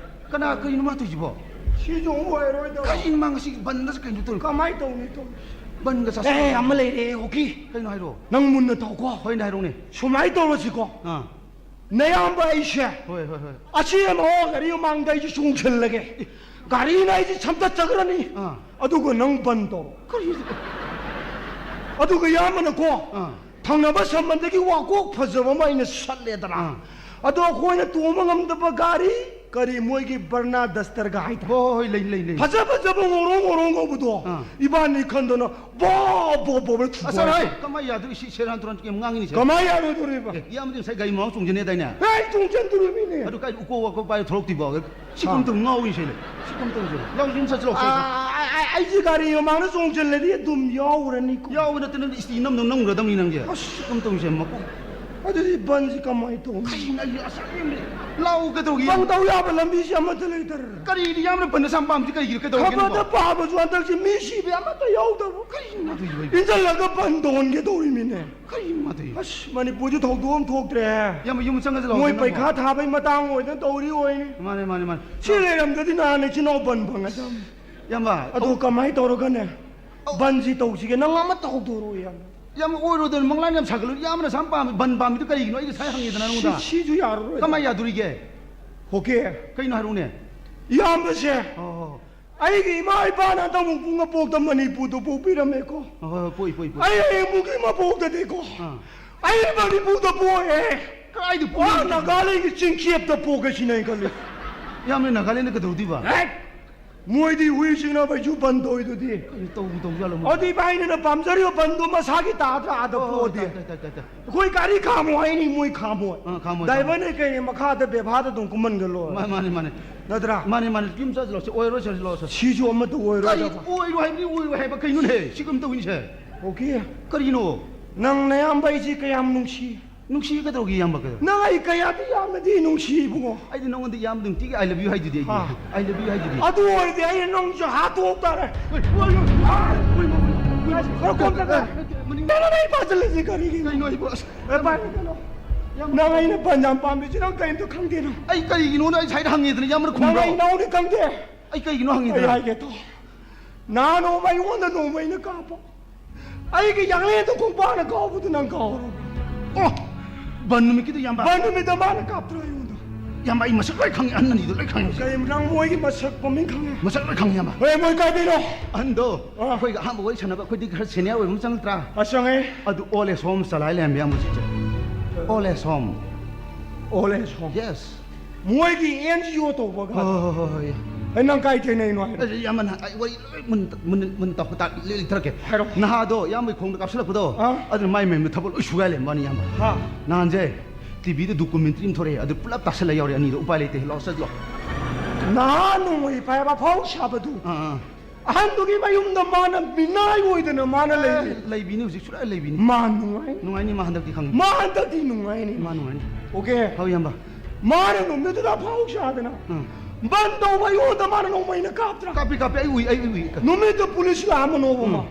ꯀꯅꯥ, ꯀꯩꯅꯣ ꯃꯥ ꯇꯧꯔꯤꯁꯤꯕꯣ? ꯁꯤꯁꯨ ꯑꯃꯨꯛ ꯑꯣꯏꯔꯔꯣꯏꯗꯧꯔꯤ꯫ ꯀꯔꯤꯅꯣ ꯃꯥ ꯉꯁꯤ ꯕꯟꯗꯁꯨ ꯀꯩꯅꯣ ꯇꯧꯔꯤ? ꯀꯃꯥꯏ ꯇꯧꯅꯤ ꯇꯧ? ꯕꯟꯒ ꯆꯥꯁꯜꯂꯦ꯫ ꯑꯦ, ꯑꯃ ꯂꯩꯔꯦ, ꯍꯣꯀꯤ꯫ ꯀꯩꯅꯣ ꯍꯥꯏꯔꯣ? ꯅꯪ ꯃꯨꯟꯅ ꯇꯧꯀꯣ꯫ ꯍꯣꯏꯅꯦ, ꯍꯥꯏꯔꯣꯅꯦ꯫ ꯁꯨꯃꯥꯏ ꯇꯧꯔꯁꯤꯀꯣ꯫ ꯑꯥ꯫ ꯅꯌꯥꯝꯕ ꯑꯩꯁꯦ ꯍꯣꯏ, ꯍꯣꯏ, ꯍꯣꯏ꯫ ꯑꯆꯦꯟ ꯑꯍꯣ ꯒꯥꯔꯤ ꯃꯃꯥꯡꯗ ꯑꯩꯁꯦ ꯆꯣꯡꯁꯤꯜꯂꯒꯦ꯫ ꯒꯥꯔꯤꯅ ꯑꯩꯁꯦ ꯁꯝꯇꯠꯆꯈ꯭ꯔꯅꯤ꯫ ꯑꯥ꯫ ꯑꯗꯨꯒ ꯅꯪ ꯕꯟ ꯇꯧꯔꯣ꯫ ꯀꯔꯤ? ꯑꯗꯨꯒ ꯏꯌꯥꯝꯕꯅꯀꯣ, ꯑꯥ꯫ ꯊꯪꯅꯕ ꯁꯝꯕꯟꯗꯒꯤ ꯋꯥꯀꯣꯛ ꯐꯖꯕ ꯑꯃ ꯑꯩꯅ ꯁꯠꯂꯦꯗꯅ꯫ ꯑꯥ꯫ ꯑꯗꯣ ꯑꯩꯈꯣꯏꯅ ꯇꯣꯡꯕ ꯉꯝꯗꯕ ꯒꯥꯔꯤ, ꯀꯔꯤ ꯃꯣꯏꯒꯤ ꯕꯔꯅꯥ ꯗꯁꯇꯔꯒ ꯍꯥꯏꯇꯥꯔꯦ꯫ ꯍꯣꯏ, ꯍꯣꯏ, ꯍꯣꯏ, ꯂꯩ, ꯂꯩ, ꯂꯩ꯫ ꯐꯖ ꯐꯖꯕ ꯉꯧꯔꯣ ꯉꯧꯔꯣ ꯉꯧꯕꯗꯣ꯫ ꯑꯥ꯫ ꯏꯕꯥꯅꯤ ꯈꯟꯗꯅ ꯕꯣ ꯕꯣ ꯕꯣ ꯕꯣ ꯑꯁ, ꯊꯨꯒꯥꯏ꯫ ꯍꯥꯏ, ꯀꯃꯥꯏ ꯌꯥꯗꯣꯏ? ꯁꯤ ꯁꯦꯔꯥꯟ ꯇꯨꯔꯥꯟ ꯌꯥꯝ ꯉꯥꯡꯉꯤꯅꯦ, ꯁꯦ꯫ ꯀꯃꯥꯏ ꯌꯥꯔꯣꯏꯗꯣꯔꯤꯕ? ꯑꯦ, ꯏꯌꯥꯝꯕꯗꯤ ꯉꯁꯥꯏ ꯒꯥꯔꯤ ꯃꯃꯥꯡ ꯆꯣꯡꯖꯅꯦꯗꯥꯏꯅꯦ? ꯑꯦ, ꯑꯩ ꯆꯣꯡꯖꯟꯗꯣꯔꯤꯃꯤꯅꯦ꯫ ꯑꯗꯨ ꯀꯥꯏ ꯎꯀꯣ ꯋꯥꯀꯣ ꯄꯥꯏꯔ ꯊꯣꯛꯂꯛꯇ꯭ꯔꯤꯕꯣ? ꯁꯤ ꯑꯥ꯫ ꯀꯝꯇꯧ ꯉꯥꯎꯔꯤ ꯁꯦ ꯂꯩ꯫ ꯁꯤ ꯀꯝꯇꯧ ꯁꯦ ꯂꯩ꯫ ꯂꯥꯎ, ꯌꯨꯝ ꯆꯠꯁꯤ ꯂꯥꯎ, ꯁꯦ꯫ ꯑꯥ, ꯑꯩ, ꯑꯩꯁꯦ ꯒꯥꯔꯤ ꯃꯃꯥꯡꯗ ꯆꯣꯡꯖꯜꯂꯗꯤ ꯑꯗꯨꯝ ꯌꯥꯎꯔꯅꯤꯀꯣ꯫ ꯌꯥꯎꯕ ꯅꯠꯇꯦ, ꯅꯪꯗꯤ ꯏꯁꯇꯤ ꯅꯝꯗꯧ ꯅꯝꯈ꯭ꯔꯗꯝꯅꯤ ꯅꯪꯁꯦ꯫ ꯑꯁ꯫ ꯁꯤ ꯀꯝꯇꯧ ꯁꯦ ꯃꯀꯣꯛ꯫ ꯑꯗꯨꯗꯤ ꯕꯟꯁꯤ ꯀꯃꯥꯏ ꯇꯧꯅꯤ? ꯀꯩꯅꯣ ꯑꯩ ꯑꯁ, ꯑꯩ ꯂꯥꯎ ꯀꯩꯗꯧꯒꯦ? ꯕꯟ ꯇꯧ ꯌꯥꯕ ꯂꯝꯕꯤꯁꯤ ꯑꯃꯠꯇ ꯂꯩꯇꯔꯦ꯫ ꯀꯔꯤꯗꯤ ꯌꯥꯝꯅ ꯕꯟ ꯑꯁꯥꯝ ꯄꯥꯝꯁꯤ ꯀꯩꯒꯤꯅꯣ? ꯀꯩꯗꯧꯔꯒꯦ ꯈꯕꯔꯗ ꯅꯪꯕꯣ? ꯄꯥꯕꯁꯨ ꯍꯟꯗꯛꯁꯤ ꯃꯤ ꯁꯤꯕ ꯑꯃꯠꯇ ꯌꯥꯎꯗꯕ꯫ ꯀꯔꯤꯅꯣ ꯃꯥ ꯇꯧꯔꯤꯁꯤꯕꯣ ꯑꯩꯕꯣ? ꯏꯟꯁꯤꯜꯂꯒ ꯕꯟ ꯇꯧꯍꯟꯒꯦ ꯇꯧꯔꯤꯃꯤꯅꯦ꯫ ꯀꯔꯤꯅꯣ ꯃꯥ ꯇꯧꯔꯤꯁꯤꯕꯣ? ꯑꯁ, ꯃꯅꯤꯄꯨꯔꯁꯤ ꯊꯧꯗꯣꯛ ꯑꯃ ꯊꯣꯛꯇ꯭ꯔꯦ꯫ ꯏꯌꯥꯝꯕ, ꯌꯨꯝ ꯆꯪꯉꯁꯤ ꯂꯥꯎ, ꯃꯣꯏ ꯁꯤꯗ ꯄꯩꯈꯥ ꯅꯪꯕꯣ꯫ ꯊꯥꯕꯩ ꯃꯇꯥꯡ ꯑꯣꯏꯗꯅ ꯇꯧꯔꯤ ꯑꯣꯏꯅꯤ꯫ ꯃꯥꯅꯦ, ꯃꯥꯅꯦ, ꯃꯥꯅꯦ꯫ ꯁꯤ ꯂꯩꯔꯝꯗꯗꯤ ꯅꯍꯥꯟ ꯏꯆꯤꯟ ꯏꯅꯥꯎ ꯕꯟ ꯐꯪꯒꯗꯕꯅꯤ꯫ ꯏꯌꯥꯝꯕ, ꯑꯗꯨ ꯑꯧ꯫ ꯀꯃꯥꯏꯅ ꯇꯧꯔꯒꯅꯦ? ꯑꯧ꯫ ꯕꯟꯁꯤ ꯇꯧꯁꯤꯒꯦ? ꯅꯪ ꯑꯃꯠꯇ ꯍꯧꯗꯣꯔꯛꯑꯣ, ꯏꯌꯥꯝꯕ꯫ ꯏꯌꯥꯝꯕ, ꯑꯣꯏꯔꯣꯏꯗꯧꯅꯤ꯫ ꯃꯪꯂꯥꯟ ꯌꯥꯝ ꯁꯥꯒꯠꯂꯨ꯫ ꯏꯌꯥꯝꯕꯅ ꯑꯁꯥꯝ ꯄꯥꯝꯃꯤ, ꯕꯟ ꯄꯥꯝꯃꯤꯗꯨ ꯀꯔꯤꯒꯤꯅꯣ? ꯑꯩ ꯉꯁꯥꯏ ꯍꯪꯉꯤꯗꯅ ꯅꯉꯣꯟꯗ꯫ ꯁꯤ-, ꯁꯤꯁꯨ ꯌꯥꯔꯔꯣꯏ꯫ ꯀꯃꯥꯏ ꯌꯥꯗꯣꯔꯤꯒꯦ? ꯍꯣꯀꯦ꯫ ꯀꯩꯅꯣ ꯍꯥꯏꯔꯛꯎꯅꯦ꯫ ꯏꯌꯥꯝꯕꯁꯦ, ꯍꯣ, ꯍꯣ, ꯍꯣ꯫ ꯑꯩꯒꯤ ꯏꯃꯥ ꯏꯄꯥꯅ ꯍꯟꯗꯛ ꯃꯄꯣꯛꯇ ꯃꯅꯤꯄꯨꯔꯗ ꯄꯣꯛꯄꯤꯔꯝꯃꯦꯀꯣ꯫ ꯍꯣꯏ, ꯍꯣꯏ, ꯄꯣꯛꯏ, ꯄꯣꯛꯏ, ꯄꯣꯛꯏ꯫ ꯑꯩ ꯍꯌꯦꯡꯕꯨꯛꯀꯤ ꯃꯄꯣꯛꯇꯗꯤꯀꯣ, ꯑꯥ꯫ ꯑꯩ ꯃꯅꯤꯄꯨꯔꯗ ꯄꯣꯛꯑꯦ꯫ ꯀꯗꯥꯏꯗ ꯄꯣꯛꯏ? ꯋꯥ, ꯅꯥꯒꯥꯂꯦꯟꯒꯤ ꯆꯤꯡꯆꯦꯞꯇ ꯄꯣꯛꯀꯦ ꯁꯤꯅꯦ ꯑꯩ ꯈꯜꯂꯤ꯫ ꯏꯌꯥꯝꯕ, ꯅꯥꯒꯥꯂꯦꯟꯗ ꯀꯩꯗꯧꯗꯣꯏꯕ? ꯍꯦꯛ! ꯃꯣꯏꯗꯤ ꯍꯨꯏ ꯆꯤꯛꯅꯕꯩꯁꯨ ꯕꯟ ꯇꯧꯔꯤꯗꯨꯗꯤ꯫ ꯀꯩꯅꯣ ꯇꯧꯕ ꯇꯧꯖꯥꯠꯂꯣ ꯃꯣꯏ? ꯑꯗꯨ ꯏꯕꯥꯏꯅꯤꯅ ꯄꯥꯝꯖꯔꯤꯕ ꯕꯟꯗꯣ ꯃꯁꯥꯒꯤ ꯇꯥꯗ꯭ꯔꯥ ꯑꯥꯗ ꯑꯣ, ꯄꯣꯛꯑꯗꯤ? ꯇꯥꯏ, ꯇꯥꯏ, ꯇꯥꯏ, ꯇꯥꯏ, ꯇꯥꯏ꯫ ꯑꯩꯈꯣꯏ ꯒꯥꯔꯤ ꯈꯥꯝꯃꯣ ꯍꯥꯏꯅꯤ, ꯃꯣꯏ ꯈꯥꯝꯃꯣꯏ꯫ ꯑꯥ, ꯈꯥꯝꯃꯣꯏ, ꯗ꯭ꯔꯥꯏꯚꯔꯅ ꯀꯩꯅꯤ ꯃꯈꯥꯗ ꯕꯦꯕꯥꯔꯗ ꯑꯗꯨꯝ ꯀꯨꯝꯍꯟꯒ ꯂꯣꯏꯔꯦ꯫ ꯃꯥ-, ꯃꯥꯅꯤ, ꯃꯥꯅꯤ꯫ ꯅꯠꯇ꯭ꯔꯥ? ꯃꯥꯅꯤ, ꯃꯥꯅꯤ꯫ ꯌꯨꯝ ꯆꯠꯂꯣ, ꯁꯤ ꯑꯣꯏꯔꯣꯏ, ꯆꯠꯂꯣ, ꯆꯠꯂꯣ꯫ ꯁꯤꯁꯨ ꯑꯃꯠꯇ ꯀꯔꯤ ꯑꯣꯏꯔꯣꯏꯗꯕ꯫ ꯑꯣꯏꯔꯣꯏ ꯍꯥꯏꯕꯅꯤ, ꯑꯣꯏꯔꯣꯏ ꯍꯥꯏꯕ ꯀꯩꯅꯣꯅꯦ? ꯁꯤ ꯀꯝ ꯇꯧꯏꯅꯤꯁꯦ? ꯑꯣꯀꯦ꯫ ꯀꯔꯤꯅꯣ? ꯅꯪ ꯅꯌꯥꯝꯕ ꯑꯩꯁꯤ ꯀꯌꯥꯝ ꯅꯨꯡꯁꯤ? ꯅꯨꯡꯁꯤ ꯀꯩꯗꯧꯒꯦ ꯏꯌꯥꯝꯕ ꯀꯩꯗꯧ-? ꯅꯪ ꯑꯩ ꯀꯌꯥꯗꯤ ꯌꯥꯝꯅꯗꯤ ꯅꯨꯡꯁꯤ ꯏꯕꯨꯡꯉꯣ꯫ ꯑꯩꯗꯤ ꯅꯉꯣꯟꯗ ꯏꯌꯥꯝꯕ ꯅꯨꯡꯇꯤꯒꯤ "I love you" ꯍꯥꯏꯗꯨꯗꯤ ꯑꯩꯗꯤ꯫ ꯍꯥ꯫ "I love you" ꯍꯥꯏꯗꯨꯗꯤ꯫ ꯑꯗꯨ ꯑꯣꯏꯔꯗꯤ ꯑꯩꯅ ꯅꯪꯁꯨ ꯍꯥꯠꯇꯣꯛ ꯇꯥꯔꯦ꯫ ꯍꯣꯏ, ꯍꯣꯏ, ꯍꯣꯏ, ꯍꯣꯏ, ꯍꯣꯏ, ꯍꯣꯏ, ꯍꯣꯏ, ꯍꯣꯏ꯫ ꯈꯔ ꯀꯣꯝ ꯆꯠꯂꯦ꯫ ꯃꯅꯤꯡ-, ꯅꯪꯅ ꯑꯩ ꯐꯥꯖꯤꯜꯂꯤꯁꯤ ꯀꯔꯤꯒꯤꯅꯣ? ꯀꯩꯅꯣ ꯍꯥꯏꯕꯨ ꯑꯁ꯫ ꯑꯦ, ꯄꯥꯏ, ꯀꯩꯅꯣ꯫ ꯌꯥꯝ ꯅꯪ ꯑꯩꯅ ꯄꯟꯖꯥꯝ ꯄꯥꯝꯕꯤꯁꯤ ꯅꯪ ꯀꯔꯤꯝꯇ ꯈꯪꯗꯦ ꯅꯪ꯫ ꯑꯩ ꯀꯔꯤꯒꯤꯅꯣꯅ ꯑꯩ ꯁꯥꯏꯗ ꯍꯪꯉꯦꯗꯅ ꯏꯌꯥꯝꯕꯅ ꯅꯪ ꯈꯨꯝꯕ꯭ꯔꯣ? ꯑꯩ ꯅꯉꯣꯟꯗ ꯈꯪꯗꯦ꯫ ꯑꯩ ꯀꯩꯒꯤꯅꯣ ꯑꯩ ꯍꯪꯉꯤꯗꯅ? ꯍꯥꯏꯒꯦ ꯇꯣ꯫ ꯅꯍꯥꯟ ꯅꯣꯡꯃ ꯑꯩꯉꯣꯟꯗ ꯅꯣꯡꯃꯩꯅ ꯀꯥꯞꯄ꯫ ꯑꯩꯒꯤ ꯌꯥꯡꯂꯦꯟꯗ ꯈꯣꯡꯄꯥꯛꯅ ꯀꯥꯎꯕꯗꯨ ꯅꯪ ꯀꯥꯎꯔꯕ? ꯑꯣ! ꯕꯟ ꯅꯨꯃꯤꯠꯀꯤꯗꯨ ꯏꯌꯥꯝꯕ꯫ ꯕꯟ ꯅꯨꯃꯤꯠꯇ ꯃꯥꯅ ꯀꯥꯞꯇ꯭ꯔꯣ ꯑꯩꯉꯣꯟꯗ? ꯏꯌꯥꯝꯕ, ꯑꯩ ꯃꯁꯛ ꯂꯣꯏ ꯈꯪꯉꯦ, ꯑꯍꯟ ꯑꯅꯤꯗꯣ ꯂꯣꯏ ꯈꯪꯉꯦ꯫ ꯀꯔꯤ, ꯅꯪ ꯃꯣꯏꯒꯤ ꯃꯁꯛ ꯃꯃꯤꯡ ꯈꯪꯉꯦ? ꯃꯁꯛ ꯂꯣꯏ ꯈꯪꯉꯦ, ꯏꯌꯥꯝꯕ꯫ ꯍꯣꯏ, ꯃꯣꯏ ꯀꯥꯏꯗꯩꯅꯣ? ꯑꯍꯟꯗꯣ, ꯑꯥ꯫ ꯑꯩꯈꯣꯏꯒ ꯑꯍꯥꯟꯕ ꯋꯥꯔꯤ ꯁꯥꯟꯅꯕ ꯑꯩꯈꯣꯏꯗꯤ ꯈꯔ senior ꯑꯣꯏꯕ ꯑꯃ ꯆꯪꯉꯛꯇ꯭ꯔꯥ? ꯑꯥ, ꯆꯪꯉꯦ꯫ ꯑꯗꯨ old age home ꯆꯂꯥꯏ ꯂꯩꯔꯝꯃꯦ, ꯏꯌꯥꯝꯕ, ꯍꯧꯖꯤꯛꯁꯦ꯫ Old age home꯫ Old age home? Yes꯫ ꯃꯣꯏꯒꯤ NGO ꯇꯧꯕꯒ꯫ ꯍꯣꯏ, ꯍꯣꯏ, ꯍꯣꯏ, ꯍꯣꯏ꯫ ꯑꯩ ꯅꯪ ꯀꯥꯏ ꯊꯦꯡꯅꯩꯅꯣ ꯍꯥꯏꯔꯣ? ꯑꯩ ꯏꯌꯥꯝꯕ ꯅꯍꯥꯟ ꯑꯩ ꯋꯥꯔꯤ ꯂꯣꯏ ꯃꯨꯟ-, ꯃꯨꯟ-, ꯃꯨꯟ ꯇꯧ-, ꯇꯥ-, ꯂꯤ-, ꯂꯤꯊꯔꯛꯀꯦ꯫ ꯍꯥꯏꯔꯣ꯫ ꯅꯍꯥꯗꯣ ꯏꯌꯥꯝꯕꯒꯤ ꯈꯣꯡꯗ ꯀꯥꯞꯁꯤꯜꯂꯛꯄꯗꯣ, ꯑꯥ꯫ ꯑꯗꯨꯅ ꯃꯥꯏ ꯃꯌꯨꯝꯗ ꯊꯕꯛ ꯂꯣꯏ ꯁꯨꯒꯥꯏ ꯂꯩꯔꯝꯕ ꯋꯥꯅꯤ, ꯏꯌꯥꯝꯕ꯫ ꯍꯥ꯫ ꯅꯍꯥꯟꯁꯦ TVꯗ documentary ꯑꯃ ꯊꯣꯔꯛꯑꯦ, ꯑꯗꯨ ꯄꯨꯂꯞ ꯇꯥꯁꯜꯂ ꯌꯥꯎꯔꯦ ꯑꯅꯤꯗꯣ, ꯎꯄꯥꯏ ꯂꯩꯇꯦ, ꯂꯥꯛꯑꯣ ꯆꯠꯂꯣ꯫ ꯅꯍꯥ ꯅꯣꯡꯃꯩ ꯄꯥꯏꯕ ꯑꯐꯥꯎ ꯁꯥꯕꯗꯨ꯫ ꯑꯥ, ꯑꯥ꯫ ꯑꯍꯟꯗꯨꯒꯤ ꯃꯌꯨꯝꯗ ꯃꯥꯅ ꯃꯤꯅꯥꯏ ꯑꯣꯏꯗꯅ ꯃꯥꯅ ꯂꯩꯔꯤ꯫ ꯂꯩꯕꯤꯅꯤ, ꯍꯧꯖꯤꯛ ꯁꯨꯔꯥ ꯂꯩꯕꯤꯅꯤ꯫ ꯃꯥ ꯅꯨꯡꯉꯥꯏ꯫ ꯅꯨꯡꯉꯥꯏꯅꯤ ꯃꯥ ꯍꯟꯗꯛꯇꯤ ꯈꯪꯉꯤ꯫ ꯃꯥ ꯍꯟꯗꯛꯇꯤ ꯅꯨꯡꯉꯥꯏꯅꯤ꯫ ꯃꯥ ꯅꯨꯡꯉꯥꯏꯅꯤ꯫ ꯑꯣꯀꯦ꯫ ꯍꯣꯏ, ꯏꯌꯥꯝꯕ꯫ ꯃꯥꯅ ꯅꯨꯃꯤꯠꯇꯨꯗ ꯑꯐꯥꯎ ꯁꯥꯗꯅ ꯎꯝ꯫ ꯕꯟ ꯇꯧꯕ ꯑꯩꯉꯣꯟꯗ ꯃꯥꯅ ꯅꯣꯡꯃꯩꯅ ꯀꯥꯞꯇ꯭ꯔꯥ? ꯀꯥꯞꯄꯤ, ꯀꯥꯞꯄꯤ, ꯑꯩ ꯎꯏ, ꯑꯩ ꯎꯏ, ꯎꯏ꯫ ꯅꯨꯃꯤꯠꯇꯨ ꯄꯨꯂꯤꯁ ꯂꯥꯛꯑꯝꯃꯅꯣꯕ ꯃꯥ꯫ ꯎꯝ꯫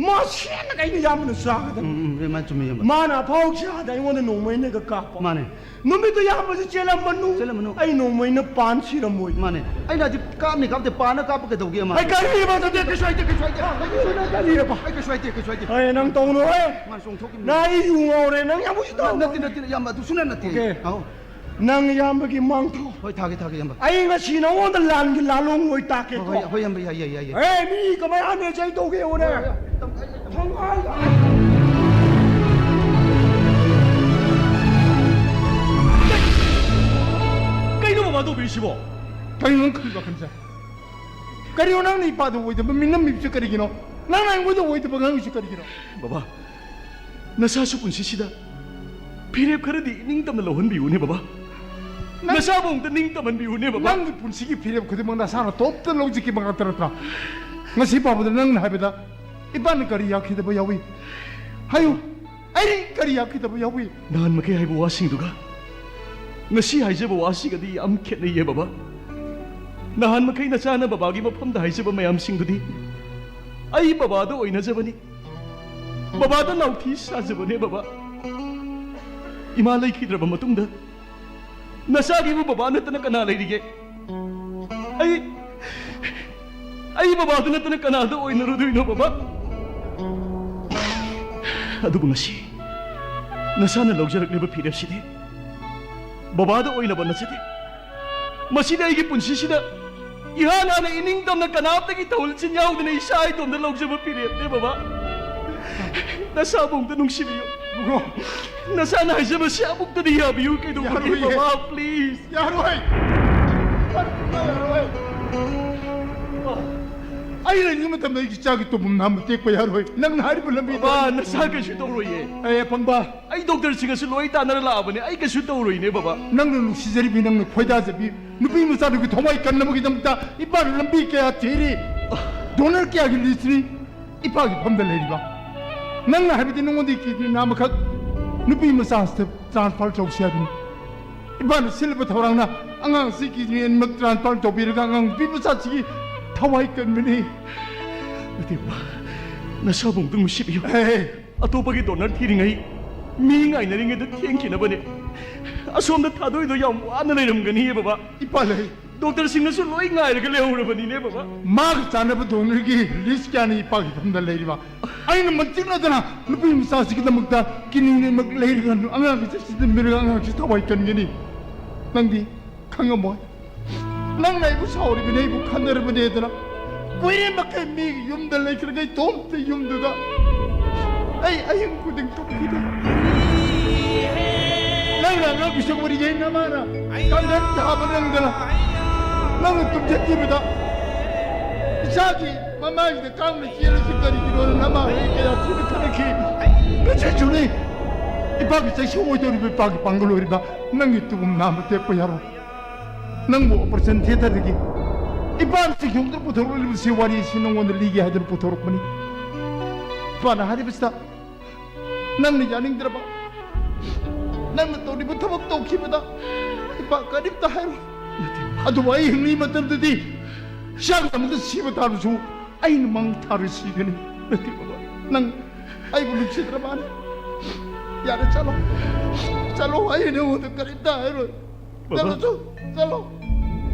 ꯃꯥ ꯁꯦꯟꯅ ꯀꯩꯅꯣ ꯌꯥꯝꯅ ꯆꯥꯒꯗꯕ꯫ ꯎꯝ, ꯎꯝ, ꯏꯌꯥꯝꯕ, ꯆꯨꯝꯃꯤ, ꯏꯌꯥꯝꯕ꯫ ꯃꯥꯅ ꯑꯐꯥꯎ ꯁꯥꯗ ꯑꯩꯉꯣꯟꯗ ꯅꯣꯡꯃꯩꯅꯒ ꯀꯥꯞꯄ꯫ ꯃꯥꯅꯦ꯫ ꯅꯨꯃꯤꯠꯇꯨ ꯌꯥꯝꯕꯁꯤ ꯆꯦꯜꯂꯝꯃꯅꯨ꯫ ꯆꯦꯜꯂꯝꯃꯅꯨ꯫ ꯑꯩ ꯅꯣꯡꯃꯩꯅ ꯄꯥꯟ ꯁꯤꯔꯝꯃꯣꯏ꯫ ꯃꯥꯅꯦ꯫ ꯑꯩꯅ ꯍꯧꯖꯤꯛ ꯀꯥꯞꯅꯤ ꯀꯥꯞꯇꯦ, ꯄꯥꯟꯅ ꯀꯥꯞꯄ ꯀꯩꯗꯧꯒꯦ ꯃꯥ? ꯑꯩ ꯀꯔꯤꯕ ꯑꯗꯨꯗꯤ? ꯀꯩꯁꯨ ꯍꯥꯏꯗꯦ, ꯀꯩꯁꯨ ꯍꯥꯏꯗꯦ꯫ ꯑꯗꯨꯗꯤ ꯅꯪ ꯀꯔꯤꯕ? ꯑꯩ ꯀꯩꯁꯨ ꯍꯥꯏꯗꯦ, ꯀꯩꯁꯨ ꯍꯥꯏꯗꯦ꯫ ꯑꯩ ꯅꯪ ꯇꯧꯅꯨ ꯍꯦ꯫ ꯃꯥꯅ ꯆꯣꯡꯊꯣꯛꯈꯤꯕꯅꯤ꯫ ꯅꯪ ꯑꯩ ꯌꯨ ꯉꯥꯎꯔꯦ, ꯅꯪ ꯌꯥꯝ ꯎꯁꯤꯠꯇꯕ ꯅꯠꯇꯦ, ꯃꯥꯜꯂꯦ꯫ ꯅꯠꯇꯦ, ꯏꯌꯥꯝꯕ, ꯑꯗꯨ ꯁꯨꯡꯅꯠ ꯅꯠꯇꯦ꯫ ꯑꯣꯀꯦ꯫ ꯑꯧ꯫ ꯅꯪ ꯏꯌꯥꯝꯕꯒꯤ ꯃꯥꯡꯊꯧ꯫ ꯍꯣꯏ, ꯊꯥꯒꯦ, ꯊꯥꯒꯦ, ꯏꯌꯥꯝꯕ꯫ ꯑꯩ ꯉꯁꯤ ꯅꯉꯣꯟꯗ ꯂꯥꯟꯒꯤ ꯂꯥꯂꯣꯡ ꯑꯣꯏ ꯇꯥꯛꯀꯦꯀꯣ꯫ ꯍꯣꯏ, ꯍꯣꯏ, ꯍꯣꯏ, ꯏꯌꯥꯝꯕ, ꯌꯥꯏ, ꯌꯥꯏ, ꯌꯥꯏ, ꯌꯥꯏ꯫ ꯑꯦ, ꯃꯤ ꯀꯃꯥꯏꯅ ꯍꯥꯠꯅꯦ ꯆꯩ ꯇꯧꯒꯦ ꯌꯦꯡꯉꯨꯅꯦ꯫ ꯍꯣꯏ, ꯍꯣꯏ, ꯌꯥꯝ ꯐꯩ, ꯌꯥꯝ ꯐꯩ꯫ ꯊꯣꯡꯒꯥꯏ꯫ ꯀꯩꯅꯣ ꯃꯃꯥ ꯇꯧꯕꯤꯔꯤꯁꯤꯕꯣ? ꯀꯩꯅꯣ ꯅꯪ ꯈꯜꯂꯤ ꯋꯥꯈꯜꯁꯦ? ꯀꯔꯤꯅꯣ ꯅꯪꯅ ꯏꯄꯥꯗ ꯑꯣꯏꯗꯕ ꯃꯤꯡꯅꯝꯃꯤꯕꯁꯤ ꯀꯔꯤꯒꯤꯅꯣ? ꯅꯪꯅ ꯑꯩꯉꯣꯟꯗ ꯑꯣꯏꯗꯕ ꯉꯥꯡꯉꯤꯁꯤ ꯀꯔꯤꯒꯤꯅꯣ? ꯕꯕꯥ, ꯅꯁꯥꯁꯨ ꯄꯨꯟꯁꯤꯁꯤꯗ ꯐꯤꯔꯦꯞ ꯈꯔꯗꯤ ꯏꯅꯤꯡꯇꯝꯅ ꯂꯧꯍꯟꯕꯤꯌꯨꯅꯦ, ꯕꯕꯥ꯫ ꯅꯪ ꯅꯁꯥꯕꯨ ꯑꯃꯨꯛꯇ ꯅꯤꯡꯇꯝꯍꯟꯕꯤꯌꯨꯅꯦ, ꯕꯕꯥ꯫ ꯅꯪꯒꯤ ꯄꯨꯟꯁꯤꯒꯤ ꯐꯤꯔꯦꯞ ꯈꯨꯗꯤꯡꯃꯛ ꯅꯁꯥꯅ ꯇꯣꯞꯇ ꯂꯧꯖꯈꯤꯕ ꯉꯥꯛꯇ ꯅꯠꯇ꯭ꯔꯥ? ꯉꯁꯤ ꯐꯥꯎꯕꯗ ꯅꯪꯅ ꯍꯥꯏꯕꯗ ꯏꯄꯥꯅ ꯀꯔꯤ ꯌꯥꯈꯤꯗꯕ ꯌꯥꯎꯏ? ꯍꯥꯏꯌꯨ, ꯑꯩ ꯀꯔꯤ ꯌꯥꯈꯤꯗꯕ ꯌꯥꯎꯏ? ꯅꯍꯥꯟ ꯃꯈꯩ ꯍꯥꯏꯕ ꯋꯥꯁꯤꯡꯗꯨꯒ ꯉꯁꯤ ꯍꯥꯏꯖꯕ ꯋꯥꯁꯤꯒꯗꯤ ꯌꯥꯝ ꯈꯦꯠꯅꯩꯌꯦ, ꯕꯕꯥ꯫ ꯅꯍꯥꯟ ꯃꯈꯩ ꯅꯆꯥꯅ ꯕꯕꯥꯒꯤ ꯃꯐꯝꯗ ꯍꯥꯏꯖꯕ ꯃꯌꯥꯝꯁꯤꯡꯗꯨꯗꯤ ꯑꯩ ꯕꯕꯥꯗ ꯑꯣꯏꯅꯖꯕꯅꯤ, ꯕꯕꯥꯗ ꯅꯥꯎꯊꯤ ꯁꯥꯖꯕꯅꯦ, ꯕꯕꯥ꯫ ꯏꯃꯥ ꯂꯩꯈꯤꯗ꯭ꯔꯕ ꯃꯇꯨꯡꯗ ꯅꯆꯥꯒꯤꯕꯨ ꯕꯕꯥ ꯅꯠꯇꯅ ꯀꯅꯥ ꯂꯩꯔꯤꯒꯦ? ꯑꯩ, ꯑꯩ ꯕꯕꯥꯗꯨ ꯅꯠꯇꯅ ꯀꯅꯥꯗ ꯑꯣꯏꯅꯔꯨꯗꯣꯏꯅꯣ, ꯕꯕꯥ? ꯑꯗꯨꯕꯨ ꯉꯁꯤ ꯅꯆꯥꯅ ꯂꯧꯖꯔꯛꯂꯤꯕ ꯐꯤꯔꯦꯞꯁꯤꯗꯤ ꯕꯕꯥꯗ ꯑꯣꯏꯅꯕ ꯅꯠꯆꯗꯦ꯫ ꯃꯁꯤꯗꯤ ꯑꯩꯒꯤ ꯄꯨꯟꯁꯤꯁꯤꯗ ꯏꯍꯥꯟ ꯍꯥꯟꯅ ꯏꯅꯤꯡꯇꯝꯅ ꯀꯅꯥꯝꯇꯒꯤ ꯊꯧꯍꯜꯁꯤꯟ ꯌꯥꯎꯗꯅ ꯏꯁꯥ ꯏꯇꯣꯝꯇ ꯂꯧꯖꯕ ꯐꯤꯔꯦꯞꯅꯦ, ꯕꯕꯥ꯫ ꯅꯁꯥꯕꯨ ꯑꯃꯨꯛꯇ ꯅꯨꯡꯁꯤꯕꯤꯌꯨ꯫ ꯕ꯭ꯔꯣ꯫ ꯅꯁꯥꯅ ꯍꯥꯏꯖꯕꯁꯤ ꯑꯃꯨꯛꯇꯗꯤ ꯌꯥꯕꯤꯌꯨ꯫ ꯀꯩꯗꯧꯕꯒꯤ, ꯌꯥꯔꯣꯏꯌꯦ꯫ ꯕꯕꯥ, please꯫ ꯌꯥꯔꯣꯏ꯫ ꯌꯥꯔꯣꯏ꯫ ꯑꯩ ꯂꯩꯔꯤꯉꯩ ꯃꯇꯝꯗ ꯑꯩꯒꯤ ꯏꯆꯥꯒꯤ ꯇꯧꯐꯝ ꯅꯍꯥ ꯃꯇꯦꯛꯄ ꯌꯥꯔꯣꯏ꯫ ꯅꯪꯅ ꯍꯥꯏꯔꯤꯕ ꯂꯝꯕꯤꯗꯣ ꯕꯕꯥ, ꯅꯁꯥ ꯀꯩꯁꯨ ꯇꯧꯔꯣꯏꯌꯦ꯫ ꯑꯦ, ꯑꯄꯪꯕ꯫ ꯑꯩ ꯗꯣꯛꯇꯔꯁꯤꯡꯒꯁꯨ ꯂꯣꯏ ꯇꯥꯟꯅꯔ ꯂꯥꯛꯑꯕꯅꯦ꯫ ꯑꯩ ꯀꯩꯁꯨ ꯇꯧꯔꯣꯏꯅꯦ, ꯕꯕꯥ꯫ ꯅꯪꯅ ꯅꯨꯡꯁꯤꯖꯔꯤꯕꯤ, ꯅꯪꯅ ꯈꯣꯏꯗꯥꯖꯕꯤ ꯅꯨꯄꯤ ꯃꯆꯥꯗꯨꯒꯤ ꯊꯋꯥꯏ ꯀꯟꯅꯕꯒꯤꯗꯃꯛꯇ ꯏꯄꯥꯅ ꯂꯝꯕꯤ ꯀꯌꯥ ꯊꯤꯔꯤ꯫ ꯗꯣꯅꯔ ꯀꯌꯥꯒꯤ ꯂꯤꯁ꯭ꯠꯅꯤ ꯏꯄꯥꯒꯤ ꯐꯝꯗ ꯂꯩꯔꯤꯕ꯫ ꯅꯪꯅ ꯍꯥꯏꯕꯗꯤ ꯅꯉꯣꯟꯗꯒꯤ ꯀꯤꯗꯅꯤ ꯑꯃꯈꯛ ꯅꯨꯄꯤ ꯃꯆꯥꯁꯤꯗ ꯇ꯭ꯔꯥꯟꯁꯐꯔ ꯇꯧꯁꯤ ꯍꯥꯏꯕꯅꯤ꯫ ꯏꯄꯥꯅ ꯁꯤꯜꯂꯕ ꯊꯧꯔꯥꯡꯅ ꯑꯉꯥꯡꯁꯤ ꯀꯤꯗꯅꯤ ꯑꯅꯤꯃꯛ ꯇ꯭ꯔꯥꯟꯁꯐꯔ ꯇꯧꯕꯤꯔꯒ ꯑꯉꯥꯡ ꯅꯨꯄꯤ ꯃꯆꯥꯁꯤꯒꯤ ꯊꯋꯥꯏ ꯀꯟꯕꯅꯤ꯫ ꯅꯠꯇꯦ, ꯕꯕꯥ, ꯅꯁꯥꯕꯨ ꯑꯃꯨꯛꯇꯪ ꯅꯨꯡꯁꯤꯕꯤꯌꯨ꯫ ꯑꯦ, ꯑꯇꯣꯞꯄꯒꯤ ꯗꯣꯅꯔ ꯊꯤꯔꯤꯉꯩ, ꯃꯤ ꯉꯥꯏꯅꯔꯤꯉꯩꯗ ꯊꯦꯡꯈꯤꯅꯕꯅꯦ꯫ ꯑꯁꯣꯝꯗ ꯊꯥꯗꯣꯏꯗꯣ ꯌꯥꯝ ꯋꯥꯅ ꯂꯩꯔꯝꯒꯅꯤꯌꯦ, ꯕꯕꯥ꯫ ꯏꯄꯥ ꯂꯩ꯫ ꯗꯣꯛꯇꯔꯁꯤꯡꯅꯁꯨ ꯂꯣꯏ ꯉꯥꯏꯔꯒ ꯂꯩꯍꯧꯔꯕꯅꯤꯅꯦ, ꯕꯕꯥ꯫ ꯃꯥꯒ ꯆꯥꯟꯅꯕ ꯗꯣꯅꯔꯒꯤ ꯂꯤꯁ꯭ꯠ ꯀꯌꯥꯅꯤ ꯏꯄꯥꯒꯤ ꯐꯝꯗ ꯂꯩꯔꯤꯕ? ꯑꯩꯅ ꯃꯟꯇꯤꯛꯅꯗꯅ ꯅꯨꯄꯤ ꯃꯆꯥꯁꯤꯒꯤꯗꯃꯛꯇ ꯀꯤꯗꯅꯤ ꯑꯅꯤꯃꯛ ꯂꯩꯔꯒ ꯑꯉꯥꯡꯒꯤ ꯆꯠꯁꯤꯟꯕꯤꯔꯒ ꯑꯉꯥꯡꯁꯤ ꯊꯋꯥꯏ ꯀꯟꯒꯅꯤ꯫ ꯅꯪꯗꯤ ꯈꯪꯉꯝꯃꯣꯏ꯫ ꯅꯪꯅ ꯑꯩꯕꯨ ꯁꯥꯎꯔꯤꯕꯅꯤ, ꯑꯩꯕꯨ ꯈꯟꯅꯔꯕꯅꯦꯗꯅ꯫ ꯀꯨꯏꯔꯦ ꯃꯈꯩ ꯃꯤꯒꯤ ꯌꯨꯝꯗ ꯂꯩꯈ꯭ꯔꯒ ꯏꯇꯣꯝꯇ ꯌꯨꯝꯗꯨꯗ ꯑꯩ ꯑꯍꯤꯡ ꯈꯨꯗꯤꯡ ꯇꯨꯝꯈꯤꯗꯦ꯫ ꯅꯪꯅ ꯑꯉꯥꯡ ꯄꯤꯁꯛ ꯋꯥꯔꯤ ꯌꯦꯡꯅ ꯃꯥꯅ ꯀꯥꯡꯈꯟ ꯊꯥꯕ ꯅꯪꯗꯅ ꯅꯪꯅ ꯇꯨꯝꯖꯈꯤꯕꯗ ꯏꯆꯥꯒꯤ ꯃꯃꯥꯏꯁꯤꯗ ꯀꯥꯡꯅ ꯆꯦꯜꯂꯤꯁꯤ ꯀꯔꯤꯒꯤꯅꯣꯅ ꯅꯃꯥ ꯍꯣꯏ ꯀꯌꯥ ꯊꯤꯅ ꯈꯜꯂꯛꯈꯤ꯫ ꯅꯆꯦ ꯖꯨꯂꯤ, ꯏꯄꯥꯒꯤ ꯆꯩꯁꯨ ꯑꯣꯏꯗꯧꯔꯤꯕ, ꯏꯄꯥꯒꯤ ꯄꯥꯡꯒꯜ ꯑꯣꯏꯔꯤꯕ ꯅꯪꯒꯤ ꯇꯨꯕꯨꯝ ꯅꯥꯝꯃ ꯇꯦꯛꯄ ꯌꯥꯔꯣꯏ꯫ ꯅꯪꯕꯨ ꯑꯣꯄꯔꯦꯁꯟ ꯊꯤꯌꯦꯇꯔꯗꯒꯤ ꯏꯄꯥꯅ ꯆꯤꯡꯊꯣꯛꯇꯨꯅ ꯄꯨꯊꯣꯔꯛꯂꯤꯕꯁꯤ, ꯋꯥꯔꯤꯁꯤ ꯅꯪꯉꯣꯟꯗ ꯂꯤꯒꯦ ꯍꯥꯏꯗꯨꯅ ꯄꯨꯊꯣꯔꯛꯄꯅꯤ꯫ ꯏꯄꯥꯅ ꯍꯥꯏꯔꯤꯕꯁꯤꯗ ꯅꯪꯅ ꯌꯥꯅꯤꯡꯗ꯭ꯔꯕ, ꯅꯪꯅ ꯇꯧꯔꯤꯕ ꯊꯕꯛ ꯇꯧꯈꯤꯕꯗ ꯏꯄꯥ ꯀꯔꯤꯝꯇ ꯍꯥꯏꯔꯣꯏ꯫ ꯑꯗꯨꯕꯨ ꯑꯩ ꯍꯤꯡꯂꯤ ꯃꯇꯝꯗꯗꯤ ꯍꯛꯆꯥꯡ ꯑꯃꯗ ꯁꯤꯕ ꯇꯥꯔꯁꯨ ꯑꯩꯅ ꯃꯥꯡ ꯊꯥꯔ ꯁꯤꯒꯅꯤ꯫ ꯅꯠꯇꯦ ꯕꯕꯥ, ꯅꯪ ꯑꯩꯕꯨ ꯅꯨꯡꯁꯤꯗ꯭ꯔ ꯃꯥꯜꯂꯦ꯫ ꯌꯥꯔꯦ, ꯆꯠꯂꯣ, ꯆꯠꯂꯣ, ꯑꯩ ꯅꯉꯣꯟꯗ ꯀꯔꯤꯝꯇ ꯍꯥꯏꯔꯣꯏ꯫ ꯕꯕꯥ꯫ ꯆꯠꯂꯣ, ꯆꯠꯂꯣ, ꯆꯠꯂꯣ꯫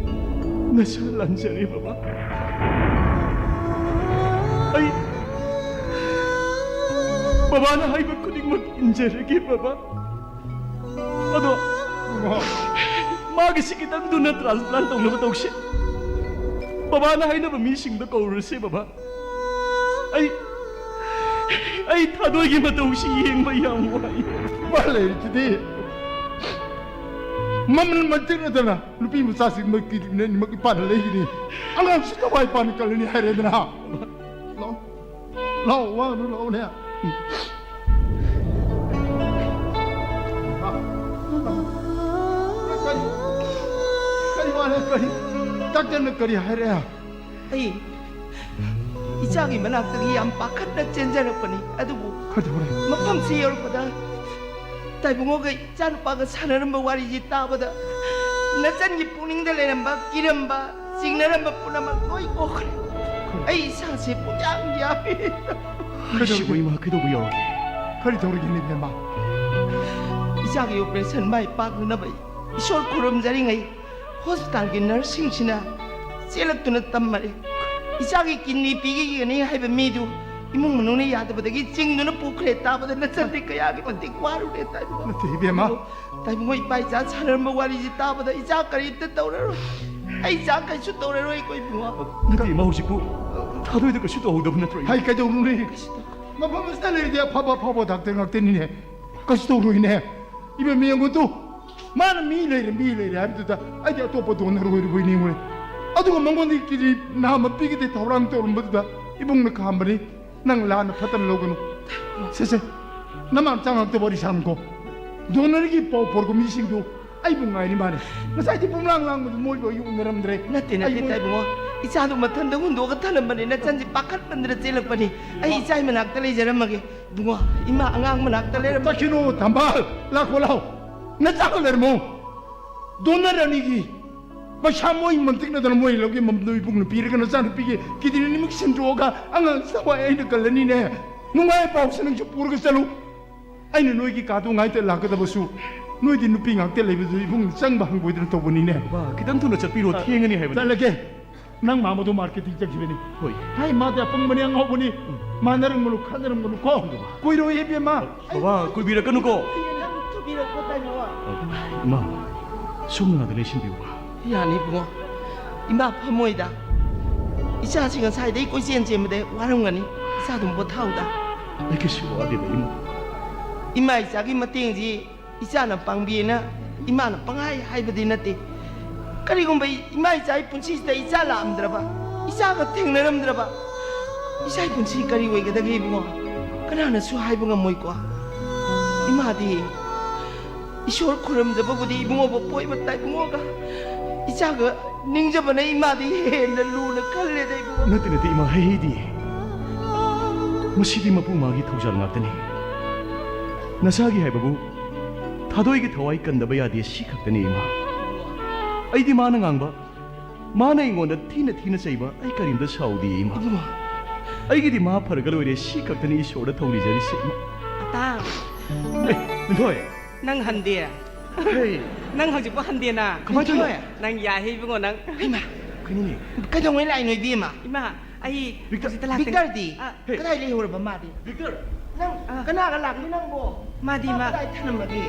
ꯅꯁꯥ ꯂꯥꯟꯖꯔꯦ ꯕꯕꯥ꯫ ꯑꯩ ꯕꯕꯥꯅ ꯍꯥꯏꯕ ꯈꯨꯗꯤꯡꯃꯛ ꯏꯟꯖꯔꯒꯦ ꯕꯕꯥ꯫ ꯑꯗꯣ ꯃꯥꯒꯤ ꯁꯤ ꯈꯤꯇꯪꯗꯨꯅ ꯇ꯭ꯔꯥꯟꯁꯄ꯭ꯂꯥꯟ ꯇꯧꯅꯕ ꯇꯧꯁꯦ꯫ ꯕꯕꯥꯅ ꯍꯥꯏꯅꯕ ꯃꯤꯁꯤꯡꯗ ꯀꯧꯔꯨꯔꯁꯦ ꯕꯕꯥ꯫ ꯑꯩ ꯑꯩ ꯊꯥꯗꯣꯏꯒꯤ ꯃꯇꯧꯁꯤ ꯌꯦꯡꯕ ꯌꯥꯝ ꯋꯥꯏ꯫ ꯃꯥ ꯂꯩꯔꯤꯁꯤꯗꯤ ꯃꯃꯜ ꯃꯟꯇꯤꯛ ꯅꯠꯇꯅ ꯅꯨꯄꯤ ꯃꯆꯥꯁꯤꯡ ꯃꯣꯏ ꯀꯤꯗꯅꯤꯃꯛ ꯏꯄꯥꯅ ꯂꯩꯒꯅꯤ꯫ ꯑꯉꯥꯡꯁꯨ ꯊꯋꯥꯏ ꯏꯄꯥꯅ ꯀꯜꯂꯅꯤ ꯍꯥꯏꯔꯦꯗꯅ꯫ ꯂꯥꯛꯑꯣ, ꯂꯥꯛꯑꯣ, ꯋꯥꯒꯅꯨ, ꯂꯥꯛꯑꯣꯅꯦ꯫ ꯀꯔꯤ, ꯀꯔꯤ ꯋꯥꯅꯦ, ꯀꯔꯤ? ꯗꯥꯛꯇꯔꯅ ꯀꯔꯤ ꯍꯥꯏꯔꯦ? ꯑꯩ ꯏꯆꯥꯒꯤ ꯃꯅꯥꯛꯇꯒꯤ ꯌꯥꯝ ꯄꯥꯈꯠꯅ ꯆꯦꯟꯖꯔꯛꯄꯅꯤ, ꯑꯗꯨꯕꯨ ꯀꯩꯗꯧꯔꯦ? ꯃꯐꯝꯁꯤ ꯌꯧꯔꯛꯄꯗ ꯇꯥꯏꯕꯨꯡꯉꯣꯒ ꯏꯆꯥꯅꯨꯄꯥꯒ ꯁꯥꯟꯅꯔꯝꯕ ꯋꯥꯔꯤꯁꯤ ꯇꯥꯕꯗ ꯅꯆꯟꯒꯤ ꯄꯨꯛꯅꯤꯡꯗ ꯂꯩꯔꯝꯕ, ꯀꯤꯔꯝꯕ, ꯆꯤꯡꯅꯔꯝꯕ ꯄꯨꯝꯅꯃꯛ ꯂꯣꯏ ꯀꯣꯛꯈ꯭ꯔꯦ꯫ ꯑꯩ ꯏꯁꯥꯁꯦ ꯄꯨꯡꯌꯥꯝ ꯌꯥꯝꯃꯤ꯫ ꯀꯩꯗꯧꯔꯒꯦ? ꯏꯃꯥ, ꯀꯩꯗꯧꯕ ꯌꯥꯎꯔꯒꯦ? ꯀꯔꯤ ꯇꯧꯔꯒꯦꯅꯦ, ꯏꯕꯦꯝꯃ? ꯏꯆꯥꯒꯤ ꯑꯣꯄꯔꯦꯁꯟ ꯃꯥꯏ ꯄꯥꯛꯅꯅꯕ ꯏꯁꯣꯔ ꯈꯨꯔꯨꯝꯖꯔꯤꯉꯩ ꯍꯣꯁꯄꯤꯇꯥꯜꯒꯤ ꯅꯔꯁꯁꯤꯡꯁꯤꯅ ꯆꯦꯜꯂꯛꯇꯨꯅ ꯇꯝꯃꯔꯦ꯫ ꯏꯆꯥꯒꯤ ꯀꯤꯗꯅꯤ ꯄꯤꯈꯤꯒꯅꯤ ꯍꯥꯏꯕ ꯃꯤꯗꯨ ꯏꯃꯨꯡ ꯃꯅꯨꯡꯅ ꯌꯥꯗꯕꯗꯒꯤ ꯆꯤꯡꯗꯨꯅ ꯄꯨꯈ꯭ꯔꯦ ꯇꯥꯕꯗ ꯅꯆꯟꯗꯤ ꯀꯌꯥꯒꯤ ꯃꯇꯤꯛ ꯋꯥꯔꯨꯔꯦ ꯇꯥꯏꯕꯨꯡꯉꯣ꯫ ꯅꯠꯇꯦ ꯏꯕꯦꯝꯃ꯫ ꯑꯗꯣ ꯇꯥꯏꯕꯨꯡꯉꯣ, ꯏꯄꯥ ꯏꯆꯥ ꯁꯥꯟꯅꯔꯝꯕ ꯋꯥꯔꯤꯁꯤ ꯇꯥꯕꯗ ꯏꯆꯥ ꯀꯔꯤꯝꯇ ꯇꯧꯔꯔꯣꯏ꯫ ꯑꯩ ꯏꯆꯥ ꯀꯩꯁꯨ ꯇꯧꯔꯔꯣꯏꯀꯣ ꯏꯕꯨꯡꯉꯣ꯫ ꯅꯠꯇꯦ ꯏꯃꯥ, ꯍꯧꯖꯤꯛꯄꯨ ꯊꯥꯗꯣꯏꯗ ꯀꯩꯁꯨ ꯇꯧꯍꯧꯗꯕ ꯅꯠꯇ꯭ꯔꯣ ꯏꯃꯥ? ꯍꯥꯏ, ꯀꯩꯗꯧꯅꯨꯅꯦ? ꯃꯐꯝ ꯑꯁꯤꯗ ꯂꯩꯔꯤꯗꯤ ꯑꯐꯕ ꯑꯐꯕ ꯗꯥꯛꯇꯔ ꯉꯥꯛꯇꯅꯤꯅꯦ꯫ ꯀꯩꯁꯨ ꯇꯧꯔꯣꯏꯅꯦ꯫ ꯏꯕꯦꯝꯃ ꯌꯦꯡꯉꯨ ꯇꯨ, ꯃꯥꯅ ꯃꯤ ꯂꯩꯔꯦ, ꯃꯤ ꯂꯩꯔꯦ ꯍꯥꯏꯕꯗꯨꯗ ꯑꯩꯗꯤ ꯑꯇꯣꯞꯄ ꯗꯣꯅꯔ ꯑꯣꯏꯔꯨꯕꯣꯏ ꯅꯤꯡꯉꯨꯔꯦ꯫ ꯑꯗꯨꯒ ꯃꯉꯣꯟꯗꯒꯤ ꯀꯦꯖꯤ ꯅꯍꯥ ꯑꯃ ꯄꯤꯒꯗꯦ ꯊꯧꯔꯥꯡ ꯇꯧꯔꯝꯕꯗꯨꯗ ꯏꯕꯨꯡꯅ ꯈꯥꯝꯕꯅꯤ꯫ ꯅꯪ ꯂꯥꯟꯅ ꯐꯠꯇꯅ ꯂꯧꯒꯅꯨ꯫ ꯁꯦ, ꯁꯦ, ꯅꯃꯥ ꯃꯆꯥ ꯉꯥꯛꯇ ꯋꯥꯔꯤ ꯁꯥꯔꯝꯀꯣ꯫ ꯗꯣꯅꯔꯒꯤ ꯄꯥꯎ ꯄꯣꯔꯛꯄ ꯃꯤꯁꯤꯡꯗꯨ ꯑꯩꯕꯨ ꯉꯥꯏꯔꯤ ꯃꯥꯜꯂꯦ꯫ ꯉꯁꯥꯏꯗꯤ ꯄꯨꯝꯂꯥꯡ ꯂꯥꯡꯕꯗꯨ ꯃꯣꯏꯕꯨ ꯑꯩ ꯎꯅꯔꯝꯗ꯭ꯔꯦ꯫ ꯅꯠꯇꯦ, ꯅꯠꯇꯦ, ꯑꯩ ꯃꯣꯏ ꯇꯥꯏꯕꯨꯡꯉꯣ꯫ ꯏꯆꯥꯗꯨ ꯃꯊꯟꯗ ꯍꯨꯟꯗꯣꯛꯑꯒ ꯊꯅꯝꯕꯅꯤ꯫ ꯅꯆꯟꯁꯦ ꯄꯥꯈꯠꯃꯟꯗꯅ ꯆꯦꯜꯂꯛꯄꯅꯤ꯫ ꯑꯩ ꯏꯆꯥ ꯃꯅꯥꯛꯇ ꯂꯩꯖꯔꯝꯃꯒꯦ꯫ ꯏꯕꯨꯡꯉꯣ, ꯏꯃꯥ ꯑꯉꯥꯡ ꯃꯅꯥꯛꯇ ꯂꯩꯔꯝꯃꯒꯦ꯫ ꯆꯠꯈꯤꯅꯨ, ꯊꯝꯕꯥꯜ꯫ ꯂꯥꯛꯈꯣ, ꯂꯥꯛꯑꯣ꯫ ꯅꯆꯥꯒ ꯂꯩꯔꯝꯃꯣ꯫ ꯗꯣꯅꯔ ꯑꯅꯤꯒꯤ ꯄꯩꯁꯥ ꯃꯣꯏ ꯃꯟꯇꯤꯛꯅꯗꯅ ꯃꯣꯏ ꯂꯧꯒꯦ ꯃꯝꯗꯣ ꯏꯕꯨꯡꯅ ꯄꯤꯔꯒ ꯅꯆꯥꯅꯨꯄꯤꯒꯤ ꯀꯤꯗꯅꯤ ꯑꯅꯤꯃꯛ ꯁꯤꯟꯗꯣꯛꯑꯒ ꯑꯉꯥꯡꯁꯤ ꯊꯋꯥꯏ ꯑꯩꯅ ꯀꯜꯂꯅꯤꯅꯦ꯫ ꯅꯨꯡꯉꯥꯏ ꯄꯥꯎꯁꯦ ꯅꯪꯁꯨ ꯄꯨꯔꯒ ꯆꯠꯂꯨ꯫ ꯑꯩꯅ ꯅꯣꯏꯒꯤ ꯀꯥꯗꯨ ꯉꯥꯏꯇ ꯂꯥꯛꯀꯗꯕꯁꯨ ꯅꯣꯏꯗꯤ ꯅꯨꯄꯤ ꯉꯥꯛꯇ ꯂꯩꯕꯗꯨ ꯏꯕꯨꯡ ꯆꯪꯕ ꯍꯪꯒꯣꯏꯗꯅ ꯇꯧꯕꯅꯤꯅꯦ꯫ ꯕꯥ, ꯈꯤꯇꯪ ꯊꯨꯅ ꯆꯠꯄꯤꯔꯣ, ꯊꯦꯡꯉꯅꯤ ꯍꯥꯏꯕꯅꯤ꯫ ꯆꯠꯂꯒꯦ꯫ ꯅꯪ ꯃꯥꯃꯗꯣ ꯃꯥꯔꯀꯦꯇꯤꯡ ꯆꯠꯈꯤꯕꯅꯤ꯫ ꯍꯣꯏ꯫ ꯍꯥꯏ, ꯃꯥꯗꯤ ꯑꯄꯪꯕꯅꯤ, ꯑꯉꯥꯎꯕꯅꯤ꯫ ꯎꯝ꯫ ꯃꯥꯟꯅꯔꯝꯒꯅꯨ, ꯈꯠꯅꯔꯝꯒꯅꯨ ꯀꯣ꯫ ꯕꯥ꯫ ꯀꯨꯏꯔꯣꯏ ꯏꯕꯦꯝꯃ꯫ ꯕꯥꯕꯥ, ꯀꯨꯏꯕꯤꯔꯛꯀꯅꯨꯀꯣ꯫ ꯅꯪ ꯊꯨꯕꯤꯔꯛꯄ ꯇꯥꯏꯃꯣ꯫ ꯏꯃꯥ, ꯁꯣꯝꯅ ꯉꯥꯛꯇ ꯂꯦꯡꯁꯤꯟꯕꯤꯌꯨꯕ꯫ ꯌꯥꯅꯤ ꯏꯕꯨꯡꯉꯣ꯫ ꯏꯃꯥ ꯐꯝꯃꯣꯏꯗ꯫ ꯏꯆꯥꯁꯤ ꯉꯁꯥꯏꯗꯩ ꯀꯣꯏꯆꯦꯟ ꯆꯦꯟꯕꯗ ꯋꯥꯔꯝꯒꯅꯤ꯫ ꯏꯆꯥꯗꯨꯝ ꯄꯣꯊꯥꯎꯗ꯫ ꯑꯩ ꯀꯩꯁꯨ ꯋꯥꯗꯦꯗ, ꯏꯃꯥ꯫ ꯏꯃꯥ ꯏꯆꯥꯒꯤ ꯃꯇꯦꯡꯁꯤ ꯏꯆꯥꯅ ꯄꯥꯡꯕꯤꯅ ꯏꯃꯥꯅ ꯄꯪꯍꯥꯏ ꯍꯥꯏꯕꯗꯤ ꯅꯠꯇꯦ꯫ ꯀꯔꯤꯒꯨꯝꯕ ꯏꯃꯥ ꯏꯆꯥꯒꯤ ꯄꯨꯟꯁꯤꯁꯤꯗ ꯏꯆꯥ ꯂꯥꯛꯑꯝꯗ꯭ꯔꯕ, ꯏꯆꯥꯒ ꯊꯦꯡꯅꯔꯝꯗ꯭ꯔꯕ, ꯏꯆꯥꯒꯤ ꯄꯨꯟꯁꯤ ꯀꯔꯤ ꯑꯣꯏꯒꯗꯒꯦ ꯏꯕꯨꯡꯉꯣ? ꯀꯅꯥꯅꯁꯨ ꯍꯥꯏꯕ ꯉꯝꯃꯣꯏꯀꯣ꯫ ꯏꯃꯥꯗꯤ ꯏꯁꯣꯔ ꯈꯨꯔꯨꯝꯖꯕꯕꯨꯗꯤ ꯏꯕꯨꯡꯉꯣꯕꯨ ꯄꯣꯏꯕ ꯇꯥꯏ ꯏꯕꯨꯡꯉꯣꯒ꯫ ꯏꯆꯥꯒ ꯅꯤꯡꯖꯕꯅ ꯏꯃꯥꯗꯤ ꯍꯦꯟꯅ ꯂꯨꯅ ꯈꯜꯂꯦꯗ ꯏꯕꯨꯡꯉꯣ꯫ ꯅꯠꯇꯦ, ꯅꯠꯇꯦ, ꯏꯃꯥ, ꯍꯩ ꯍꯩꯗꯤ꯫ ꯃꯁꯤꯗꯤ ꯃꯄꯨ ꯃꯥꯒꯤ ꯊꯧꯖꯥꯜ ꯉꯥꯛꯇꯅꯤ꯫ ꯅꯁꯥꯒꯤ ꯍꯥꯏꯕꯕꯨ ꯊꯥꯗꯣꯏꯒꯤ ꯊꯋꯥꯏ ꯀꯟꯗꯕ ꯌꯥꯗꯦ, ꯁꯤ ꯈꯛꯇꯅꯤ, ꯏꯃꯥ꯫ ꯑꯩꯗꯤ ꯃꯥꯅ ꯉꯥꯡꯕ, ꯃꯥꯅ ꯑꯩꯉꯣꯟꯗ ꯊꯤꯅ ꯊꯤꯅ ꯆꯩꯕ, ꯑꯩ ꯀꯔꯤꯝꯇ ꯁꯥꯎꯗꯦ, ꯏꯃꯥ꯫ ꯏꯕꯨꯡꯉꯣ꯫ ꯑꯩꯒꯤꯗꯤ ꯃꯥ ꯐꯔꯒ ꯂꯣꯏꯔꯦ, ꯁꯤ ꯈꯛꯇꯅꯤ ꯏꯁꯣꯔꯗ ꯊꯧꯅꯤꯖꯔꯤꯁꯦ, ꯏꯃꯥ꯫ ꯑꯇꯥ꯫ ꯑꯦ, ꯂꯤꯟꯊꯣꯏ꯫ ꯅꯪ ꯍꯟꯗꯦ? ꯍꯦ꯫ ꯅꯪ ꯍꯧꯖꯤꯛꯄꯨ ꯍꯟꯗꯦꯅ? ꯀꯃꯥꯏ ꯇꯧꯔꯤꯅꯣ? ꯂꯤꯟꯊꯣꯏ꯫ ꯅꯪ ꯌꯥꯏꯍꯦ ꯏꯕꯨꯡꯉꯣ ꯅꯪ꯫ ꯍꯩꯃꯥ꯫ ꯀꯩꯅꯣꯅꯦ? ꯀꯩꯗꯧꯉꯩ ꯂꯥꯛꯏꯅꯣ ꯏꯕꯦꯝꯃ? ꯏꯃꯥ, ꯑꯩ ꯕꯤꯛꯇꯔ-, ꯍꯧꯖꯤꯛꯇ ꯂꯥꯛꯀꯅꯤ꯫ ꯕꯤꯛꯇꯔꯗꯤ? ꯑ꯫ ꯀꯗꯥꯏ ꯂꯩꯍꯧꯔꯕ ꯃꯥꯗꯤ? ꯕꯤꯛꯇꯔ꯫ ꯅꯪ ꯑ꯫ ꯀꯅꯥꯒ ꯂꯥꯛꯂꯤ ꯅꯪꯕꯣ? ꯃꯥꯗꯤ ꯃꯥ ꯃꯥ ꯀꯗꯥꯏ ꯊꯅꯝꯃꯒꯦ?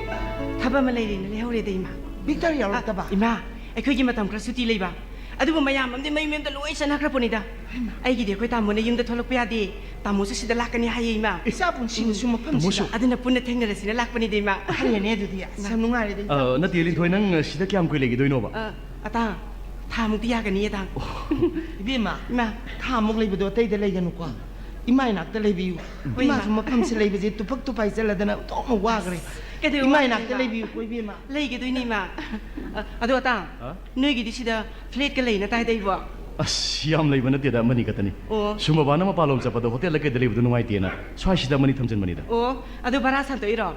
ꯊꯕꯛ ꯑꯃ ꯂꯩꯔꯦꯅ ꯂꯩꯍꯧꯔꯦꯗ, ꯏꯃꯥ꯫ ꯕꯤꯛꯇꯔ ꯑ, ꯌꯥꯎꯔꯛꯇꯕ? ꯏꯃꯥ, ꯑꯩꯈꯣꯏꯒꯤ ꯃꯇꯝ ꯈꯔ ꯁꯨꯇꯤ ꯂꯩꯕ꯫ ꯑꯗꯨꯕꯨ ꯃꯌꯥꯝ ꯑꯃꯗꯤ ꯃꯌꯨꯝ ꯃꯌꯨꯝꯗ ꯂꯣꯏ ꯆꯠꯅꯈ꯭ꯔ ꯄꯣꯠꯅꯤꯗ꯫ ꯍꯩꯃꯥ꯫ ꯑꯩꯒꯤꯗꯤ ꯑꯩꯈꯣꯏ ꯇꯥꯃꯣꯅ ꯌꯨꯝꯗ ꯊꯣꯛꯂꯛꯄ ꯌꯥꯗꯦ꯫ ꯇꯥꯃꯣꯁꯨ ꯁꯤꯗ ꯂꯥꯛꯀꯅꯤ ꯍꯥꯏꯌꯦ, ꯏꯃꯥ꯫ ꯏꯆꯥ ꯄꯨꯟꯁꯤꯕꯨꯁꯨ ꯃꯐꯝꯁꯤꯗ꯫ ꯇꯥꯃꯣꯁꯨ꯫ ꯑꯗꯨꯅ ꯄꯨꯟꯅ ꯊꯦꯡꯅꯔꯁꯤꯅ ꯂꯥꯛꯄꯅꯤꯗ, ꯏꯃꯥ꯫ ꯐꯔꯦꯅꯦ ꯑꯗꯨꯗꯤ꯫ ꯑꯁ, ꯌꯥꯝ ꯅꯨꯡꯉꯥꯏꯔꯦꯗ, ꯏꯆꯥ꯫ ꯑ, ꯅꯠꯇꯦ, ꯂꯤꯟꯊꯣꯏ, ꯅꯪ ꯁꯤꯗ ꯀꯌꯥꯝ ꯀꯨꯏ ꯂꯩꯈꯤꯗꯣꯏꯅꯣꯕ? ꯑ, ꯑꯇꯥ, ꯊꯥꯃꯨꯛꯇꯤ ꯌꯥꯒꯅꯤ, ꯑꯇꯥ꯫ ꯏꯕꯦꯝꯃ, ꯏꯃꯥ꯫ ꯊꯥꯃꯨꯛ ꯂꯩꯕꯗꯣ ꯑꯇꯩꯗ ꯂꯩꯒꯅꯨꯀꯣ꯫ ꯏꯃꯥ ꯏꯅꯥꯛꯇ ꯂꯩꯕꯤꯌꯨ꯫ ꯍꯣꯏ, ꯏꯃꯥ꯫ ꯏꯃꯥꯁꯨ ꯃꯐꯝꯁꯦ ꯂꯩꯕꯁꯦ ꯇꯨꯐꯛ ꯇꯨꯐꯥꯏ ꯆꯠꯂꯗꯅ ꯑꯣꯟꯊꯣꯛꯅ ꯋꯥꯈ꯭ꯔꯦ꯫ ꯀꯩꯗꯧꯕ ꯏꯃꯥ ꯋꯥꯗꯣꯏꯅꯣ, ꯏꯅꯥꯛꯇ ꯏꯃꯥ? ꯂꯩꯕꯤꯌꯨꯀꯣ, ꯏꯕꯦꯝꯃ꯫ ꯂꯩꯒꯗꯣꯏꯅꯤ, ꯏꯃꯥ꯫ ꯑ, ꯑꯗꯣ, ꯑꯇꯥ, ꯍꯥ? ꯅꯣꯏꯒꯤꯗꯤ ꯁꯤꯗ flat ꯀ ꯂꯩꯅ ꯇꯥꯏꯗ ꯑꯩꯕꯣ? ꯑꯁ, ꯌꯥꯝ ꯂꯩꯕ ꯅꯠꯇꯦꯗ, ꯑꯃꯅꯤ ꯈꯛꯇꯅꯤ꯫ ꯑꯣ꯫ ꯁꯨꯝ ꯕꯕꯥꯅ ꯃꯄꯥꯟꯂꯣꯝ ꯆꯠꯄꯗ hotel ꯗ ꯀꯩꯗ ꯂꯩꯕꯗꯣ ꯅꯨꯡꯉꯥꯏꯇꯦꯅ ꯁ꯭ꯋꯥꯏꯁꯤꯗ ꯑꯃꯅꯤ ꯊꯝꯖꯤꯟꯕꯅꯤꯗ꯫ ꯑꯣ, ꯑꯗꯨ ꯚꯔꯥ ꯁꯥꯟꯗꯣꯛꯏꯔꯣ?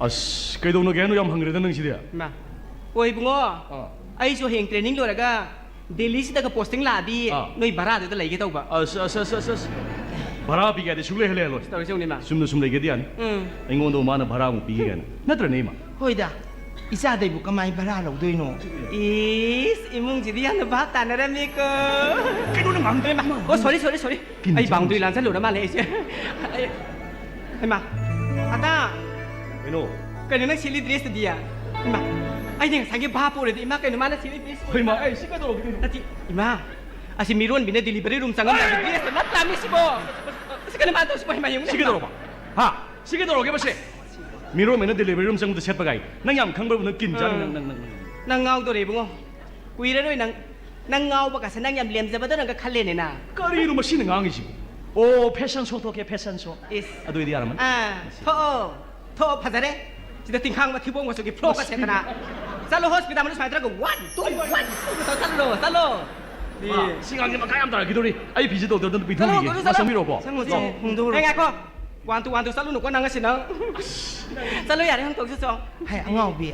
ꯑꯁ, ꯀꯩꯗꯧꯅꯒꯦ ꯍꯥꯏꯅꯣ? ꯌꯥꯝ ꯍꯪꯒ꯭ꯔꯦꯗ ꯅꯪꯁꯤꯗꯤ꯫ ꯏꯃꯥ, ꯑꯣ ꯏꯕꯨꯡꯉꯣ, ꯑꯥ꯫ ꯑꯩꯁꯨ ꯍꯌꯦꯡ training ꯂꯣꯏꯔꯒ ꯗꯦꯜꯂꯤꯁꯤꯗꯒ posting ꯂꯥꯛꯑꯗꯤ ꯑꯥ꯫ ꯅꯣꯏ ꯚꯔꯥꯗꯨꯗ ꯂꯩꯒꯦ ꯇꯧꯕ꯫ ꯑꯁ, ꯑꯁ, ꯑꯁ, ꯑꯁ, ꯑꯁ꯫ ꯚꯔꯥ ꯄꯤꯒꯦ ꯍꯥꯏꯗꯤ ꯁꯨꯡꯂꯩ ꯍꯦꯛ ꯂꯩꯍꯜꯂꯣꯏ꯫ ꯇꯧꯔꯤꯁꯦ ꯌꯦꯡꯉꯨꯅꯦ, ꯏꯃꯥ꯫ ꯆꯨꯝꯅ ꯁꯨꯝ ꯂꯩꯒꯦꯗꯤ ꯌꯥꯅꯤ꯫ ꯎꯝ꯫ ꯑꯩꯉꯣꯟꯗ ꯃꯥꯅ ꯚꯔꯥ ꯑꯃꯨꯛ ꯄꯤꯒꯦ ꯀꯥꯏꯅ꯫ ꯅꯠꯇ꯭ꯔꯅꯦ, ꯏꯃꯥ? ꯍꯣꯏꯗ, ꯏꯆꯥꯗꯩꯕꯨ ꯀꯃꯥꯏ ꯚꯔꯥ ꯂꯧꯗꯣꯏꯅꯣ? ꯏꯁ, ꯏꯃꯨꯡꯁꯤꯗꯤ ꯌꯥꯝꯅ ꯚꯥꯞ ꯇꯥꯅꯔꯝꯃꯤꯀꯣ꯫ ꯀꯩꯅꯣ ꯅꯪ ꯉꯥꯡꯗꯣꯏ? ꯏꯃꯥ, ꯑꯣ, sorry, sorry, sorry꯫ ꯀꯤꯟ ꯑꯩ ꯆꯥꯕ boundary ꯂꯥꯟꯁꯜꯂꯨꯔ ꯃꯥꯜꯂꯦ ꯑꯩꯁꯦ꯫ ꯑꯩ, ꯍꯩꯃꯥ, ꯑꯇꯥ꯫ ꯀꯩꯅꯣ? ꯀꯩꯅꯣ ꯅꯪ ꯁꯦꯠꯂꯤ dress ꯇꯨꯗꯤ? ꯏꯃꯥ, ꯑꯩꯗꯤ ꯉꯁꯥꯏꯒꯤ ꯚꯥꯞ ꯑꯣꯏꯔꯗꯤ, ꯏꯃꯥ, ꯀꯩꯅꯣ ꯃꯥꯅ ꯁꯦꯠꯂꯤ dress? ꯍꯣꯏ, ꯏꯃꯥ, ꯑꯩ ꯁꯤ ꯀꯩꯗꯧꯔꯒꯦ ꯀꯩꯅꯣ? ꯅꯠꯇꯦ, ꯏꯃꯥ, ꯑꯁꯤ ꯃꯤꯔꯣꯟꯕꯤꯅ delivery room ꯆꯪꯉꯝꯗꯥꯏꯒꯤ dress ꯇꯣ ꯅꯠꯇ꯭ꯔꯥ ꯃꯤ ꯁꯤꯕꯣ? ꯑꯁꯤ ꯀꯩꯅꯣ ꯃꯥꯅ ꯇꯧꯔꯤꯁꯤꯕꯣ? ꯍꯩꯃꯥ, ꯌꯦꯡꯉꯨꯅꯦ, ꯁꯤ ꯏꯃꯥ꯫ ꯀꯩꯗꯧꯔꯕ? ꯍꯥ? ꯁꯤ ꯀꯩꯗꯧꯔꯒꯦꯕ ꯁꯦ? ꯃꯤꯔꯣꯟꯕꯤꯅ delivery room ꯆꯪꯕꯗ ꯁꯦꯠꯄ ꯀꯥꯏ? ꯅꯪ ꯌꯥꯝ ꯈꯪꯕ꯭ꯔꯕ? ꯅꯪ ꯀꯤꯟ ꯆꯥꯅꯤ, ꯑꯥ꯫ ꯅꯪ, ꯅꯪ, ꯅꯪ, ꯅꯪ꯫ ꯅꯪ ꯉꯥꯎꯗꯣꯔꯦ ꯏꯕꯨꯡꯉꯣ꯫ ꯀꯨꯏꯔꯔꯣꯏ ꯅꯪ, ꯅꯪ ꯉꯥꯎꯕ ꯀꯥꯁꯦ ꯅꯪ ꯌꯥꯝ ꯂꯦꯝꯖꯕꯗꯧꯅꯒ ꯈꯜꯂꯦꯅꯦ ꯅꯪ꯫ ꯀꯔꯤꯅꯣ ꯃꯁꯤꯅ ꯉꯥꯡꯉꯤꯁꯤꯕꯨ? ꯑꯣ, fashion show ꯊꯣꯛꯀꯦ, fashion show꯫ ꯏꯁ꯫ ꯑꯗꯨ ꯑꯣꯏꯗꯤ ꯌꯥꯔꯝꯃꯅꯤ꯫ ꯑꯥ, ꯊꯣꯛꯑꯣ꯫ ꯊꯣꯛꯑꯣ, ꯐꯖꯔꯦ꯫ ꯁꯤꯗ ꯇꯤꯡꯈꯥꯡ ꯃꯊꯤꯕꯣꯡ ꯃꯆꯨꯒꯤ frock ꯀ ꯃꯁꯤ ꯁꯦꯠꯇꯅ꯫ ꯆꯠꯂꯣ, hospital ꯃꯅꯨꯡ ꯁꯨꯃꯥꯏꯅ ꯇꯧꯔꯒ one, two, one, two ꯇꯧ ꯆꯠꯂꯣ, ꯆꯠꯂꯣ꯫ ꯃꯥ, ꯁꯤ ꯉꯥꯡꯁꯦ ꯃꯈꯥ ꯌꯥꯝ ꯇꯥꯔꯛꯈꯤꯗꯧꯔꯤ꯫ ꯑꯩ ꯐꯤꯁꯦ doctor ꯗ ꯑꯝꯇ ꯆꯠꯂꯣ, ꯄꯤꯊꯣꯛꯈꯤꯒꯦ꯫ ꯆꯠꯂꯣ, ꯃꯥ ꯆꯠꯂꯣ꯫ ꯆꯪꯕꯤꯔꯣꯀꯣ꯫ ꯆꯪꯉꯣ, ꯂꯥꯛꯑꯣ꯫ ꯆꯪꯉꯣ, ꯍꯣꯡꯗꯣꯛꯎꯔꯣ꯫ ꯑꯦ, ꯉꯥꯏꯈꯣ꯫ One, two, one, two ꯆꯠꯂꯨꯅꯨꯀꯣ ꯅꯪ ꯉꯁꯤ ꯅꯪ꯫ ꯆꯠꯂꯣ ꯌꯥꯔꯦ, ꯍꯣꯡꯗꯣꯛꯁꯤ ꯆꯣ꯫ ꯍꯥꯏ, ꯑꯉꯥꯎꯕꯤ꯫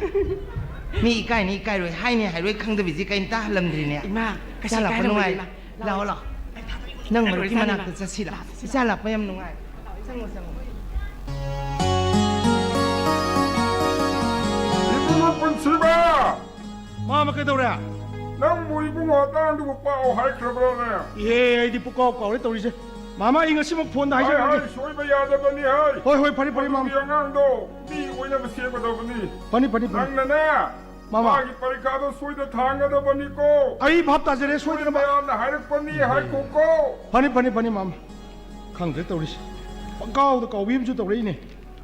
ꯃꯤ ꯏꯀꯥꯏꯅꯤ ꯏꯀꯥꯏꯔꯣꯏ, ꯍꯥꯏꯅꯤ ꯍꯥꯏꯔꯣꯏ ꯈꯪꯗꯕꯤꯁꯤ ꯀꯩꯝꯇ ꯍꯜꯂꯝꯗ꯭ꯔꯤꯅꯦ꯫ ꯏꯃꯥ, ꯀꯩꯁꯨ ꯏꯆꯥ ꯂꯥꯛꯄ ꯏꯀꯥꯏꯔꯝꯃꯣꯏꯗ, ꯅꯨꯡꯉꯥꯏ꯫ ꯏꯃꯥ꯫ ꯂꯥꯛꯑꯣ, ꯂꯥꯛꯑꯣ꯫ ꯅꯪ ꯃꯔꯨꯞꯀꯤ ꯂꯣꯏꯔꯖꯥꯠꯅꯤ, ꯃꯅꯥꯛꯇ ꯏꯃꯥ꯫ ꯆꯠꯁꯤ ꯂꯥꯛꯑꯣ꯫ ꯏꯆꯥ ꯂꯥꯛꯄ ꯌꯥꯝ ꯅꯨꯡꯉꯥꯏ꯫ ꯆꯪꯉꯣ, ꯆꯪꯉꯣ꯫ ꯏꯕꯨꯡꯉꯣ ꯄꯨꯟꯁꯤꯕ! ꯃꯥꯃ ꯀꯩꯗꯧꯔꯦ? ꯅꯪꯕꯨ ꯏꯕꯨꯡꯉꯣ ꯑꯇꯥꯡꯗꯨꯕꯨ ꯄꯥꯎ ꯍꯥꯏꯈ꯭ꯔꯕ꯭ꯔꯥꯅꯦ? ꯏꯍꯦ, ꯑꯩꯗꯤ ꯄꯨꯀꯥꯎ ꯀꯥꯎꯔꯦ ꯇꯧꯔꯤꯁꯦ꯫ ꯃꯥꯃ, ꯑꯩ ꯉꯁꯤꯃꯛ phone ꯗ ꯍꯥꯏ, ꯍꯥꯏꯖꯔꯒꯦ꯫ ꯍꯥꯏ, ꯁꯣꯏꯕ ꯌꯥꯗꯕꯅꯤ ꯍꯥꯏ꯫ ꯍꯣꯏ, ꯍꯣꯏ, ꯐꯔꯦ, ꯐꯔꯦ, ꯃꯥꯃ꯫ ꯃꯗꯨꯒꯤ ꯑꯉꯥꯡꯗꯣ ꯃꯤ ꯑꯣꯏꯅꯕ ꯁꯦꯝꯒꯗꯕꯅꯤ꯫ ꯐꯅꯤ, ꯐꯅꯤ, ꯐꯅꯤ꯫ ꯅꯪꯅꯅꯦ, ꯃꯥꯃ꯫ ꯃꯥꯒꯤ ꯄꯔꯤꯈꯥꯗꯣ ꯁꯣꯏꯗ ꯊꯥꯡꯒꯗꯕꯅꯤꯀꯣ꯫ ꯑꯩ ꯚꯥꯞ ꯇꯥꯖꯔꯦ, ꯁꯣꯏꯗꯅꯕ꯫ ꯃꯌꯥꯝꯅ ꯍꯥꯏꯔꯛꯄꯅꯤ ꯍꯥꯏꯀꯣꯀꯣ꯫ ꯐꯅꯤ, ꯐꯅꯤ, ꯐꯅꯤ, ꯃꯥꯃ꯫ ꯈꯪꯗ꯭ꯔꯦ ꯇꯧꯔꯤꯁꯦ꯫ ꯄꯪꯀꯥꯎꯗ ꯀꯥꯎꯕꯤ ꯑꯃꯁꯨ ꯇꯧꯔꯛꯏꯅꯦ꯫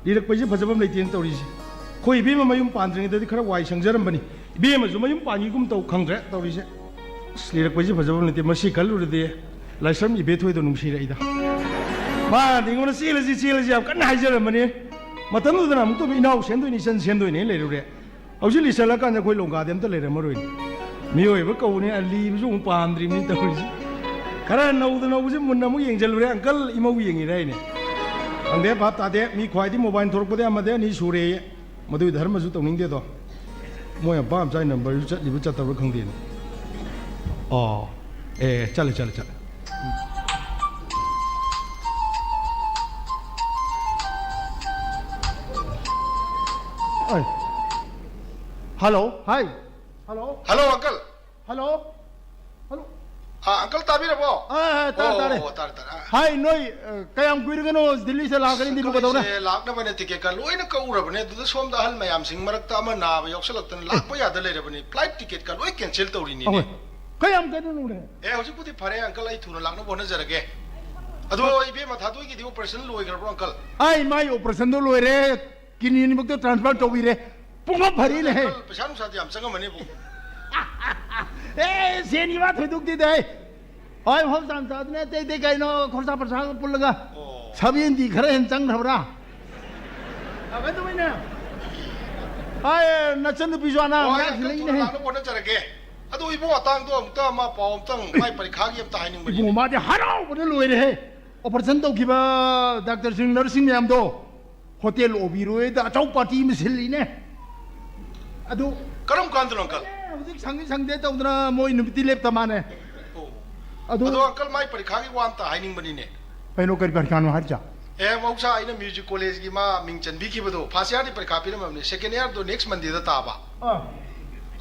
ꯂꯤꯔꯛꯄꯩꯁꯦ ꯐꯖꯕ ꯑꯃ ꯂꯩꯇꯦꯅ ꯇꯧꯔꯤꯁꯦ꯫ ꯑꯩꯈꯣꯏ ꯏꯕꯦꯝꯃ ꯃꯌꯨꯝ ꯄꯥꯟꯗ꯭ꯔꯤꯉꯩꯗꯗꯤ ꯈꯔ ꯋꯥꯏ ꯁꯪꯖꯔꯝꯕꯅꯤ꯫ ꯏꯕꯦꯝꯃꯁꯨ ꯃꯌꯨꯝ ꯄꯥꯟꯈꯤꯒꯨꯝ ꯇꯧ, ꯈꯪꯗ꯭ꯔꯦ ꯇꯧꯔꯤꯁꯦ꯫ ꯑꯁ, ꯂꯤꯔꯛꯄꯁꯤ ꯐꯖꯕ ꯅꯠꯇꯦ꯫ ꯃꯁꯤ ꯈꯜꯂꯨꯔꯗꯤ ꯂꯥꯏꯁ꯭ꯔꯝ ꯏꯕꯦꯊꯣꯏꯗꯣ ꯅꯨꯡꯁꯤꯔꯛꯏꯗ꯫ ꯃꯥꯅꯗꯤ ꯑꯩꯉꯣꯟꯗ "ꯆꯦꯜꯂꯁꯤ, ꯆꯦꯜꯂꯁꯤ" ꯌꯥꯝ ꯀꯟꯅ ꯍꯥꯏꯖꯔꯝꯕꯅꯤ꯫ ꯃꯇꯝꯗꯨꯗꯅ ꯑꯃꯨꯛꯇꯣꯏꯕ "ꯏꯅꯥꯎ ꯁꯦꯟꯗꯣꯏꯅꯤ, ꯏꯆꯟ ꯁꯦꯟꯗꯣꯏꯅꯤ" ꯍꯥꯏꯅ ꯂꯩꯔꯨꯔꯦ꯫ ꯍꯧꯖꯤꯛ ꯂꯤꯁꯜꯂꯀꯥꯟꯗ ꯑꯩꯈꯣꯏ ꯂꯣꯡꯒꯥꯗꯤ ꯑꯝꯇ ꯂꯩꯔꯝꯃꯔꯣꯏꯅꯦ꯫ ꯃꯤꯑꯣꯏꯕ ꯀꯧꯕꯅꯤ, ꯑꯂꯤꯕꯁꯨ ꯑꯃꯨꯛ ꯄꯥꯝꯗ꯭ꯔꯤꯕꯅꯤ ꯇꯧꯔꯤꯁꯤ꯫ ꯈꯔ ꯅꯧꯗ ꯅꯧꯕꯁꯤ ꯃꯨꯟꯅ ꯑꯃꯨꯛ ꯌꯦꯡꯁꯤꯜꯂꯨꯔꯦ꯫ ꯑꯪꯀꯜ ꯏꯃꯧ ꯌꯦꯡꯉꯤꯔ ꯍꯥꯏꯅꯦ꯫ ꯈꯪꯗꯦ, ꯚꯥꯞ ꯇꯥꯗꯦ꯫ ꯃꯤ ꯈ꯭ꯋꯥꯏꯗꯤ ꯃꯣꯕꯥꯏꯜ ꯊꯣꯔꯛꯄꯗ ꯑꯃꯗꯤ ꯑꯅꯤ ꯁꯨꯔꯦꯌꯦ꯫ ꯃꯗꯨꯒꯤ ꯙꯔꯃꯁꯨ ꯇꯧꯅꯤꯡꯗꯦꯗꯣ꯫ ꯃꯣꯏ ꯑꯄꯥꯝ ꯆꯥꯏ ꯅꯝꯕꯔꯁꯨ ꯆꯠꯂꯤꯕ ꯆꯠꯇꯕ꯭ꯔꯥ ꯈꯪꯗꯦꯅꯦ꯫ ꯑꯣ, ꯑꯦ, ꯆꯠꯂꯦ, ꯆꯠꯂꯦ, ꯆꯠꯂꯦ꯫ ꯑꯩ, hello, hi, hello, hello, uncle. Hello, hello. ꯑꯥ, ꯑꯪꯀꯜ, ꯇꯥꯕꯤꯔꯕꯣ? ꯑꯥ, ꯑꯥ, ꯇꯥꯔꯦ, ꯑꯣ, ꯇꯥꯔꯦ꯫ ꯑꯣ, ꯇꯥꯔꯦ, ꯇꯥꯔꯦ꯫ ꯑꯥ꯫ ꯍꯥꯏ, ꯅꯣꯏ, ꯑ, ꯀꯌꯥꯝ ꯀꯨꯏꯔꯒꯅꯣ ꯗꯤꯜꯂꯤꯁꯤꯗ ꯂꯥꯛꯀꯅꯤ? ꯗꯤꯜꯂꯤ ꯑꯪꯀꯜ, ꯀꯩꯗꯧꯔꯦ? ꯑꯩꯁꯦ ꯂꯥꯛꯅꯕꯅꯦ ꯇꯤꯀꯦꯠꯀ ꯂꯣꯏꯅ ꯀꯛꯎꯔꯕꯅꯦ꯫ ꯑꯗꯨꯗ ꯁꯣꯝꯗ ꯑꯍꯜ ꯃꯌꯥꯝꯁꯤꯡ ꯃꯔꯛꯇ ꯑꯃ ꯅꯥꯕ ꯌꯥꯎꯁꯜꯂꯛꯇꯅ ꯂꯥꯛꯄ ꯌꯥꯗ ꯂꯩꯔꯕꯅꯤ꯫ ꯐ꯭ꯂꯥꯏꯠ ꯇꯤꯀꯦꯠꯀ ꯂꯣꯏ ꯀꯦꯟꯁꯦꯜ ꯇꯧꯔꯤꯅꯤꯅꯦ꯫ ꯑꯍꯣꯏ꯫ ꯀꯌꯥꯝ ꯀꯩꯗꯧꯅꯨꯡꯗꯦ? ꯑꯦ, ꯍꯧꯖꯤꯛꯄꯨꯗꯤ ꯐꯔꯦ, ꯑꯪꯀꯜ, ꯑꯩ ꯊꯨꯅ ꯂꯥꯛꯅꯕ ꯍꯣꯠꯅꯖꯔꯒꯦ꯫ ꯑꯗꯣ, ꯏꯕꯦꯝꯃ ꯊꯥꯗꯣꯏꯒꯤꯗꯤ ꯑꯣꯄꯔꯦꯁꯟ ꯂꯣꯏꯈ꯭ꯔꯕ꯭ꯔꯣ, ꯑꯪꯀꯜ? ꯑꯩ ꯃꯥꯏ ꯑꯣꯄꯔꯦꯁꯟꯗꯣ ꯂꯣꯏꯔꯦ, ꯀꯤꯗꯅꯤ ꯑꯅꯤꯃꯛꯇꯣ ꯇ꯭ꯔꯥꯟꯁꯐꯔ ꯇꯧꯕꯤꯔꯦ꯫ ꯄꯨꯡꯐ ꯐꯔꯦꯅꯦꯍꯦ꯫ ꯑꯪꯀꯜ, ꯄꯩꯁꯥ ꯅꯨꯡꯁꯥꯗꯤ ꯌꯥꯝ ꯆꯪꯉꯝꯃꯅꯤꯕꯨ꯫ ꯑꯦ, ꯁꯦꯟꯒꯤ ꯋꯥ ꯊꯣꯏꯗꯣꯛꯇꯦꯗ, ꯑꯩ꯫ ꯍꯣꯏ, ꯍꯣꯝ ꯆꯥꯝ ꯆꯥꯗꯅ ꯑꯇꯩ ꯑꯇꯩ ꯀꯩꯅꯣ ꯈꯣꯔꯁꯥ ꯄꯔꯁꯥꯒ ꯄꯨꯜꯂꯒ꯫ ꯑꯣ꯫ ꯁꯚꯦꯟꯇꯤ ꯈꯔ ꯍꯦꯟꯅ ꯆꯪꯈ꯭ꯔꯕ꯭ꯔꯥ? ꯑ, ꯀꯩꯗꯧꯕꯩꯅꯦ? ꯑꯥꯏ, ꯅꯆꯟꯅꯨꯄꯤꯁꯨ ꯑꯅꯥ ꯑꯣ, ꯑꯩ ꯃꯌꯥꯝꯁꯤ ꯑꯗꯨ ꯊꯨꯅ ꯂꯩꯅꯦꯍꯦ꯫ ꯂꯥꯛꯅꯕ ꯍꯣꯠꯅꯖꯔꯒꯦ꯫ ꯑꯗꯨ ꯏꯕꯨꯡ ꯑꯇꯥꯡꯗꯣ ꯑꯃꯨꯛꯇ ꯃꯥ ꯄꯥꯎ ꯑꯝꯇꯪ, ꯃꯥꯏ ꯄꯔꯤꯈꯥꯒꯤ ꯑꯝꯇ ꯍꯥꯏꯅꯤꯡꯕꯅꯤꯅꯦ꯫ ꯏꯕꯨꯡꯉꯣ, ꯃꯥꯗꯤ ꯍꯔꯥꯎꯕꯅ ꯂꯣꯏꯔꯦꯍꯦ꯫ ꯑꯣꯄꯔꯦꯁꯟ ꯇꯧꯈꯤꯕ ꯗꯥꯛꯇꯔꯁꯤꯡ, ꯅꯔꯁꯁꯤꯡ ꯃꯌꯥꯝꯗꯣ ꯍꯣꯇꯦꯜ ꯑꯣꯕꯤꯔꯣꯏꯗ ꯑꯆꯧ ꯄꯥꯔꯇꯤ ꯑꯃ ꯁꯤꯜꯂꯤꯅꯦ꯫ ꯑꯗꯨ ꯀꯔꯝ ꯀꯥꯟꯗꯅꯣ, ꯑꯪꯀꯜ? ꯑꯦ, ꯍꯧꯖꯤꯛ ꯁꯪꯉꯤ ꯁꯪꯗꯦ ꯇꯧꯗꯅ ꯃꯣꯏ ꯅꯨꯃꯤꯠꯇꯤ ꯂꯦꯞꯇ ꯃꯥꯅꯦ꯫ ꯑꯣ꯫ ꯑꯗꯨ ꯑꯗꯣ, ꯑꯪꯀꯜ, ꯃꯥꯏ ꯄꯔꯤꯈꯥꯒꯤ ꯋꯥ ꯑꯝꯇ ꯍꯥꯏꯅꯤꯡꯕꯅꯤꯅꯦ꯫ ꯀꯩꯅꯣ, ꯀꯔꯤ ꯄꯔꯤꯈꯥꯅꯣ ꯍꯥꯏꯔꯤꯁꯦ? ꯑꯦ, ꯃꯍꯧꯁꯥ ꯑꯩꯅ ꯃ꯭ꯌꯨꯖꯤꯛ ꯀꯣꯂꯦꯖꯀꯤ ꯃꯥ ꯃꯤꯡ ꯆꯟꯕꯤꯈꯤꯕꯗꯣ, ꯐꯥꯔꯁ ꯏꯌꯥꯔꯗꯤ ꯄꯔꯤꯈꯥ ꯄꯤꯔꯝꯃꯕꯅꯤ, ꯁꯦꯀꯦꯟ ꯏꯌꯥꯔꯗꯣ ꯅꯦꯛꯁ ꯃꯟꯗꯦꯗ ꯇꯥꯕ꯫ ꯑꯥ꯫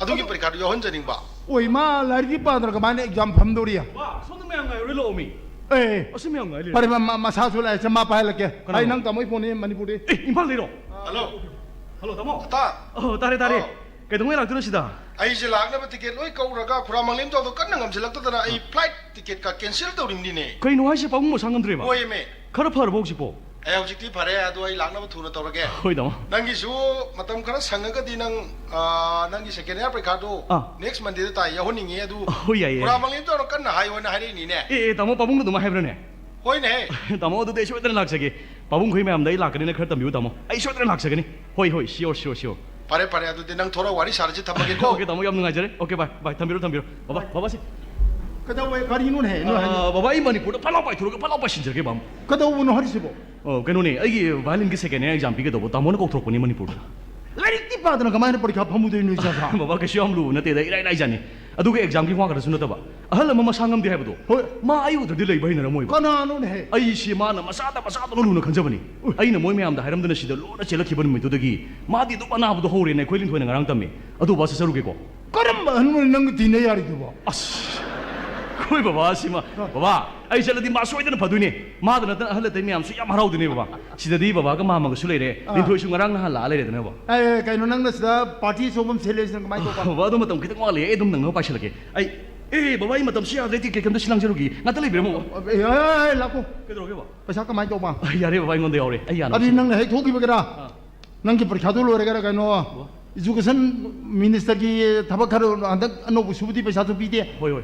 ꯑꯗꯨꯒꯤ ꯑꯗꯨ ꯄꯔꯤꯈꯥꯗꯣ ꯌꯥꯎꯍꯟꯖꯅꯤꯡꯕ꯫ ꯑꯣꯏ, ꯃꯥ ꯂꯥꯏꯔꯤꯛꯀꯤ ꯄꯥꯗꯅ ꯀꯃꯥꯏꯅ ꯑꯦꯛꯖꯥꯝ ꯐꯝꯗꯧꯔꯤ? ꯋꯥ, ꯁꯣꯝꯗ ꯃꯌꯥꯝ ꯉꯥꯏꯔꯣꯏ ꯂꯥꯛꯑꯣ ꯃꯤ꯫ ꯑꯦ꯫ ꯑꯁꯤ ꯃꯌꯥꯝ ꯉꯥꯏ ꯂꯩꯔꯦ꯫ ꯐꯔꯦ, ꯃ-, ꯃ-, ꯃꯁꯥꯁꯨ ꯂꯥꯛꯑꯦ, ꯃꯥ ꯄꯥꯏꯍꯜꯂꯛꯀꯦ꯫ ꯀꯅꯥꯅꯣ? ꯑꯩ ꯅꯪ ꯇꯥꯃꯣ ꯐꯣꯟꯅꯤ ꯃꯅꯤꯄꯨꯔꯗꯤ꯫ ꯑꯦ, ꯏꯝꯐꯥꯜꯗꯩꯔꯣ? ꯍꯜꯂꯣ꯫ ꯍꯜꯂꯣ, ꯇꯥꯃꯣ꯫ ꯑꯇꯥ꯫ ꯑꯣ, ꯇꯥꯔꯦ, ꯇꯥꯔꯦ꯫ ꯑꯣ꯫ ꯀꯩꯗꯧꯉꯩ ꯂꯥꯛꯇꯣꯏꯅꯣ ꯁꯤꯗ? ꯑꯩꯁꯦ ꯂꯥꯛꯅꯕ ꯇꯤꯀꯦꯠ ꯂꯣꯏ ꯀꯛꯎꯔꯒ ꯈꯨꯔꯥ ꯃꯪꯂꯦꯝꯖꯥꯎꯗꯣ ꯀꯟꯅ ꯉꯝꯁꯤꯜꯂꯛꯇꯗꯅ ꯑꯩ ꯑ꯫ ꯐ꯭ꯂꯥꯏꯠ ꯇꯤꯀꯦꯠꯀ ꯀꯦꯟꯁꯦꯜ ꯇꯧꯔꯤꯕꯅꯤꯅꯦ꯫ ꯀꯩꯅꯣ ꯍꯥꯏꯁꯦ, ꯄꯥꯕꯨꯡ ꯃꯁꯥ ꯉꯝꯗ꯭ꯔꯦꯕ? ꯍꯣꯏꯃꯦ꯫ ꯈꯔ ꯐꯔꯕꯣ ꯍꯧꯖꯤꯛꯄꯣ? ꯑꯦ, ꯍꯧꯖꯤꯛꯇꯤ ꯐꯔꯦ꯫ ꯑꯗꯨ ꯑꯩ ꯂꯥꯛꯅꯕ ꯊꯨꯅ ꯇꯧꯔꯒꯦ꯫ ꯍꯣꯏ, ꯇꯥꯃꯣ꯫ ꯅꯪꯒꯤꯁꯨ ꯃꯇꯝ ꯈꯔ ꯁꯪꯉꯒꯗꯤ ꯅꯪ, ꯑ, ꯅꯪꯒꯤ second year ꯄꯔꯤꯈꯥꯗꯨ ꯑꯥ꯫ Next Mondayꯗ ꯇꯥꯏ, ꯌꯥꯎꯍꯟꯅꯤꯡꯉꯤ꯫ ꯑꯗꯨ ꯍꯣꯏ, ꯌꯥꯏꯌꯦ, ꯌꯥꯏꯌꯦ꯫ ꯄꯨꯔꯥꯃꯛꯂꯦꯟ ꯇꯧꯔ ꯀꯟꯅ ꯍꯥꯏꯌꯣꯅ ꯍꯥꯏꯔꯛꯏꯅꯤꯅꯦ꯫ ꯑꯦ, ꯑꯦ, ꯇꯥꯃꯣ, ꯄꯥꯕꯨꯡꯅ ꯑꯗꯨꯃꯥꯏ ꯍꯥꯏꯕ꯭ꯔꯅꯦ? ꯍꯣꯏꯅꯦꯍꯦ꯫ ꯇꯥꯃꯣ, ꯑꯗꯨꯗꯤ ꯑꯩ ꯁꯣꯏꯗꯅ ꯂꯥꯛꯆꯒꯦ꯫ ꯄꯥꯕꯨꯡꯈꯣꯏ ꯃꯌꯥꯝꯗ ꯑꯩ ꯂꯥꯛꯀꯅꯤꯅ ꯈꯔ ꯇꯝꯕꯤꯌꯨ, ꯇꯥꯃꯣ꯫ ꯑꯩ ꯁꯣꯏꯗꯅ ꯂꯥꯛꯆꯒꯅꯤ꯫ ꯍꯣꯏ, ꯍꯣꯏ, sure, sure, sure꯫ ꯐꯔꯦ, ꯐꯔꯦ, ꯑꯗꯨꯗꯤ ꯅꯪ ꯊꯣꯔꯛꯑ ꯋꯥꯔꯤ ꯁꯥꯔꯁꯤ, ꯊꯝꯃꯒꯦꯀꯣ꯫ Okay, ꯇꯥꯃꯣ, ꯌꯥꯝ ꯅꯨꯡꯉꯥꯏꯖꯔꯦ꯫ Okay, bye, bye, ꯊꯝꯕꯤꯔꯣ, ꯊꯝꯕꯤꯔꯣ꯫ ꯕꯕꯥ, ꯕꯕꯥꯁꯤ꯫ ꯀꯩꯗꯧꯋꯦ? ꯀꯔꯤꯅꯣꯅꯦꯍꯦ, ꯅꯣꯏ ꯍꯥꯏꯅꯤ? ꯑꯥ, ꯕꯕꯥ, ꯑꯩ ꯃꯅꯤꯄꯨꯔꯗ ꯐꯠ ꯂꯥꯎ ꯄꯥꯏꯊꯣꯔꯛꯑꯒ ꯐꯠ ꯂꯥꯎ ꯄꯥꯏꯁꯤꯟꯖꯔꯒꯦ, ꯕꯥꯃꯣ꯫ ꯀꯩꯗꯧꯕꯅꯣ ꯍꯥꯏꯔꯤꯁꯤꯕꯣ? ꯑꯣ, ꯀꯩꯅꯣꯅꯦ, ꯑꯩꯒꯤ violinꯒꯤ second year exam ꯄꯤꯒꯗꯧꯕ ꯇꯥꯃꯣꯅ ꯀꯧꯊꯣꯔꯛꯄꯅꯤ ꯃꯅꯤꯄꯨꯔꯗ꯫ ꯂꯥꯏꯔꯤꯛꯇꯤ ꯄꯥꯗꯅ ꯀꯃꯥꯏꯅ ꯄꯔꯤꯈꯥ ꯐꯝꯃꯨꯗꯣꯏꯅꯣ, ꯏꯆꯥꯁꯥ? ꯕꯕꯥ, ꯀꯩꯁꯨ ꯌꯥꯝ ꯂꯨꯕ ꯅꯠꯇꯦꯗ, ꯏꯔꯥꯏ ꯂꯥꯏꯖꯥꯠꯅꯤ꯫ ꯑꯗꯨꯒ examꯒꯤ ꯋꯥ ꯈꯛꯇꯁꯨ ꯅꯠꯇꯕ, ꯑꯍꯜ ꯑꯃ ꯃꯁꯥ ꯉꯝꯗꯦ ꯍꯥꯏꯕꯗꯣ, ꯍꯣꯏ꯫ ꯃꯥ ꯑꯩ ꯎꯗ꯭ꯔꯗꯤ ꯂꯩꯕ ꯍꯩꯅꯔꯝꯃꯣꯏꯕ꯫ ꯀꯅꯥꯅꯣꯅꯦꯍꯦ? ꯑꯩꯁꯤ ꯃꯥꯅ ꯃꯆꯥꯗ ꯃꯆꯥꯗꯧꯅ ꯂꯨꯅ ꯈꯟꯖꯕꯅꯤ꯫ ꯎꯏ꯫ ꯑꯩꯅ ꯃꯣꯏ ꯃꯌꯥꯝꯗ ꯍꯥꯏꯔꯝꯗꯅ ꯁꯤꯗ ꯂꯣꯟꯅ ꯆꯦꯜꯂꯛꯈꯤꯕ ꯅꯨꯃꯤꯠꯇꯨꯗꯒꯤ ꯃꯥꯗꯤ ꯑꯗꯨꯝ ꯑꯅꯥꯕꯗꯣ ꯍꯧꯔꯦꯅ ꯑꯩꯈꯣꯏ ꯂꯤꯟꯊꯣꯏꯅ ꯉꯔꯥꯡ ꯇꯝꯃꯤ꯫ ꯑꯗꯨ ꯕꯕꯥ, ꯆꯠꯆꯔꯨꯒꯦꯀꯣ꯫ ꯀꯔꯝꯕ ꯑꯍꯟꯅꯣ ꯅꯪꯒ ꯇꯤꯟꯅ ꯌꯥꯔꯤꯗꯨꯕꯣ? ꯑꯁ, ꯑꯩꯈꯣꯏ ꯕꯕꯥꯁꯤꯃ, ꯑꯥ꯫ ꯕꯕꯥ, ꯑꯩ ꯆꯠꯂꯗꯤ ꯃꯥ ꯁꯣꯏꯗꯅ ꯐꯗꯣꯏꯅꯦ꯫ ꯃꯥꯗ ꯅꯠꯇꯅ ꯑꯍꯜ ꯑꯇꯩ ꯃꯌꯥꯝꯁꯨ ꯌꯥꯝ ꯍꯔꯥꯎꯗꯣꯏꯅꯦ, ꯕꯕꯥ꯫ ꯁꯤꯗꯗꯤ ꯕꯕꯥꯒ ꯃꯥꯝꯃꯒꯁꯨ ꯂꯩꯔꯦ꯫ ꯑꯥ꯫ ꯂꯤꯟꯊꯣꯏꯁꯨ ꯉꯔꯥꯡ ꯅꯍꯥꯟ ꯂꯥꯛꯑ ꯂꯩꯔꯦꯗꯅ, ꯕꯕꯥ꯫ ꯑꯦ, ꯑꯦ, ꯀꯩꯅꯣ, ꯅꯪꯅ ꯁꯤꯗ party ꯑꯆꯧꯕ ꯑꯃ ꯁꯤꯜꯂꯦ ꯍꯥꯏꯁꯤꯅ ꯀꯃꯥꯏꯅ ꯇꯧꯕ? ꯕꯕꯥ, ꯑꯗꯣ ꯃꯇꯝ ꯈꯤꯇꯪ ꯋꯥꯠꯂꯤ, ꯑꯩ ꯑꯗꯨꯝ ꯅꯪꯅꯕ ꯄꯥꯏꯁꯤꯜꯂꯛꯀꯦ꯫ ꯑꯩ, ꯑꯦ, ꯕꯕꯥ, ꯑꯩ ꯃꯇꯝꯁꯤ ꯌꯥꯗ꯭ꯔꯦ, ticket ꯑꯝꯇ ꯁꯤ ꯂꯥꯡꯖꯔꯨꯒꯦ꯫ ꯉꯥꯛꯇ ꯂꯩꯕꯤꯔꯝꯃꯣ꯫ ꯑꯦ, ꯑꯦ, ꯑꯦ, ꯂꯥꯛꯈꯣ꯫ ꯀꯩꯗꯧꯔꯒꯦ, ꯕꯕꯥ? ꯄꯩꯁꯥ ꯀꯃꯥꯏꯅ ꯇꯧꯕ? ꯑ, ꯌꯥꯔꯦ, ꯕꯕꯥ, ꯑꯩꯉꯣꯟꯗ ꯌꯥꯎꯔꯦ꯫ ꯑꯩ ꯌꯥꯅꯕ ꯑꯗꯨꯗꯤ ꯁꯤꯜꯂꯦ꯫ ꯅꯪꯅ ꯍꯦꯛ ꯊꯣꯛꯈꯤꯕꯒꯤꯔꯥ? ꯑꯥ꯫ ꯅꯪꯒꯤ ꯄꯔꯤꯈꯥꯗꯨ ꯂꯣꯏꯔꯒꯔ ꯀꯩꯅꯣ, ꯕꯕꯥ꯫ Education ministerꯒꯤ ꯊꯕꯛ ꯈꯔ ꯍꯟꯗꯛ ꯑꯅꯧꯕ ꯁꯨꯕꯗꯤ ꯄꯩꯁꯥꯁꯨ ꯄꯤꯗꯦ꯫ ꯍꯣꯏ, ꯍꯣꯏ꯫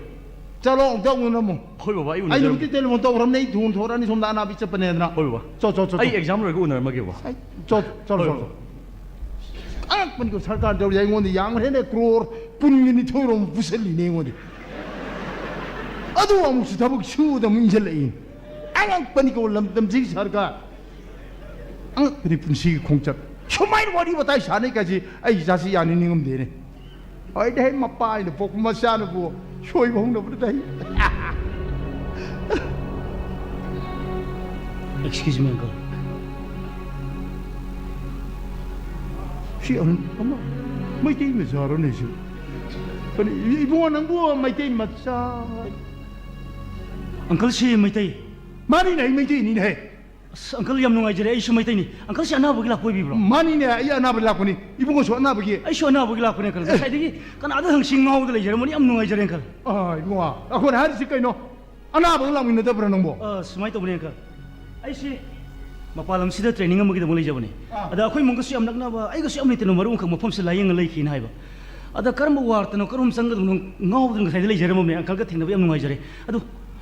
ꯆꯠꯂꯣ, ꯑꯃꯨꯛꯇ ꯎꯅꯔꯝꯃꯣ꯫ ꯍꯣꯏ, ꯕꯕꯥ, ꯑꯩ ꯑꯩ ꯎꯅꯖꯔꯝꯒꯦ꯫ ꯅꯨꯃꯤꯠꯇꯤ telephone ꯇꯧꯈ꯭ꯔꯕꯅꯦ, ꯑꯩ ꯊꯨꯅ ꯊꯣꯔꯛꯑꯅꯤ, ꯁꯣꯝꯗ ꯑꯅꯥꯕꯤ ꯆꯠꯄꯅꯦꯗꯅ꯫ ꯍꯣꯏ, ꯕꯕꯥ꯫ ꯆꯣ, ꯆꯣ, ꯆꯣ, ꯑꯩ ꯆꯣ꯫ Exam ꯂꯣꯏꯔꯒ ꯎꯅꯔꯝꯃꯒꯦ, ꯕꯕꯥ꯫ ꯑꯩ, ꯆꯣ, ꯆꯣ, ꯍꯣꯏ, ꯆꯣ, ꯕꯕꯥ꯫ ꯆꯣ꯫ ꯑꯉꯛꯄꯅꯤꯀꯣ, ꯁꯔꯀꯥꯔ ꯇꯧꯔꯤꯁꯦ ꯑꯩꯉꯣꯟꯗ ꯌꯥꯝꯈ꯭ꯔꯦꯅꯦ, crore ꯀꯨꯟꯒ ꯅꯤꯊꯣꯏ ꯔꯣꯝ ꯄꯨꯁꯜꯂꯤꯅꯦ ꯑꯩꯉꯣꯟꯗ꯫ ꯑꯗꯨ ꯑꯃꯨꯛꯁꯨ ꯊꯕꯛ ꯁꯨꯗ ꯑꯃꯨꯛ ꯏꯟꯁꯤꯜꯂꯛꯏ꯫ ꯑꯉꯛꯄꯅꯤꯀꯣ, ꯂꯝꯗꯝꯁꯤꯒꯤ ꯁꯔꯀꯥꯔ꯫ ꯑꯉꯛꯄꯅꯤ ꯄꯨꯟꯁꯤꯒꯤ ꯈꯣꯡꯆꯠ꯫ ꯁꯨꯃꯥꯏꯅ ꯋꯥꯔꯤ ꯋꯥꯇꯥꯏ ꯁꯥꯟꯅꯩ ꯀꯥꯏꯁꯤ ꯑꯩ ꯏꯆꯥꯁꯤ ꯌꯥꯅꯤ ꯅꯤꯡꯉꯝꯗꯦꯅꯦ꯫ ꯍꯣꯏꯗ, ꯍꯦ, ꯃꯄꯥ ꯑꯩꯅ ꯄꯣꯛꯄ ꯃꯆꯥꯅꯕꯨ ꯁꯣꯏꯕ ꯍꯧꯅꯕꯗ ꯑꯩ꯫ Excuse me, uncle. ꯁꯤ ꯑꯃ, ꯑꯃ ꯃꯩꯇꯩ ꯃꯆꯥꯔꯣꯅꯦ ꯁꯤ? ꯀꯔꯤ, ꯏꯕꯨꯡꯉꯣ, ꯅꯪꯕꯨ ꯃꯩꯇꯩ ꯃꯆꯥ? Uncle, ꯁꯤ ꯃꯩꯇꯩ? ꯃꯥꯅꯤꯅꯦ, ꯑꯩ ꯃꯩꯇꯩꯅꯤꯅꯦ, ꯍꯦ꯫ ꯑꯁ, uncle, ꯌꯥꯝ ꯅꯨꯡꯉꯥꯏꯖꯔꯦ, ꯑꯩꯁꯨ ꯃꯩꯇꯩꯅꯤ꯫ Uncle, ꯁꯤ ꯑꯅꯥꯕꯒꯤ ꯂꯥꯛꯄ ꯑꯣꯏꯕꯤꯕ꯭ꯔꯣ? ꯃꯥꯅꯤꯅꯦ, ꯑꯩ ꯑꯅꯥꯕ ꯂꯥꯛꯄꯅꯤ꯫ ꯏꯕꯨꯡꯉꯣꯁꯨ ꯑꯅꯥꯕꯒꯤ? ꯑꯩꯁꯨ ꯑꯅꯥꯕꯒꯤ ꯂꯥꯛꯄꯅꯦ, uncle꯫ ꯑꯦ꯫ ꯉꯁꯥꯏꯗꯒꯤ ꯀꯅꯥꯗ ꯍꯪꯁꯤ ꯉꯥꯎꯗ ꯂꯩꯖꯔꯝꯕꯅꯤ, ꯌꯥꯝ ꯅꯨꯡꯉꯥꯏꯖꯔꯦ, uncle꯫ ꯑꯥ, ꯏꯕꯨꯡꯉꯣ, ꯑꯩꯈꯣꯏꯅ ꯍꯥꯏꯔꯤꯁꯤ ꯀꯩꯅꯣ? ꯑꯅꯥꯕꯒ ꯂꯥꯛꯃꯤꯟꯅꯗꯕ꯭ꯔꯥ ꯅꯪꯕꯣ? ꯑ, ꯁꯨꯃꯥꯏꯅ ꯇꯧꯕꯅꯦ, uncle꯫ ꯑꯩꯁꯦ ꯃꯄꯥꯟ ꯂꯝꯁꯤꯗ training ꯑꯃꯒꯤꯗꯃꯛ ꯂꯩꯖꯕꯅꯦ꯫ ꯑꯥ꯫ ꯑꯗ ꯑꯩꯈꯣꯏ ꯏꯃꯨꯡꯒꯁꯨ ꯌꯥꯝ ꯅꯛꯅꯕ, ꯑꯩꯒꯁꯨ ꯌꯥꯝ ꯂꯩꯇꯅ ꯃꯔꯨꯞ ꯑꯃꯈꯛ ꯃꯐꯝꯁꯤꯗ ꯂꯥꯌꯦꯡꯉ ꯂꯩꯈꯤꯅ ꯍꯥꯏꯕ꯫ ꯑꯗ ꯀꯔꯝꯕ wardꯇꯅꯣ, ꯀꯔꯝꯕ ꯆꯪꯒꯗꯕꯅꯣ ꯉꯥꯎꯗꯅ ꯉꯁꯥꯏꯗ ꯂꯩꯖꯔꯝꯃꯕꯅꯦ꯫ Uncleꯒ ꯊꯦꯡꯅꯕ ꯌꯥꯝ ꯅꯨꯡꯉꯥꯏꯖꯔꯦ꯫ ꯑꯗꯨ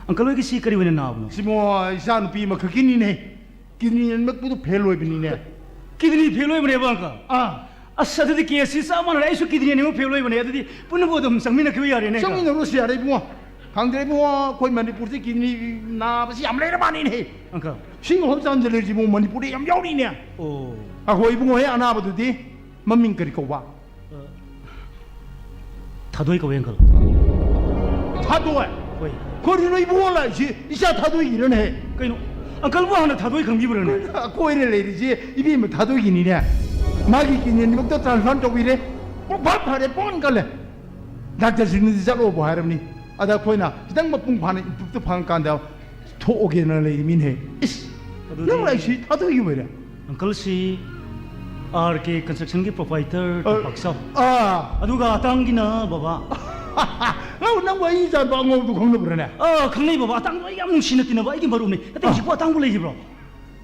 uncle ꯍꯣꯏꯒꯤꯁꯤ ꯀꯔꯤ ꯑꯣꯏꯅ ꯅꯥꯕꯅꯣ? ꯁꯤꯃꯣ, ꯏꯆꯥ ꯅꯨꯄꯤ ꯑꯃꯈꯛꯀꯤꯅꯤꯅꯦ꯫ Kidney ꯑꯅꯤꯃꯛꯄꯨꯗꯨ fail ꯑꯣꯏꯕꯅꯤꯅꯦ꯫ Kidney fail ꯑꯣꯏꯕꯅꯦꯕ, uncle? ꯑꯥ꯫ ꯑꯁ, ꯑꯗꯨꯗꯤ caseꯁꯤ ꯆꯞ ꯃꯥꯟꯅꯔꯦ꯫ ꯑꯩꯁꯨ kidney ꯑꯅꯤꯃꯛ fail ꯑꯣꯏꯕꯅꯦ꯫ ꯑꯗꯨꯗꯤ ꯄꯨꯟꯅꯕꯨ ꯑꯗꯨꯝ ꯆꯪꯃꯤꯟꯅꯈꯤꯕ ꯌꯥꯔꯦꯅꯦ, uncle? ꯆꯪꯃꯤꯟꯅꯔꯨꯁꯤ ꯌꯥꯔꯦ, ꯏꯕꯨꯡꯉꯣ꯫ ꯈꯪꯗ꯭ꯔꯦ, ꯏꯕꯨꯡꯉꯣ, ꯑꯩꯈꯣꯏ ꯃꯅꯤꯄꯨꯔꯁꯤ kidney ꯅꯥꯕꯁꯤ ꯌꯥꯝ ꯂꯩꯔ ꯃꯥꯅꯤꯅꯦ꯫ Uncle꯫ ꯁꯤꯒ ꯍꯣꯞ ꯆꯥꯟꯖꯂꯦꯔꯁꯤ, ꯏꯕꯨꯡꯉꯣ, ꯃꯅꯤꯄꯨꯔꯗ ꯌꯥꯝ ꯌꯥꯎꯔꯤꯅꯦ꯫ ꯑꯣ꯫ ꯑꯩꯈꯣꯏ ꯏꯕꯨꯡꯉꯣ ꯍꯦꯛ ꯑꯅꯥꯕꯗꯨꯗꯤ ꯃꯃꯤꯡ ꯀꯔꯤ ꯀꯧꯕ? ꯑ, ꯊꯥꯗꯣꯏ ꯀꯧꯋꯦ, uncle꯫ ꯊꯥꯗꯣꯏ? ꯍꯣꯏ꯫ ꯀꯔꯤꯅꯣ ꯏꯕꯨꯡꯉꯣ ꯂꯥꯛꯏꯁꯤ? ꯏꯆꯥ ꯊꯥꯗꯣꯏꯒꯤꯔꯅꯦ? ꯀꯩꯅꯣ, uncleꯕꯨ ꯍꯥꯟꯅ ꯊꯥꯗꯣꯏ ꯈꯪꯕꯤꯕ꯭ꯔꯅꯦ? ꯑꯩꯈꯣꯏꯅ ꯂꯩꯔꯤꯁꯤ ꯏꯕꯦꯝꯃ ꯊꯥꯗꯣꯏꯒꯤꯅꯤꯅꯦ꯫ ꯃꯥꯒꯤ kidney ꯑꯅꯤꯃꯛꯇ transplant ꯇꯧꯕꯤꯔꯦ꯫ ꯄꯨꯡꯐꯥ ꯐꯔꯦ, ꯄꯣꯟ ꯀꯜꯂꯦ꯫ Doctorꯁꯤꯡꯅꯗꯤ ꯆꯠꯂꯣꯕꯨ ꯍꯥꯏꯔꯕꯅꯤ꯫ ꯑꯗ ꯑꯩꯈꯣꯏꯅ ꯈꯤꯇꯪ ꯃꯄꯨꯡ ꯐꯥꯅ improveꯇ ꯐꯪꯉꯀꯥꯟꯗ ꯊꯣꯛꯑꯒꯦꯅ ꯂꯩꯔꯤꯃꯤꯅꯦ꯫ ꯏꯁ, ꯑꯗꯨꯗꯤ ꯅꯪ ꯂꯥꯛꯏꯁꯤ ꯊꯥꯗꯣꯏꯒꯤ ꯑꯣꯏꯔꯦ? Uncleꯁꯤ R K Constructionꯒꯤ proprietor ꯑ, ꯇꯝꯄꯥꯛꯆꯥꯎ꯫ ꯑꯥ꯫ ꯑꯗꯨꯒ ꯑꯇꯥꯡꯒꯤꯅ ꯕꯕꯥ꯫ ꯅꯪ, ꯅꯪꯕꯨ ꯑꯩ ꯏꯆꯥꯅꯨꯄꯥ ꯑꯉꯧꯕꯗꯨ ꯈꯪꯅꯕ꯭ꯔꯅꯦ? ꯑꯥ, ꯈꯪꯅꯩ ꯕꯕꯥ꯫ ꯑꯇꯥꯡꯗꯣ ꯑꯩ ꯌꯥꯝ ꯅꯨꯡꯁꯤꯅ ꯇꯤꯟꯅꯕ ꯑꯩꯒꯤ ꯃꯔꯨꯞꯅꯤ꯫ ꯅꯠꯇꯦ, ꯑꯥ꯫ ꯍꯧꯖꯤꯛꯄꯨ ꯑꯇꯥꯡꯕ ꯂꯩꯈꯤꯕ꯭ꯔꯣ?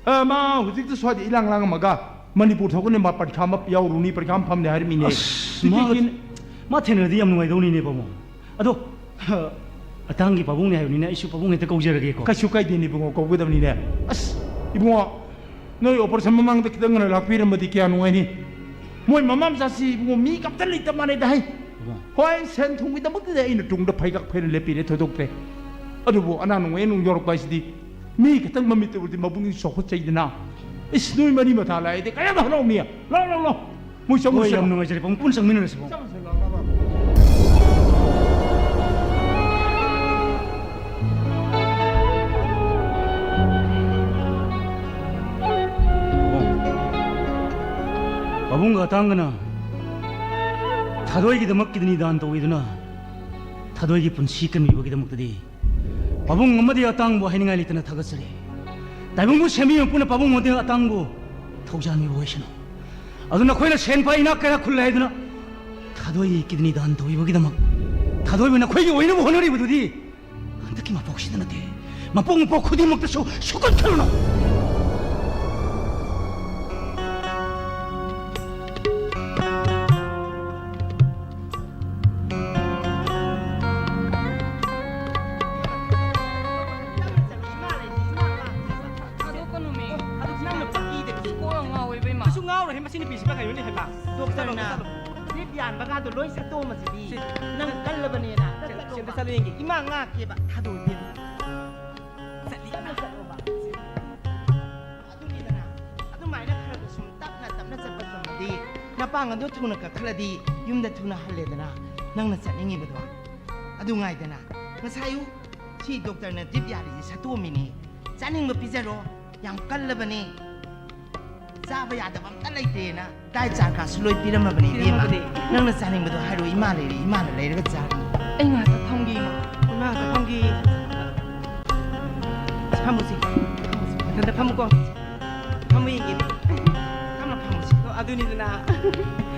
ꯑ, ꯃꯥ ꯍꯧꯖꯤꯛꯇ ꯁ꯭ꯋꯥꯏꯗ ꯏꯂꯥꯡ ꯂꯥꯡꯉꯝꯃꯒ ꯃꯅꯤꯄꯨꯔ ꯊꯣꯛꯀꯅꯤ, ꯃꯥ ꯄꯔꯤꯈꯥ ꯑꯃ ꯌꯥꯎꯔꯨꯅꯤ, ꯄꯔꯤꯈꯥ ꯑꯃ ꯐꯝꯅꯤ ꯍꯥꯏꯔꯝꯃꯤꯅꯦ꯫ ꯑꯁ, ꯁꯤꯗꯤ ꯃꯥ, ꯀꯤꯟ- ꯃꯥ ꯊꯦꯡꯅꯔꯗꯤ ꯌꯥꯝ ꯅꯨꯡꯉꯥꯏꯗꯧꯅꯤꯅꯦ, ꯄꯥꯕꯨꯡ꯫ ꯑꯗꯣ, ꯑꯇꯥꯡꯒꯤ ꯄꯥꯕꯨꯡꯅꯦ ꯍꯥꯏꯕꯅꯤꯅ ꯑꯩꯁꯨ ꯄꯥꯕꯨꯡ ꯍꯦꯛꯇ ꯀꯧꯖꯔꯒꯦꯀꯣ꯫ ꯀꯩꯁꯨ ꯀꯥꯏꯗꯦꯅꯦ, ꯏꯕꯨꯡꯉꯣ, ꯀꯧꯒꯗꯕꯅꯤꯅꯦ꯫ ꯑꯁ, ꯏꯕꯨꯡꯉꯣ, ꯅꯣꯏ operation ꯃꯃꯥꯡꯗ ꯈꯤꯇꯪ ꯉꯟꯅ ꯂꯥꯛꯄꯤꯔꯝꯃꯗꯤ ꯀꯌꯥ ꯅꯨꯡꯉꯥꯏꯅꯤ꯫ ꯃꯣꯏ ꯃꯃꯥ ꯃꯆꯥꯁꯤ, ꯏꯕꯨꯡꯉꯣ, ꯃꯤ ꯀꯝꯇ ꯂꯩꯇ ꯃꯥꯟꯅꯩꯗ ꯍꯩ꯫ ꯏꯕꯨꯡꯉꯣ꯫ ꯍꯣꯏ, ꯁꯦꯟ ꯊꯨꯝꯒꯤꯗꯃꯛꯇꯗꯤ ꯑꯩꯅ ꯇꯨꯡꯗ ꯐꯩꯒꯛ ꯐꯩꯅ ꯂꯦꯞꯄꯤꯔꯦ, ꯊꯣꯏꯗꯣꯛꯇ꯭ꯔꯦ꯫ ꯑꯗꯨꯕꯨ ꯑꯅꯥ ꯅꯨꯡꯉꯥꯏ ꯅꯨꯡ ꯌꯧꯔꯛꯄ ꯍꯥꯏꯁꯤꯗꯤ ꯃꯤ ꯈꯤꯇꯪ ꯃꯃꯤꯠꯇ ꯎꯔꯗꯤ ꯃꯕꯨꯛꯅꯤꯡ ꯆꯥꯎꯈꯠꯆꯩꯗꯅ꯫ ꯏꯁ, ꯅꯣꯏ ꯃꯔꯤ ꯃꯇꯥ ꯂꯥꯛꯑꯗꯤ ꯀꯌꯥꯗ ꯍꯔꯥꯎꯅꯤ? ꯂꯥꯎ, ꯂꯥꯎ, ꯂꯥꯎ꯫ ꯃꯣꯏ ꯆꯪꯉꯨ ꯍꯣꯏ, ꯌꯥꯝ ꯆꯪꯉꯨ꯫ ꯅꯨꯡꯉꯥꯏꯖꯔꯦ, ꯄꯥꯕꯨꯡ ꯄꯨꯟꯅ ꯆꯪꯃꯤꯟꯅꯔꯁꯤ, ꯄꯥꯕꯨꯡ꯫ ꯆꯪꯉꯨ, ꯆꯪꯉꯨ, ꯂꯥꯎ, ꯂꯥꯎ, ꯂꯥꯎ꯫ ꯄꯥꯕꯨꯡꯒ ꯑꯇꯥꯡꯒꯅ ꯊꯥꯗꯣꯏꯒꯤꯗꯃꯛ kidney ꯗꯥꯟ ꯇꯧꯕꯤꯗꯨꯅ ꯊꯥꯗꯣꯏꯒꯤ ꯄꯨꯟꯁꯤ ꯀꯟꯕꯤꯕꯒꯤꯗꯃꯛꯇꯗꯤ ꯄꯥꯕꯨꯡ ꯑꯃꯗꯤ ꯑꯇꯥꯡꯕꯨ ꯍꯥꯏꯅꯤꯡꯉꯥꯏ ꯂꯩꯇꯅ ꯊꯥꯒꯠꯆꯔꯤ꯫ ꯇꯥꯏꯕꯪꯕꯨ ꯁꯦꯝꯕꯤꯕ ꯃꯄꯨꯅ ꯄꯥꯕꯨꯡ ꯑꯃꯗꯤ ꯑꯇꯥꯡꯕꯨ ꯊꯧꯖꯥꯟꯕꯤꯕ ꯑꯣꯏꯁꯅꯨ꯫ ꯑꯗꯨ ꯅꯈꯣꯏꯅ ꯁꯦꯟ ꯄꯥꯏ ꯏꯅꯥꯛ ꯀꯌꯥ ꯈꯨꯜꯂꯦ ꯍꯥꯏꯗꯨꯅ ꯊꯥꯗꯣꯏꯒꯤ kidney ꯗꯥꯟ ꯇꯧꯕꯤꯕꯒꯤꯗꯃꯛ ꯊꯥꯗꯣꯏꯕꯨ ꯅꯈꯣꯏꯒꯤ ꯑꯣꯏꯅꯕ ꯍꯣꯠꯅꯔꯤꯕꯗꯨꯗꯤ ꯍꯟꯗꯛꯀꯤ ꯃꯄꯣꯛꯁꯤꯗ ꯅꯠꯇꯦ, ꯃꯄꯣꯛ ꯃꯄꯣꯛ ꯈꯨꯗꯤꯡꯃꯛꯇꯁꯨ ꯁꯨꯛꯀꯠꯈ꯭ꯔꯅꯨ꯫ ꯁꯤ ꯅꯨꯄꯤꯁꯤꯃ ꯀꯩꯅꯣꯅꯦ ꯍꯩꯃꯥ? ꯗꯣꯛꯇꯔꯅ ꯆꯠꯂꯣ, ꯆꯠꯂꯣ꯫ ꯗ꯭ꯔꯤꯞ ꯌꯥꯟꯕ ꯀꯥꯗꯣ ꯂꯣꯏ ꯁꯠꯇꯣꯛꯑꯝꯃꯁꯤꯗꯤ꯫ ꯁꯤ, ꯅꯪ ꯀꯜꯂꯕꯅꯦꯅ꯫ ꯁꯤ, ꯁꯤ ꯑꯝꯇ ꯆꯠꯂꯣ ꯌꯦꯡꯒꯦ꯫ ꯏꯃꯥ ꯉꯥꯛꯀꯦꯕ, ꯊꯥꯗꯣꯛꯑꯣ ꯏꯕꯦꯝꯃ꯫ ꯆꯠꯂꯤ ꯏꯃꯥ꯫ ꯆꯠꯂꯣꯕ꯫ ꯑꯗꯨꯅꯤꯗꯅ, ꯑꯗꯨꯃꯥꯏꯅ ꯈꯔ ꯈꯔ ꯁꯨꯝ ꯇꯞꯅ ꯇꯞꯅ ꯆꯠꯄ ꯇꯝꯃꯗꯤ, ꯅꯄꯥꯡꯒꯜꯗꯣ ꯊꯨꯅ ꯀꯟꯈꯠꯂꯗꯤ ꯌꯨꯝꯗ ꯊꯨꯅ ꯍꯜꯂꯦꯗꯅ, ꯅꯪꯅ ꯆꯠꯅꯤꯡꯉꯤꯕꯗꯣ꯫ ꯑꯗꯨ ꯉꯥꯏꯗꯅ, ꯉꯁꯥꯏ ꯑꯌꯨꯛ ꯁꯤ ꯗꯣꯛꯇꯔꯅ ꯗ꯭ꯔꯤꯞ ꯌꯥꯜꯂꯤꯁꯦ ꯁꯠꯇꯣꯛꯑꯝꯃꯤꯅꯦ꯫ ꯆꯥꯅꯤꯡꯕ ꯄꯤꯖꯔꯣ, ꯌꯥꯝ ꯀꯜꯂꯕꯅꯦ꯫ ꯆꯥꯕ ꯌꯥꯗꯕ ꯑꯝꯇ ꯂꯩꯇꯦꯅ ꯗꯥꯏꯠ ꯆꯥꯔꯠꯀꯥꯁꯨ ꯂꯣꯏ ꯄꯤꯔꯝꯃꯕꯅꯦ ꯏꯕꯦꯝꯃ꯫ ꯄꯤꯔꯝꯃꯕꯅꯦ꯫ ꯅꯪꯅ ꯆꯥꯅꯤꯡꯕꯗꯣ ꯍꯥꯏꯔꯣ, ꯏꯃꯥ ꯂꯩꯔꯦ, ꯏꯃꯥꯅ ꯂꯩꯔꯒ ꯆꯥꯔꯅꯤ꯫ ꯑꯩ ꯉꯥꯏꯍꯥꯛꯇ ꯐꯝꯒꯦ ꯏꯃꯥ꯫ ꯏꯃꯥ ꯉꯥꯏꯍꯥꯛꯇ ꯐꯝꯒꯦ꯫ ꯐꯝꯃꯨꯁꯤ꯫ ꯃꯊꯟꯇ ꯐꯝꯃꯨꯀꯣ꯫ ꯐꯝꯃꯨ ꯌꯦꯡꯒꯦ꯫ ꯐꯝꯃ ꯐꯝꯃꯨꯁꯤ꯫ ꯑꯣ, ꯑꯗꯨꯅꯤꯗꯅ꯫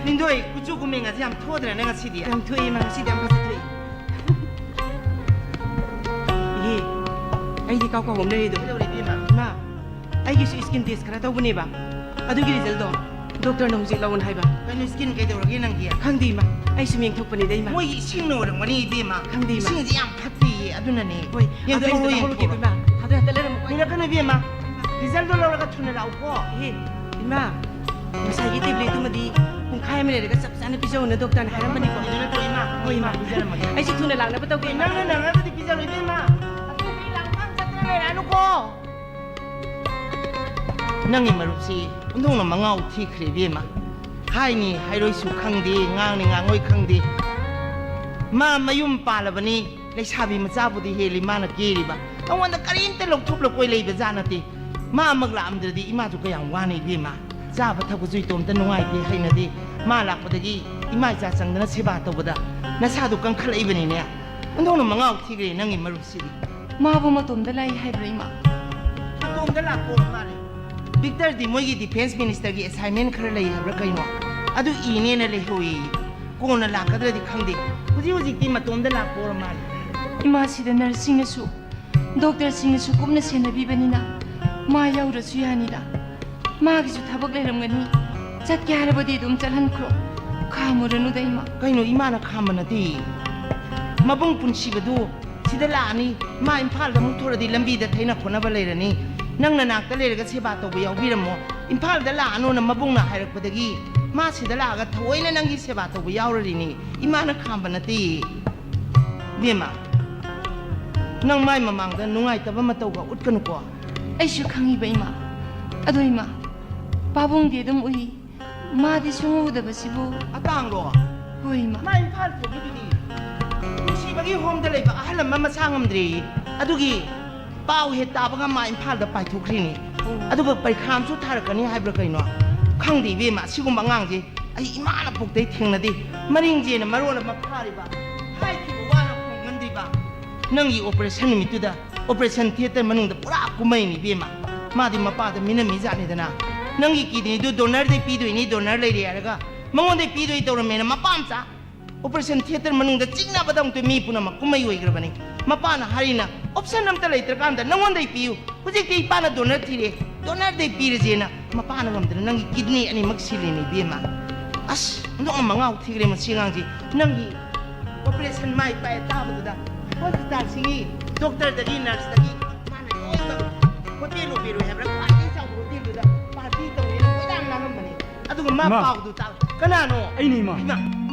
ꯂꯤꯟꯗꯣꯏ, ꯀꯨꯆꯨ ꯀꯨꯃꯦꯟꯒꯁꯦ ꯌꯥꯝ ꯊꯣꯛꯗ꯭ꯔꯅꯦ ꯉꯁꯤꯗꯤ? ꯌꯥꯝ ꯊꯣꯛꯑꯦ ꯏꯃꯥ, ꯉꯁꯤꯗꯤ ꯌꯥꯝ ꯐꯖꯊꯣꯛꯑꯦ꯫ ꯏꯍꯦ, ꯑꯩꯗꯤ ꯀꯥꯎ ꯀꯥꯎ ꯂꯩꯔꯤꯗꯣ꯫ ꯀꯩꯗꯧꯔꯦ ꯏꯕꯦꯝꯃ? ꯏꯃꯥ, ꯑꯩꯒꯤꯁꯨ ꯁ꯭ꯀꯤꯟ ꯇꯦꯁ ꯈꯔ ꯇꯧꯕꯅꯦꯕ, ꯑꯗꯨꯒꯤ ꯔꯤꯖꯜꯗꯣ ꯗꯣꯛꯇꯔꯅ ꯍꯧꯖꯤꯛ ꯂꯧꯅ ꯍꯥꯏꯕ꯫ ꯀꯩꯅꯣ, ꯁ꯭ꯀꯤꯟ ꯀꯩꯗꯧꯔꯒꯦ ꯅꯪꯒꯤ? ꯈꯪꯗꯦ ꯏꯃꯥ, ꯑꯩ ꯁꯨꯝ ꯌꯦꯡꯊꯣꯛꯄꯅꯤꯗ ꯏꯃꯥ꯫ ꯃꯣꯏꯒꯤ ꯏꯁꯤꯡꯅ ꯑꯣꯏꯔꯝꯒꯅꯤ ꯏꯕꯦꯝꯃ꯫ ꯈꯪꯗꯦ ꯏꯃꯥ꯫ ꯏꯁꯤꯡꯁꯦ ꯌꯥꯝ ꯐꯠꯇꯦꯌꯦ, ꯑꯗꯨꯅꯅꯦ꯫ ꯍꯣꯏ, ꯑꯗꯣ ꯑꯩ ꯌꯦꯡꯊꯣꯛꯎꯔꯣ, ꯑꯝꯇ ꯂꯧꯍꯧꯔꯒꯦ ꯌꯦꯡꯊꯣꯛꯎꯔꯣ꯫ ꯏꯃꯥ꯫ ꯊꯥꯗꯣꯛ ꯍꯦꯛꯇ ꯂꯩꯔꯝꯃꯨꯀꯣ꯫ ꯃꯤꯔꯛꯀꯅꯨ ꯏꯕꯦꯝꯃ, ꯔꯤꯖꯜꯗꯣ ꯂꯧꯔꯒ ꯊꯨꯅ ꯂꯥꯛꯎꯀꯣ꯫ ꯑꯦ, ꯏꯃꯥ, ꯉꯁꯥꯏꯒꯤ ꯇꯦꯕ꯭ꯂꯦꯠꯇꯨꯃꯗꯤ ꯄꯨꯡꯈꯥꯏ ꯑꯃ ꯂꯩꯔꯒ ꯆꯞ ꯆꯥꯅ ꯄꯤꯖꯧꯅ ꯗꯣꯛꯇꯔꯅ ꯍꯥꯏꯔꯝꯕꯅꯤꯀꯣ꯫ ꯏꯃꯥ, ꯍꯣꯏ, ꯏꯃꯥ, ꯏꯃꯥ꯫ ꯄꯤꯖꯔꯝꯃꯒꯦ꯫ ꯑꯩꯁꯨ ꯊꯨꯅ ꯂꯥꯛꯅꯕ ꯇꯧꯒꯦ, ꯏꯃꯥ꯫ ꯅꯪꯅ ꯅꯪꯅꯕꯗꯤ ꯄꯤꯖꯔꯣꯏ ꯏꯕꯦꯝꯃ꯫ ꯑꯗꯨꯗꯤ ꯂꯥꯛꯄ ꯑꯃ ꯆꯠꯇꯅ ꯂꯩꯔꯛꯑꯅꯨꯀꯣ꯫ ꯅꯪꯒꯤ ꯃꯔꯨꯞꯁꯤ ꯑꯣꯟꯊꯣꯛꯅ ꯃꯉꯥꯎ ꯊꯤꯈ꯭ꯔꯦ ꯏꯕꯦꯝꯃ꯫ ꯍꯥꯏꯅꯤ ꯍꯥꯏꯔꯣꯏꯁꯨ ꯈꯪꯗꯦ, ꯉꯥꯡꯅꯤ ꯉꯥꯡꯉꯣꯏ ꯈꯪꯗꯦ꯫ ꯃꯥ ꯃꯌꯨꯝ ꯄꯥꯜꯂꯕꯅꯤ, ꯂꯩꯁꯥꯕꯤ ꯃꯆꯥꯕꯨꯗꯤ ꯍꯦꯜꯂꯤ ꯃꯥꯅ ꯀꯦꯔꯤꯕ꯫ ꯑꯩꯉꯣꯟꯗ ꯀꯔꯤꯝꯇ ꯂꯧꯊꯣꯛꯂꯛꯑꯣꯏ ꯂꯩꯕ ꯖꯥꯠ ꯅꯠꯇꯦ꯫ ꯃꯥ ꯑꯃꯨꯛ ꯂꯥꯛꯑꯝꯗ꯭ꯔꯗꯤ ꯏꯃꯥꯁꯨ ꯀꯌꯥꯝ ꯋꯥꯅꯤ ꯏꯕꯦꯝꯃ꯫ ꯆꯥꯕ ꯊꯛꯄꯁꯨ ꯏꯇꯣꯝꯇ ꯅꯨꯡꯉꯥꯏꯇꯦ, ꯍꯩꯅꯗꯦ꯫ ꯃꯥ ꯂꯥꯛꯄꯗꯒꯤ ꯏꯃꯥ ꯏꯆꯥ ꯆꯪꯗꯅ ꯁꯦꯕꯥ ꯇꯧꯕꯗ ꯅꯁꯥꯗꯣ ꯀꯟꯈꯠꯂꯛꯏꯕꯅꯤꯅꯦ꯫ ꯑꯣꯟꯊꯣꯛꯅ ꯃꯉꯥꯎ ꯊꯤꯈ꯭ꯔꯦ ꯅꯪꯒꯤ ꯃꯔꯨꯞꯁꯤꯗꯤ꯫ ꯃꯥꯕꯨ ꯃꯇꯣꯝꯗ ꯂꯥꯛꯏ ꯍꯥꯏꯕ꯭ꯔꯥ, ꯏꯃꯥ? ꯃꯇꯣꯝꯗ ꯂꯥꯛꯄ ꯑꯣꯏꯔ ꯃꯥꯜꯂꯦ꯫ ꯚꯤꯛꯇꯔꯗꯤ ꯃꯣꯏꯒꯤ ꯗꯤꯐꯦꯟꯁ ꯃꯤꯅꯤꯁꯇꯔꯒꯤ ꯑꯦꯁꯥꯏꯟꯃꯦꯟ ꯈꯔ ꯂꯩ ꯍꯥꯏꯕ꯭ꯔꯥ ꯀꯩꯅꯣ, ꯑꯗꯨ ꯏꯅꯦꯅ ꯂꯩꯍꯧꯋꯦꯌꯦ꯫ ꯀꯣꯟꯅ ꯂꯥꯛꯀꯗ꯭ꯔꯗꯤ ꯈꯪꯗꯦ꯫ ꯍꯧꯖꯤꯛ ꯍꯧꯖꯤꯛꯇꯤ ꯃꯇꯣꯝꯗ ꯂꯥꯛꯄ ꯑꯣꯏꯔ ꯃꯥꯜꯂꯦ꯫ ꯏꯃꯥꯁꯤꯗ ꯅꯔꯁꯁꯤꯡꯅꯁꯨ, ꯗꯣꯛꯇꯔꯁꯤꯡꯅꯁꯨ ꯀꯨꯞꯅ ꯁꯦꯟꯅꯕꯤꯕꯅꯤꯅ ꯃꯥ ꯌꯥꯎꯗ꯭ꯔꯁꯨ ꯌꯥꯅꯤꯗ꯫ ꯃꯥꯒꯤꯁꯨ ꯊꯕꯛ ꯂꯩꯔꯝꯒꯅꯤ꯫ ꯆꯠꯀꯦ ꯍꯥꯏꯔꯕꯗꯤ ꯑꯗꯨꯝ ꯆꯠꯍꯟꯈ꯭ꯔꯣ꯫ ꯈꯥꯝꯃꯨꯔꯅꯨꯗ, ꯏꯃꯥ꯫ ꯀꯩꯅꯣ, ꯏꯃꯥꯅ ꯈꯥꯝꯕ ꯅꯠꯇꯦ꯫ ꯃꯕꯨꯡ ꯄꯨꯟꯁꯤꯕꯗꯨ ꯁꯤꯗ ꯂꯥꯛꯑꯅꯤ꯫ ꯃꯥ ꯏꯝꯐꯥꯜꯗ ꯑꯃꯨꯛ ꯊꯣꯔꯗꯤ ꯂꯝꯕꯤꯗ ꯊꯩꯅ ꯈꯣꯠꯅꯕ ꯂꯩꯔꯅꯤ꯫ ꯅꯪ ꯅꯅꯥꯛꯇ ꯂꯩꯔꯒ ꯁꯦꯕꯥ ꯇꯧꯕ ꯌꯥꯎꯕꯤꯔꯝꯃꯣ꯫ ꯏꯝꯐꯥꯜꯗ ꯂꯥꯛꯑꯅꯣꯅ ꯃꯕꯨꯡꯅ ꯍꯥꯏꯔꯛꯄꯗꯒꯤ ꯃꯥ ꯁꯤꯗ ꯂꯥꯛꯑꯒ ꯊꯑꯣꯏꯅ ꯅꯪꯒꯤ ꯁꯦꯕꯥ ꯇꯧꯕ ꯌꯥꯎꯔꯔꯤꯅꯤ꯫ ꯏꯃꯥꯅ ꯈꯥꯝꯕ ꯅꯠꯇꯦ ꯏꯕꯦꯝꯃ꯫ ꯅꯪ ꯃꯥꯏ ꯃꯃꯥꯡꯗ ꯅꯨꯡꯉꯥꯏꯇꯕ ꯃꯇꯧꯒ ꯎꯠꯀꯅꯨꯀꯣ꯫ ꯑꯩꯁꯨ ꯈꯪꯉꯤꯕ ꯏꯃꯥ꯫ ꯑꯗꯣ ꯏꯃꯥ, ꯄꯥꯕꯨꯡꯗꯤ ꯑꯗꯨꯝ ꯎꯏ꯫ ꯃꯥꯗꯤ ꯁꯨꯡꯎ ꯎꯗꯕꯁꯤꯕꯨ꯫ ꯑꯇꯥꯡꯂꯣ? ꯍꯣꯏ ꯏꯃꯥ꯫ ꯃꯥ ꯏꯝꯐꯥꯜ ꯊꯣꯛꯈꯤꯗꯨꯗꯤ꯫ ꯅꯨꯡꯁꯤꯕꯒꯤ ꯍꯣꯝꯗ ꯂꯩꯕ ꯑꯍꯜ ꯑꯃ ꯃꯁꯥ ꯉꯝꯗ꯭ꯔꯦꯌꯦ꯫ ꯑꯗꯨꯒꯤ ꯄꯥꯎ ꯍꯦꯛ ꯇꯥꯕꯒ ꯃꯥ ꯏꯝꯐꯥꯜꯗ ꯄꯥꯏꯊꯣꯛꯈ꯭ꯔꯤꯅꯤ꯫ ꯑꯣ꯫ ꯑꯗꯨꯒ ꯄꯔꯤꯈꯥ ꯑꯃꯁꯨ ꯊꯥꯔꯛꯀꯅꯤ ꯍꯥꯏꯕ꯭ꯔꯥ ꯀꯩꯅꯣ? ꯈꯪꯗꯦ ꯏꯕꯦꯝꯃ, ꯑꯁꯤꯒꯨꯝꯕ ꯑꯉꯥꯡꯁꯦ ꯑꯩ ꯏꯃꯥꯅ ꯄꯣꯛꯇꯩ ꯊꯦꯡꯅꯗꯦ꯫ ꯃꯔꯤꯡꯖꯦꯅ ꯃꯔꯣꯜ ꯑꯃ ꯐꯥꯔꯤꯕ, ꯍꯥꯏꯈꯤꯕ ꯋꯥꯅ ꯈꯣꯡꯒꯟꯗ꯭ꯔꯤꯕ꯫ ꯅꯪꯒꯤ operation ꯅꯨꯃꯤꯠꯇꯨꯗ operation theatre ꯃꯅꯨꯡꯗ ꯄꯨꯔꯥ ꯀꯨꯝꯍꯩꯅꯤ ꯏꯕꯦꯝꯃ꯫ ꯃꯥꯗꯤ ꯃꯄꯥꯗ ꯃꯤꯅꯝꯃꯤ ꯖꯥꯠꯅꯤꯗꯅ꯫ ꯅꯪꯒꯤ kidney ꯗꯨ donor ꯗꯩ ꯄꯤꯗꯣꯏꯅꯤ, donor ꯂꯩꯔꯦ ꯍꯥꯏꯔꯒ ꯃꯉꯣꯟꯗꯩ ꯄꯤꯗꯣꯏ ꯇꯧꯔꯝꯃꯦꯅ ꯃꯄꯥ ꯃꯆꯥ operation theatre ꯃꯅꯨꯡꯗ ꯆꯤꯛꯅꯕꯗꯧꯅ ꯃꯤ ꯄꯨꯝꯅꯃꯛ ꯀꯨꯝꯍꯩ ꯑꯣꯏꯈ꯭ꯔꯕꯅꯤ꯫ ꯃꯄꯥꯅ ꯍꯥꯏꯔꯤꯅ option ꯑꯝꯇ ꯂꯩꯇ꯭ꯔꯀꯥꯟꯗ ꯅꯉꯣꯟꯗꯩ ꯄꯤꯌꯨ, ꯍꯧꯖꯤꯛꯇꯤ ꯏꯄꯥꯅ donor ꯊꯤꯔꯦ, donor ꯗꯩ ꯄꯤꯔꯁꯦꯅ ꯃꯄꯥꯅ ꯉꯝꯗꯅ ꯅꯪꯒꯤ kidney ꯑꯅꯤꯃꯛ ꯁꯤꯜꯂꯤꯅꯤ ꯏꯕꯦꯝꯃ꯫ ꯑꯁ, ꯑꯣꯟꯊꯣꯛꯅ ꯃꯉꯥꯎ ꯊꯤꯈ꯭ꯔꯦ ꯃꯁꯤ ꯑꯉꯥꯡꯁꯤ꯫ ꯅꯪꯒꯤ operation ꯃꯥꯏ ꯄꯥꯛꯑꯦ ꯇꯥꯕꯗꯨꯗ hospital ꯁꯤꯒꯤ doctor ꯗꯒꯤ nurse ꯇꯒꯤ ꯃꯥꯅ ꯂꯣꯏꯅꯃꯛ hotel ꯂꯨꯕꯤꯔꯣꯏ ꯍꯥꯏꯕ꯭ꯔꯥ, ꯈ꯭ꯋꯥꯏꯗꯒꯤ ꯆꯥꯎꯕ hotel ꯗꯨꯗ party ꯇꯧꯅꯤꯅ ꯀꯣꯏꯂꯥꯡ ꯂꯥꯡꯉꯝꯕꯅꯤ꯫ ꯑꯗꯨꯒ ꯃꯥ ꯏꯃꯥ! ꯄꯥꯎꯗꯨ ꯇꯥ-, ꯀꯅꯥꯅꯣ? ꯑꯩꯅꯤ, ꯏꯃꯥ꯫ ꯏꯃꯥ!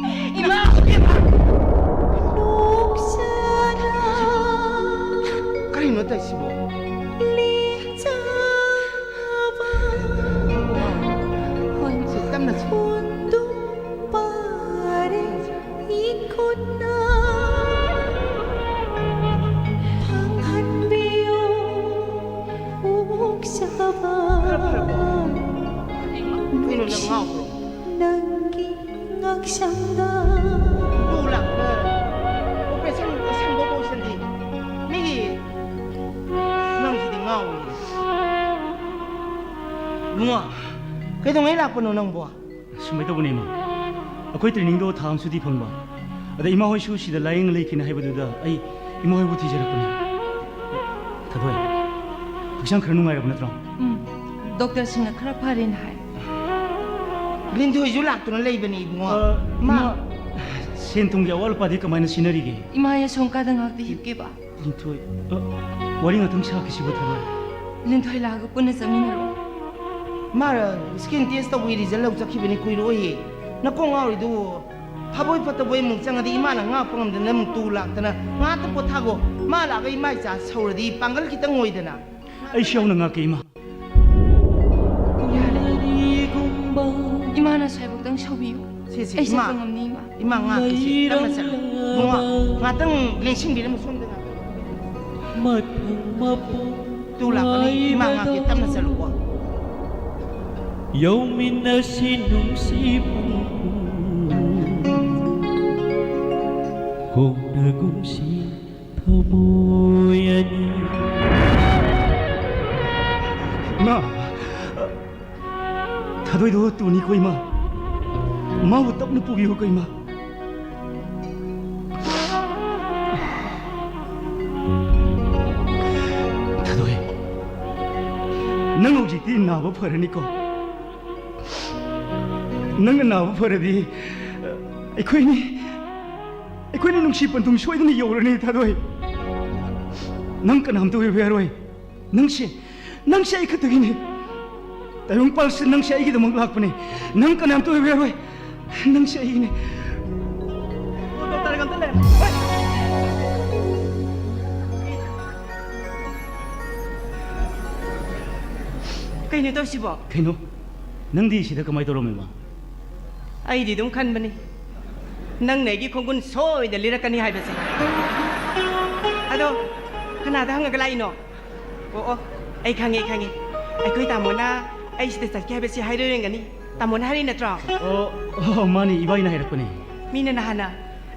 ꯏꯃꯥ! ꯏꯃꯥ! ꯀꯔꯤꯅꯣ ꯇꯧꯏꯁꯤꯕꯣ? ꯁꯤ ꯇꯞꯅ ꯁꯤ꯫ ꯈꯔ ꯐꯔꯕꯣ? ꯀꯩꯅꯣ ꯅꯪ ꯉꯥꯎꯕ꯭ꯔꯣ? ꯅꯪꯒꯤ ꯉꯛꯁꯝꯗ꯫ ꯇꯨ ꯂꯥꯛꯄꯗ operation ꯁꯪꯕ operation ꯗꯤ ꯃꯤꯒꯤ ꯅꯪꯁꯤꯗꯤ ꯉꯥꯎꯔꯦ꯫ ꯏꯕꯨꯡꯉꯣ, ꯀꯩꯗꯧꯉꯩ ꯂꯥꯛꯄꯅꯣ ꯅꯪꯕꯣ? ꯁꯨꯃꯥꯏꯅ ꯇꯧꯕꯅꯦ, ꯏꯃꯥ꯫ ꯑꯩꯈꯣꯏ training ꯗꯣ ꯊꯥ ꯑꯃ ꯁꯨꯇꯤ ꯐꯪꯕ꯫ ꯑꯗ ꯏꯃꯥ ꯍꯣꯏꯁꯨ ꯁꯤꯗ ꯂꯥꯏꯌꯦꯡ ꯂꯩꯈꯤꯅꯤ ꯍꯥꯏꯕꯗꯨꯗ ꯑꯩ ꯏꯃꯥ ꯍꯣꯏꯕꯨ ꯊꯤꯖꯔꯛꯄꯅꯦ꯫ ꯊꯥꯗꯣꯏ, ꯍꯛꯆꯥꯡ ꯈꯔ ꯅꯨꯡꯉꯥꯏꯔꯕ ꯅꯠꯇ꯭ꯔꯣ? ꯎꯝ, doctor ꯁꯤꯡꯅ ꯈꯔ ꯐꯔꯦꯅ ꯍꯥꯏ꯫ ꯂꯤꯟꯊꯣꯏꯁꯨ ꯂꯥꯛꯇꯨꯅ ꯂꯩꯕꯅꯦ, ꯏꯕꯨꯡꯉꯣ꯫ ꯑ, ꯃꯥ ꯏꯃꯥ, ꯁꯦꯟ ꯊꯨꯝꯒꯤ ꯑꯋꯥꯠ ꯑꯄꯥꯗꯤ ꯀꯃꯥꯏꯅ ꯁꯤꯟꯅꯔꯤꯒꯦ? ꯏꯃꯥ, ꯑꯩ ꯑꯁꯣꯝ ꯀꯥꯗ ꯉꯥꯏꯍꯥꯛꯇ ꯍꯤꯞꯀꯦꯕ꯫ ꯂꯤꯟꯊꯣꯏ, ꯑ, ꯋꯥꯔꯤ ꯉꯥꯛꯇꯪ ꯁꯥꯈꯤꯁꯤꯕ, ꯊꯥꯗꯣꯏ꯫ ꯂꯤꯟꯊꯣꯏ ꯂꯥꯛꯑꯒ ꯄꯨꯟꯅ ꯆꯠꯃꯤꯟꯅꯔꯣ꯫ ꯃꯥ skin test ꯇꯧꯕꯒꯤ result ꯂꯧ ꯆꯠꯈꯤꯕꯅꯤ, ꯀꯨꯏꯔꯛꯑꯣꯏꯌꯦ꯫ ꯅꯀꯣꯡ ꯉꯥꯎꯔꯤꯗꯨ? ꯐꯕꯣꯏ ꯐꯠꯇꯕꯣꯏ ꯑꯃꯨꯛ ꯆꯪꯉꯗꯤ ꯏꯃꯥꯅ ꯉꯥꯛꯄ ꯉꯝꯗꯅ ꯑꯃꯨꯛ ꯇꯨ ꯂꯥꯛꯇꯅ꯫ ꯉꯥꯛꯇ ꯄꯣꯊꯥꯒꯣ꯫ ꯃꯥ ꯂꯥꯛꯑꯒ ꯏꯃꯥ ꯏꯆꯥ ꯁꯧꯔꯗꯤ ꯄꯥꯡꯒꯜ ꯈꯤꯇꯪ ꯑꯣꯏꯗꯅ꯫ ꯑꯩꯁꯨ ꯌꯥꯎꯅ ꯉꯥꯛꯀꯦ, ꯏꯃꯥ꯫ ꯌꯥꯔꯦ꯫ ꯏꯃꯥꯅ ꯁ꯭ꯋꯥꯏꯐꯥꯎꯗꯪ ꯁꯧꯕꯤꯌꯨ꯫ ꯁꯦ, ꯁꯦ, ꯑꯩ ꯏꯃꯥ꯫ ꯆꯠꯄ ꯉꯝꯅꯤ, ꯏꯃꯥ꯫ ꯏꯃꯥ, ꯉꯥꯛꯀꯦ, ꯁꯦ, ꯇꯞꯅ ꯆꯠꯂꯨ꯫ ꯏꯕꯨꯡꯉꯣ, ꯉꯥꯛꯇꯪ ꯂꯦꯡꯁꯤꯟꯕꯤꯔꯝꯃꯨ ꯁꯣꯝꯗ ꯉꯥꯛꯇꯪ꯫ ꯃꯊꯪ ꯃꯄꯣꯛ ꯇꯨ ꯂꯥꯛꯀꯅꯤ, ꯏꯃꯥ, ꯉꯥꯛꯀꯦ, ꯇꯞꯅ ꯆꯠꯂꯨꯀꯣ꯫ ꯌꯧꯃꯤꯟꯅꯁꯤ ꯅꯨꯡꯁꯤ ꯄꯨꯡ ꯀꯣꯡꯅꯒꯨꯝꯁꯤ ꯊꯃꯣꯏ ꯑꯅꯤ꯫ ꯏꯃꯥ! ꯊꯥꯗꯣꯏꯗꯣ ꯇꯨꯅꯤꯀꯣ, ꯏꯃꯥ꯫ ꯃꯥꯕꯨ ꯇꯞꯅ ꯄꯨꯕꯤꯌꯨꯀꯣ, ꯏꯃꯥ꯫ ꯊꯥꯗꯣꯏ, ꯅꯪ ꯍꯧꯖꯤꯛꯇꯤ ꯅꯥꯕ ꯐꯔꯅꯤꯀꯣ? ꯅꯪꯅ ꯅꯥꯕ ꯐꯔꯗꯤ ꯑꯩꯈꯣꯏꯅꯤ, ꯑꯩꯈꯣꯏꯅꯤ ꯅꯨꯡꯁꯤ ꯄꯟꯊꯨꯡ ꯁꯣꯏꯗꯅ ꯌꯧꯔꯅꯤ, ꯊꯥꯗꯣꯏ꯫ ꯅꯪ ꯀꯅꯥꯝꯇ ꯑꯣꯏꯕ ꯌꯥꯔꯣꯏ꯫ ꯅꯪꯁꯦ, ꯅꯪꯁꯦ ꯑꯩ ꯈꯛꯇꯒꯤꯅꯦ꯫ ꯇꯥꯏꯕꯪꯄꯥꯜꯁꯦ, ꯅꯪꯁꯦ ꯑꯩꯒꯤꯗꯃꯛ ꯂꯥꯛꯄꯅꯦ꯫ ꯅꯪ ꯀꯅꯥꯝꯇ ꯑꯣꯏꯕ ꯌꯥꯔꯣꯏ꯫ ꯅꯪꯁꯦ ꯑꯩꯒꯤꯅꯦ꯫ ꯗꯣꯛꯇꯔꯒ ꯑꯝꯇ ꯂꯩꯔꯝꯃꯣ꯫ ꯀꯩꯅꯣ ꯇꯧꯁꯤꯕꯣ? ꯀꯩꯅꯣ? ꯅꯪꯗꯤ ꯁꯤꯗ ꯀꯃꯥꯏ ꯇꯧꯔꯝꯃꯤꯕ? ꯑꯩꯗꯤ ꯑꯗꯨꯝ ꯈꯟꯕꯅꯤ, ꯅꯪꯅ ꯑꯩꯒꯤ ꯈꯣꯡꯒꯨꯟ ꯁꯣꯏꯗ ꯂꯤꯔꯛꯀꯅꯤ ꯍꯥꯏꯕꯁꯦ꯫ ꯑꯗꯣ, ꯀꯅꯥꯗ ꯍꯪꯉꯒ ꯂꯥꯛꯏꯅꯣ? ꯑꯣ, ꯑꯣ, ꯑꯩ ꯈꯪꯉꯦ, ꯑꯩ ꯈꯪꯉꯦ꯫ ꯑꯩꯈꯣꯏ ꯇꯥꯃꯣꯅ ꯑꯩ ꯁꯤꯗ ꯆꯠꯀꯦ ꯍꯥꯏꯕꯁꯤ ꯍꯥꯏꯔꯣꯏꯔꯝꯒꯅꯤ꯫ ꯇꯥꯃꯣꯅ ꯍꯥꯏꯔꯛꯏ ꯅꯠꯇ꯭ꯔꯣ? ꯑꯣ, ꯑꯣ, ꯃꯥꯅꯤ, ꯏꯕꯥꯏꯅ ꯍꯥꯏꯔꯛꯄꯅꯦ꯫ ꯃꯤꯅ ꯅꯍꯥꯟꯅ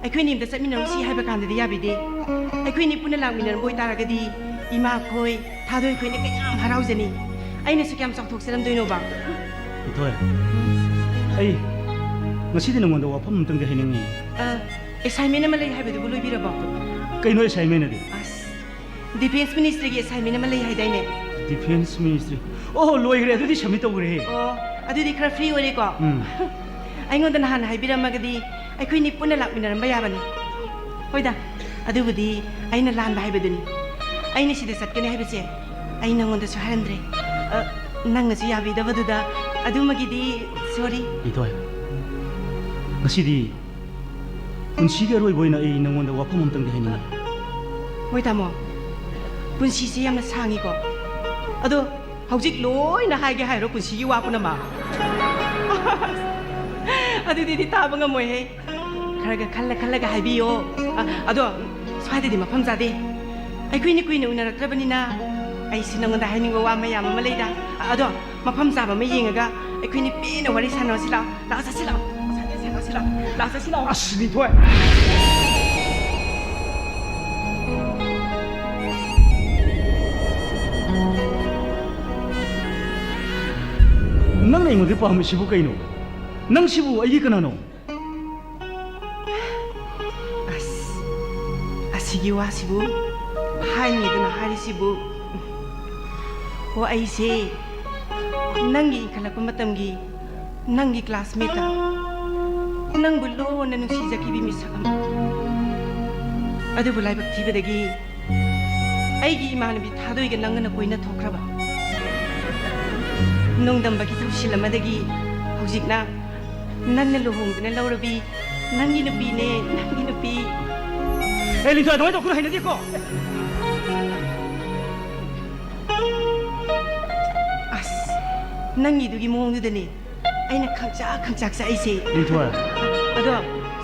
ꯑꯩꯈꯣꯏꯅꯤ ꯑꯝꯇ ꯆꯠꯃꯤꯟꯅꯔꯨꯁꯤ ꯍꯥꯏꯕ ꯀꯥꯟꯗꯗꯤ ꯌꯥꯕꯤꯗꯦ꯫ ꯑꯩꯈꯣꯏꯅꯤ ꯄꯨꯟꯅ ꯂꯥꯛꯃꯤꯟꯅꯔꯝꯕ ꯑꯣꯏꯇꯥꯔꯒꯗꯤ ꯏꯃꯥ ꯈꯣꯏ, ꯊꯥꯗꯣꯏ ꯈꯣꯏꯅ ꯀꯌꯥꯝ ꯍꯔꯥꯎꯖꯅꯤ꯫ ꯑꯩꯅꯁꯨ ꯀꯌꯥꯝ ꯆꯥꯎꯊꯣꯛꯆꯔꯝꯗꯣꯏꯅꯣꯕ꯫ ꯏꯊꯣꯏ, ꯑꯩ ꯉꯁꯤꯗꯤ ꯅꯉꯣꯟꯗ ꯋꯥꯐꯝ ꯑꯝꯇꯪꯗꯤ ꯍꯥꯏꯅꯤꯡꯉꯤ꯫ ꯑ, assignment ꯑꯃ ꯂꯩ ꯍꯥꯏꯕꯗꯨꯕꯨ ꯂꯣꯏꯕꯤꯔꯕꯣ? ꯀꯩꯅꯣ assignment ꯑꯗꯤ? ꯑꯁ, Defense Ministryꯒꯤ assignment ꯑꯃ ꯂꯩ ꯍꯥꯏꯗꯥꯏꯅꯦ? Defense Ministry? ꯑꯣ, ꯂꯣꯏꯈ꯭ꯔꯦ, ꯑꯗꯨꯗꯤ submit ꯇꯧꯈ꯭ꯔꯦ꯫ ꯑꯣ, ꯑꯗꯨꯗꯤ ꯈꯔ free ꯑꯣꯏꯔꯦꯀꯣ? ꯎꯝ꯫ ꯑꯩꯉꯣꯟꯗ ꯅꯍꯥꯟ ꯍꯥꯏꯕꯤꯔꯝꯃꯒꯗꯤ ꯑꯩꯈꯣꯏꯅꯤ ꯄꯨꯟꯅ ꯂꯥꯛꯃꯤꯟꯅꯔꯝꯕ ꯌꯥꯕꯅꯤ꯫ ꯍꯣꯏꯗ, ꯑꯗꯨꯕꯨꯗꯤ ꯑꯩꯅ ꯂꯥꯟꯕ ꯍꯥꯏꯕꯗꯨꯅꯤ꯫ ꯑꯩꯅ ꯁꯤꯗ ꯆꯠꯀꯅꯤ ꯍꯥꯏꯕꯁꯦ ꯑꯩ ꯅꯪꯉꯣꯟꯗꯁꯨ ꯍꯥꯏꯔꯝꯗ꯭ꯔꯦ꯫ ꯑ, ꯅꯪꯅꯁꯨ ꯌꯥꯕꯤꯗꯕꯗꯨꯗ ꯑꯗꯨꯃꯒꯤꯗꯤ ꯁꯣꯔꯤ꯫ ꯂꯤꯟꯊꯣꯏ, ꯉꯁꯤꯗꯤ ꯄꯨꯟꯁꯤꯒꯤ ꯑꯔꯣꯏꯕ ꯑꯣꯏꯅ ꯑꯩ ꯅꯪꯉꯣꯟꯗ ꯋꯥꯐꯝ ꯑꯃꯇꯪꯗꯤ ꯍꯥꯏꯅꯤꯡꯉꯤ꯫ ꯍꯣꯏ ꯇꯥꯃꯣ, ꯄꯨꯟꯁꯤꯁꯦ ꯌꯥꯝꯅ ꯁꯥꯡꯉꯤꯀꯣ꯫ ꯑꯗꯣ ꯍꯧꯖꯤꯛ ꯂꯣꯏꯅ ꯍꯥꯏꯒꯦ ꯍꯥꯏꯔꯣ ꯄꯨꯟꯁꯤꯒꯤ ꯋꯥ ꯄꯨꯝꯅꯃꯛ? ꯑꯗꯨꯗꯤꯗꯤ ꯇꯥꯕ ꯉꯝꯃꯣꯏꯍꯦ꯫ ꯈꯔꯒ ꯈꯜꯂ ꯈꯜꯂꯒ ꯍꯥꯏꯕꯤꯌꯣ꯫ ꯑ, ꯑꯗꯣ ꯁ꯭ꯋꯥꯏꯗꯗꯤ ꯃꯐꯝ ꯆꯥꯗꯦ꯫ ꯑꯩꯈꯣꯏꯅꯤ ꯀꯨꯏꯅ ꯎꯅꯔꯛꯇ꯭ꯔꯕꯅꯤꯅ ꯑꯩꯁꯨ ꯅꯉꯣꯟꯗ ꯍꯥꯏꯅꯤꯡꯕ ꯋꯥ ꯃꯌꯥꯝ ꯑꯃ ꯂꯩꯗ꯫ ꯑ, ꯑꯗꯣ ꯃꯐꯝ ꯆꯥꯕ ꯑꯃ ꯌꯦꯡꯉꯒ ꯑꯩꯈꯣꯏꯅꯤ ꯄꯦꯟꯅ ꯋꯥꯔꯤ ꯁꯥꯟꯅꯔꯁꯤ ꯂꯥꯛꯑꯣ꯫ ꯂꯥꯛꯑꯣ ꯆꯠꯁꯤ ꯂꯥꯛꯑꯣ꯫ ꯁꯥꯟꯅꯁꯤ ꯂꯥꯛꯑꯣ꯫ ꯂꯥꯛꯑꯣ ꯆꯠꯁꯤ ꯂꯥꯛꯑꯣ꯫ ꯑꯁ, ꯂꯤꯟꯊꯣꯏ꯫ ꯅꯪꯅ ꯑꯩꯉꯣꯟꯗ ꯄꯥꯝꯃꯤꯁꯤꯕꯨ ꯀꯩꯅꯣ? ꯅꯪꯁꯤꯕꯨ ꯑꯩꯒꯤ ꯀꯅꯥꯅꯣ? ꯑꯁ, ꯑꯁꯤꯒꯤ ꯋꯥꯁꯤꯕꯨ ꯍꯥꯏꯅꯤꯡꯗꯅ ꯍꯥꯏꯔꯤꯁꯤꯕꯨ꯫ ꯑꯣ, ꯑꯩꯁꯦ ꯅꯪꯒꯤ ꯏꯟꯈꯠꯂꯛꯄ ꯃꯇꯝꯒꯤ ꯅꯪꯒꯤ classmate, ꯅꯪꯕꯨ ꯂꯣꯟꯅ ꯅꯨꯡꯁꯤꯖꯈꯤꯕꯤ ꯃꯤꯁꯛ ꯑꯃ꯫ ꯑꯗꯨꯕꯨ ꯂꯥꯏꯕꯛ ꯊꯤꯕꯗꯒꯤ ꯑꯩꯒꯤ ꯏꯃꯥꯟꯅꯕꯤ ꯊꯥꯗꯣꯏꯒ ꯅꯪꯒꯅ ꯀꯣꯏꯅ ꯊꯣꯛꯈ꯭ꯔꯕ꯫ ꯅꯣꯡꯗꯝꯕꯒꯤ ꯊꯧꯁꯤꯜ ꯑꯃꯗꯒꯤ ꯍꯧꯖꯤꯛꯅ ꯅꯪꯅ ꯂꯨꯍꯣꯡꯗꯨꯅ ꯂꯧꯔꯕꯤ ꯅꯪꯒꯤ ꯅꯨꯄꯤꯅꯦ, ꯅꯪꯒꯤ ꯅꯨꯄꯤ꯫ ꯑꯦ, ꯂꯤꯟꯊꯣꯏ, ꯑꯗꯨꯃꯥꯏꯅ ꯇꯧꯀꯅꯨ, ꯍꯩꯅꯗꯦꯀꯣ꯫ ꯑꯁ, ꯅꯪꯒꯤꯗꯨꯒꯤ ꯃꯑꯣꯡꯗꯨꯗꯅꯦ ꯑꯩꯅ ꯈꯪꯆꯥꯛ ꯈꯪꯆꯥꯛ ꯆꯥꯛꯏꯁꯦ꯫ ꯂꯤꯟꯊꯣꯏ꯫ ꯑꯗꯣ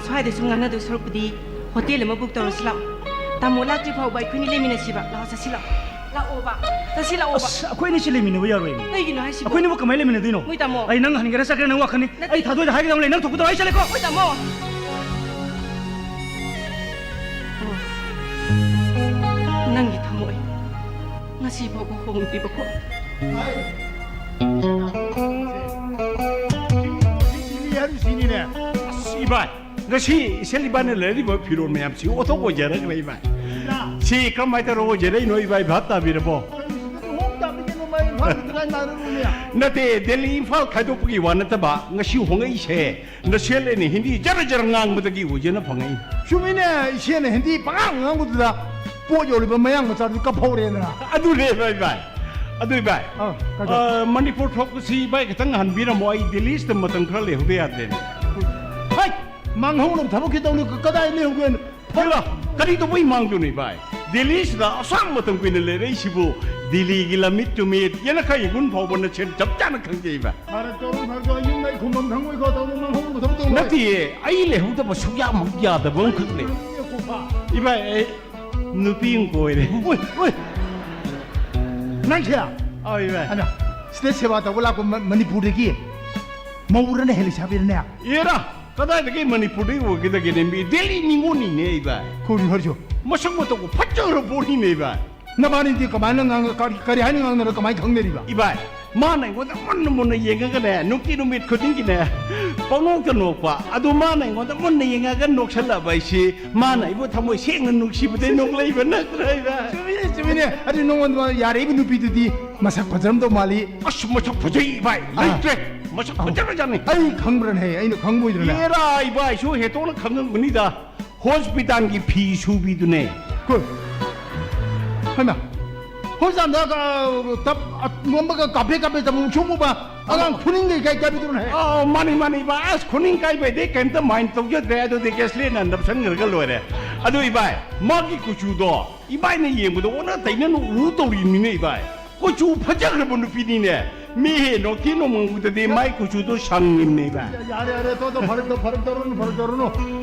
ꯁ꯭ꯋꯥꯏꯗ ꯁꯨꯝ ꯉꯥꯡꯅꯗꯧ ꯁꯔꯨꯛꯄꯨꯗꯤ ꯍꯣꯇꯦꯜ ꯑꯃ book ꯇꯧꯔꯁꯤ ꯂꯥꯛꯑꯣ꯫ ꯇꯥꯃꯣ ꯂꯥꯛꯇ꯭ꯔꯤ ꯐꯥꯎꯕ ꯑꯩꯈꯣꯏꯅꯤ ꯂꯩꯃꯤꯟꯅꯁꯤꯕ꯫ ꯂꯥꯛꯑꯣ ꯆꯠꯁꯤ ꯂꯥꯛꯑꯣ꯫ ꯂꯥꯛꯑꯣꯕ꯫ ꯆꯠꯁꯤ ꯂꯥꯛꯑꯣꯕ꯫ ꯑꯁ, ꯑꯩꯈꯣꯏ ꯑꯅꯤꯁꯤ ꯂꯩꯃꯤꯟꯅꯕ ꯌꯥꯔꯣꯏꯅꯦ꯫ ꯀꯩꯒꯤꯅꯣ ꯍꯥꯏꯁꯤꯕꯣ? ꯑꯩꯈꯣꯏꯅꯤꯕꯨ ꯀꯃꯥꯏꯅ ꯂꯩꯃꯤꯟꯅꯗꯣꯏꯅꯣ? ꯃꯣꯏ ꯇꯥꯃꯣ꯫ ꯑꯩ ꯅꯪ ꯍꯟꯒꯦꯔꯥ ꯆꯠꯀꯦꯔꯥ ꯅꯪ ꯋꯥꯈꯜꯅꯤ꯫ ꯅꯠꯇꯦ꯫ ꯑꯩ ꯊꯥꯗꯣꯏꯗ ꯍꯥꯏꯒꯗꯕ ꯂꯩ, ꯅꯪ ꯊꯣꯛꯄ ꯇꯧꯔ ꯑꯩ ꯆꯠꯂꯦꯀꯣ꯫ ꯃꯣꯏ ꯇꯥꯃꯣ꯫ ꯑꯣ꯫ ꯅꯪꯒꯤ ꯊꯃꯣꯏ ꯉꯁꯤ ꯐꯥꯎꯕ ꯍꯣꯡꯗ꯭ꯔꯤꯕꯀꯣ꯫ ꯁꯤꯅꯤ ꯍꯥꯏꯔꯤꯁꯤꯅꯤꯅꯦ꯫ ꯑꯁ, ꯏꯕꯥꯏ, ꯉꯁꯤ ꯏꯆꯦꯜ ꯏꯕꯥꯅꯤ ꯂꯩꯔꯤꯕ ꯐꯤꯔꯣꯜ ꯃꯌꯥꯝꯁꯤ ꯑꯣꯟꯊꯣꯛ ꯑꯣꯏꯖꯔꯛꯈ꯭ꯔꯦ, ꯏꯕꯥꯏ꯫ ꯁꯤ ꯀꯔꯝꯍꯥꯏꯅ ꯇꯧꯔ ꯑꯣꯏꯖꯔꯛꯏꯅꯣ, ꯏꯕꯥꯏ? ꯚꯥꯞ ꯇꯥꯕꯤꯔꯕꯣ? ꯅꯠꯇꯦ, ꯗꯦꯜꯂꯤ ꯏꯝꯐꯥꯜ ꯈꯥꯏꯗꯣꯛꯄꯒꯤ ꯋꯥ ꯅꯠꯇꯕ, ꯉꯁꯤ ꯍꯣꯡꯉꯛꯏꯁꯦ ꯅꯁꯦꯜ ꯑꯅꯤ ꯍꯤꯟꯗꯤ ꯖꯔ ꯖꯔ ꯉꯥꯡꯕꯗꯒꯤ ꯑꯣꯏꯖꯅ ꯐꯪꯉꯛꯏ꯫ ꯆꯨꯝꯃꯤꯅꯦ, ꯏꯆꯦꯅ ꯍꯤꯟꯗꯤ ꯄꯉꯥꯡ ꯉꯥꯡꯕꯗꯨꯗ꯫ ꯄꯣꯠ ꯌꯣꯜꯂꯤꯕ ꯃꯌꯥꯡ ꯃꯆꯥꯗꯨꯗꯤ ꯀꯞꯐꯧꯔꯦꯗꯅ꯫ ꯑꯗꯨꯅꯦ ꯚꯥꯏ, ꯚꯥꯏ꯫ ꯑꯗꯨ ꯚꯥꯏ, ꯑꯥ, ꯀꯩꯗꯧ? ꯑꯥ, ꯃꯅꯤꯄꯨꯔ ꯊꯣꯛꯄꯁꯤ ꯚꯥꯏ ꯈꯤꯇꯪ ꯍꯟꯕꯤꯔꯝꯃꯣ, ꯑꯩ ꯗꯦꯜꯂꯤꯁꯤꯗ ꯃꯇꯝ ꯈꯔ ꯂꯩꯍꯧꯗ ꯌꯥꯗꯦꯅꯦ꯫ ꯍꯩ! ꯃꯥꯡꯍꯧꯅꯕ ꯊꯕꯛ ꯀꯩꯗꯧꯅꯤ? ꯀ-, ꯀꯗꯥꯏ ꯂꯩꯍꯧꯒꯦꯅ? ꯐꯠ-, ꯀꯩꯅꯣ? ꯀꯔꯤ ꯇꯧꯕꯩ ꯃꯥꯡꯗꯣꯏꯅꯣ ꯚꯥꯏ? ꯗꯦꯜꯂꯤꯁꯤꯗ ꯑꯁꯥꯡ ꯃꯇꯝ ꯀꯨꯏꯅ ꯂꯩꯔꯛꯏꯁꯤꯕꯨ ꯗꯦꯜꯂꯤꯒꯤ ꯂꯝꯃꯤꯠ ꯇꯨꯃꯤꯠ ꯌꯦꯅꯈꯥ ꯌꯦꯡꯒꯨꯟ ꯐꯥꯎꯕ ꯅꯆꯤꯟ ꯆꯞ ꯆꯥꯅ ꯈꯪꯖꯩ ꯚꯥꯏ꯫ ꯐꯔꯦ, ꯇꯧꯔꯣ, ꯐꯔꯦ, ꯇꯧꯔꯣ, ꯌꯨꯝꯗ ꯑꯩ ꯈꯨꯝꯕꯝ ꯈꯪꯉꯣꯏꯀꯣ, ꯇꯧꯔꯣ, ꯃꯥꯡꯍꯧꯅꯕ ꯊꯕꯛ ꯇꯧꯔꯣ꯫ ꯅꯠꯇꯤꯌꯦ, ꯑꯩ ꯂꯩꯍꯧꯗꯕ ꯁꯨꯛꯌꯥꯃꯛ ꯌꯥꯗꯕ ꯑꯃꯈꯛ ꯂꯩ꯫ ꯏꯕꯥꯏ, ꯑꯩ ꯅꯨꯄꯤ ꯑꯃ ꯀꯣꯏꯔꯦ꯫ ꯎꯏ, ꯎꯏ꯫ ꯅꯪꯁꯦ? ꯑꯧ, ꯏꯕꯥꯏ꯫ ꯑꯗ, ꯁꯤꯗ ꯁꯦꯕꯥ ꯇꯧꯕ ꯂꯥꯛꯄ ꯃ-, ꯃꯅꯤꯄꯨꯔꯗꯒꯤ ꯃꯧꯔꯅꯦ, ꯍꯦ, ꯂꯩꯁꯥꯕꯤꯔꯅꯦ? ꯑꯦꯔꯥ, ꯀꯗꯥꯏꯗꯒꯤ ꯃꯅꯤꯄꯨꯔꯗꯒꯤ ꯑꯣꯏꯒꯗꯒꯦꯅꯦ? ꯃꯤ ꯗꯦꯜꯂꯤ ꯅꯤꯉꯣꯜꯅꯤꯅꯦ, ꯏꯕꯥꯏ꯫ ꯀꯔꯤ ꯍꯥꯏꯔꯤꯁꯦ? ꯃꯁꯛ ꯃꯇꯧꯒ ꯐꯖꯈ꯭ꯔ ꯄꯣꯠꯅꯤꯅꯦ, ꯏꯕꯥꯏ꯫ ꯅꯕꯥꯅꯤꯗꯤ ꯀꯃꯥꯏꯅ ꯉꯥꯡ-, ꯀꯔꯤ, ꯀꯔꯤ ꯍꯥꯏꯅ ꯉꯥꯡꯅꯔ ꯀꯃꯥꯏꯅ ꯈꯪꯅꯔꯤꯕ? ꯏꯕꯥꯏ, ꯃꯥꯅ ꯑꯩꯉꯣꯟꯗ ꯃꯨꯟꯅ ꯃꯨꯟꯅ ꯌꯦꯡꯉꯒꯅꯦ, ꯅꯨꯡꯇꯤ ꯅꯨꯃꯤꯠ ꯈꯨꯗꯤꯡꯒꯤꯅꯦ, ꯄꯪꯅꯣꯛꯇ ꯅꯣꯛꯄ꯫ ꯑꯗꯨ ꯃꯥꯅ ꯑꯩꯉꯣꯟꯗ ꯃꯨꯟꯅ ꯌꯦꯡꯉꯒ ꯅꯣꯛꯁꯜꯂꯛꯑꯕ ꯑꯩꯁꯤ, ꯃꯥꯅ ꯑꯩꯕꯨ ꯊꯃꯣꯏ ꯁꯦꯡꯅ ꯅꯨꯡꯁꯤꯕꯗꯩ ꯅꯣꯛꯂꯛꯏꯕ ꯅꯠꯇ꯭ꯔꯥ, ꯏꯕꯥꯏ? ꯆꯨꯝꯃꯤꯅꯦ, ꯆꯨꯝꯃꯤꯅꯦ꯫ ꯑꯗꯨ ꯅꯉꯣꯟꯗ ꯌꯥꯔꯛꯏꯕ ꯅꯨꯄꯤꯗꯨꯗꯤ ꯃꯁꯛ ꯐꯖꯔꯝꯗꯧ ꯃꯥꯜꯂꯤ꯫ ꯑꯁ, ꯃꯁꯛ ꯐꯖꯩ, ꯏꯕꯥꯏ꯫ ꯑꯥ꯫ ꯂꯩꯇ꯭ꯔꯦ꯫ ꯃꯁꯛ ꯑꯧ꯫ ꯐꯖꯈ꯭ꯔꯖꯥꯠꯅꯤ꯫ ꯑꯩ ꯈꯪꯕ꯭ꯔꯅꯦ? ꯑꯩꯅ ꯈꯪꯕꯣꯏꯗ꯭ꯔꯅꯦ? ꯑꯦꯔꯥ, ꯏꯕꯥꯏꯁꯨ ꯍꯦꯇꯣꯛꯅ ꯈꯪꯉꯝꯒꯅꯤꯗ꯫ ꯍꯣꯁꯄꯤꯇꯥꯜꯒꯤ ꯐꯤ ꯁꯨꯕꯤꯗꯨꯅꯦ꯫ ꯀꯣ-, ꯍꯩꯃꯥ, ꯍꯣꯁꯄꯤꯇꯥꯜꯗ, ꯑ, ꯇꯞ, ꯑ, ꯅꯣꯝꯕꯒ ꯀꯥꯐꯦ ꯀꯥꯐꯦ ꯇꯧꯕ ꯁꯨꯝꯃꯨꯕ ꯑꯉꯥꯡ ꯈꯨꯅꯤꯡ ꯀꯩ ꯀꯥꯏ ꯀꯥꯏꯕꯤꯗꯨꯅ ꯍꯦ? ꯑꯧ, ꯃꯥꯅꯤ, ꯃꯥꯅꯤ, ꯏꯕꯥꯏ꯫ ꯑꯁ, ꯈꯨꯅꯤꯡ ꯀꯥꯏꯕꯩꯗꯤ ꯀꯩꯝꯇ ꯃꯥꯏꯟ ꯇꯧꯖꯗ꯭ꯔꯦ꯫ ꯑꯗꯨꯗꯤ ꯒꯦꯁꯂꯤꯟꯅ ꯅꯞꯁꯟꯈ꯭ꯔꯒ ꯂꯣꯏꯔꯦ꯫ ꯑꯗꯨ, ꯏꯕꯥꯏ, ꯃꯥꯒꯤ ꯀꯨꯆꯨꯗꯣ ꯏꯕꯥꯏꯅ ꯌꯦꯡꯕꯗ ꯑꯣꯟꯅ ꯇꯩꯅꯅ ꯎ ꯇꯧꯔꯤꯕꯅꯤꯅꯦ, ꯏꯕꯥꯏ꯫ ꯀꯨꯆꯨ ꯐꯖꯈ꯭ꯔꯕ ꯅꯨꯄꯤꯅꯤꯅꯦ꯫ ꯃꯤ ꯍꯦ ꯅꯣꯡꯊꯤ ꯅꯣꯡꯃꯪꯕꯗꯗꯤ ꯃꯥꯏ ꯀꯨꯆꯨꯗꯣ ꯁꯪꯉꯤꯕꯅꯦ, ꯏꯕꯥꯏ꯫ ꯌꯥꯔꯦ, ꯌꯥꯔꯦ, ꯇꯣ, ꯇꯣ, ꯐꯔꯦ, ꯇꯣ, ꯐꯔꯦ, ꯇꯧꯔꯨꯅꯨ, ꯐꯔꯦ, ꯇꯧꯔꯨꯅꯨ꯫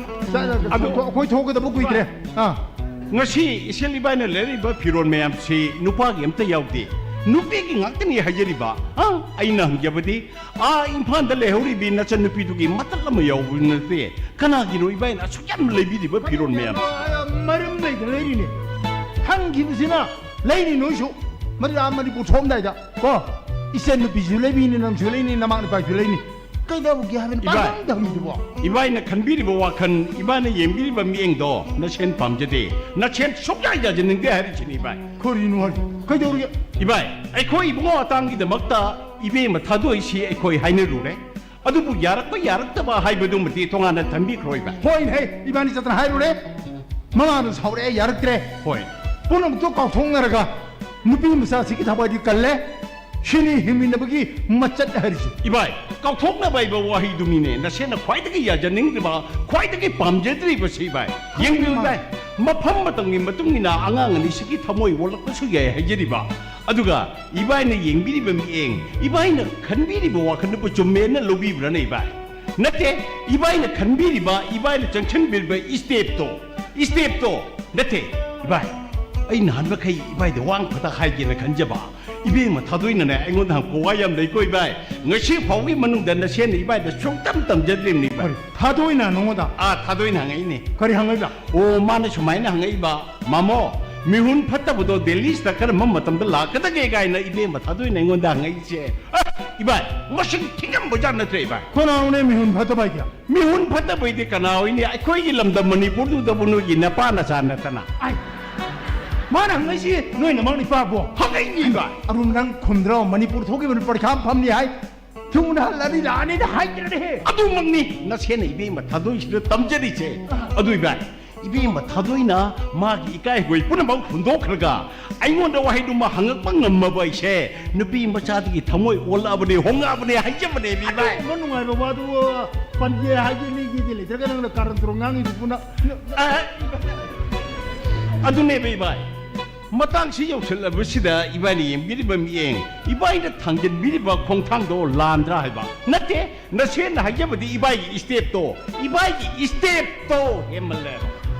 ꯆꯥ-, ꯑꯗꯣ ꯑꯩꯈꯣꯏ ꯊꯣꯛꯀꯗꯕ ꯀꯨꯏꯗ꯭ꯔꯦ꯫ ꯑꯥ꯫ ꯉꯁꯤ ꯏꯆꯦꯜ ꯏꯕꯥꯏꯅ ꯂꯩꯔꯛꯏꯕ ꯐꯤꯔꯣꯜ ꯃꯌꯥꯝꯁꯤ ꯅꯨꯄꯥꯒꯤ ꯑꯝꯇ ꯌꯥꯎꯗꯦ꯫ ꯅꯨꯄꯤꯒꯤ ꯉꯥꯛꯇꯅꯤ ꯍꯥꯏꯖꯔꯤꯕ꯫ ꯑꯥ, ꯑꯩꯅ ꯍꯪꯖꯕꯗꯤ, ꯑꯥ, ꯏꯝꯐꯥꯜꯗ ꯂꯩꯍꯧꯔꯤꯕꯤ ꯅꯆꯟꯅꯨꯄꯤꯗꯨꯒꯤ ꯃꯇꯠ ꯑꯃ ꯌꯥꯎꯕ ꯅꯠꯇꯦ꯫ ꯀꯅꯥꯒꯤꯅꯣ ꯏꯕꯥꯏꯅ ꯑꯁꯨꯛ ꯌꯥꯝ ꯂꯩꯕꯤꯔꯤꯕ ꯐꯤꯔꯣꯜ ꯃꯌꯥꯝ? ꯃꯔꯝ ꯂꯩꯗꯅ ꯂꯩꯔꯤꯅꯦ꯫ ꯈꯪꯈꯤꯕꯁꯤꯅ ꯂꯩꯅꯤ ꯅꯣꯏꯁꯨ꯫ ꯃꯗꯨ ꯑꯥ ꯃꯅꯤꯄꯨꯔ ꯊꯣꯛꯑꯝꯗꯥꯏꯗ ꯀꯣ, ꯏꯆꯟ ꯅꯨꯄꯤꯁꯨ ꯂꯩꯕꯤꯅꯤ, ꯅꯪꯁꯨ ꯂꯩꯅꯤ, ꯅꯃꯥ ꯅꯄꯥꯁꯨ ꯂꯩꯅꯤ꯫ ꯀꯩꯗꯧꯒꯦ ꯍꯥꯏꯕꯅꯤ? ꯏꯕꯥꯏ, ꯄꯥꯡꯗꯝꯗ ꯍꯪꯉꯤꯗꯨꯕꯣ? ꯏꯕꯥꯏꯅ ꯈꯟꯕꯤꯔꯤꯕ ꯋꯥꯈꯜ, ꯏꯕꯥꯏꯅ ꯌꯦꯡꯕꯤꯔꯤꯕ ꯃꯤꯠꯌꯦꯡꯗꯣ ꯅꯁꯦꯟ ꯄꯥꯝꯖꯗꯦ, ꯅꯁꯦꯟ ꯁꯨꯛꯌꯥ ꯌꯥꯖꯅꯤꯡꯗꯦ ꯍꯥꯏꯔꯤꯁꯤꯅꯤ, ꯏꯕꯥꯏ꯫ ꯀꯔꯤꯅꯣ ꯍꯥꯏ-, ꯀꯩꯗꯧꯔꯒꯦ? ꯏꯕꯥꯏ, ꯑꯩꯈꯣꯏ ꯏꯕꯨꯡꯉꯣ ꯑꯇꯥꯡꯒꯤꯗꯃꯛꯇ ꯏꯕꯦꯝꯃ ꯊꯥꯗꯣꯛꯏꯁꯤ ꯑꯩꯈꯣꯏ ꯍꯥꯏꯅꯔꯨꯔꯦ꯫ ꯑꯗꯨꯕꯨ ꯌꯥꯔꯛꯄ ꯌꯥꯔꯛꯇꯕ ꯍꯥꯏꯕꯗꯨꯃꯗꯤ ꯇꯣꯉꯥꯟꯅ ꯊꯝꯕꯤꯈ꯭ꯔꯣ, ꯏꯕꯥꯏ꯫ ꯍꯣꯏꯅꯦ, ꯏꯕꯥꯅꯤ ꯆꯠꯇꯅ ꯍꯥꯏꯔꯨꯔꯦ꯫ ꯃꯃꯥꯅ ꯁꯥꯎꯔꯛꯑꯦ, ꯌꯥꯔꯛꯇ꯭ꯔꯦ꯫ ꯍꯣꯏ꯫ ꯄꯨꯝꯅꯃꯛꯇꯣ ꯀꯥꯎꯊꯣꯛꯅꯔꯒ ꯅꯨꯄꯤ ꯃꯆꯥꯁꯤꯒꯤ ꯊꯋꯥꯏꯗꯤ ꯀꯜꯂꯦ꯫ ꯁꯤꯅꯤ ꯍꯤꯡꯃꯤꯟꯅꯕꯒꯤ ꯃꯆꯠ ꯍꯥꯏꯔꯤꯁꯦ꯫ ꯏꯕꯥꯏ, ꯀꯥꯎꯊꯣꯛꯅꯕ ꯍꯥꯏꯕ ꯋꯥꯍꯩꯗꯨꯅꯤꯅꯦ ꯅꯁꯦꯅ ꯈ꯭ꯋꯥꯏꯗꯒꯤ ꯌꯥꯖꯅꯤꯡꯗ꯭ꯔꯤꯕ, ꯈ꯭ꯋꯥꯏꯗꯒꯤ ꯄꯥꯝꯖꯗ꯭ꯔꯤꯕꯁꯤ, ꯏꯕꯥꯏ꯫ ꯌꯦꯡꯕꯤꯌꯨ, ꯏꯕꯥꯏ, ꯃꯐꯝ ꯃꯇꯝꯒꯤ ꯃꯇꯨꯡ ꯏꯟꯅ ꯑꯉꯥꯡ ꯑꯅꯤꯁꯤꯒꯤ ꯊꯃꯣꯏ ꯑꯣꯜꯂꯛꯄꯁꯨ ꯌꯥꯏ ꯍꯥꯏꯖꯔꯤꯕ꯫ ꯑꯗꯨꯒ ꯏꯕꯥꯏꯅ ꯌꯦꯡꯕꯤꯔꯤꯕ ꯃꯤꯠꯌꯦꯡ, ꯏꯕꯥꯏꯅ ꯈꯟꯕꯤꯔꯤꯕ ꯋꯥꯈꯜꯗꯨꯕꯨ ꯆꯨꯝꯃꯦꯅ ꯂꯧꯕꯤꯕ꯭ꯔꯥꯅꯦ, ꯏꯕꯥꯏ? ꯅꯠꯇꯦ, ꯏꯕꯥꯏꯅ ꯈꯟꯕꯤꯔꯤꯕ, ꯏꯕꯥꯏꯅ ꯆꯪꯁꯤꯟꯕꯤꯔꯤꯕ stepꯇꯣ, stepꯇꯣ ꯅꯠꯇꯦ, ꯏꯕꯥꯏ꯫ ꯑꯩ ꯅꯍꯥꯟ ꯃꯈꯩ ꯏꯕꯥꯏꯗ ꯋꯥ ꯑꯃꯈꯛꯇ ꯍꯥꯏꯒꯦꯅ ꯈꯟꯖꯕ꯫ ꯏꯕꯦꯝꯃ ꯊꯥꯗꯣꯏꯅꯅꯦ ꯑꯩꯉꯣꯟꯗ ꯍꯪꯉꯛꯄ ꯋꯥ ꯌꯥꯝ ꯂꯩꯀꯣ, ꯏꯕꯥꯏ꯫ ꯉꯁꯤ ꯐꯥꯎꯒꯤ ꯃꯅꯨꯡꯗ ꯅꯁꯦꯅ ꯏꯕꯥꯏꯗ ꯁꯨꯡꯇꯝ ꯇꯝꯖꯗ꯭ꯔꯤꯕꯅꯤ, ꯏꯕꯥꯏ꯫ ꯀꯔꯤ? ꯊꯥꯗꯣꯏꯅ ꯅꯉꯣꯟꯗ? ꯑꯥ, ꯊꯥꯗꯣꯏꯅ ꯍꯪꯉꯛꯏꯅꯦ꯫ ꯀꯔꯤ ꯍꯪꯉꯛꯏꯕ? ꯑꯣ, ꯃꯥꯅ ꯁꯨꯃꯥꯏꯅ ꯍꯪꯉꯛꯏꯕ, "ꯃꯥꯃꯣ, ꯃꯤꯍꯨꯟ ꯐꯠꯇꯕꯗꯣ ꯗꯦꯜꯂꯤꯁꯤꯗ ꯀꯔꯝꯕ ꯃꯇꯝꯗ ꯂꯥꯛꯀꯗꯒꯦ?" ꯀꯥꯏꯅ ꯏꯕꯦꯝꯃ ꯊꯥꯗꯣꯏꯅ ꯑꯩꯉꯣꯟꯗ ꯍꯪꯉꯛꯏꯁꯦ꯫ ꯑꯦ, ꯏꯕꯥꯏ, ꯃꯁꯤꯡ ꯊꯤꯉꯝꯕꯖꯥꯠ ꯅꯠꯇ꯭ꯔꯦ, ꯏꯕꯥꯏ꯫ ꯀꯅꯥꯅꯣꯅꯦ ꯃꯤꯍꯨꯟ ꯐꯠꯇꯕ ꯍꯥꯏꯗꯤ? ꯃꯤꯍꯨꯟ ꯐꯠꯇꯕꯩꯗꯤ ꯀꯅꯥ ꯑꯣꯏꯅꯤ? ꯑꯩꯈꯣꯏꯒꯤ ꯂꯝꯗꯝ ꯃꯅꯤꯄꯨꯔꯗꯨꯗꯕꯨ ꯅꯣꯏꯒꯤ ꯅꯄꯥ ꯅꯆꯥ ꯅꯠꯇꯅ꯫ ꯑꯥꯏ, ꯃꯥꯅ ꯍꯪꯉꯛꯏꯁꯤ ꯅꯣꯏ ꯅꯃꯥ ꯅꯤꯄꯥꯕꯣ? ꯍꯪꯉꯛꯏꯅꯤ, ꯏꯕꯥꯏ꯫ ꯑꯔꯨꯟ, ꯅꯪ ꯈꯨꯝꯗ꯭ꯔꯣ? ꯃꯅꯤꯄꯨꯔ ꯊꯣꯛꯈꯤꯕꯅ ꯄꯔꯤꯈꯥ ꯑꯃ ꯐꯝꯅꯤ ꯍꯥꯏ꯫ ꯊꯨꯅ ꯍꯜꯂꯅꯤ ꯂꯥꯛꯑꯅꯤꯅ ꯍꯥꯏꯗ꯭ꯔꯅꯦꯍꯦ꯫ ꯑꯗꯨꯃꯛꯅꯤ ꯅꯁꯦꯅ ꯏꯕꯦꯝꯃ ꯊꯥꯗꯣꯏꯁꯤꯗ ꯇꯝꯖꯔꯤꯁꯦ꯫ ꯑꯗꯨ ꯏꯕꯥꯏ, ꯏꯕꯦꯝꯃ ꯊꯥꯗꯣꯏꯅ ꯃꯥꯒꯤ ꯏꯀꯥꯏ ꯍꯪꯒꯣꯏ ꯄꯨꯝꯅꯃꯛ ꯍꯨꯟꯗꯣꯛꯈ꯭ꯔꯒ ꯑꯩꯉꯣꯟꯗ ꯋꯥꯍꯩꯗꯨꯃ ꯍꯪꯉꯛꯄ ꯉꯝꯃꯕ ꯑꯩꯁꯦ ꯅꯨꯄꯤ ꯃꯆꯥꯗꯒꯤ ꯊꯃꯣꯏ ꯑꯣꯜꯂꯛꯑꯕꯅꯦ, ꯍꯣꯡꯉꯛꯑꯕꯅꯦ ꯍꯥꯏꯖꯕꯅꯦ, ꯏꯕꯥꯏ꯫ ꯑꯗꯨꯒꯨꯝꯕ ꯅꯨꯡꯉꯥꯏꯕ ꯋꯥꯗꯨ ꯄꯟꯒꯦ ꯍꯥꯏꯒꯦ ꯂꯤꯒꯦꯗꯤ ꯂꯩꯇ꯭ꯔꯒ ꯅꯪꯅ ꯀꯥꯔꯟ ꯇꯨꯔꯟ ꯉꯥꯡꯉꯤꯗꯨꯕꯨ ꯅꯪ꯫ ꯑ, ꯑꯗꯨꯅꯦꯕ, ꯏꯕꯥꯏ꯫ ꯃꯇꯥꯡꯁꯤ ꯌꯧꯁꯤꯜꯂꯕꯁꯤꯗ ꯏꯕꯥꯏꯅ ꯌꯦꯡꯕꯤꯔꯤꯕ ꯃꯤꯠꯌꯦꯡ, ꯏꯕꯥꯏꯅ ꯊꯥꯡꯖꯤꯟꯕꯤꯔꯤꯕ ꯈꯣꯡꯊꯥꯡꯗꯣ ꯂꯥꯟꯗ꯭ꯔꯥ ꯍꯥꯏꯕ? ꯅꯠꯇꯦ, ꯅꯁꯦꯅ ꯍꯥꯏꯖꯕꯗꯤ ꯏꯕꯥꯏꯒꯤ stepꯇꯣ, ꯏꯕꯥꯏꯒꯤ stepꯇꯣ ꯍꯦꯟꯃꯜꯂꯦ꯫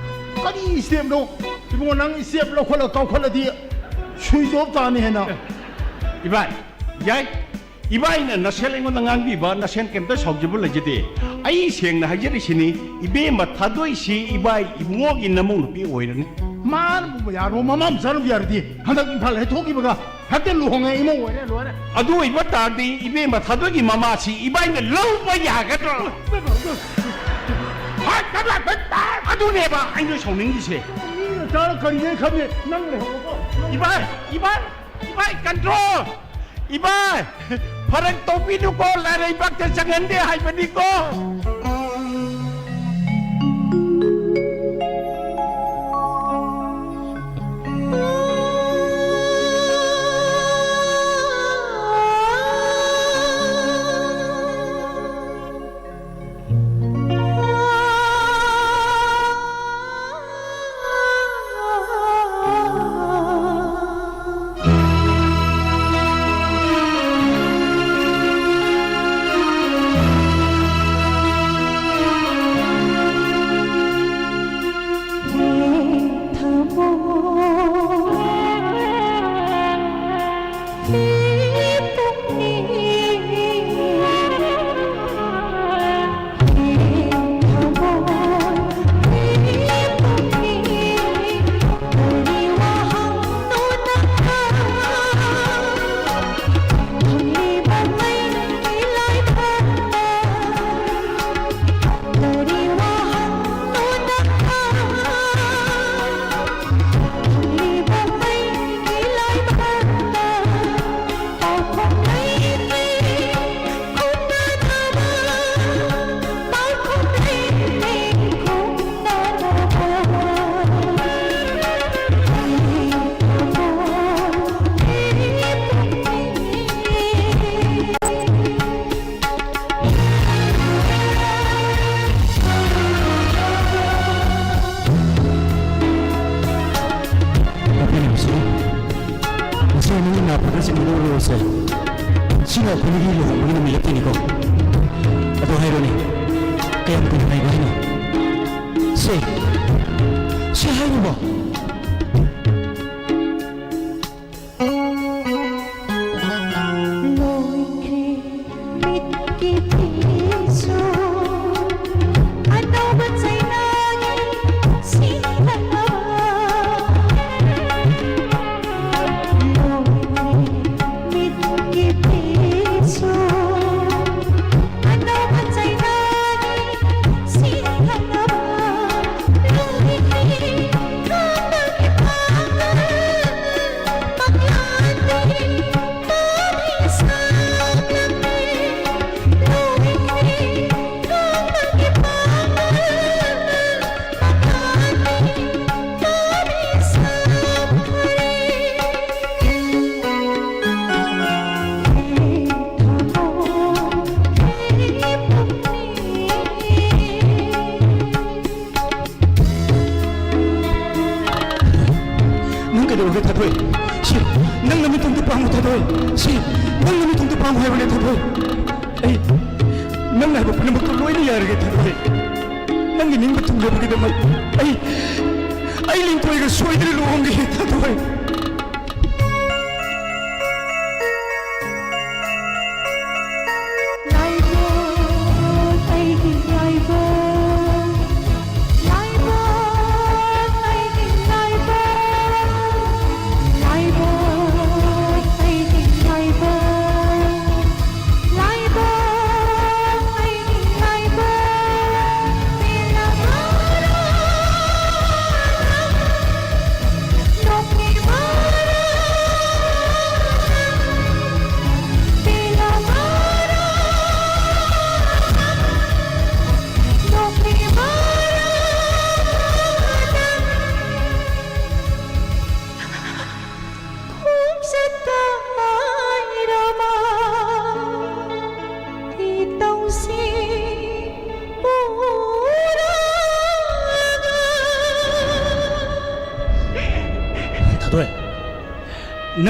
ꯀꯔꯤ stepꯅꯣ? ꯏꯕꯨꯡꯉꯣ, ꯅꯪ step ꯂꯧꯈꯠꯂ ꯀꯥꯎꯈꯠꯂꯗꯤ switch off ꯇꯥꯅꯤ ꯍꯦꯟꯅ꯫ ꯏꯕꯥꯏ, ꯌꯥꯏ꯫ ꯏꯕꯥꯏꯅ ꯅꯁꯦꯜ ꯑꯩꯉꯣꯟꯗ ꯉꯥꯡꯕꯤꯕ, ꯅꯁꯦꯜ ꯀꯩꯝꯇ ꯁꯥꯎꯖꯕ ꯂꯩꯖꯗꯦ꯫ ꯑꯩ ꯁꯦꯡꯅ ꯍꯥꯏꯖꯔꯤꯁꯤꯅꯤ, ꯏꯕꯦꯝꯃ ꯊꯥꯗꯣꯏꯁꯤ ꯏꯕꯥꯏ ꯏꯕꯨꯡꯉꯣꯒꯤ ꯅꯃꯧ ꯅꯨꯄꯤ ꯑꯣꯏꯔꯅꯤ꯫ ꯃꯥꯅꯕꯨ ꯌꯥꯔꯣ, ꯃꯃꯥ ꯃꯆꯥꯅꯕꯨ ꯌꯥꯔꯗꯤ꯫ ꯍꯟꯗꯛ ꯏꯝꯐꯥꯜ ꯍꯦꯛ ꯊꯣꯛꯈꯤꯕꯒ ꯍꯦꯛꯇ ꯂꯨꯍꯣꯡꯉꯦ, ꯏꯃꯧ ꯑꯣꯏꯔꯦ, ꯂꯣꯏꯔꯦ꯫ ꯑꯗꯨ ꯑꯣꯏꯕ ꯇꯥꯔꯗꯤ ꯏꯕꯦꯝꯃ ꯊꯥꯗꯣꯏꯒꯤ ꯃꯃꯥꯁꯤ ꯏꯕꯥꯏꯅ ꯂꯧꯕ ꯌꯥꯒꯗ꯭ꯔꯣ? ꯑꯗꯨꯅꯦꯕ ꯑꯩꯅ ꯁꯥꯎꯅꯤꯡꯉꯤꯁꯦ꯫ ꯃꯤꯅ ꯆꯥꯔ ꯀꯔꯤꯅꯦ ꯈꯪꯗꯦ, ꯅꯪ ꯂꯩꯍꯧꯔꯣꯀꯣ꯫ ꯏꯕꯥꯏ, ꯏꯕꯥꯏ, ꯏꯕꯥꯏ, control! ꯏꯕꯥꯏ! ꯐꯔꯛ ꯇꯧꯕꯤꯅꯨꯀꯣ, ꯂꯥꯏꯔꯩꯕꯥꯛꯇ ꯆꯪꯍꯟꯗꯦ ꯍꯥꯏꯕꯅꯤꯀꯣ꯫ ꯃꯁꯤ ꯅꯪꯒꯤ ꯅꯥꯄꯨꯗ ꯆꯤꯡꯕꯗ ꯎꯔꯨꯔꯁꯦ꯫ ꯁꯤꯅ ꯑꯩꯈꯣꯏꯒꯤ ꯂꯨꯍꯣꯡꯕꯒꯤ ꯅꯨꯃꯤꯠ ꯅꯠꯇꯦꯅꯦꯀꯣ꯫ ꯑꯗꯣ ꯍꯥꯏꯔꯣꯅꯦ, ꯀꯌꯥꯝ ꯀꯨꯏꯅ ꯉꯥꯏꯕ ꯍꯥꯏꯅꯣ? ꯁꯦ, ꯁꯤ ꯍꯥꯏꯔꯨꯕ꯫ ꯂꯣꯏꯈ꯭ꯔꯦ ꯃꯤꯠꯀꯤ ꯐꯤꯁꯨ, ꯑꯅꯧꯕ ꯆꯩꯅꯥꯒꯤ ꯁꯤꯡꯅꯕ꯫ ꯂꯣꯏꯈ꯭ꯔꯦ ꯃꯤꯠꯀꯤ ꯐꯤꯁꯨ, ꯑꯅꯧꯕ ꯆꯩꯅꯥꯒꯤ ꯁꯤꯡꯅꯕ꯫ ꯅꯪ ꯀꯩꯗꯧꯔꯒꯦ, ꯊꯥꯗꯣꯏ? ꯁꯤ, ꯅꯪ ꯅꯃꯤꯠꯇꯣ ꯑꯝꯇ ꯄꯥꯡꯉꯨ, ꯊꯥꯗꯣꯏ꯫ ꯁꯤ, ꯅꯪ ꯅꯃꯤꯠꯇꯣ ꯑꯝꯇ ꯄꯥꯡꯉꯨ ꯍꯥꯏꯕꯅꯦ, ꯊꯥꯗꯣꯏ꯫ ꯑꯩ ꯅꯪꯅ ꯍꯥꯏꯕ ꯄꯨꯝꯅꯃꯛꯇꯣ ꯂꯣꯏꯅ ꯌꯥꯔꯒꯦ, ꯊꯥꯗꯣꯏ꯫ ꯅꯪꯒꯤ ꯅꯤꯡꯕ ꯊꯨꯡꯅꯕꯒꯤꯗꯃꯛ ꯑꯩ, ꯑꯩ ꯂꯤꯟꯊꯣꯏꯒ ꯁꯣꯏꯗꯅ ꯂꯨꯍꯣꯡꯒꯦ, ꯊꯥꯗꯣꯏ꯫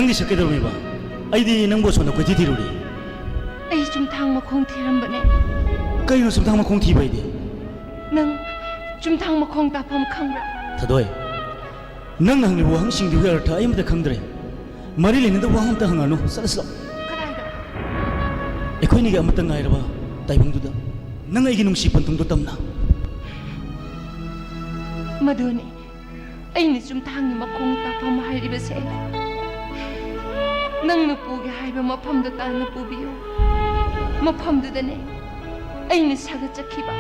ꯅꯪꯗꯤ ꯁꯛꯀꯗꯧꯔꯤꯕ? ꯑꯩꯗꯤ ꯅꯪꯕꯨ ꯑꯁꯣꯝꯗ ꯀꯣꯏꯊꯤ ꯊꯤꯔꯨꯔꯦ꯫ ꯑꯩ ꯆꯨꯝꯊꯥꯡ ꯃꯈꯣꯡ ꯊꯤꯔꯝꯕꯅꯦ꯫ ꯀꯩꯅꯣ ꯆꯨꯝꯊꯥꯡ ꯃꯈꯣꯡ ꯊꯤꯕ ꯍꯥꯏꯗꯤ? ꯅꯪ ꯆꯨꯝꯊꯥꯡ ꯃꯈꯣꯡ ꯇꯥꯐꯝ ꯈꯪꯕ꯭ꯔꯥ? ꯊꯥꯗꯣꯏ, ꯅꯪꯅ ꯍꯪꯂꯤꯕ ꯋꯥꯍꯪꯁꯤꯡꯗꯨꯒꯤ ꯑꯔꯊ ꯑꯩ ꯑꯃꯠꯇ ꯈꯪꯗ꯭ꯔꯦ꯫ ꯃꯔꯤ ꯂꯩꯅꯗꯕ ꯋꯥꯍꯪ ꯑꯝꯇ ꯍꯪꯉꯅꯨ꯫ ꯆꯠꯂꯁꯤ ꯂꯥꯛꯑꯣ꯫ ꯀꯗꯥꯏꯗ? ꯑꯩꯈꯣꯏꯅꯤꯒꯤ ꯑꯃꯠꯇ ꯉꯥꯏꯔꯕ ꯇꯥꯏꯕꯪꯗꯨꯗ ꯅꯪ ꯑꯩꯒꯤ ꯅꯨꯡꯁꯤ ꯄꯟꯊꯨꯡꯗꯣ ꯇꯝꯅ꯫ ꯃꯗꯨꯅꯤ ꯑꯩꯅ ꯆꯨꯝꯊꯥꯡꯒꯤ ꯃꯈꯣꯡ ꯇꯥꯐꯝ ꯍꯥꯏꯔꯤꯕꯁꯦ꯫ ꯅꯪꯅ ꯄꯨꯒꯦ ꯍꯥꯏꯕ ꯃꯐꯝꯗ ꯇꯥꯟꯅ ꯄꯨꯕꯤꯌꯨ꯫ ꯃꯐꯝꯗꯨꯗꯅꯦ ꯑꯩꯅ ꯁꯥꯒꯠꯆꯈꯤꯕ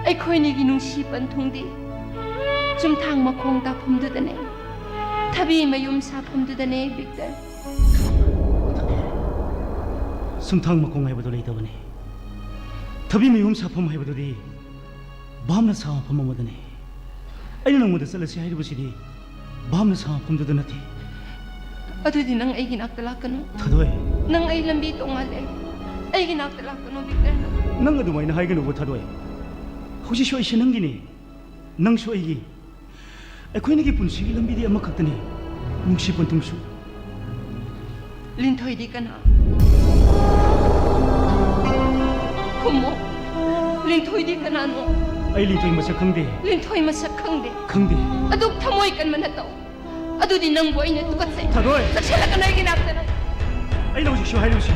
ꯑꯩꯈꯣꯏꯅꯤꯒꯤ ꯅꯨꯡꯁꯤ ꯄꯟꯊꯨꯡꯗꯤ꯫ ꯆꯨꯝꯊꯥꯡ ꯃꯈꯣꯡ ꯇꯥꯐꯝꯗꯨꯗꯅꯦ, ꯊꯕꯤ ꯃꯌꯨꯝ ꯁꯥꯐꯝꯗꯨꯗꯅꯦ, ꯕꯤꯛꯇꯔ꯫ ꯆꯨꯝꯊꯥꯡ ꯃꯈꯣꯡ ꯍꯥꯏꯕꯗꯨ ꯂꯩꯇꯕꯅꯤ꯫ ꯊꯕꯤ ꯃꯌꯨꯝ ꯁꯥꯐꯝ ꯍꯥꯏꯕꯗꯨꯗꯤ ꯚꯥꯞꯅ ꯁꯥ ꯃꯐꯝ ꯑꯃꯗꯅꯤ꯫ ꯑꯩꯅ ꯅꯪꯉꯣꯟꯗ ꯆꯠꯂꯁꯤ ꯍꯥꯏꯔꯤꯕꯁꯤꯗꯤ ꯚꯥꯞꯅ ꯁꯥ ꯃꯐꯝꯗꯨꯗ ꯅꯠꯇꯦ꯫ ꯑꯗꯨꯗꯤ ꯅꯪ ꯑꯩꯒꯤ ꯅꯥꯛꯇ ꯂꯥꯛꯀꯅꯨ꯫ ꯊꯥꯗꯣꯏ꯫ ꯅꯪ ꯑꯩ ꯂꯝꯕꯤ ꯇꯣꯡꯉꯥꯜꯂꯦ꯫ ꯑꯩꯒꯤ ꯅꯥꯛꯇ ꯂꯥꯛꯀꯅꯨ, ꯕꯤꯛꯇꯔ꯫ ꯅꯪ ꯑꯗꯨꯃꯥꯏꯅ ꯍꯥꯏꯒꯅꯨꯕ ꯊꯥꯗꯣꯏ꯫ ꯍꯧꯖꯤꯛꯁꯨ ꯑꯩꯁꯦ ꯅꯪꯒꯤꯅꯤ, ꯅꯪꯁꯨ ꯑꯩꯒꯤ꯫ ꯑꯩꯈꯣꯏꯅꯤꯒꯤ ꯄꯨꯟꯁꯤꯒꯤ ꯂꯝꯕꯤꯗꯤ ꯑꯃꯈꯛꯇꯅꯤ, ꯅꯨꯡꯁꯤ ꯄꯟꯊꯨꯡꯁꯨ꯫ ꯂꯤꯟꯊꯣꯏꯗꯤ ꯀꯅꯥ? ꯈꯨꯝꯃꯣ꯫ ꯂꯤꯟꯊꯣꯏꯗꯤ ꯀꯅꯥꯅꯣ? ꯑꯩ ꯂꯤꯟꯊꯣꯏ ꯃꯁꯛ ꯈꯪꯗꯦ꯫ ꯂꯤꯟꯊꯣꯏ ꯃꯁꯛ ꯈꯪꯗꯦ꯫ ꯈꯪꯗꯦ꯫ ꯑꯗꯨꯛ ꯊꯃꯣꯏ ꯀꯟꯕ ꯅꯠꯇꯧ꯫ ꯑꯗꯨꯗꯤ ꯅꯪꯕꯨ ꯑꯩꯅ ꯇꯨꯀꯠꯆꯩ꯫ ꯊꯥꯗꯣꯏ꯫ ꯆꯠꯁꯤꯜꯂꯛꯀꯅꯨ ꯑꯩꯒꯤ ꯅꯥꯛꯇ ꯅꯪ꯫ ꯑꯩꯅ ꯍꯧꯖꯤꯛꯁꯨ ꯍꯥꯏꯔꯤꯕꯁꯤ,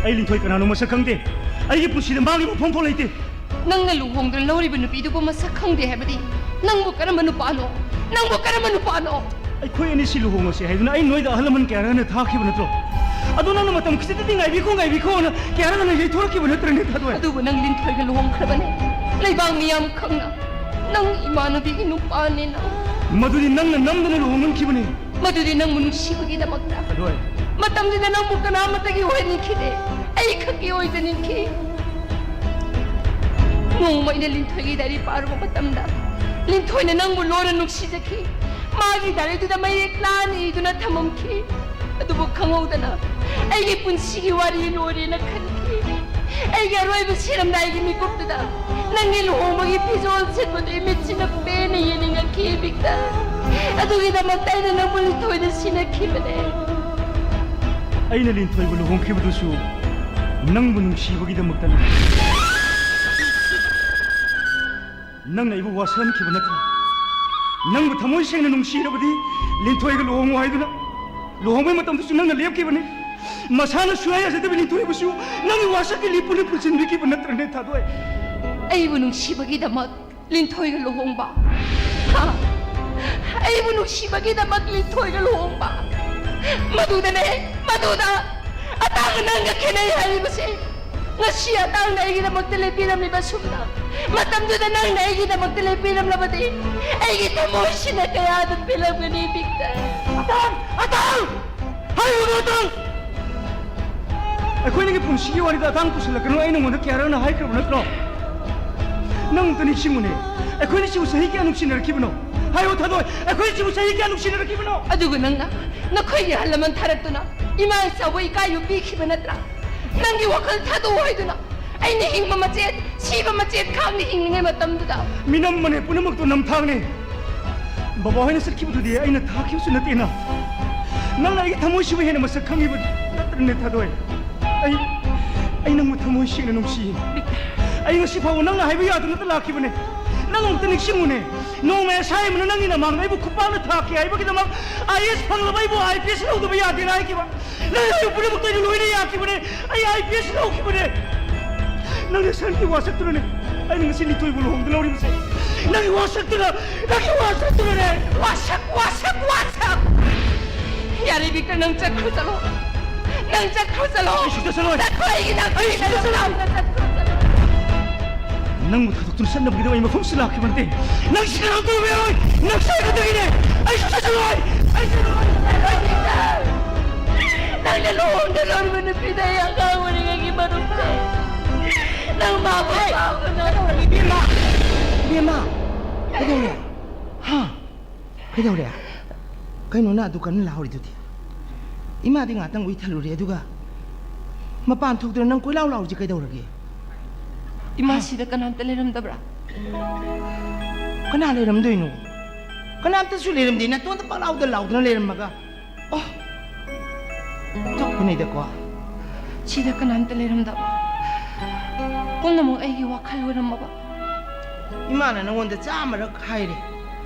ꯑꯩ ꯂꯤꯟꯊꯣꯏ ꯀꯅꯥꯅꯣ ꯃꯁꯛ ꯈꯪꯗꯦ꯫ ꯑꯩꯒꯤ ꯄꯨꯟꯁꯤꯗ ꯃꯥꯒꯤ ꯃꯐꯝ ꯐꯥꯎ ꯂꯩꯇꯦ꯫ ꯅꯪꯅ ꯂꯨꯍꯣꯡꯗꯨꯅ ꯂꯧꯔꯤꯕ ꯅꯨꯄꯤꯗꯨꯕꯨ ꯃꯁꯛ ꯈꯪꯗꯦ ꯍꯥꯏꯕꯗꯤ ꯅꯪꯕꯨ ꯀꯔꯝꯕ ꯅꯨꯄꯥꯅꯣ? ꯅꯪꯕꯨ ꯀꯔꯝꯕ ꯅꯨꯄꯥꯅꯣ? ꯑꯩꯈꯣꯏ ꯑꯅꯤꯁꯤ ꯂꯨꯍꯣꯡꯉꯁꯤ ꯍꯥꯏꯗꯨꯅ ꯑꯩ ꯅꯣꯏꯗ ꯑꯍꯜ ꯂꯃꯟ ꯀꯌꯥꯔꯛ ꯍꯟꯅ ꯊꯥꯈꯤꯕ ꯅꯠꯇ꯭ꯔꯣ? ꯑꯗꯣ ꯅꯪꯅ ꯃꯇꯝ ꯈꯤꯇꯪꯗꯤ ꯉꯥꯏꯕꯤꯈꯣ, ꯉꯥꯏꯕꯤꯈꯣꯅ ꯀꯌꯥꯔꯛ ꯍꯟꯅ ꯌꯩꯊꯣꯔꯛꯈꯤꯕ ꯅꯠꯇ꯭ꯔꯅꯦ, ꯊꯥꯗꯣꯏ? ꯑꯗꯨꯕꯨ ꯅꯪ ꯂꯤꯟꯊꯣꯏꯒ ꯂꯨꯍꯣꯡꯈ꯭ꯔꯕꯅꯦ꯫ ꯂꯩꯕꯥꯛ ꯃꯤꯌꯥꯝ ꯈꯪꯅ ꯅꯪ ꯏꯃꯥꯟꯅꯕꯤꯒꯤ ꯅꯨꯄꯥꯅꯦ ꯅꯪ꯫ ꯃꯗꯨꯗꯤ ꯅꯪꯅ ꯅꯝꯗꯅ ꯂꯨꯍꯣꯡꯍꯟꯈꯤꯕꯅꯤ꯫ ꯃꯗꯨꯗꯤ ꯅꯪꯕꯨ ꯅꯨꯡꯁꯤꯕꯒꯤꯗꯃꯛꯇ꯫ ꯊꯥꯗꯣꯏ꯫ ꯃꯇꯝꯗꯨꯗ ꯅꯪꯕꯨ ꯀꯅꯥꯃꯠꯇꯒꯤ ꯑꯣꯏꯍꯟꯅꯤꯡꯈꯤꯗꯦ, ꯑꯩ ꯈꯛꯀꯤ ꯑꯣꯏꯖꯅꯤꯡꯈꯤ꯫ ꯅꯣꯡꯃ ꯑꯩꯅ ꯂꯤꯟꯊꯣꯏꯒꯤ ꯗꯥꯏꯔꯤ ꯄꯥꯔꯨꯕ ꯃꯇꯝꯗ ꯂꯤꯟꯊꯣꯏꯅ ꯅꯪꯕꯨ ꯂꯣꯟꯅ ꯅꯨꯡꯁꯤꯖꯈꯤ꯫ ꯃꯥꯒꯤ ꯗꯥꯏꯔꯤꯗꯨꯗ ꯃꯌꯦꯛ ꯂꯥꯅ ꯏꯗꯨꯅ ꯊꯝꯃꯝꯈꯤ꯫ ꯑꯗꯨꯕꯨ ꯈꯪꯍꯧꯗꯅ ꯑꯩꯒꯤ ꯄꯨꯟꯁꯤꯒꯤ ꯋꯥꯔꯤ ꯂꯣꯏꯔꯦꯅ ꯈꯟꯈꯤ꯫ ꯑꯩꯒꯤ ꯑꯔꯣꯏꯕ ꯁꯤꯔꯝꯗꯥꯏꯒꯤ ꯃꯤꯀꯨꯞꯇꯨꯗ ꯅꯪꯒꯤ ꯂꯨꯍꯣꯡꯕꯒꯤ ꯐꯤꯖꯣꯜ ꯁꯦꯠꯄꯗꯨ ꯏꯃꯤꯠꯁꯤꯅ ꯄꯦꯟꯅ ꯌꯦꯡꯅꯤꯡꯉꯛꯈꯤ, ꯕꯤꯛꯇꯔ꯫ ꯑꯗꯨꯒꯤꯗꯃꯛꯇ ꯑꯩꯅ ꯅꯪꯕꯨ ꯂꯤꯟꯊꯣꯏꯗ ꯁꯤꯟꯅꯈꯤꯕꯅꯦ꯫ ꯑꯩꯅ ꯂꯤꯟꯊꯣꯏꯕꯨ ꯂꯨꯍꯣꯡꯈꯤꯕꯗꯨꯁꯨ ꯅꯪꯕꯨ ꯅꯨꯡꯁꯤꯕꯒꯤꯗꯃꯛꯇꯅꯤ꯫ ꯅꯪꯅ ꯑꯩꯕꯨ ꯋꯥꯁꯛꯍꯟꯈꯤꯕ ꯅꯠꯇ꯭ꯔꯥ? ꯅꯪꯕꯨ ꯊꯃꯣꯏ ꯁꯦꯡꯅ ꯅꯨꯡꯁꯤꯔꯕꯗꯤ ꯂꯤꯟꯊꯣꯏꯒ ꯂꯨꯍꯣꯡꯉꯨ ꯍꯥꯏꯗꯨꯅ ꯂꯨꯍꯣꯡꯕꯒꯤ ꯃꯇꯝꯗꯁꯨ ꯅꯪꯅ ꯂꯦꯞꯈꯤꯕꯅꯤ꯫ ꯃꯁꯥꯅ ꯁꯨꯡꯌꯥ ꯌꯥꯖꯗꯕ ꯂꯤꯟꯊꯣꯏꯕꯨꯁꯨ ꯅꯪꯒꯤ ꯋꯥꯁꯛꯀꯤ ꯂꯤꯞꯄꯨ ꯂꯤꯞꯄꯨ ꯆꯤꯟꯕꯤꯈꯤꯕ ꯅꯠꯇ꯭ꯔꯅꯦ, ꯊꯥꯗꯣꯏ? ꯑꯩꯕꯨ ꯅꯨꯡꯁꯤꯕꯒꯤꯗꯃꯛ ꯂꯤꯟꯊꯣꯏꯒ ꯂꯨꯍꯣꯡꯕ? ꯍꯥ? ꯑꯩꯕꯨ ꯅꯨꯡꯁꯤꯕꯒꯤꯗꯃꯛ ꯂꯤꯟꯊꯣꯏꯒ ꯂꯨꯍꯣꯡꯕ? ꯃꯗꯨꯗꯅꯦ, ꯃꯗꯨꯗ ꯑꯇꯥꯡ ꯅꯪꯒ ꯈꯦꯠꯅꯩ ꯍꯥꯏꯔꯤꯕꯁꯦ꯫ ꯉꯁꯤ ꯑꯇꯥꯡꯅ ꯑꯩꯒꯤꯗꯃꯛꯇ ꯂꯦꯞꯄꯤꯔꯝꯂꯤꯕ ꯑꯁꯨꯝꯅ ꯃꯇꯝꯗꯨꯗ ꯅꯪꯅ ꯑꯩꯒꯤꯗꯃꯛꯇ ꯂꯦꯞꯄꯤꯔꯝꯂꯕꯗꯤ ꯑꯩꯒꯤ ꯊꯃꯣꯏꯁꯤꯅ ꯀꯌꯥꯗ ꯄꯦꯜꯂꯝꯒꯅꯤ, ꯕꯤꯛꯇꯔ꯫ ꯑꯇꯥꯡ! ꯑꯇꯥꯡ! ꯍꯥꯏꯔꯨꯅꯨ, ꯑꯇꯥꯡ! ꯑꯩꯈꯣꯏꯅꯤꯒꯤ ꯄꯨꯟꯁꯤꯒꯤ ꯋꯥꯔꯤꯗ ꯑꯇꯥꯡ ꯄꯨꯁꯤꯜꯂꯛꯀꯅꯨ, ꯑꯩ ꯅꯉꯣꯟꯗ ꯀꯌꯥꯔꯛꯅ ꯍꯥꯏꯈ꯭ꯔꯕ ꯅꯠꯇ꯭ꯔꯣ? ꯅꯪ ꯑꯝꯇ ꯅꯤꯡꯁꯤꯡꯉꯨꯅꯦ, ꯑꯩꯈꯣꯏꯅꯤꯁꯤꯕꯨ ꯆꯍꯤ ꯀꯌꯥ ꯅꯨꯡꯁꯤꯅꯔꯛꯈꯤꯕꯅꯣ? ꯍꯥꯏꯌꯣ, ꯊꯥꯗꯣꯏ, ꯑꯩꯈꯣꯏꯅꯤꯁꯤꯕꯨ ꯆꯍꯤ ꯀꯌꯥ ꯅꯨꯡꯁꯤꯅꯔꯛꯈꯤꯕꯅꯣ? ꯑꯗꯨꯒ ꯅꯪꯅ ꯅꯈꯣꯏꯒꯤ ꯑꯍꯜ ꯂꯃꯟ ꯊꯥꯔꯛꯇꯨꯅ ꯏꯃꯥ ꯏꯆꯥꯕꯨ ꯏꯀꯥꯏꯕ ꯄꯤꯈꯤꯕ ꯅꯠꯇ꯭ꯔꯥ? ꯅꯪꯒꯤ ꯋꯥꯈꯜ ꯊꯥꯗꯣꯛꯎ ꯍꯥꯏꯗꯨꯅ ꯑꯩꯅ ꯍꯤꯡꯕ ꯃꯆꯦꯠ, ꯁꯤꯕ ꯃꯆꯦꯠ ꯈꯥꯛꯅ ꯍꯤꯡꯂꯤꯉꯩ ꯃꯇꯝꯗꯨꯗ꯫ ꯃꯤꯅꯝꯕꯅꯦ, ꯄꯨꯝꯅꯃꯛꯇꯣ ꯅꯝꯊꯥꯛꯅꯦ꯫ ꯕꯕꯥ ꯍꯣꯏꯅ ꯆꯠꯈꯤꯕꯗꯨꯗꯤ ꯑꯩꯅ ꯊꯥꯈꯤꯕꯁꯨ ꯅꯠꯇꯦꯅ꯫ ꯅꯪꯅ ꯑꯩꯒꯤ ꯊꯃꯣꯏꯁꯤꯕꯨ ꯍꯦꯟꯅ ꯃꯁꯛ ꯈꯪꯉꯤꯕ ꯅꯠꯇ꯭ꯔꯅꯦ, ꯊꯥꯗꯣꯏ? ꯑꯩ, ꯑꯩ ꯅꯪꯕꯨ ꯊꯃꯣꯏ ꯁꯦꯡꯅ ꯅꯨꯡꯁꯤꯌꯦ꯫ ꯑꯩ ꯉꯁꯤ ꯐꯥꯎꯕ ꯅꯪꯅ ꯍꯥꯏꯕ ꯌꯥꯗꯅꯇ ꯂꯥꯛꯈꯤꯕꯅꯦ꯫ ꯅꯪ ꯑꯃꯨꯛꯇ ꯅꯤꯡꯁꯤꯡꯉꯨꯅꯦ꯫ ꯅꯣꯡꯃ ꯑꯦꯁ ꯑꯥꯏ ꯑꯃꯅ ꯅꯪꯒꯤ ꯅꯃꯥꯡꯗ ꯑꯩꯕꯨ ꯈꯨꯄꯥꯛꯅ ꯊꯥꯈꯤ ꯍꯥꯏꯕꯒꯤꯗꯃꯛ ꯑꯥꯏ ꯑꯦꯁ ꯐꯪꯂꯕ ꯑꯩꯕꯨ ꯑꯥꯏ ꯄꯤ ꯑꯦꯁ ꯂꯧꯗꯕ ꯌꯥꯗꯦꯅ ꯍꯥꯏꯈꯤꯕ꯫ ꯅꯪꯅ ꯑꯩꯕꯨ ꯄꯨꯝꯅꯃꯛꯇ ꯑꯩꯅ ꯂꯣꯏꯅ ꯌꯥꯈꯤꯕꯅꯦ꯫ ꯑꯩ ꯑꯥꯏ ꯄꯤ ꯑꯦꯁ ꯂꯧꯈꯤꯕꯅꯦ꯫ ꯅꯪꯅ ꯁꯟꯒꯤ ꯋꯥꯁꯛꯇꯨꯅꯅꯦ ꯑꯩꯅ ꯉꯁꯤ ꯂꯤꯟꯊꯣꯏꯕꯨ ꯂꯨꯍꯣꯡꯗ ꯂꯧꯔꯤꯕꯁꯦ꯫ ꯅꯪꯒꯤ ꯋꯥꯁꯛꯇꯨꯅ, ꯅꯪꯒꯤ ꯋꯥꯁꯛꯇꯨꯅꯅꯦ꯫ ꯋꯥꯁꯛ, ꯋꯥꯁꯛ, ꯋꯥꯁꯛ! ꯌꯥꯔꯦ, ꯕꯤꯛꯇꯔ, ꯅꯪ ꯆꯠꯈ꯭ꯔꯣ, ꯆꯠꯂꯣ꯫ ꯅꯪ ꯆꯠꯈ꯭ꯔꯣ, ꯆꯠꯂꯣ꯫ ꯑꯩ ꯁꯨꯡꯆꯠ ꯆꯠꯂꯣꯏ꯫ ꯆꯠꯈ꯭ꯔꯣ, ꯑꯩꯒꯤ ꯅꯥꯛꯇꯒꯤ ꯑꯩ ꯁꯨꯡꯆꯠ ꯆꯠꯂꯣꯏ꯫ ꯅꯪ ꯆꯠꯈ꯭ꯔꯣ, ꯆꯠꯂꯣ꯫ ꯅꯪꯕꯨ ꯊꯥꯗꯣꯛꯇꯨꯅ ꯆꯠꯅꯕꯒꯤꯗꯃꯛ ꯑꯩ ꯃꯐꯝꯁꯨ ꯂꯥꯛꯈꯤꯕ ꯅꯠꯇꯦ꯫ ꯅꯪ ꯁꯤ ꯀꯅꯥꯝꯇ ꯑꯣꯏꯕ ꯌꯥꯔꯣꯏ꯫ ꯅꯪ ꯁꯣꯏꯒꯗꯕꯒꯤꯅꯦ꯫ ꯑꯩ ꯁꯨꯡꯆꯠ ꯆꯠꯂꯣꯏ꯫ ꯑꯩ ꯆꯠꯂꯣꯏ꯫ ꯅꯪꯅ ꯂꯨꯍꯣꯡꯒꯗꯧꯔꯤꯕ ꯅꯨꯄꯤꯗ ꯑꯩ ꯑꯉꯥꯡ ꯑꯣꯏꯔꯤꯉꯩꯒꯤ ꯃꯔꯨꯞꯅꯦ꯫ ꯅꯪ ꯃꯥꯕꯨ ꯍꯦ! ꯁꯥꯎꯒꯅꯨ꯫ ꯏꯕꯦꯝꯃ! ꯏꯕꯦꯝꯃ! ꯀꯩꯗꯧꯔꯦ? ꯍꯥ? ꯀꯩꯗꯧꯔꯦ? ꯀꯩꯅꯣ ꯅꯪ ꯑꯗꯨ ꯀꯟꯅ ꯂꯥꯎꯔꯤꯗꯨꯗꯤ? ꯏꯃꯥꯗꯤ ꯉꯥꯛꯇꯪ ꯎꯏꯊꯜꯂꯨꯔꯦ, ꯑꯗꯨꯒ ꯃꯄꯥꯟ ꯊꯣꯛꯇꯅ ꯅꯪ ꯀꯣꯏꯂꯥꯎ ꯂꯥꯎꯔꯤꯁꯦ ꯀꯩꯗꯧꯔꯒꯦ? ꯏꯃꯥ, ꯁꯤꯗ ꯀꯅꯥꯝꯇ ꯂꯩꯔꯝꯗꯕ꯭ꯔꯥ? ꯀꯅꯥ ꯂꯩꯔꯝꯗꯣꯏꯅꯣ? ꯀꯅꯥꯝꯇꯁꯨ ꯂꯩꯔꯝꯗꯦ꯫ ꯅꯇꯣꯟꯗ ꯄꯪꯂꯥꯎꯗ ꯂꯥꯎꯗꯅ ꯂꯩꯔꯝꯃꯒ꯫ ꯑꯣ, ꯆꯨꯞꯄꯅꯤꯗꯀꯣ꯫ ꯁꯤꯗ ꯀꯅꯥꯝꯇ ꯂꯩꯔꯝꯗꯕ꯫ ꯄꯨꯝꯅꯃꯛ ꯑꯩꯒꯤ ꯋꯥꯈꯜ ꯑꯣꯏꯔꯝꯃꯕ꯫ ꯏꯃꯥꯅ ꯅꯉꯣꯟꯗ ꯆꯥꯝꯃꯔꯛ ꯍꯥꯏꯔꯦ,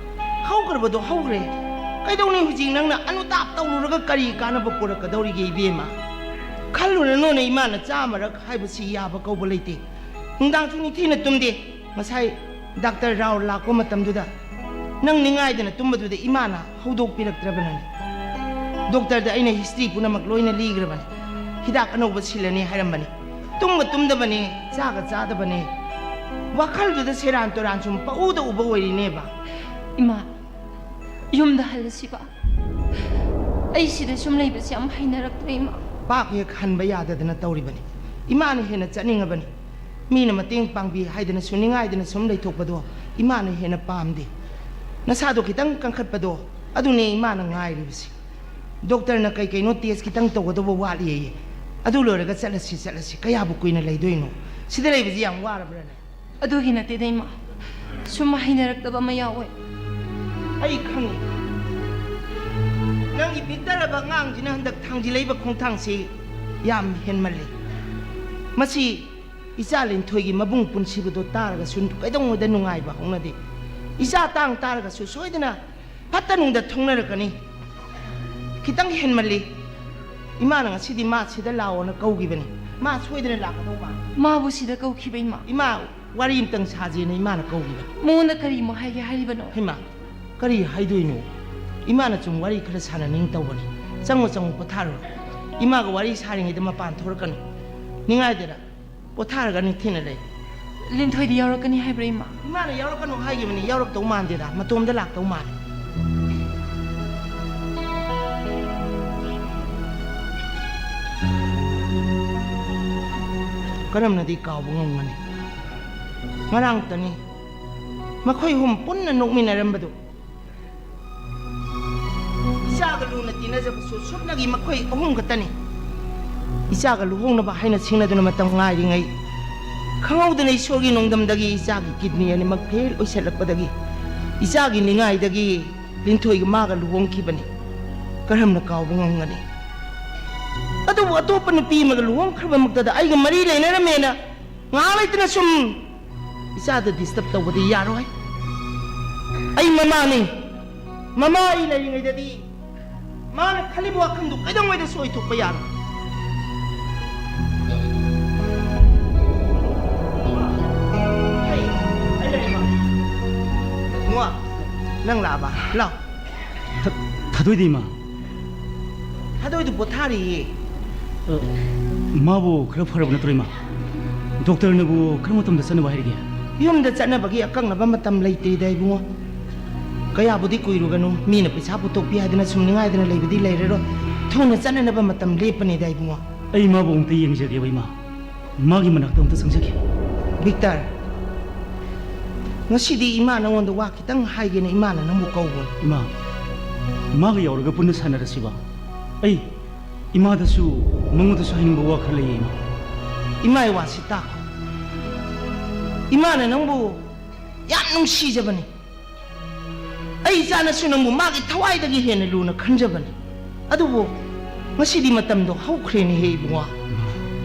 ꯍꯧꯈ꯭ꯔꯕꯗꯣ ꯍꯧꯈ꯭ꯔꯦ꯫ ꯀꯩꯗꯧꯅꯤ ꯍꯧꯖꯤꯛ ꯅꯪꯅ ꯑꯅꯨꯇꯥꯞ ꯇꯧꯔꯨꯔꯒ ꯀꯔꯤ ꯀꯥꯟꯅꯕ ꯄꯨꯔꯛꯀꯗꯧꯔꯤꯒꯦ ꯏꯕꯦꯝꯃ? ꯈꯜꯂꯨꯔꯅꯨꯅꯦ, ꯏꯃꯥꯅ ꯆꯥꯝꯃꯔꯛ ꯍꯥꯏꯕꯁꯤ ꯌꯥꯕ ꯀꯧꯕ ꯂꯩꯇꯦ꯫ ꯅꯨꯡꯗꯥꯡꯁꯨ ꯅꯤꯡꯊꯤꯅ ꯇꯨꯝꯗꯦ꯫ ꯉꯁꯥꯏ ꯗꯥꯛꯇꯔ ꯔꯥꯎ ꯂꯥꯛꯄ ꯃꯇꯝꯗꯨꯗ ꯅꯪ ꯅꯤꯡꯉꯥꯏꯗꯅ ꯇꯨꯝꯕꯗꯨꯗ ꯏꯃꯥꯅ ꯍꯧꯗꯣꯛꯄꯤꯔꯛꯇ꯭ꯔꯕꯅꯅꯦ꯫ ꯗꯣꯛꯇꯔꯗ ꯑꯩꯅ ꯍꯤꯁꯇ꯭ꯔꯤ ꯄꯨꯝꯅꯃꯛ ꯂꯣꯏꯅ ꯂꯤꯈ꯭ꯔꯕꯅꯤ꯫ ꯍꯤꯗꯥꯛ ꯑꯅꯧꯕ ꯁꯤꯜꯂꯅꯤ ꯍꯥꯏꯔꯝꯕꯅꯤ꯫ ꯇꯨꯝꯒ ꯇꯨꯝꯗꯕꯅꯦ, ꯆꯥꯒ ꯆꯥꯗꯕꯅꯦ꯫ ꯋꯥꯈꯜꯗꯨꯗ ꯁꯦꯔꯥꯟ ꯇꯨꯔꯥꯟ ꯁꯨꯝ ꯄꯪꯎꯗ ꯎꯕ ꯑꯣꯏꯔꯤꯅꯦꯕ꯫ ꯏꯃꯥ, ꯌꯨꯝꯗ ꯍꯜꯂꯁꯤꯕ꯫ ꯑꯩ ꯁꯤꯗ ꯁꯨꯝ ꯂꯩꯕꯁꯦ ꯌꯥꯝ ꯍꯩꯅꯔꯛꯇ꯭ꯔꯦ, ꯏꯃꯥ꯫ ꯄꯥꯞ ꯍꯦꯛ ꯍꯟꯕ ꯌꯥꯗꯗꯅ ꯇꯧꯔꯤꯕꯅꯤ꯫ ꯏꯃꯥꯅ ꯍꯦꯟꯅ ꯆꯠꯅꯤꯡꯉꯕꯅꯤ꯫ ꯃꯤꯅ ꯃꯇꯦꯡ ꯄꯥꯡꯕꯤ ꯍꯥꯏꯗꯅ ꯁꯨꯅꯤꯡꯉꯥꯏꯗꯅ ꯁꯨꯝ ꯂꯩꯊꯣꯛꯄꯗꯣ ꯏꯃꯥꯅ ꯍꯦꯟꯅ ꯄꯥꯝꯗꯦ꯫ ꯅꯁꯥꯗꯣ ꯈꯤꯇꯪ ꯀꯟꯈꯠꯄꯗꯣ ꯑꯗꯨꯅꯦ ꯏꯃꯥꯅ ꯉꯥꯏꯔꯤꯕꯁꯤ꯫ ꯗꯣꯛꯇꯔꯅ ꯀꯩ ꯀꯩꯅꯣ ꯇꯦꯁ ꯈꯤꯇꯪ ꯇꯧꯒꯗꯧꯕ ꯋꯥꯠꯂꯤꯌꯦ꯫ ꯑꯗꯨ ꯂꯣꯏꯔꯒ ꯆꯠꯂꯁꯤ, ꯆꯠꯂꯁꯤ꯫ ꯀꯌꯥꯕꯨ ꯀꯨꯏꯅ ꯂꯩꯗꯣꯏꯅꯣ? ꯁꯤꯗ ꯂꯩꯕꯁꯤ ꯌꯥꯝ ꯋꯥꯔꯕ꯭ꯔꯥꯅꯦ? ꯑꯗꯨꯒꯤ ꯅꯠꯇꯦꯗ, ꯏꯃꯥ꯫ ꯁꯨꯝ ꯍꯩꯅꯔꯛꯇꯕ ꯑꯃ ꯌꯥꯎꯋꯦ꯫ ꯑꯩ ꯈꯪꯉꯤ꯫ ꯅꯪꯒꯤ ꯄꯤꯛꯇꯔꯕ ꯑꯉꯥꯡꯁꯤꯅ ꯍꯟꯗꯛ ꯊꯥꯡꯖꯤꯜꯂꯛꯏꯕ ꯈꯣꯡꯊꯥꯡꯁꯤ ꯌꯥꯝ ꯍꯦꯟꯃꯜꯂꯤ꯫ ꯃꯁꯤ ꯏꯆꯥ ꯂꯤꯟꯊꯣꯏꯒꯤ ꯃꯕꯨꯡ ꯄꯨꯟꯁꯤꯕꯗꯣ ꯇꯥꯔꯒꯁꯨ ꯀꯩꯗꯧꯉꯩꯗ ꯅꯨꯡꯉꯥꯏꯕ ꯍꯧꯅꯗꯦ꯫ ꯏꯆꯥ ꯇꯥꯡ ꯇꯥꯔꯒꯁꯨ ꯁꯣꯏꯗꯅ ꯐꯠꯇ ꯅꯨꯡꯗ ꯊꯨꯡꯅꯔꯛꯀꯅꯤ꯫ ꯈꯤꯇꯪ ꯍꯦꯟꯃꯜꯂꯤ꯫ ꯏꯃꯥꯅ ꯉꯁꯤꯗꯤ ꯃꯥ ꯁꯤꯗ ꯂꯥꯛꯑꯣꯅ ꯀꯧꯈꯤꯕꯅꯤ꯫ ꯃꯥ ꯁꯣꯏꯗꯅ ꯂꯥꯛꯀꯗꯧ ꯃꯥꯜꯂꯤ꯫ ꯃꯥꯕꯨ ꯁꯤꯗ ꯀꯧꯈꯤꯕ, ꯏꯃꯥ? ꯏꯃꯥ ꯋꯥꯔꯤ ꯑꯝꯇꯪ ꯁꯥꯖꯦꯅ ꯏꯃꯥꯅ ꯀꯧꯈꯤꯕꯅꯤ꯫ ꯃꯉꯣꯟꯗ ꯀꯔꯤꯃꯨꯛ ꯍꯥꯏꯒꯦ ꯍꯥꯏꯔꯤꯕꯅꯣ? ꯍꯩꯃꯥ, ꯀꯔꯤ ꯍꯥꯏꯗꯣꯏꯅꯣ? ꯏꯃꯥꯅ ꯁꯨꯝ ꯋꯥꯔꯤ ꯈꯔ ꯁꯥꯟꯅꯅꯤꯡ ꯇꯧꯕꯅꯤ꯫ ꯆꯪꯉꯣ, ꯆꯪꯉꯣ, ꯄꯣꯊꯥꯔꯨꯔꯣ꯫ ꯏꯃꯥꯒ ꯋꯥꯔꯤ ꯁꯥꯔꯤꯉꯩꯗ ꯃꯄꯥꯟ ꯊꯣꯔꯛꯀꯅꯨ꯫ ꯅꯤꯡꯉꯥꯏꯗꯔ ꯄꯣꯊꯥꯔꯒ ꯅꯤꯡꯊꯤꯅ ꯂꯩ꯫ ꯂꯤꯟꯊꯣꯏꯗꯤ ꯌꯥꯎꯔꯛꯀꯅꯤ ꯍꯥꯏꯕ꯭ꯔꯥ, ꯏꯃꯥ? ꯏꯃꯥꯅ ꯌꯥꯎꯔꯛꯀꯅꯨ ꯍꯥꯏꯈꯤꯕꯅꯤ, ꯌꯥꯎꯔꯛꯇꯧ ꯃꯥꯟꯗꯦꯗ, ꯃꯇꯣꯝꯗ ꯂꯥꯛꯇꯧ ꯃꯥꯜꯂꯦ꯫ ꯀꯔꯝꯅꯗꯤ ꯀꯥꯎꯕ ꯉꯝꯒꯅꯤ? ꯉꯔꯥꯡꯇꯅꯤ ꯃꯈꯣꯏ ꯑꯍꯨꯝ ꯄꯨꯟꯅ ꯅꯣꯛꯃꯤꯟꯅꯔꯝꯕꯗꯨ꯫ ꯏꯆꯥꯒ ꯂꯨꯅ ꯇꯤꯟꯅꯖꯕꯁꯨ ꯁꯨꯞꯅꯒꯤ ꯃꯈꯣꯏ ꯑꯍꯨꯝ ꯈꯛꯇꯅꯤ꯫ ꯏꯆꯥꯒ ꯂꯨꯍꯣꯡꯅꯕ ꯍꯥꯏꯅ ꯁꯤꯡꯅꯗꯨꯅ ꯃꯇꯝ ꯉꯥꯏꯔꯤꯉꯩ, ꯈꯪꯍꯧꯗꯅ ꯏꯁꯣꯔꯒꯤ ꯅꯣꯡꯗꯝꯗꯒꯤ ꯏꯆꯥꯒꯤ ꯀꯤꯗꯅꯤ ꯑꯅꯤꯃꯛ ꯐꯦꯜ ꯑꯣꯏꯁꯜꯂꯛꯄꯗꯒꯤ, ꯏꯆꯥꯒꯤ ꯅꯤꯡꯉꯥꯏꯗꯒꯤ ꯂꯤꯟꯊꯣꯏꯒ ꯃꯥꯒ ꯂꯨꯍꯣꯡꯈꯤꯕꯅꯤ꯫ ꯀꯔꯝꯅ ꯀꯥꯎꯕ ꯉꯝꯒꯅꯤ? ꯑꯗꯨꯕꯨ ꯑꯇꯣꯞꯄ ꯅꯨꯄꯤ ꯑꯃꯒ ꯂꯨꯍꯣꯡꯈ꯭ꯔꯕꯃꯛꯇꯗ ꯑꯩꯒ ꯃꯔꯤ ꯂꯩꯅꯔꯝꯃꯦꯅ ꯉꯥꯏꯍꯥꯛ ꯂꯩꯇꯅ ꯁꯨꯝ ꯏꯆꯥꯗ ꯗꯤꯁꯇꯔꯕ ꯇꯧꯕꯗꯤ ꯌꯥꯔꯣꯏ꯫ ꯑꯩ ꯃꯃꯥꯅꯤ꯫ ꯃꯃꯥ ꯑꯩ ꯂꯩꯔꯤꯉꯩꯗꯗꯤ ꯃꯥꯅ ꯈꯜꯂꯤꯕ ꯋꯥꯈꯜꯗꯨ ꯀꯩꯗꯧꯉꯩꯗꯁꯨ ꯑꯣꯏꯊꯣꯛꯄ ꯌꯥꯔꯣꯏ꯫ ꯍꯩ, ꯑꯩ ꯂꯩꯔꯦ, ꯃꯥ꯫ ꯏꯕꯨꯡꯉꯣ, ꯅꯪ ꯂꯥꯛꯑꯕ? ꯂꯥꯎ꯫ ꯊ-, ꯊꯥꯗꯣꯏꯗꯤ, ꯏꯃꯥ? ꯊꯥꯗꯣꯏꯗꯨ ꯄꯣꯊꯥꯔꯤꯌꯦ꯫ ꯑ, ꯃꯥꯕꯨ ꯈꯔ ꯐꯔꯕ ꯅꯠꯇ꯭ꯔꯣ, ꯏꯃꯥ? ꯗꯣꯛꯇꯔꯅꯕꯨ ꯀꯔꯝꯕ ꯃꯇꯝꯗ ꯆꯠꯅꯕ ꯍꯥꯏꯔꯤꯒꯦ? ꯌꯨꯝꯗ ꯆꯠꯅꯕꯒꯤ ꯑꯀꯛꯅꯕ ꯃꯇꯝ ꯂꯩꯇꯦꯗ, ꯏꯕꯨꯡꯉꯣ꯫ ꯀꯌꯥꯕꯨꯗꯤ ꯀꯨꯏꯔꯨꯒꯅꯨ, ꯃꯤꯅ ꯄꯩꯁꯥ ꯄꯨꯊꯣꯛꯄꯤ ꯍꯥꯏꯗꯅ ꯁꯨꯝ ꯅꯤꯡꯉꯥꯏꯗꯅ ꯂꯩꯕꯗꯤ ꯂꯩꯔꯔꯣꯏ꯫ ꯊꯨꯅ ꯆꯠꯅꯅꯕ ꯃꯇꯝ ꯂꯦꯞꯄꯅꯤꯗ, ꯏꯕꯨꯡꯉꯣ꯫ ꯑꯩ ꯃꯥꯕꯨ ꯑꯃꯨꯛꯇ ꯌꯦꯡꯖꯒꯦꯕ, ꯏꯃꯥ꯫ ꯃꯥꯒꯤ ꯃꯅꯥꯛꯇ ꯑꯃꯨꯛꯇ ꯆꯪꯖꯒꯦ꯫ ꯚꯤꯛꯇꯔ, ꯉꯁꯤꯗꯤ ꯏꯃꯥ ꯅꯉꯣꯟꯗ ꯋꯥ ꯈꯤꯇꯪ ꯍꯥꯏꯒꯦꯅ ꯏꯃꯥꯅ ꯅꯪꯕꯨ ꯀꯧꯕꯅꯤ꯫ ꯏꯃꯥ, ꯃꯥꯒ ꯌꯧꯔꯒ ꯄꯨꯟꯅ ꯁꯥꯟꯅꯔꯁꯤꯕ꯫ ꯑꯩ ꯏꯃꯥꯗꯁꯨ, ꯃꯉꯣꯟꯗꯁꯨ ꯍꯥꯏꯅꯤꯡꯕ ꯋꯥ ꯈꯔ ꯂꯩꯌꯦ, ꯏꯃꯥ꯫ ꯏꯃꯥꯒꯤ ꯋꯥꯁꯤ ꯇꯥꯈꯣ꯫ ꯏꯃꯥꯅ ꯅꯪꯕꯨ ꯌꯥꯝ ꯅꯨꯡꯁꯤꯖꯕꯅꯤ꯫ ꯑꯩ ꯏꯆꯥꯅꯁꯨ ꯅꯪꯕꯨ ꯃꯥꯒꯤ ꯊꯋꯥꯏꯗꯒꯤ ꯍꯦꯟꯅ ꯂꯨꯅ ꯈꯟꯖꯕꯅꯤ꯫ ꯑꯗꯨꯕꯨ ꯉꯁꯤꯗꯤ ꯃꯇꯝꯗꯣ ꯍꯧꯈ꯭ꯔꯦꯅꯦꯍꯦ, ꯏꯕꯨꯡꯉꯣ꯫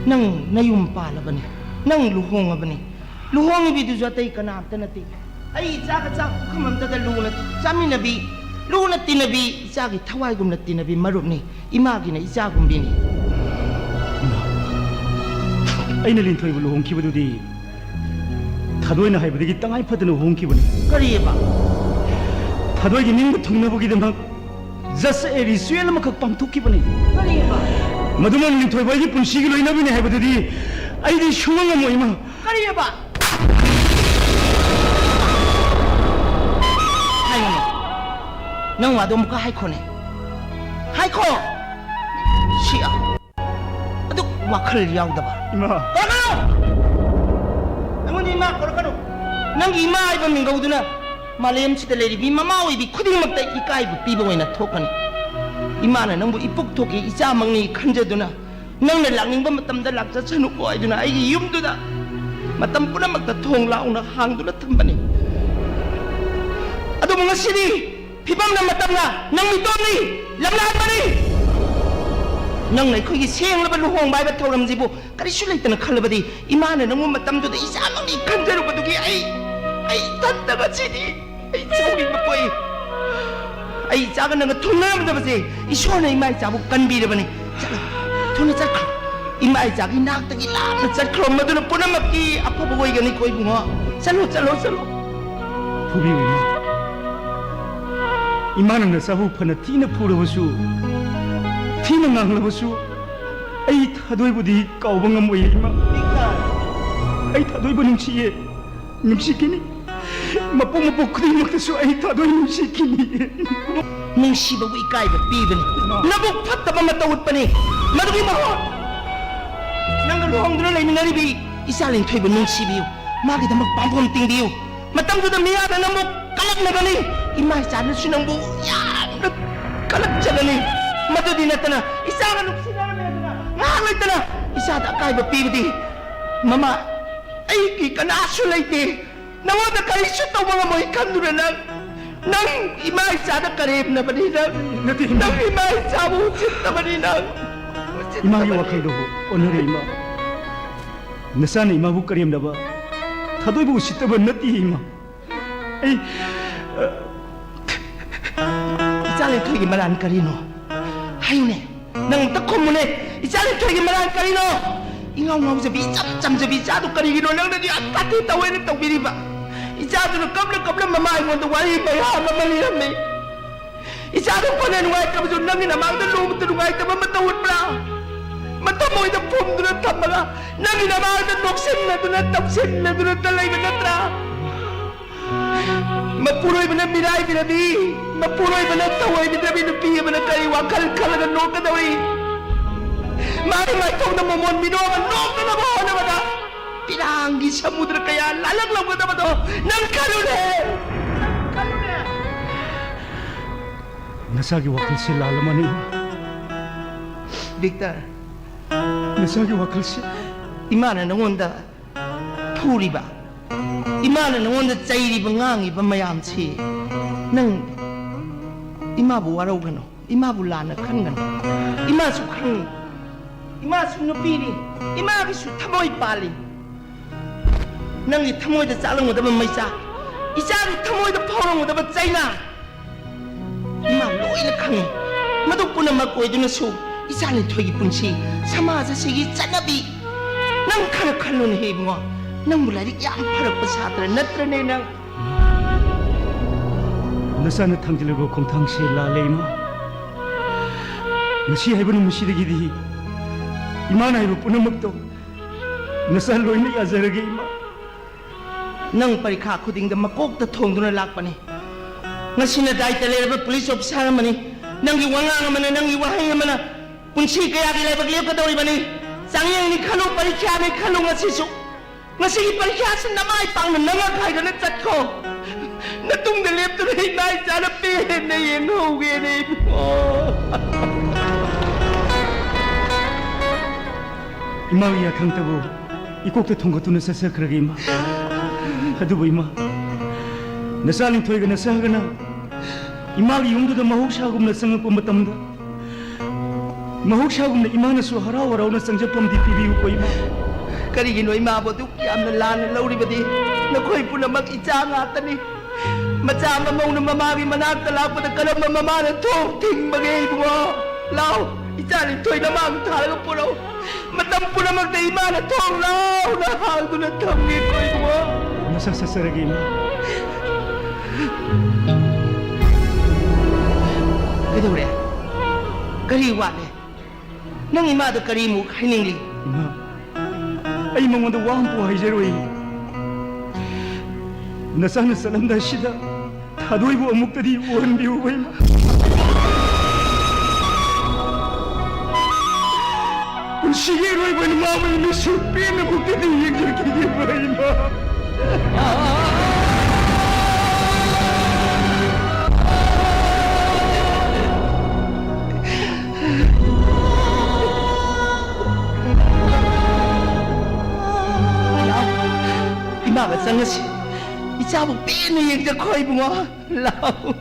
ꯅꯪ ꯅꯌꯨꯝ ꯄꯥꯜꯂꯕꯅꯤ, ꯅꯪ ꯂꯨꯍꯣꯡꯉꯕꯅꯤ꯫ ꯂꯨꯍꯣꯡꯉꯤꯕꯤꯗꯨꯁꯨ ꯑꯇꯩ ꯀꯅꯥꯝꯇ ꯅꯠꯇꯦ꯫ ꯑꯩ ꯏꯆꯥꯒ ꯆꯥꯛ ꯄꯨꯈꯝ ꯑꯝꯇꯗ ꯂꯨꯅ ꯆꯥꯃꯤꯟꯅꯕꯤ, ꯂꯨꯅ ꯇꯤꯟꯅꯕꯤ, ꯏꯆꯥꯒꯤ ꯊꯋꯥꯏꯒꯨꯝꯅ ꯇꯤꯟꯅꯕꯤ ꯃꯔꯨꯞꯅꯤ꯫ ꯏꯃꯥꯒꯤꯅ ꯏꯆꯥꯒꯨꯝꯕꯤꯅꯤ꯫ ꯏꯃꯥ, ꯑꯩꯅ ꯂꯤꯟꯊꯣꯏꯕꯨ ꯂꯨꯍꯣꯡꯈꯤꯕꯗꯨꯗꯤ ꯊꯥꯗꯣꯏꯅ ꯍꯥꯏꯕꯗꯒꯤ ꯇꯉꯥꯏ ꯐꯗꯅ ꯍꯣꯡꯈꯤꯕꯅꯤ꯫ ꯀꯔꯤꯑꯕ? ꯊꯥꯗꯣꯏꯒꯤ ꯅꯤꯡꯕ ꯊꯨꯡꯅꯕꯒꯤꯗꯃꯛ just a ritual ꯑꯃꯈꯛ ꯄꯥꯡꯊꯣꯛꯈꯤꯕꯅꯤ꯫ ꯀꯔꯤꯑꯕ? ꯃꯗꯨꯃꯛ ꯂꯤꯟꯊꯣꯏꯕ ꯑꯩꯒꯤ ꯄꯨꯟꯁꯤꯒꯤ ꯂꯣꯏꯅꯕꯤꯅꯤ ꯍꯥꯏꯕꯗꯨꯗꯤ ꯑꯩꯗꯤ ꯁꯨꯡꯉꯝ ꯉꯝꯃꯣꯏ, ꯏꯃꯥ꯫ ꯀꯔꯤꯑꯕ? ꯍꯥꯏꯒꯅꯨ꯫ ꯅꯪ ꯋꯥꯗꯣ ꯑꯃꯨꯛꯀ ꯍꯥꯏꯈꯣꯅꯦ꯫ ꯍꯥꯏꯈꯣ꯫ ꯁꯤ ꯑ-, ꯑꯗꯨꯛ ꯋꯥꯈꯜ ꯌꯥꯎꯗꯕ꯫ ꯏꯃꯥ꯫ ꯀꯧꯔꯛꯀꯅꯨ! ꯑꯩꯉꯣꯟꯗ ꯏꯃꯥ ꯀꯧꯔꯛꯀꯅꯨ꯫ ꯅꯪꯒꯤ ꯏꯃꯥ ꯍꯥꯏꯕ ꯃꯤꯡꯒꯧꯗꯨꯅ ꯃꯥꯂꯦꯝꯁꯤꯗ ꯂꯩꯔꯤꯕꯤ ꯃꯃꯥ ꯑꯣꯏꯕꯤ ꯈꯨꯗꯤꯡꯃꯛꯇ ꯏꯀꯥꯏꯕ ꯄꯤꯕ ꯑꯣꯏꯅ ꯊꯣꯛꯀꯅꯤ꯫ ꯏꯃꯥꯅ ꯅꯪꯕꯨ ꯏꯄꯨꯛ ꯊꯣꯛꯀꯤ ꯏꯆꯥꯃꯛꯅꯤ ꯈꯟꯖꯗꯨꯅ ꯅꯪꯅ ꯂꯥꯛꯅꯤꯡꯕ ꯃꯇꯝꯗ ꯂꯥꯛꯆꯁꯅꯨꯀꯣ ꯍꯥꯏꯗꯨꯅ ꯑꯩꯒꯤ ꯌꯨꯝꯗꯨꯗ ꯃꯇꯝ ꯄꯨꯝꯅꯃꯛꯇ ꯊꯣꯡ ꯂꯥꯎꯅ ꯍꯥꯡꯗꯨꯅ ꯊꯝꯕꯅꯤ꯫ ꯑꯗꯨꯕꯨ ꯉꯁꯤꯗꯤ ꯐꯤꯕꯝꯅ ꯃꯇꯝꯅ ꯅꯪ ꯃꯤꯇꯣꯝꯅꯤ, ꯂꯝꯂꯥꯟꯕꯅꯤ꯫ ꯅꯪꯅ ꯑꯩꯈꯣꯏꯒꯤ ꯁꯦꯡꯂꯕ ꯂꯨꯍꯣꯡꯕ ꯍꯥꯏꯕ ꯊꯧꯔꯝꯁꯤꯕꯨ ꯀꯔꯤꯁꯨ ꯂꯩꯇꯅ ꯈꯜꯂꯕꯗꯤ, ꯏꯃꯥꯅ ꯅꯪꯕꯨ ꯃꯇꯝꯗꯨꯗ ꯏꯆꯥꯃꯛꯅꯤ ꯈꯟꯖꯔꯨꯕꯗꯨꯒꯤ ꯑꯩ, ꯑꯩ ꯏꯊꯟꯇ ꯉꯁꯤꯗꯤ ꯑꯩ ꯁꯥꯎꯅꯤꯡꯕ ꯄꯣꯛꯏ꯫ ꯑꯩ ꯏꯆꯥꯒ ꯅꯪꯒ ꯊꯨꯡꯅꯔꯝꯗꯕꯁꯦ ꯏꯁꯣꯔꯅ ꯏꯃꯥ ꯏꯆꯥꯕꯨ ꯀꯟꯕꯤꯔꯕꯅꯤ꯫ ꯆꯠꯂꯣ, ꯊꯨꯅ ꯆꯠꯈ꯭ꯔꯣ꯫ ꯏꯃꯥ ꯏꯆꯥꯒꯤ ꯅꯥꯛꯇꯒꯤ ꯂꯥꯞꯅ ꯆꯠꯈ꯭ꯔꯣ꯫ ꯃꯗꯨꯅ ꯄꯨꯝꯅꯃꯛꯀꯤ ꯑꯐꯕ ꯑꯣꯏꯒꯅꯤꯀꯣ ꯏꯕꯨꯡꯉꯣ꯫ ꯆꯠꯂꯣ, ꯆꯠꯂꯣ, ꯆꯠꯂꯣ꯫ ꯐꯨꯕꯤꯌꯨ ꯏꯃꯥ꯫ ꯏꯃꯥꯅ ꯅꯆꯥꯕꯨ ꯐꯅ ꯊꯤꯅ ꯐꯨꯔꯕꯁꯨ, ꯊꯤꯅ ꯉꯥꯡꯂꯕꯁꯨ, ꯑꯩ ꯊꯥꯗꯣꯏꯕꯨꯗꯤ ꯀꯥꯎꯕ ꯉꯝꯃꯣꯏꯌꯦ ꯏꯃꯥ꯫ ꯑꯩ ꯊꯥꯗꯣꯏꯕꯨ ꯅꯨꯡꯁꯤꯌꯦ꯫ ꯅꯨꯡꯁꯤꯈꯤꯅꯤ꯫ ꯃꯄꯣꯛ ꯃꯄꯣꯛ ꯈꯨꯗꯤꯡꯃꯛꯇꯁꯨ ꯑꯩ ꯊꯥꯗꯣꯏ ꯅꯨꯡꯁꯤꯈꯤꯅꯤ꯫ ꯅꯨꯡꯁꯤꯕꯕꯨ ꯏꯀꯥꯏꯕ ꯄꯤꯕꯅꯤ꯫ ꯏꯃꯥ꯫ ꯅꯕꯨꯛ ꯐꯠꯇꯕ ꯃꯇꯧ ꯎꯠꯄꯅꯤ꯫ ꯃꯗꯨꯒꯤ ꯃꯍꯨꯠ ꯅꯪꯒ ꯂꯨꯍꯣꯡꯗꯨꯅ ꯂꯩꯃꯤꯟꯅꯔꯤꯕꯤ ꯏꯆꯥ ꯂꯤꯟꯊꯣꯏꯕꯨ ꯅꯨꯡꯁꯤꯕꯤꯌꯨ꯫ ꯃꯥꯒꯤꯗꯃꯛ ꯄꯥꯝꯕꯣꯝ ꯇꯤꯡꯕꯤꯌꯨ꯫ ꯃꯇꯝꯗꯨꯗ ꯃꯤꯌꯥꯝꯅ ꯅꯪꯕꯨ ꯀꯂꯛꯅꯒꯅꯤ꯫ ꯏꯃꯥ ꯏꯆꯥꯅꯁꯨ ꯅꯪꯕꯨ ꯌꯥꯝꯅ ꯀꯂꯛꯆꯒꯅꯤ꯫ ꯃꯗꯨꯗꯤ ꯅꯠꯇꯅ ꯏꯆꯥꯒ ꯅꯨꯡꯁꯤꯅꯔꯝꯃꯦꯗꯅ ꯉꯥꯏꯍꯥꯛ ꯂꯩꯇꯅ ꯏꯆꯥꯗ ꯑꯀꯥꯏꯕ ꯄꯤꯕꯗꯤ ꯃꯃꯥ ꯑꯩꯒꯤ ꯀꯅꯥꯁꯨ ꯂꯩꯇꯦ꯫ ꯅꯉꯣꯟꯗ ꯀꯔꯤꯁꯨ ꯇꯧꯕ ꯉꯝꯃꯣꯏ ꯈꯟꯗꯨꯅ ꯅꯪ, ꯅꯪ ꯏꯃꯥ ꯏꯆꯥꯗ ꯀꯔꯦꯝꯅꯕꯅꯤ ꯅꯪ꯫ ꯅꯠꯇꯦ, ꯏꯃꯥ꯫ ꯅꯪ ꯏꯃꯥ ꯏꯆꯥꯕꯨ ꯎꯁꯤꯠꯇꯕꯅꯤ ꯅꯪ꯫ ꯏꯃꯥꯒꯤ ꯎꯁꯤꯠꯇꯕꯅꯤ꯫ ꯋꯥꯈꯜꯗꯨ ꯑꯣꯟꯅꯔꯦ, ꯏꯃꯥ꯫ ꯅꯆꯥꯅ ꯏꯃꯥꯕꯨ ꯀꯔꯦꯝꯅꯕ, ꯊꯥꯗꯣꯏꯕꯨ ꯎꯁꯤꯠꯇꯕ ꯅꯠꯇꯦ, ꯏꯃꯥ꯫ ꯑꯩ, ꯏꯆꯥ ꯂꯤꯟꯊꯣꯏꯒꯤ ꯃꯔꯥꯟ ꯀꯔꯤꯅꯣ? ꯍꯥꯏꯌꯨꯅꯦ, ꯅꯪ ꯑꯝꯇ ꯈꯨꯝꯃꯨꯅꯦ꯫ ꯏꯆꯥ ꯂꯤꯟꯊꯣꯏꯒꯤ ꯃꯔꯥꯟ ꯀꯔꯤꯅꯣ? ꯏꯉꯥꯎ ꯉꯥꯎꯖꯕꯤ, ꯏꯆꯝ ꯆꯝꯖꯕꯤ ꯏꯆꯥꯗꯨ ꯀꯔꯤꯒꯤꯅꯣ ꯅꯪꯅꯗꯤ ꯑꯇꯥꯊꯤ ꯇꯧꯋꯦꯅ ꯇꯧꯕꯤꯔꯤꯕ? ꯏꯆꯥꯗꯨꯅ ꯀꯞꯅ ꯀꯞꯅ ꯃꯃꯥ ꯑꯩꯉꯣꯟꯗ ꯋꯥꯔꯤ ꯃꯌꯥꯝ ꯑꯃ ꯂꯤꯔꯝꯃꯤ꯫ ꯏꯆꯥꯗꯨ ꯐꯅ ꯅꯨꯡꯉꯥꯏꯇꯕꯁꯨ ꯅꯪꯒꯤ ꯅꯃꯥꯡꯗ ꯅꯣꯡꯃꯇ ꯅꯨꯡꯉꯥꯏꯇꯕ ꯑꯃ ꯇꯧ ꯎꯠꯄ꯭ꯔꯥ? ꯃꯊꯃꯣꯏꯗ ꯐꯨꯝꯗꯨꯅ ꯊꯝꯃꯒ ꯅꯪꯒꯤ ꯅꯃꯥꯡꯗ ꯅꯣꯛꯁꯤꯟꯅꯗꯨꯅ ꯇꯧꯁꯤꯟꯅꯗꯨꯅꯇ ꯂꯩꯕ ꯅꯠꯇ꯭ꯔꯥ? ꯃꯄꯨꯔꯣꯏꯕꯅ ꯃꯤꯔꯥꯏꯕꯤꯔꯕꯤ, ꯃꯄꯨꯔꯣꯏꯕꯅ ꯊꯑꯣꯏꯕꯤꯗ꯭ꯔꯕꯤ ꯅꯨꯄꯤ ꯑꯃꯅ ꯀꯔꯤ ꯋꯥꯈꯜ ꯈꯜꯂꯒ ꯅꯣꯛꯀꯗꯧꯔꯤ? ꯃꯥꯒꯤ ꯃꯥꯏꯊꯣꯡꯗ ꯃꯣꯃꯣꯟ ꯃꯤꯅꯣꯛ ꯑꯃ ꯅꯣꯛꯅꯅꯕ ꯍꯣꯠꯅꯕꯗ ꯄꯤꯔꯥꯡꯒꯤ ꯁꯃꯨꯗ꯭ꯔ ꯀꯌꯥ ꯂꯥꯜꯂꯛꯂꯝꯒꯗꯕꯗꯣ ꯅꯪ ꯈꯜꯂꯨꯅꯦ, ꯅꯪ ꯈꯜꯂꯨꯅꯦ꯫ ꯅꯆꯥꯒꯤ ꯋꯥꯈꯜꯁꯤ ꯂꯥꯜꯂꯝꯃꯅꯤ꯫ ꯚꯤꯛꯇꯔ, ꯅꯆꯥꯒꯤ ꯋꯥꯈꯜꯁꯤ꯫ ꯏꯃꯥꯅ ꯅꯉꯣꯟꯗ ꯐꯨꯔꯤꯕ, ꯏꯃꯥꯅ ꯅꯉꯣꯟꯗ ꯆꯩꯔꯤꯕ, ꯉꯥꯡꯉꯤꯕ ꯃꯌꯥꯝꯁꯤ ꯅꯪ ꯏꯃꯥꯕꯨ ꯋꯥꯔꯧꯒꯅꯨ, ꯏꯃꯥꯕꯨ ꯂꯥꯟꯅ ꯈꯟꯒꯅꯨ꯫ ꯏꯃꯥꯁꯨ ꯈꯪꯉꯤ, ꯏꯃꯥꯁꯨ ꯅꯨꯄꯤꯅꯤ, ꯏꯃꯥꯒꯤꯁꯨ ꯊꯃꯣꯏ ꯄꯥꯜꯂꯤ꯫ ꯅꯪꯒꯤ ꯊꯃꯣꯏꯗ ꯆꯥꯛꯂꯝꯒꯗꯕ ꯃꯩꯆꯥꯛ, ꯏꯆꯥꯒꯤ ꯊꯃꯣꯏꯗ ꯐꯥꯎꯔꯝꯒꯗꯕ ꯆꯩꯅꯥ, ꯏꯃꯥ ꯂꯣꯏꯅ ꯈꯪꯉꯤ꯫ ꯃꯗꯨ ꯄꯨꯝꯅꯃꯛ ꯑꯣꯏꯗꯨꯅꯁꯨ ꯏꯆꯥ ꯂꯤꯟꯊꯣꯏꯒꯤ ꯄꯨꯟꯁꯤ, ꯁꯃꯥꯖ ꯑꯁꯤꯒꯤ ꯆꯠꯅꯕꯤ, ꯅꯪ ꯈꯔ ꯈꯜꯂꯨꯅꯦꯍꯦ ꯏꯕꯨꯡꯉꯣ꯫ ꯅꯪꯕꯨ ꯂꯥꯏꯔꯤꯛ ꯌꯥꯝ ꯐꯔꯛꯄ ꯁꯥꯇ꯭ꯔ ꯅꯠꯇ꯭ꯔꯅꯦ ꯅꯪ? ꯅꯆꯥꯅ ꯊꯥꯡꯖꯤꯜꯂꯤꯕ ꯈꯣꯡꯊꯥꯡꯁꯦ ꯂꯥꯜꯂꯦ ꯏꯃꯥ꯫ ꯉꯁꯤ ꯍꯥꯏꯕ ꯅꯨꯃꯤꯠꯁꯤꯗꯒꯤꯗꯤ ꯏꯃꯥꯅ ꯍꯥꯏꯕ ꯄꯨꯝꯅꯃꯛꯇꯣ ꯅꯆꯥ ꯂꯣꯏꯅ ꯌꯥꯖꯔꯒꯦ ꯏꯃꯥ꯫ ꯅꯪ ꯄꯔꯤꯈꯥ ꯈꯨꯗꯤꯡꯗ ꯃꯀꯣꯛꯇ ꯊꯣꯡꯗꯨꯅ ꯂꯥꯛꯄꯅꯤ꯫ ꯉꯁꯤꯅ ꯗꯥꯏꯇ ꯂꯩꯔꯕ ꯄꯨꯂꯤꯁ ꯑꯣꯐꯤꯁꯥꯔ ꯑꯃꯅꯤ꯫ ꯅꯪꯒꯤ ꯋꯥꯉꯥꯡ ꯑꯃꯅ, ꯅꯪꯒꯤ ꯋꯥꯍꯩ ꯑꯃꯅ ꯄꯨꯟꯁꯤ ꯀꯌꯥꯒꯤ ꯂꯥꯏꯕꯛ ꯂꯦꯞꯀꯗꯧꯔꯤꯕꯅꯤ꯫ ꯆꯥꯡꯌꯦꯡꯅꯤ ꯈꯜꯂꯨ, ꯄꯔꯤꯈ꯭ꯌꯥꯅꯤ ꯈꯜꯂꯨ, ꯉꯁꯤꯁꯨ, ꯉꯁꯤꯒꯤ ꯄꯔꯤꯈ꯭ꯌꯥꯁꯤ ꯅꯃꯥꯏ ꯄꯥꯛꯅ ꯅꯪꯉꯛ ꯍꯥꯏꯗꯨꯅ ꯆꯠꯈꯣ꯫ ꯅꯇꯨꯡꯗ ꯂꯦꯞꯇꯨꯅ ꯏꯃꯥ ꯏꯆꯥꯅ ꯄꯦꯟꯅ ꯌꯦꯡꯍꯧꯒꯦꯅꯦ ꯏꯕꯨꯡꯉꯣ꯫ ꯏꯃꯥꯒꯤ ꯌꯥꯊꯪꯇꯕꯨ ꯏꯀꯣꯛꯇ ꯊꯣꯡꯒꯠꯇꯨꯅ ꯆꯠꯆꯈ꯭ꯔꯒꯦ ꯏꯃꯥ꯫ ꯑꯗꯨꯕꯨ ꯏꯃꯥ, ꯅꯆꯥ ꯂꯤꯟꯊꯣꯏꯒ ꯅꯆꯥꯒꯅ ꯏꯃꯥꯒꯤ ꯌꯨꯝꯗꯨꯗ ꯃꯍꯧꯁꯥꯒꯨꯝꯅ ꯆꯪꯉꯛꯄ ꯃꯇꯝꯗ, ꯃꯍꯧꯁꯥꯒꯨꯝꯅ ꯏꯃꯥꯅꯁꯨ ꯍꯔꯥꯎ ꯍꯔꯥꯎꯅ ꯆꯪꯖꯐꯝꯗꯤ ꯄꯤꯕꯤꯌꯨꯀꯣ ꯏꯃꯥ꯫ ꯀꯔꯤꯒꯤꯅꯣ ꯏꯃꯥꯕꯨ ꯑꯗꯨꯛ ꯌꯥꯝꯅ ꯂꯥꯟꯅ ꯂꯧꯔꯤꯕꯗꯤ? ꯅꯈꯣꯏ ꯄꯨꯝꯅꯃꯛ ꯏꯆꯥ ꯉꯥꯛꯇꯅꯤ꯫ ꯃꯆꯥ ꯑꯃ ꯃꯧꯅ ꯃꯃꯥꯒꯤ ꯃꯅꯥꯛꯇ ꯂꯥꯛꯄꯗ ꯀꯔꯝꯕ ꯃꯃꯥꯅ ꯊꯣꯡ ꯊꯤꯡꯕꯒꯦ ꯏꯕꯨꯡꯉꯣ? ꯂꯥꯎ, ꯏꯆꯥ ꯂꯤꯟꯊꯣꯏ ꯅꯃꯥꯡ ꯊꯥꯔꯒ ꯄꯨꯔꯛꯎ꯫ ꯃꯇꯝ ꯄꯨꯝꯅꯃꯛꯇ ꯏꯃꯥꯅ ꯊꯣꯡ ꯂꯥꯎꯅ ꯍꯥꯡꯗꯨꯅ ꯊꯝꯒꯦꯀꯣ ꯏꯕꯨꯡꯉꯣ꯫ ꯃꯁꯛ ꯆꯠꯆꯔꯒꯦ ꯏꯃꯥ꯫ ꯀꯩꯗꯧꯔꯦ? ꯀꯔꯤ ꯋꯥꯠꯂꯦ? ꯅꯪ ꯏꯃꯥꯗ ꯀꯔꯤꯃꯨꯛ ꯍꯥꯏꯅꯤꯡꯂꯤ? ꯏꯃꯥ, ꯑꯩ ꯃꯉꯣꯟꯗ ꯋꯥ ꯑꯃꯐꯥꯎ ꯍꯥꯏꯖꯔꯣꯏ꯫ ꯅꯆꯥꯅ ꯆꯠꯂꯝꯗꯥꯏꯁꯤꯗ ꯊꯥꯗꯣꯏꯕꯨ ꯑꯃꯨꯛꯇꯗꯤ ꯎꯍꯟꯕꯤꯌꯨꯕ ꯏꯃꯥ꯫ ꯄꯨꯟꯁꯤꯒꯤ ꯑꯔꯣꯏꯕ ꯏꯃꯥꯕꯨ ꯃꯤꯠꯁꯨ ꯄꯦꯟꯅ ꯑꯃꯨꯛꯇꯗꯤ ꯌꯦꯡꯖꯈꯤꯒꯦꯕ ꯏꯃꯥ꯫ ꯉꯁꯤ ꯏꯆꯥꯕꯨ ꯄꯦꯟꯅ ꯌꯦꯡꯖꯈꯣ ꯏꯕꯨꯡꯉꯣ꯫ ꯂꯥꯎ꯫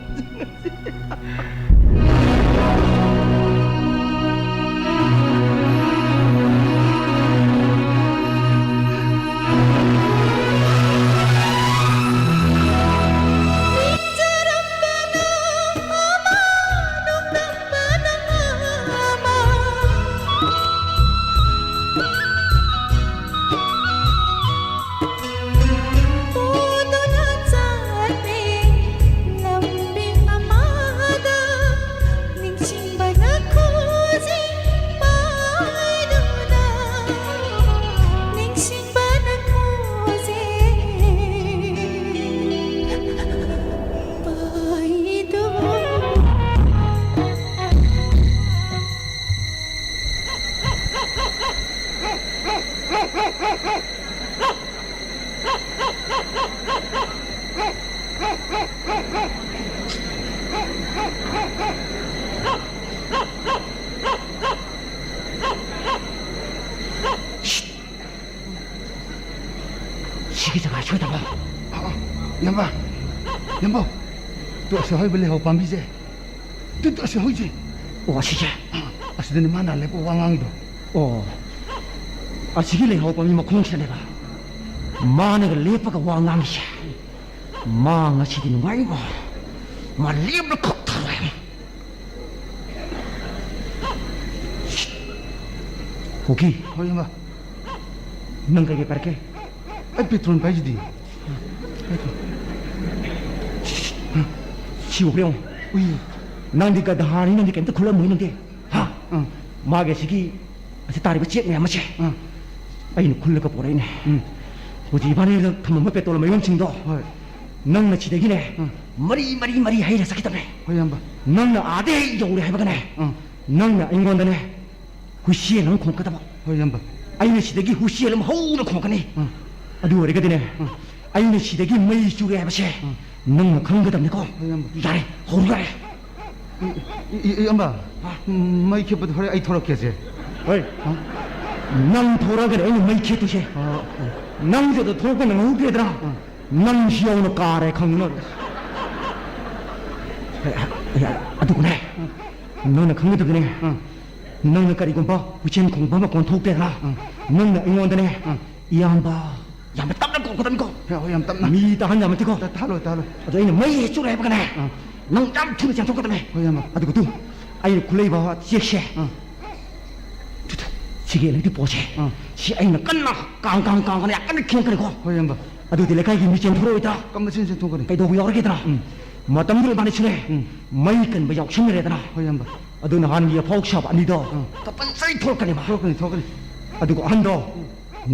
ꯁꯤꯒꯤ ꯖꯒꯥ ꯁꯣꯏꯗꯕ꯫ ꯑ, ꯑ, ꯏꯌꯥꯝꯕ, ꯏꯌꯥꯝꯕ, ꯇꯨ ꯑꯁꯤ ꯍꯧꯔꯤꯕ ꯂꯩꯍꯧ ꯄꯥꯝꯕꯤꯁꯦ, ꯇꯨ, ꯇꯨ ꯑꯁꯤ ꯍꯧꯔꯤꯁꯦ꯫ ꯑꯣ, ꯑꯁꯤꯁꯦ? ꯑ, ꯑꯁꯤꯗꯅꯦ ꯃꯥꯅ ꯂꯦꯞꯄ ꯋꯥ ꯉꯥꯡꯉꯤꯗꯣ꯫ ꯑꯣ, ꯑꯁꯤꯒꯤ ꯂꯩꯍꯧ ꯄꯥꯝꯕꯤ ꯃꯈꯣꯡꯁꯤꯗꯅꯦꯕ ꯃꯥꯅꯒ ꯂꯦꯞꯄꯒ ꯋꯥ ꯉꯥꯡꯉꯤꯁꯦ꯫ ꯃꯥ ꯉꯁꯤꯗꯤ ꯅꯨꯡꯉꯥꯏꯕ꯫ ꯃꯥ ꯂꯦꯞꯅ ꯈꯛ ꯊꯥꯔꯣꯏ꯫ ꯀꯨꯀꯤ꯫ ꯍꯣꯏ, ꯏꯌꯥꯝꯕ꯫ ꯅꯪ ꯀꯩꯀꯩ ꯄꯥꯏꯔꯛꯀꯦ? ꯑꯩ ꯄꯦꯇ꯭ꯔꯣꯜ ꯄꯥꯏꯁꯤꯗꯤ꯫ ꯁꯤ ꯎꯕ꯭ꯔꯥ ꯌꯦꯡꯉꯣ꯫ ꯎꯏ꯫ ꯅꯪꯗꯤ ꯒꯙꯥꯅꯤ, ꯅꯪꯗꯤ ꯀꯩꯝꯇ ꯈꯨꯜꯂꯝꯃꯣꯏ ꯅꯪꯗꯤ꯫ ꯍꯥ? ꯑꯪ꯫ ꯃꯥꯒꯤ ꯑꯁꯤꯒꯤ ꯑꯁꯤ ꯇꯥꯔꯤꯕ ꯆꯦꯛ ꯃꯌꯥꯝ ꯑꯁꯦ ꯑꯪ꯫ ꯑꯩꯅ ꯈꯨꯜꯂꯒ ꯄꯣꯔꯛꯏꯅꯦ꯫ ꯎꯝ꯫ ꯍꯧꯖꯤꯛ ꯏꯕꯥꯅꯤꯅ ꯊꯝꯃꯝꯕ ꯄꯦꯇ꯭ꯔꯣꯜ ꯃꯌꯨꯝꯁꯤꯡꯗꯣ ꯍꯣꯏ꯫ ꯅꯪꯅ ꯁꯤꯗꯒꯤꯅꯦ ꯎꯝ꯫ ꯃꯔꯤ, ꯃꯔꯤ, ꯃꯔꯤ ꯍꯩꯔ ꯆꯠꯈꯤꯗꯕꯅꯦ꯫ ꯍꯣꯏ, ꯏꯌꯥꯝꯕ꯫ ꯅꯪꯅ ꯑꯥꯗ ꯍꯦꯛ ꯌꯧꯔꯦ ꯍꯥꯏꯕꯒꯅꯦ ꯎꯝ꯫ ꯅꯪꯅ ꯑꯩꯉꯣꯟꯗꯅꯦ ꯍꯨꯏꯁꯦꯜ ꯑꯃ ꯈꯣꯡꯀꯗꯕ꯫ ꯍꯣꯏ, ꯏꯌꯥꯝꯕ꯫ ꯑꯩꯅ ꯁꯤꯗꯒꯤ ꯍꯨꯏꯁꯦꯜ ꯑꯃ ꯍꯧꯅ ꯈꯣꯡꯀꯅꯤ꯫ ꯎꯝ꯫ ꯑꯗꯨ ꯑꯣꯏꯔꯒꯗꯤꯅꯦ ꯎꯝ꯫ ꯑꯩꯅ ꯁꯤꯗꯒꯤ ꯃꯩ ꯆꯨꯔꯦ ꯍꯥꯏꯕꯁꯦ ꯎꯝ꯫ ꯅꯪꯅ ꯈꯪꯒꯗꯕꯅꯤꯀꯣ꯫ ꯍꯣꯏ, ꯏꯌꯥꯝꯕ꯫ ꯌꯥꯔꯦ, ꯍꯧꯔꯣ ꯌꯥꯔꯦ꯫ ꯏ-, ꯏ-, ꯏ-, ꯏꯌꯥꯝꯕ, ꯍꯥ? ꯃꯩ ꯈꯦꯞꯄꯗꯣ ꯍꯣꯔꯦꯟ ꯑꯩ ꯊꯣꯔꯛꯀꯦꯁꯦ꯫ ꯍꯣꯏ꯫ ꯍꯥ? ꯅꯪ ꯊꯣꯔꯛꯑꯒꯅꯦ ꯑꯩꯅ ꯃꯩ ꯈꯦꯠꯇꯣꯏꯁꯦ꯫ ꯑꯥ, ꯑꯥ꯫ ꯅꯪꯁꯦ ꯑꯗ ꯊꯣꯛꯂꯛꯄ ꯅꯪꯍꯧꯗ꯭ꯔꯦꯗꯅ, ꯑꯥ꯫ ꯅꯪꯁꯤ ꯌꯧꯅ ꯀꯥꯔꯦ ꯈꯪꯅ꯫ ꯑꯦ, ꯑꯦ, ꯑꯗꯨꯒꯅꯦ, ꯑꯥ꯫ ꯅꯪꯅ ꯈꯪꯒꯗꯕꯅꯦ, ꯑꯥ꯫ ꯅꯪꯅ ꯀꯔꯤꯒꯨꯝꯕ ꯍꯨꯏꯆꯦꯟ ꯈꯣꯡꯕ ꯃꯈꯣꯟ ꯊꯣꯛꯇꯦꯗꯅ, ꯑꯥ꯫ ꯅꯪꯅ ꯑꯩꯉꯣꯟꯗꯅꯦ, ꯑꯥ꯫ "ꯏꯌꯥꯝꯕ", ꯌꯥꯝꯅ ꯇꯞꯅ ꯀꯧꯒꯗꯕꯅꯤꯀꯣ꯫ ꯍꯣꯏ, ꯍꯣꯏ, ꯌꯥꯝ ꯇꯞꯅ꯫ ꯃꯤ ꯇꯥꯍꯟ ꯌꯥꯝ ꯅꯠꯇꯦꯀꯣ꯫ ꯇ-, ꯇꯥꯍꯜꯂꯣꯏ, ꯇꯥꯍꯜꯂꯣꯏ꯫ ꯑꯗꯣ ꯑꯩꯅ ꯃꯩ ꯍꯦꯛ ꯆꯨꯔꯦ ꯍꯥꯏꯕꯒꯅꯦ, ꯑꯥ꯫ ꯅꯪ ꯌꯥꯝ ꯊꯨꯅ ꯆꯦꯟꯊꯣꯛꯀꯗꯕꯅꯦ꯫ ꯍꯣꯏ, ꯏꯌꯥꯝꯕ꯫ ꯑꯗꯨꯒ ꯇꯨ, ꯑꯩꯅ ꯈꯨꯠꯂꯩꯕ ꯆꯦꯛꯁꯦ꯫ ꯑꯥ꯫ ꯇꯨ, ꯇꯨ, ꯁꯤꯒꯤ ꯂꯩꯔꯤ ꯄꯣꯠꯁꯦ꯫ ꯑꯥ꯫ ꯁꯤ ꯑꯩꯅ ꯀꯟꯅ ꯀꯥꯡ, ꯀꯥꯡ, ꯀꯥꯡ ꯑꯅ ꯌꯥꯝ ꯀꯟꯅ ꯈꯦꯡꯀꯅꯤꯀꯣ꯫ ꯍꯣꯏ, ꯏꯌꯥꯝꯕ꯫ ꯑꯗꯨꯗꯤ ꯂꯩꯀꯥꯏꯒꯤ ꯃꯤꯁꯦ ꯊꯣꯔꯛꯑꯣꯏꯗ꯭ꯔꯥ? ꯀꯝꯕ ꯁꯤꯟ ꯁꯤꯟ ꯊꯣꯛꯀꯅꯤ? ꯀꯩꯗꯧꯕ ꯌꯥꯎꯔꯒꯦꯗ꯭ꯔꯥ? ꯎꯝ꯫ ꯃꯇꯝꯗꯨꯗ ꯏꯕꯥꯅꯤ ꯁꯤꯅꯦ꯫ ꯎꯝ꯫ ꯃꯩ ꯀꯟꯕ ꯌꯥꯎꯁꯟꯅꯔꯦꯗꯅ꯫ ꯍꯣꯏ, ꯏꯌꯥꯝꯕ꯫ ꯑꯗꯨ ꯅꯍꯥꯟꯒꯤ ꯑꯐꯥꯎ ꯁꯥꯕ ꯑꯅꯤꯗꯣ ꯎꯝ꯫ ꯀꯝꯄꯜꯁꯔꯤ ꯊꯣꯛꯂꯛꯀꯅꯦꯕ꯫ ꯊꯣꯛꯂꯛꯀꯅꯤ, ꯊꯣꯛꯂꯛꯀꯅꯤ꯫ ꯑꯗꯨꯒ ꯑꯍꯟꯗꯣ ꯎꯝ꯫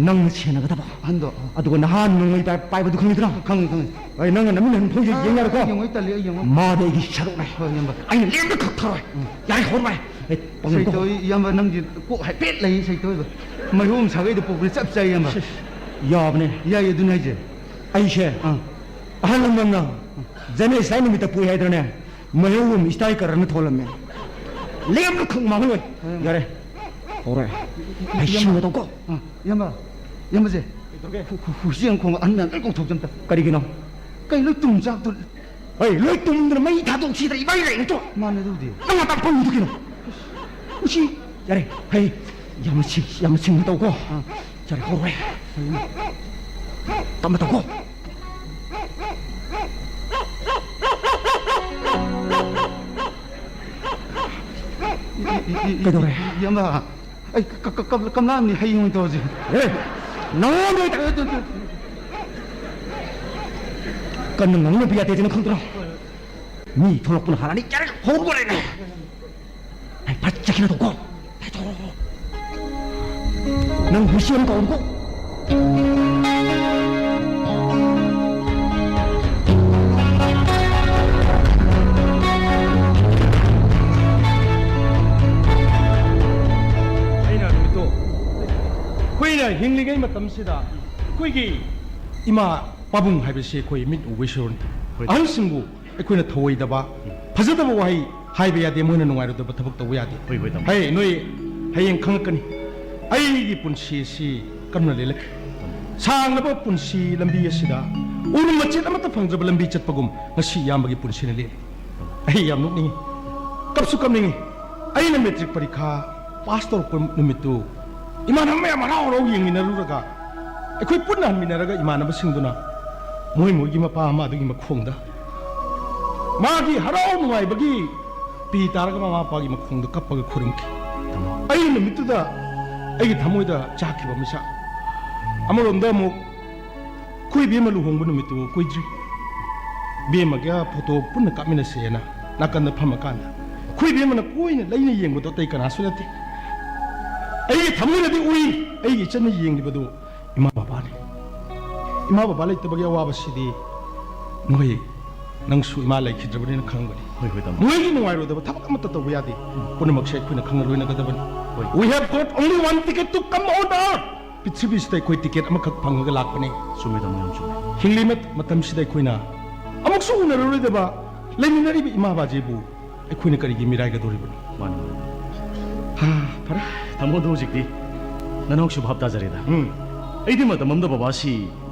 ꯅꯪꯅ ꯁꯦꯟꯅꯒꯗꯕ꯫ ꯑꯍꯟꯗꯣ, ꯑꯥ꯫ ꯑꯗꯨꯒ ꯅꯍꯥꯟ ꯅꯣꯡꯃꯩ ꯄꯥꯏ-, ꯄꯥꯏꯕꯗꯨ ꯈꯪꯉꯤꯗꯅ? ꯈꯪꯉꯤ, ꯈꯪꯉꯤ꯫ ꯑꯩ ꯅꯪꯅ ꯅꯃꯤꯠ ꯅꯪ ꯐꯥꯎ ꯌꯦꯡ-, ꯑꯥ, ꯌꯦꯡ ꯌꯥꯔꯣꯏꯀꯣ? ꯑꯩ ꯌꯦꯡꯉꯣꯏ, ꯇꯜꯂꯤ, ꯑꯩ ꯌꯦꯡꯉꯣꯏ꯫ ꯃꯥꯗꯤ ꯑꯩꯒꯤ ꯁꯔꯨꯛꯅꯦ꯫ ꯍꯣꯏ, ꯏꯌꯥꯝꯕ꯫ ꯑꯩꯅ ꯂꯦꯝꯅ ꯈꯛ ꯊꯥꯔꯣꯏ꯫ ꯎꯝ꯫ ꯌꯥꯔꯦ, ꯍꯧꯔꯣꯏ꯫ ꯑꯩ ꯄꯪꯒꯅꯨꯀꯣ꯫ ꯁꯩꯇꯣꯏ, ꯏꯌꯥꯝꯕ, ꯅꯪꯒꯤ ꯀꯣꯛ ꯍꯥꯏꯐꯦꯠ ꯂꯩ, ꯁꯩꯇꯣꯏꯕ꯫ ꯃꯩꯍꯧ ꯁꯥꯒꯩꯗ ꯄꯣꯛꯄꯗꯤ ꯆꯞ ꯆꯥꯏ, ꯏꯌꯥꯝꯕ꯫ ꯁꯤꯁ, ꯌꯥꯕꯅꯦ꯫ ꯌꯥꯏ, ꯑꯗꯨꯅꯦ ꯍꯥꯏꯁꯦ꯫ ꯑꯩꯁꯦ ꯑꯥ꯫ ꯑꯍꯜ ꯂꯃꯟꯅ ꯖꯅꯦꯁ ꯍꯥꯏ ꯅꯨꯃꯤꯠꯇ ꯄꯣꯛꯏ ꯍꯥꯏꯗ꯭ꯔꯅꯦ? ꯃꯩꯍꯧ ꯑꯃ ꯏꯁꯇꯥꯏ ꯀꯔꯟꯅ ꯊꯣꯛꯂꯝꯃꯦ꯫ ꯂꯦꯝꯅ ꯈꯪ ꯃꯥꯡꯍꯜꯂꯣꯏ꯫ ꯎꯝ꯫ ꯌꯥꯔꯦ꯫ ꯍꯧꯔꯦ꯫ ꯑꯩ ꯏꯌꯥꯝꯕ꯫ ꯁꯤꯡꯅ ꯇꯧꯀꯣ꯫ ꯑꯥ, ꯏꯌꯥꯝꯕ꯫ ꯏꯌꯥꯝꯕꯁꯦ꯫ ꯀꯩꯗꯧꯔꯒꯦ? ꯍꯨ-, ꯍꯨ-, ꯍꯨꯏꯁꯤ ꯌꯥꯝ ꯈꯣꯡꯉ ꯑꯍꯟ ꯃꯌꯥꯝ ꯂꯣꯏ ꯀꯧꯊꯣꯛꯁꯦ ꯑꯝꯇ꯫ ꯀꯔꯤꯒꯤꯅꯣ? ꯀꯩ ꯂꯣꯏ ꯇꯨꯝ ꯆꯥꯛꯇꯣ? ꯍꯣꯏ, ꯂꯣꯏ ꯇꯨꯝꯗꯅ ꯃꯩ ꯊꯥꯗꯣꯛꯁꯤꯗ ꯏꯕꯥꯏ ꯂꯩ ꯅꯠꯇ꯭ꯔꯣ? ꯃꯥꯅꯦ ꯑꯗꯨꯕꯨꯗꯤ꯫ ꯅꯪ ꯉꯥꯛꯇꯪ ꯄꯪꯉꯤꯗꯨ ꯀꯩꯅꯣ? ꯎꯁꯤ꯫ ꯌꯥꯔꯦ꯫ ꯍꯩ, ꯌꯥꯝꯅ ꯁꯤꯡ-, ꯌꯥꯝꯅ ꯁꯤꯡꯅ ꯇꯧꯀꯣ꯫ ꯑꯥ꯫ ꯌꯥꯔꯦ, ꯍꯧꯔꯦ꯫ ꯍꯣꯏ꯫ ꯇꯞꯅ ꯇꯧꯀꯣ꯫ ꯏ-, ꯏ-, ꯏ-, ꯏ-, ꯀꯩꯗꯧꯔꯦ? ꯏꯌꯥꯝꯕ, ꯑꯩ ꯀ-, ꯀ-, ꯀ-, ꯀꯝꯂꯥ ꯑꯃꯅꯤ ꯍꯌꯦꯡ ꯑꯣꯏꯅ ꯇꯧꯔꯁꯤ꯫ ꯑꯦ, ꯅꯉꯣꯟꯗ ꯑꯣꯏꯅ ꯑꯦ, ꯇꯨ, ꯇꯨ꯫ ꯀꯟꯅ ꯉꯥꯡꯅꯕ ꯌꯥꯗꯦ, ꯅꯪ ꯈꯪꯗ꯭ꯔꯣ? ꯃꯤ ꯊꯣꯛꯂꯛꯄꯅ ꯍꯥꯟꯅꯅꯤ, ꯌꯥꯔꯦ, ꯍꯧꯔꯨꯔꯦꯅꯦ꯫ ꯑꯩ ꯐꯠ ꯆꯠꯈꯤꯅ ꯇꯧꯀꯣ꯫ ꯅꯪ ꯍꯨꯏꯁꯤ ꯑꯃ ꯀꯧꯔꯨꯀꯣ꯫ ꯑꯩꯅ ꯅꯨꯃꯤꯠꯇꯣ, ꯑꯩꯈꯣꯏꯅ ꯍꯤꯡꯂꯤꯉꯩ ꯃꯇꯝꯁꯤꯗ ꯑꯩꯈꯣꯏꯒꯤ ꯏꯃꯥ ꯄꯥꯕꯨꯡ ꯍꯥꯏꯕꯁꯤ ꯑꯩꯈꯣꯏ ꯃꯤꯠ ꯎꯕ ꯏꯁꯣꯔꯅꯤ꯫ ꯍꯣꯏ꯫ ꯑꯍꯜꯁꯤꯡꯕꯨ ꯑꯩꯈꯣꯏꯅ ꯊꯧꯑꯣꯏꯗꯕ, ꯎꯝ꯫ ꯐꯖꯗꯕ ꯋꯥꯍꯩ ꯍꯥꯏꯕ ꯌꯥꯗꯦ, ꯃꯣꯏꯅ ꯅꯨꯡꯉꯥꯏꯔꯣꯏꯗꯕ ꯊꯕꯛ ꯇꯧꯕ ꯌꯥꯗꯦ꯫ ꯍꯣꯏ, ꯍꯣꯏ, ꯇꯥꯃꯣ꯫ ꯍꯌꯦ, ꯅꯣꯏ ꯍꯌꯦꯡ ꯈꯪꯉꯛꯀꯅꯤ꯫ ꯑꯩꯒꯤ ꯄꯨꯟꯁꯤ ꯑꯁꯤ ꯀꯔꯝꯅ ꯂꯦꯜꯂꯛꯈꯤ? ꯁꯥꯡꯂꯕ ꯄꯨꯟꯁꯤ ꯂꯝꯕꯤ ꯑꯁꯤꯗ ꯎꯔꯨꯝ ꯃꯆꯦꯠ ꯑꯃꯠꯇ ꯐꯪꯗ꯭ꯔꯕ ꯂꯝꯕꯤ ꯆꯠꯄꯒꯨꯝ ꯉꯁꯤ ꯏꯌꯥꯝꯕꯒꯤ ꯄꯨꯟꯁꯤꯅ ꯂꯦꯜꯂꯤ꯫ ꯑꯩ ꯌꯥꯝ ꯅꯣꯛꯅꯤꯡꯉꯤ, ꯀꯞꯁꯨ ꯀꯞꯅꯤꯡꯉꯤ꯫ ꯑꯩꯅ ꯃꯦꯇ꯭ꯔꯤꯛ ꯄꯔꯤꯈꯥ ꯄꯥꯁ ꯇꯧꯔꯛꯄ ꯅꯨꯃꯤꯠꯇꯨ ꯏꯃꯥꯟꯅꯕ ꯃꯌꯥꯝ ꯍꯔꯥꯎ ꯍꯔꯥꯎ ꯌꯦꯡꯃꯤꯟꯅꯔꯨꯔꯒ, ꯑꯩꯈꯣꯏ ꯄꯨꯟꯅ ꯍꯟꯃꯤꯟꯅꯔꯒ ꯏꯃꯥꯟꯅꯕꯁꯤꯡꯗꯨꯅ ꯃꯣꯏ ꯃꯣꯏꯒꯤ ꯃꯄꯥ ꯑꯃ ꯑꯗꯨꯒꯤ ꯃꯈꯣꯡꯗ ꯃꯥꯒꯤ ꯍꯔꯥꯎ ꯅꯨꯡꯉꯥꯏꯕꯒꯤ ꯄꯤ ꯇꯥꯔꯒ ꯃꯃꯥ ꯃꯄꯥꯒꯤ ꯃꯈꯣꯡꯗ ꯀꯞꯄꯒ ꯈꯨꯔꯨꯝꯈꯤ꯫ ꯇꯥꯃꯣ꯫ ꯑꯩ ꯅꯨꯃꯤꯠꯇꯨꯗ ꯑꯩꯒꯤ ꯊꯃꯣꯏꯗ ꯆꯥꯛꯈꯤꯕ ꯃꯤꯁꯛ꯫ ꯑꯃꯔꯣꯝꯗ ꯑꯃꯨꯛ ꯑꯩꯈꯣꯏ ꯏꯕꯦꯝꯃ ꯂꯨꯍꯣꯡꯕ ꯅꯨꯃꯤꯠꯇꯨ ꯀꯨꯏꯗ꯭ꯔꯤ꯫ ꯏꯕꯦꯝꯃꯒ ꯐꯣꯇꯣ ꯄꯨꯟꯅ ꯀꯥꯞꯃꯤꯟꯅꯁꯦꯅ ꯅꯥꯀꯟꯗ ꯐꯝꯃꯀꯥꯟꯗ ꯑꯩꯈꯣꯏ ꯏꯕꯦꯝꯃꯅ ꯀꯣꯏꯅ ꯂꯩꯅ ꯌꯦꯡꯕꯗꯣ ꯑꯇꯩ ꯀꯅꯥꯁꯨ ꯅꯠꯇꯦ꯫ ꯑꯩꯒꯤ ꯊꯃꯣꯏꯅꯗꯤ ꯎꯏ, ꯑꯩꯒꯤ ꯏꯆꯟꯅ ꯌꯦꯡꯂꯤꯕꯗꯨ ꯏꯃꯥ ꯕꯕꯥꯅꯤ꯫ ꯏꯃꯥ ꯕꯕꯥ ꯂꯩꯇꯕꯒꯤ ꯑꯋꯥꯕꯁꯤꯗꯤ ꯅꯣꯏ, ꯅꯪꯁꯨ ꯏꯃꯥ ꯂꯩꯈꯤꯗ꯭ꯔꯕꯅꯤꯅ ꯈꯪꯒꯅꯤ꯫ ꯍꯣꯏ, ꯍꯣꯏ, ꯇꯥꯃꯣ꯫ ꯅꯣꯏꯒꯤ ꯅꯨꯡꯉꯥꯏꯔꯣꯏꯗꯕ ꯊꯕꯛ ꯑꯃꯠꯇ ꯇꯧꯕ ꯌꯥꯗꯦ꯫ ꯄꯨꯝꯅꯃꯛꯁꯦ ꯑꯩꯈꯣꯏꯅ ꯈꯪꯅ ꯂꯣꯏꯅꯒꯗꯕꯅꯤ꯫ ꯍꯣꯏ꯫ We have got only one ticket to come on earth. ꯄ꯭ꯔꯤꯊꯤꯕꯤꯁꯤꯗ ꯑꯩꯈꯣꯏ ꯇꯤꯀꯦꯠ ꯑꯃꯈꯛ ꯐꯪꯉꯒ ꯂꯥꯛꯄꯅꯤ꯫ ꯆꯨꯝꯃꯦ, ꯇꯥꯃꯣ, ꯌꯥꯝ ꯆꯨꯝꯃꯦ꯫ ꯍꯤꯡꯂꯤ ꯃꯠ-, ꯃꯇꯝꯁꯤꯗ ꯑꯩꯈꯣꯏꯅ ꯑꯃꯨꯛꯁꯨ ꯎꯅꯔꯔꯣꯏꯗꯕ, ꯂꯩꯃꯤꯟꯅꯔꯤꯕ ꯏꯃꯥ ꯕꯥꯖꯤꯕꯨ ꯑꯩꯈꯣꯏꯅ ꯀꯔꯤꯒꯤ ꯃꯤꯔꯥꯏꯒꯗꯧꯔꯤꯕꯅꯣ? ꯃꯥꯅꯤ, ꯃꯥꯅꯤ꯫ ꯍꯥ, ꯐꯔꯦ꯫ ꯇꯥꯃꯣ, ꯑꯗꯣ ꯍꯧꯖꯤꯛꯇꯤ ꯅꯅꯥꯎꯁꯨ ꯚꯥꯞ ꯇꯥꯖꯔꯦꯗ꯫ ꯎꯝ꯫ ꯑꯩꯗꯤ ꯃꯇꯝ ꯑꯃꯗ ꯕꯕꯥꯁꯤ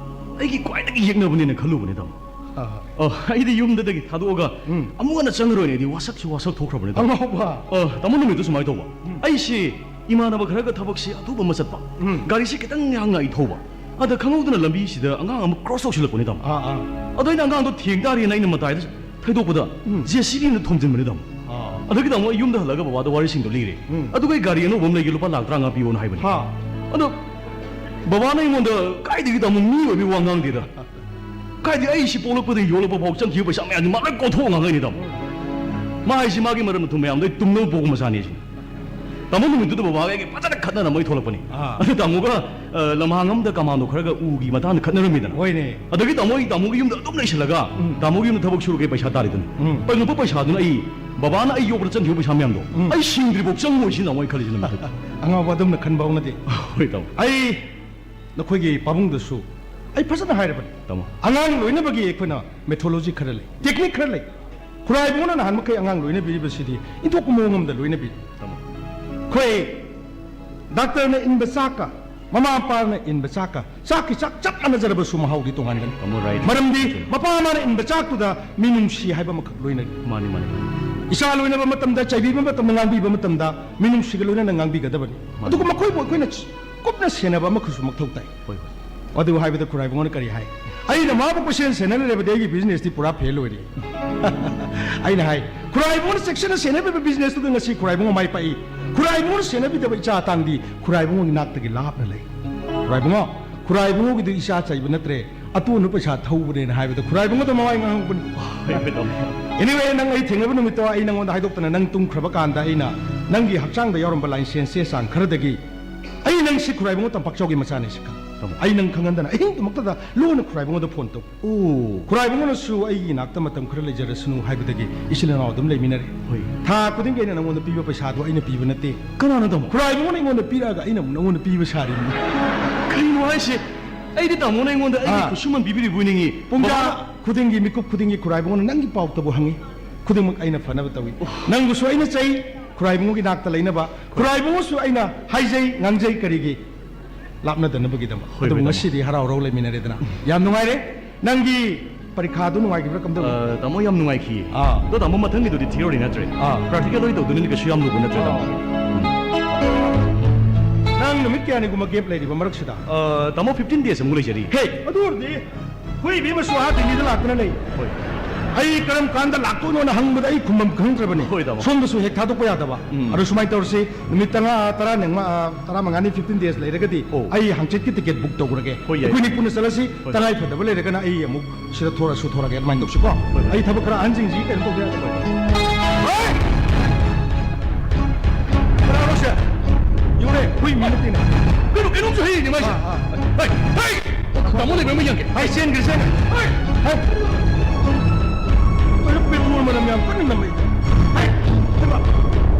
ꯑꯩꯒꯤ ꯈ꯭ꯋꯥꯏꯗꯒꯤ ꯌꯦꯛꯅꯕꯅꯦꯅ ꯈꯜꯂꯨꯕꯅꯦ, ꯇꯥꯃꯣ꯫ ꯑꯥ꯫ ꯑꯣ, ꯑꯩꯗꯤ ꯌꯨꯝꯗꯗꯒꯤ ꯊꯥꯗꯣꯛꯑꯒ ꯎꯝ꯫ ꯑꯃꯨꯛ ꯍꯟꯅ ꯆꯪꯉꯔꯣꯏꯅꯦ, ꯑꯩꯗꯤ ꯋꯥꯁꯛꯁꯨ ꯋꯥꯁꯛ ꯊꯣꯛꯈ꯭ꯔꯕꯅꯦ, ꯇꯥꯃꯣ꯫ ꯑꯉꯥꯎꯕ꯫ ꯑꯣ, ꯇꯥꯃꯣ, ꯅꯨꯃꯤꯠꯇꯨ ꯁꯨꯃꯥꯏꯅ ꯇꯧꯕ꯫ ꯎꯝ꯫ ꯑꯩꯁꯤ ꯏꯃꯥꯟꯅꯕ ꯈꯔꯒ ꯊꯕꯛꯁꯤ ꯑꯊꯨꯕ ꯑꯃ ꯆꯠꯄ꯫ ꯎꯝ꯫ ꯒꯥꯔꯤꯁꯤ ꯈꯤꯇꯪ ꯌꯥꯡꯅ ꯑꯩ ꯊꯧꯕ꯫ ꯑꯗ ꯈꯪꯍꯧꯗꯅ ꯂꯝꯕꯤꯁꯤꯗ ꯑꯉꯥꯡ ꯑꯃ ꯀ꯭ꯔꯣꯁ ꯇꯧꯁꯤꯜꯂꯛꯄꯅꯦ, ꯇꯥꯃꯣ꯫ ꯑꯥ, ꯑꯥ꯫ ꯑꯗꯣ ꯑꯩꯅ ꯑꯉꯥꯡꯗꯣ ꯊꯦꯡ ꯇꯥꯔꯦꯅ ꯑꯩꯅ ꯃꯇꯥꯏꯗ ꯊꯩꯗꯣꯛꯄꯗ ꯎꯝ꯫ ꯖꯦ ꯁꯤ ꯕꯤ ꯑꯃꯅ ꯊꯣꯝꯖꯤꯟꯕꯅꯦ, ꯇꯥꯃꯣ꯫ ꯑꯥ꯫ ꯑꯗꯒꯤ, ꯇꯥꯃꯣ, ꯑꯩ ꯌꯨꯝꯗ ꯍꯜꯂꯒ ꯕꯕꯥꯗ ꯋꯥꯔꯤꯁꯤꯡꯗꯣ ꯂꯤꯔꯦ꯫ ꯎꯝ꯫ ꯑꯗꯨꯒ ꯑꯩ ꯒꯥꯔꯤ ꯑꯅꯧꯕ ꯑꯃ ꯂꯩꯒꯦ, ꯂꯨꯄꯥ ꯂꯥꯛ ꯇꯔꯥꯃꯉꯥ ꯄꯤꯌꯣꯅ ꯍꯥꯏꯕꯅꯦ꯫ ꯍꯥ꯫ ꯑꯗꯣ ꯕꯕꯥꯅ ꯑꯩꯉꯣꯟꯗ ꯀꯥꯏꯗꯒꯤ, ꯇꯥꯃꯣ, ꯃꯤ ꯑꯣꯏꯕꯒꯤ ꯋꯥ ꯉꯥꯡꯗꯦꯗ꯫ ꯀꯥꯏꯗꯤ ꯑꯩ ꯁꯤ ꯄꯣꯛꯂꯛꯄꯗꯒꯤ ꯌꯣꯛꯂꯛꯄ ꯐꯥꯎ ꯆꯪꯈꯤꯕ ꯄꯩꯁꯥ ꯃꯌꯥꯝꯁꯤ ꯃꯥ ꯂꯣꯏ ꯀꯣꯟꯊꯣꯛꯑ ꯉꯥꯡꯉꯛꯏꯅꯦ, ꯇꯥꯃꯣ꯫ ꯃꯥ ꯍꯥꯏꯁꯤ ꯃꯥꯒꯤ ꯃꯔꯟ ꯃꯊꯨꯝ ꯃꯌꯥꯝꯗꯣ ꯑꯩ ꯇꯨꯝꯅꯕ ꯄꯣꯛꯄ ꯃꯆꯥꯅꯤ ꯁꯤꯅꯤ꯫ ꯇꯥꯃꯣ, ꯅꯨꯃꯤꯠꯇꯨꯗ ꯕꯕꯥꯒ ꯑꯩꯒ ꯐꯖꯅ ꯈꯠꯅꯔꯝꯃ ꯑꯩ ꯊꯣꯛꯂꯛꯄꯅꯤ꯫ ꯑꯥ꯫ ꯑꯗꯨ ꯇꯥꯃꯣꯒ, ꯑ, ꯂꯝꯍꯥꯡ ꯑꯃꯗ ꯀꯃꯥꯟꯗꯣ ꯈꯔꯒ ꯎꯒꯤ ꯃꯇꯥꯡꯗ ꯈꯠꯅꯔꯝꯃꯤꯗꯅ꯫ ꯍꯣꯏꯅꯦ꯫ ꯑꯗꯒꯤ ꯇꯥꯃꯣ, ꯑꯩ ꯇꯥꯃꯣꯒꯤ ꯌꯨꯝꯗ ꯑꯗꯨꯝ ꯂꯩꯁꯤꯜꯂꯒ ꯎꯝ꯫ ꯇꯥꯃꯣꯒꯤ ꯌꯨꯝꯗ ꯊꯕꯛ ꯁꯨꯔꯒ ꯄꯩꯁꯥ ꯇꯥꯔꯤꯗꯨꯅꯤ꯫ ꯎꯝ꯫ ꯐꯪꯉꯛꯄ ꯄꯩꯁꯥꯗꯨꯅ ꯑꯩ ꯕꯕꯥꯅ ꯑꯩ ꯌꯣꯛꯄꯗ ꯆꯪꯈꯤꯕ ꯄꯩꯁꯥ ꯃꯌꯥꯝꯗꯣ ꯎꯝ꯫ ꯑꯩ ꯁꯤꯡꯗ꯭ꯔꯤꯐꯥꯎ ꯆꯪꯉꯣꯏ ꯁꯤꯅꯤ ꯇꯥꯃꯣ ꯑꯩ ꯈꯜꯂꯤꯁꯤ ꯅꯨꯃꯤꯠꯇꯨꯗ꯫ ꯑꯉꯥꯎꯕ ꯑꯗꯨꯝꯅ ꯈꯟꯕ ꯍꯧꯅꯗꯦ꯫ ꯍꯣꯏ, ꯇꯥꯃꯣ꯫ ꯑꯩ ꯅꯈꯣꯏꯒꯤ ꯄꯥꯕꯨꯡꯗꯁꯨ ꯑꯩ ꯐꯖꯅ ꯍꯥꯏꯔꯕꯅꯤ꯫ ꯇꯥꯃꯣ꯫ ꯑꯉꯥꯡ ꯂꯣꯏꯅꯕꯒꯤ ꯑꯩꯈꯣꯏꯅ ꯃꯦꯊꯣꯂꯣꯖꯤ ꯈꯔ ꯂꯩ, ꯇꯦꯛꯅꯤꯛ ꯈꯔ ꯂꯩ꯫ ꯈꯨꯔꯥꯏꯕꯨꯡꯅ ꯅꯍꯥꯟꯃꯈꯩ ꯑꯉꯥꯡ ꯂꯣꯏꯅꯕꯤꯔꯤꯕꯁꯤꯗꯤ ꯏꯟꯊꯣꯛꯄ ꯃꯑꯣꯡ ꯑꯃꯗ ꯂꯣꯏꯅꯕꯤ꯫ ꯇꯥꯃꯣ꯫ ꯑꯩꯈꯣꯏ ꯗꯥꯛꯇꯔꯅ ꯏꯟꯕ ꯆꯥꯛꯀ ꯃꯃꯥ ꯃꯄꯥꯅ ꯏꯟꯕ ꯆꯥꯛꯀ ꯆꯥꯛꯀꯤ ꯆꯥꯛ ꯆꯞ ꯃꯥꯟꯅꯖꯔꯕꯁꯨ ꯃꯍꯥꯎꯗꯤ ꯇꯣꯉꯥꯟꯒꯅꯤ꯫ ꯇꯥꯃꯣ, right꯫ ꯃꯔꯝꯗꯤ ꯃꯄꯥ ꯃꯃꯥꯅ ꯏꯟꯕ ꯆꯥꯛꯇꯨꯗ ꯃꯤꯅꯨꯡꯁꯤ ꯍꯥꯏꯕ ꯑꯃꯈꯛ ꯂꯣꯏꯅꯔꯤ꯫ ꯃꯥꯅꯤ, ꯃꯥꯅꯤ, ꯃꯥꯅꯤ꯫ ꯏꯆꯥ ꯂꯣꯏꯅꯕ ꯃꯇꯝꯗ, ꯆꯩꯕꯤꯕ ꯃꯇꯝꯗ, ꯉꯥꯡꯕꯤꯕ ꯃꯇꯝꯗ ꯃꯤꯅꯨꯡꯁꯤꯒ ꯂꯣꯏꯅꯅ ꯉꯥꯡꯕꯤꯒꯗꯕꯅꯤ꯫ ꯃꯥꯅꯤ꯫ ꯑꯗꯨꯒ ꯃꯈꯣꯏꯕꯨ ꯑꯩꯈꯣꯏꯅ ꯀꯨꯞꯅ ꯁꯦꯟꯅꯕ ꯑꯃꯈꯛꯁꯨ ꯃꯊꯧ ꯇꯥꯏ꯫ ꯍꯣꯏ, ꯍꯣꯏ꯫ ꯑꯗꯨ ꯍꯥꯏꯕꯗ ꯈꯨꯔꯥꯏꯕꯨꯡꯉꯣꯅ ꯀꯔꯤ ꯍꯥꯏ? "ꯑꯩꯅ ꯃꯥꯕꯨ ꯀꯣꯏꯁꯦꯟ ꯁꯦꯟꯅ ꯂꯩꯔꯕꯗꯤ ꯑꯩꯒꯤ business ꯇꯤ ꯄꯨꯔꯥ fail ꯑꯣꯏꯔꯦ꯫" ꯑꯩꯅ ꯍꯥꯏ, "ꯈꯨꯔꯥꯏꯕꯨꯡꯉꯣꯅ ꯆꯦꯛꯁꯤꯟꯅ ꯁꯦꯟꯅꯕꯤꯕ business ꯇꯨꯗ ꯉꯁꯤ ꯈꯨꯔꯥꯏꯕꯨꯡꯉꯣ ꯃꯥꯏ ꯄꯥꯛꯏ꯫ ꯈꯨꯔꯥꯏꯕꯨꯡꯉꯣꯅ ꯁꯦꯟꯅꯕꯤꯗꯕ ꯏꯆꯥ ꯑꯇꯥꯡꯗꯤ ꯈꯨꯔꯥꯏꯕꯨꯡꯉꯣꯒꯤ ꯅꯥꯛꯇꯒꯤ ꯂꯥꯞꯅ ꯂꯩ꯫ ꯈꯨꯔꯥꯏꯕꯨꯡꯉꯣ, ꯈꯨꯔꯥꯏꯕꯨꯡꯉꯣꯒꯤꯗꯨ ꯏꯆꯥ ꯆꯩꯕ ꯅꯠꯇ꯭ꯔꯦ, ꯑꯇꯣꯟꯕ ꯄꯩꯁꯥ ꯊꯧꯕꯅꯦꯅ" ꯍꯥꯏꯕꯗ ꯈꯨꯔꯥꯏꯕꯨꯡꯉꯣꯗ ꯃꯃꯥꯏ ꯉꯥꯡꯍꯧꯕꯅꯤ꯫ ꯍꯣꯏ, ꯇꯥꯃꯣ꯫ Anyway, ꯅꯪ ꯑꯩ ꯊꯦꯡꯅꯕ ꯅꯨꯃꯤꯠꯇꯣ ꯑꯩ ꯅꯪꯉꯣꯟꯗ ꯍꯥꯏꯗꯣꯛꯇꯅ ꯅꯪ ꯇꯨꯝꯈ꯭ꯔꯕ ꯀꯥꯟꯗ ꯑꯩꯅ ꯅꯪꯒꯤ ꯍꯛꯆꯥꯡꯗ ꯌꯥꯎꯔꯝꯕ license ꯆꯦ ꯆꯥꯡ ꯈꯔꯗꯒꯤ ꯑꯩ ꯅꯪꯁꯤ ꯈꯨꯔꯥꯏꯕꯨꯡꯉꯣ ꯇꯝꯄꯥꯛꯆꯥꯎꯒꯤ ꯃꯆꯥꯅꯤ ꯁꯤ ꯈꯪ-, ꯇꯥꯃꯣ꯫ ꯑꯩ ꯅꯪ ꯈꯪꯍꯟꯗꯅ ꯑꯍꯤꯡꯗꯨꯃꯛꯇꯗ ꯂꯣꯟꯅ ꯈꯨꯔꯥꯏꯕꯨꯡꯉꯣꯗ phone ꯇꯧ꯫ ꯑꯣ꯫ ꯈꯨꯔꯥꯏꯕꯨꯡꯉꯣꯅꯁꯨ ꯑꯩꯒꯤ ꯏꯅꯥꯛꯇ ꯃꯇꯝ ꯈꯔ ꯂꯩꯖꯔꯁꯅꯨ ꯍꯥꯏꯕꯗꯒꯤ ꯏꯆꯤꯜ ꯏꯅꯥꯎ ꯑꯗꯨꯝ ꯂꯩꯃꯤꯟꯅꯔꯦ꯫ ꯍꯣꯏ꯫ ꯊꯥ ꯈꯨꯗꯤꯡꯒꯤ ꯑꯩꯅ ꯅꯪꯉꯣꯟꯗ ꯄꯤꯕ ꯄꯩꯁꯥꯗꯣ ꯑꯩꯅ ꯄꯤꯕ ꯅꯠꯇꯦ꯫ ꯀꯅꯥꯅꯣ ꯇꯥꯃꯣ? ꯈꯨꯔꯥꯏꯕꯨꯡꯉꯣꯅ ꯑꯩꯉꯣꯟꯗ ꯄꯤꯔꯛꯑꯒ ꯑꯩꯅ ꯑꯃꯨꯛ ꯅꯪꯉꯣꯟꯗ ꯄꯤꯕ ꯁꯥꯔꯤꯕꯅꯤ꯫ ꯀꯩꯅꯣ ꯍꯥꯏꯁꯦ? ꯑꯩꯗꯤ ꯇꯥꯃꯣꯅ ꯑꯩꯉꯣꯟꯗ ꯑꯩꯒꯤ ꯑꯥ꯫ ꯈꯨꯠꯁꯨꯃꯟ ꯄꯤꯕꯤꯔꯤꯕꯣꯏ ꯅꯤꯡꯉꯤ꯫ ꯄꯨꯡꯖꯥ ꯕꯕꯥ ꯈꯨꯗꯤꯡꯒꯤ, ꯃꯤꯀꯨꯞ ꯈꯨꯗꯤꯡꯒꯤ ꯈꯨꯔꯥꯏꯕꯨꯡꯉꯣꯅ ꯅꯪꯒꯤ ꯄꯥꯎꯇꯕꯨ ꯍꯪꯉꯤ꯫ ꯈꯨꯗꯤꯡꯃꯛ ꯑꯩꯅ ꯐꯅꯕ ꯇꯧꯏ꯫ ꯑꯣ꯫ ꯅꯪꯕꯨꯁꯨ ꯑꯩꯅ ꯆꯩ, ꯈꯨꯔꯥꯏꯕꯨꯡꯉꯣꯒꯤ ꯅꯥꯛꯇ ꯂꯩꯅꯕ꯫ ꯈꯨꯔꯥꯏꯕꯨꯡꯉꯣꯁꯨ ꯑꯩꯅ ꯍꯥꯏꯖꯩ, ꯉꯥꯡꯖꯩ, ꯀꯔꯤꯒꯤ? ꯂꯥꯞꯅꯗꯅꯕꯒꯤꯗꯃꯛ꯫ ꯍꯣꯏ, ꯑꯗꯨꯕꯨ ꯍꯣꯏ, ꯇꯥꯃꯣ꯫ ꯉꯁꯤꯗꯤ ꯍꯔꯥꯎ ꯍꯔꯥꯎ ꯂꯩꯃꯤꯟꯅꯔꯦꯗꯅ꯫ ꯌꯥꯝ ꯅꯨꯡꯉꯥꯏꯔꯦ꯫ ꯅꯪꯒꯤ ꯄꯔꯤꯈꯥꯗꯨ ꯅꯨꯡꯉꯥꯏꯈꯤꯕ꯭ꯔꯥ, ꯀꯝꯗꯧꯒꯦ? ꯑ, ꯇꯥꯃꯣ, ꯌꯥꯝ ꯅꯨꯡꯉꯥꯏꯈꯤꯌꯦ꯫ ꯑꯥ꯫ ꯑꯗꯣ, ꯇꯥꯃꯣ, ꯃꯊꯪꯒꯤꯗꯨꯗꯤ theory ꯅꯠꯇ꯭ꯔꯦ? ꯑꯥ꯫ Practical ꯑꯣꯏꯅ ꯇꯧꯗꯣꯏꯅꯤꯅ ꯀꯩꯁꯨ ꯌꯥꯝ ꯂꯨꯕ ꯅꯠꯇ꯭ꯔꯦ, ꯇꯥꯃꯣ꯫ ꯑꯥ꯫ ꯅꯪ ꯅꯨꯃꯤꯠ ꯀꯌꯥꯅꯤꯒꯨꯝꯕ gap ꯂꯩꯔꯤꯕ ꯃꯔꯛꯁꯤꯗ? ꯑ, ꯇꯥꯃꯣ, fifteen days ꯑꯃꯨꯛ ꯂꯩꯖꯔꯤ꯫ ꯍꯦ, ꯑꯗꯨ ꯑꯣꯏꯔꯗꯤ ꯑꯩꯈꯣꯏ ꯏꯕꯦꯝꯃꯁꯨ ꯑꯥ ꯗꯤꯜꯂꯤꯗ ꯂꯥꯛꯇꯅ ꯂꯩ꯫ ꯍꯣꯏ꯫ ꯑꯩ ꯀꯔꯝ ꯀꯥꯟꯗ ꯂꯥꯛꯇꯣꯏꯅꯣꯅ ꯍꯪꯕꯗ ꯑꯩ ꯈꯨꯝꯐꯝ ꯈꯪꯗ꯭ꯔꯕꯅꯤ꯫ ꯍꯣꯏ, ꯇꯥꯃꯣ꯫ ꯁꯣꯝꯗꯁꯨ ꯍꯦꯛ ꯊꯥꯗꯣꯛꯄ ꯌꯥꯗꯕ꯫ ꯎꯝ꯫ ꯑꯗꯣ ꯁꯨꯃꯥꯏꯅ ꯇꯧꯔꯁꯤ, ꯅꯨꯃꯤꯠ ꯇꯔꯥ, ꯇꯔꯥ ꯅꯤꯃꯥ-, ꯑ, ꯇꯔꯥꯃꯉꯥꯅꯤ, fifteen days ꯂꯩꯔꯒꯗꯤ ꯑꯣ꯫ ꯑꯩ ꯍꯪꯆꯤꯠꯀꯤ ticket book ꯇꯧꯈ꯭ꯔꯒꯦ꯫ ꯍꯣꯏ, ꯌꯥꯏ꯫ ꯑꯩꯈꯣꯏꯅꯤ ꯄꯨꯟꯅ ꯆꯠꯂꯁꯤ, ꯍꯣꯏ꯫ ꯇꯉꯥꯏ ꯐꯗꯕ ꯂꯩꯔꯒꯅ ꯑꯩ ꯑꯃꯨꯛ ꯁꯤꯗ ꯊꯣꯔꯛꯑꯁꯨ ꯊꯣꯔꯛꯑꯒꯦ, ꯑꯗꯨꯃꯥꯏꯅ ꯇꯧꯁꯤꯀꯣ꯫ ꯍꯣꯏ꯫ ꯑꯩ ꯊꯕꯛ ꯈꯔ ꯑꯍꯟꯁꯤꯡꯁꯤ ꯀꯩꯅꯣ ꯇꯧꯗ ꯌꯥꯔꯣꯏ꯫ ꯍꯣꯏ꯫ ꯍꯣꯏ! ꯀꯅꯥꯅꯣ ꯁꯦ? ꯌꯦꯡꯉꯨꯅꯦ, ꯍꯨꯏ ꯃꯤ ꯅꯠꯇꯦꯅꯦ꯫ ꯀꯩꯅꯣ, ꯀꯩꯅꯣꯝꯁꯨ ꯍꯩꯔꯤꯅꯦ ꯃꯥꯏꯁꯦ꯫ ꯑꯥ, ꯑꯥ꯫ ꯍꯩ! ꯍꯩ! ꯇꯥꯃꯣ ꯂꯩꯕ꯭ꯔꯥ ꯑꯃ ꯌꯦꯡꯒꯦ꯫ ꯍꯩ, ꯆꯦꯟꯈ꯭ꯔꯦ, ꯆꯦꯟꯈ꯭ꯔꯦ꯫ ꯍꯩ! ꯍꯩ! ꯀꯩꯅꯣ, petrol ꯃꯅꯝ ꯌꯥꯝ ꯀꯟꯅ ꯅꯝꯃꯛꯏ꯫ ꯍꯩ! ꯍꯩꯃꯥ!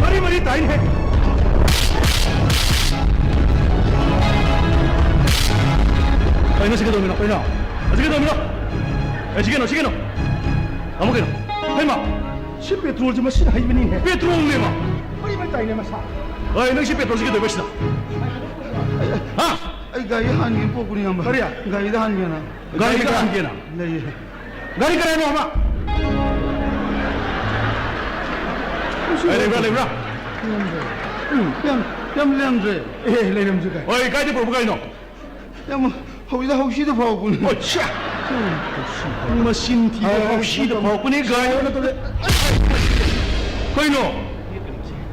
ꯃꯔꯤ ꯃꯔꯤ ꯇꯥꯏꯅꯦ꯫ ꯀꯩꯅꯣ ꯁꯤ ꯀꯩꯗꯧꯔꯝꯃꯤꯅꯣ? ꯀꯩꯅꯣ? ꯑꯁꯤ ꯀꯩꯗꯧꯔꯝꯃꯤꯅꯣ? ꯑꯦ, ꯁꯤ ꯀꯩꯅꯣ, ꯁꯤ ꯀꯩꯅꯣ? ꯇꯥꯃꯣ ꯀꯩꯅꯣ? ꯍꯩꯃꯥ! ꯁꯤ petrolꯁꯦ ꯃꯁꯤꯅ ꯍꯩꯕꯅꯤꯅꯦ꯫ Petrolꯅꯦꯕ? ꯃꯩ ꯃꯩ ꯇꯥꯏꯅꯦ ꯃꯁꯥ꯫ ꯑꯩ, ꯅꯪ ꯁꯤ ꯄꯦꯇ꯭ꯔꯣꯜꯁꯤ ꯀꯩꯗꯧꯕ ꯁꯤꯗ? ꯍꯥ? ꯑꯩ ꯒꯥꯔꯤ ꯍꯥꯟꯒꯦꯅ ꯄꯣꯛꯄꯅꯤ, ꯏꯌꯥꯝꯕ꯫ ꯀꯔꯤ? ꯒꯥꯔꯤꯗ ꯍꯥꯟꯒꯦꯅ꯫ ꯒꯥꯔꯤꯗ ꯂꯩꯌꯦ꯫ ꯍꯥꯟꯒꯦꯅ? ꯂꯩꯌꯦ꯫ ꯒꯥꯔꯤ ꯀꯅꯥꯅꯣ ꯑꯃ? ꯑꯩ, ꯂꯩꯕ꯭ꯔꯥ, ꯂꯩꯕ꯭ꯔꯥ? ꯂꯩꯔꯝꯗ꯭ꯔꯦ꯫ ꯎꯝ꯫ ꯌꯥꯝ, ꯌꯥꯝ ꯂꯩꯔꯝꯗ꯭ꯔꯦ꯫ ꯑꯦ, ꯂꯩꯔꯝꯗ꯭ꯔꯦ ꯀꯥꯏ? ꯍꯣꯏ, ꯀꯥꯏꯗ ꯄꯨꯔꯛꯄ ꯒꯥꯔꯤꯅꯣ? ꯌꯥꯝ ꯍꯧꯖꯤꯛ ꯍꯧꯁꯤꯗ ꯐꯥꯎꯕꯅꯤ꯫ ꯑꯣ, ꯁ꯭ꯌꯥ! ꯃꯁꯤꯡ ꯊꯤꯕ ꯑꯥ, ꯍꯧꯁꯤꯗ ꯐꯥꯎꯕꯅꯤ ꯒꯥꯔꯤ꯫ ꯀꯩꯅꯣ?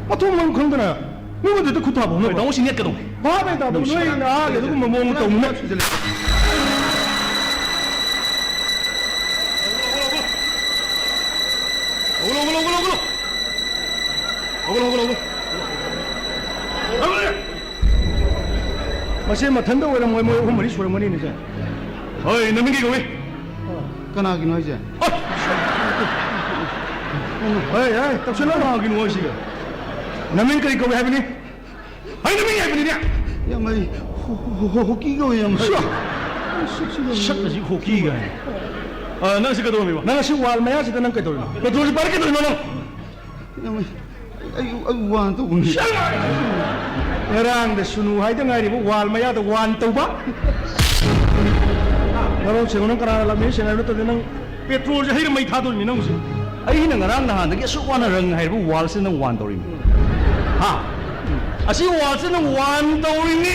ꯃꯊꯣꯡ ꯃꯔꯝ ꯈꯪꯗꯅ ꯃꯤꯉꯣꯟꯗ ꯍꯦꯛꯇ ꯈꯨꯠ ꯊꯥꯕ ꯍꯧꯅꯕ꯭ꯔꯣ? ꯇꯥꯃꯣ, ꯁꯤ ꯅꯦꯠꯀꯗꯧꯅꯦ꯫ ꯚꯥꯞ ꯍꯦꯛ ꯇꯥꯗꯕ ꯅꯣꯏ ꯅꯍꯥꯒꯤ ꯑꯗꯨꯒꯨꯝꯕ ꯃꯑꯣꯡ ꯇꯧꯅꯨ꯫ ꯍꯧꯒꯠꯂꯣ, ꯍꯧꯒꯠꯂꯣ, ꯍꯧꯒꯠꯂꯣ, ꯍꯧꯒꯠꯂꯣ꯫ ꯍꯧꯒꯠꯂꯣ, ꯍꯧꯒꯠꯂꯣ, ꯍꯧꯒꯠꯂꯣ꯫ ꯍꯧꯒꯠꯂꯣ꯫ ꯃꯁꯤ ꯃꯊꯟꯇ ꯑꯣꯏꯔꯝꯃꯣꯏ, ꯃꯣꯏ ꯑꯍꯨꯝ ꯃꯔꯤ ꯁꯨꯔꯝꯒꯅꯤꯅꯦ ꯁꯦ꯫ ꯍꯣꯏ, ꯅꯃꯤꯡ ꯀꯩ ꯀꯧꯏ? ꯀꯅꯥꯒꯤꯅꯣ ꯍꯥꯏꯁꯦ? ꯍꯣꯏ, ꯍꯣꯏ, ꯇꯧꯁꯤꯜꯂꯣ꯫ ꯀꯅꯥꯒꯤꯅꯣ ꯍꯥꯏꯁꯤꯒ? ꯅꯃꯤꯡ ꯀꯔꯤ ꯀꯧꯏ ꯍꯥꯏꯕꯅꯤ? ꯑꯩ ꯅꯃꯤꯡ ꯍꯥꯏꯕꯅꯤꯅꯦ꯫ ꯌꯥꯝ ꯍꯩ꯫ ꯍꯣ-, ꯍꯣ-, ꯍꯣ-, ꯍꯣꯀꯤ ꯀꯧꯏ, ꯌꯥꯝ ꯍꯩ꯫ ꯁꯨ-, ꯁꯛ ꯑꯁꯤ ꯍꯣꯀꯤ ꯀꯥꯏꯅ꯫ ꯑ, ꯅꯪ ꯁꯤ ꯀꯩꯗꯧꯔꯝꯃꯤꯕ? ꯅꯪ ꯑꯁꯤ ꯋꯥꯜ ꯃꯌꯥꯁꯤꯗ ꯅꯪ ꯀꯩꯗꯧꯔꯤꯅꯣ? ꯄꯦꯇ꯭ꯔꯣꯜꯁꯤ ꯄꯥꯏꯔ ꯀꯩꯗꯧꯔꯤꯅꯣ ꯅꯪ? ꯌꯥꯝ ꯍꯩ꯫ ꯑꯩ, ꯑꯩ ꯋꯥꯟ ꯇꯧꯕꯅꯤ꯫ ꯉꯔꯥꯡꯗ ꯁꯨꯅꯨ ꯍꯥꯏꯗ ꯉꯥꯏꯔꯤꯕ ꯋꯥꯜ ꯃꯌꯥꯗ ꯋꯥꯟ ꯇꯧꯕ? ꯅꯔꯣꯟ ꯁꯦꯡꯉꯨ, ꯅꯪ ꯀꯅꯥꯅ ꯂꯝꯍꯦꯟ ꯁꯦꯡꯅ ꯍꯥꯏꯕ ꯅꯠꯇꯕꯅꯤ, ꯅꯪ ꯄꯦꯇ꯭ꯔꯣꯜꯁꯦ ꯍꯩꯔ ꯃꯩ ꯊꯥꯗꯣꯏꯅꯤ ꯅꯪ ꯍꯧꯖꯤꯛ꯫ ꯑꯩꯅ ꯉꯔꯥꯡ ꯅꯍꯥꯟꯗꯒꯤ ꯑꯁꯨꯛ ꯋꯥꯅ ꯔꯪ ꯍꯥꯏꯔꯤꯕ ꯋꯥꯜꯁꯤꯗ ꯅꯪ ꯋꯥꯟ ꯇꯧꯔꯤꯅꯤ꯫ ꯍꯥ? ꯑꯁꯤ ꯋꯥꯜꯁꯤꯗ ꯅꯪ ꯋꯥꯟ ꯇꯧꯔꯤꯅꯤ꯫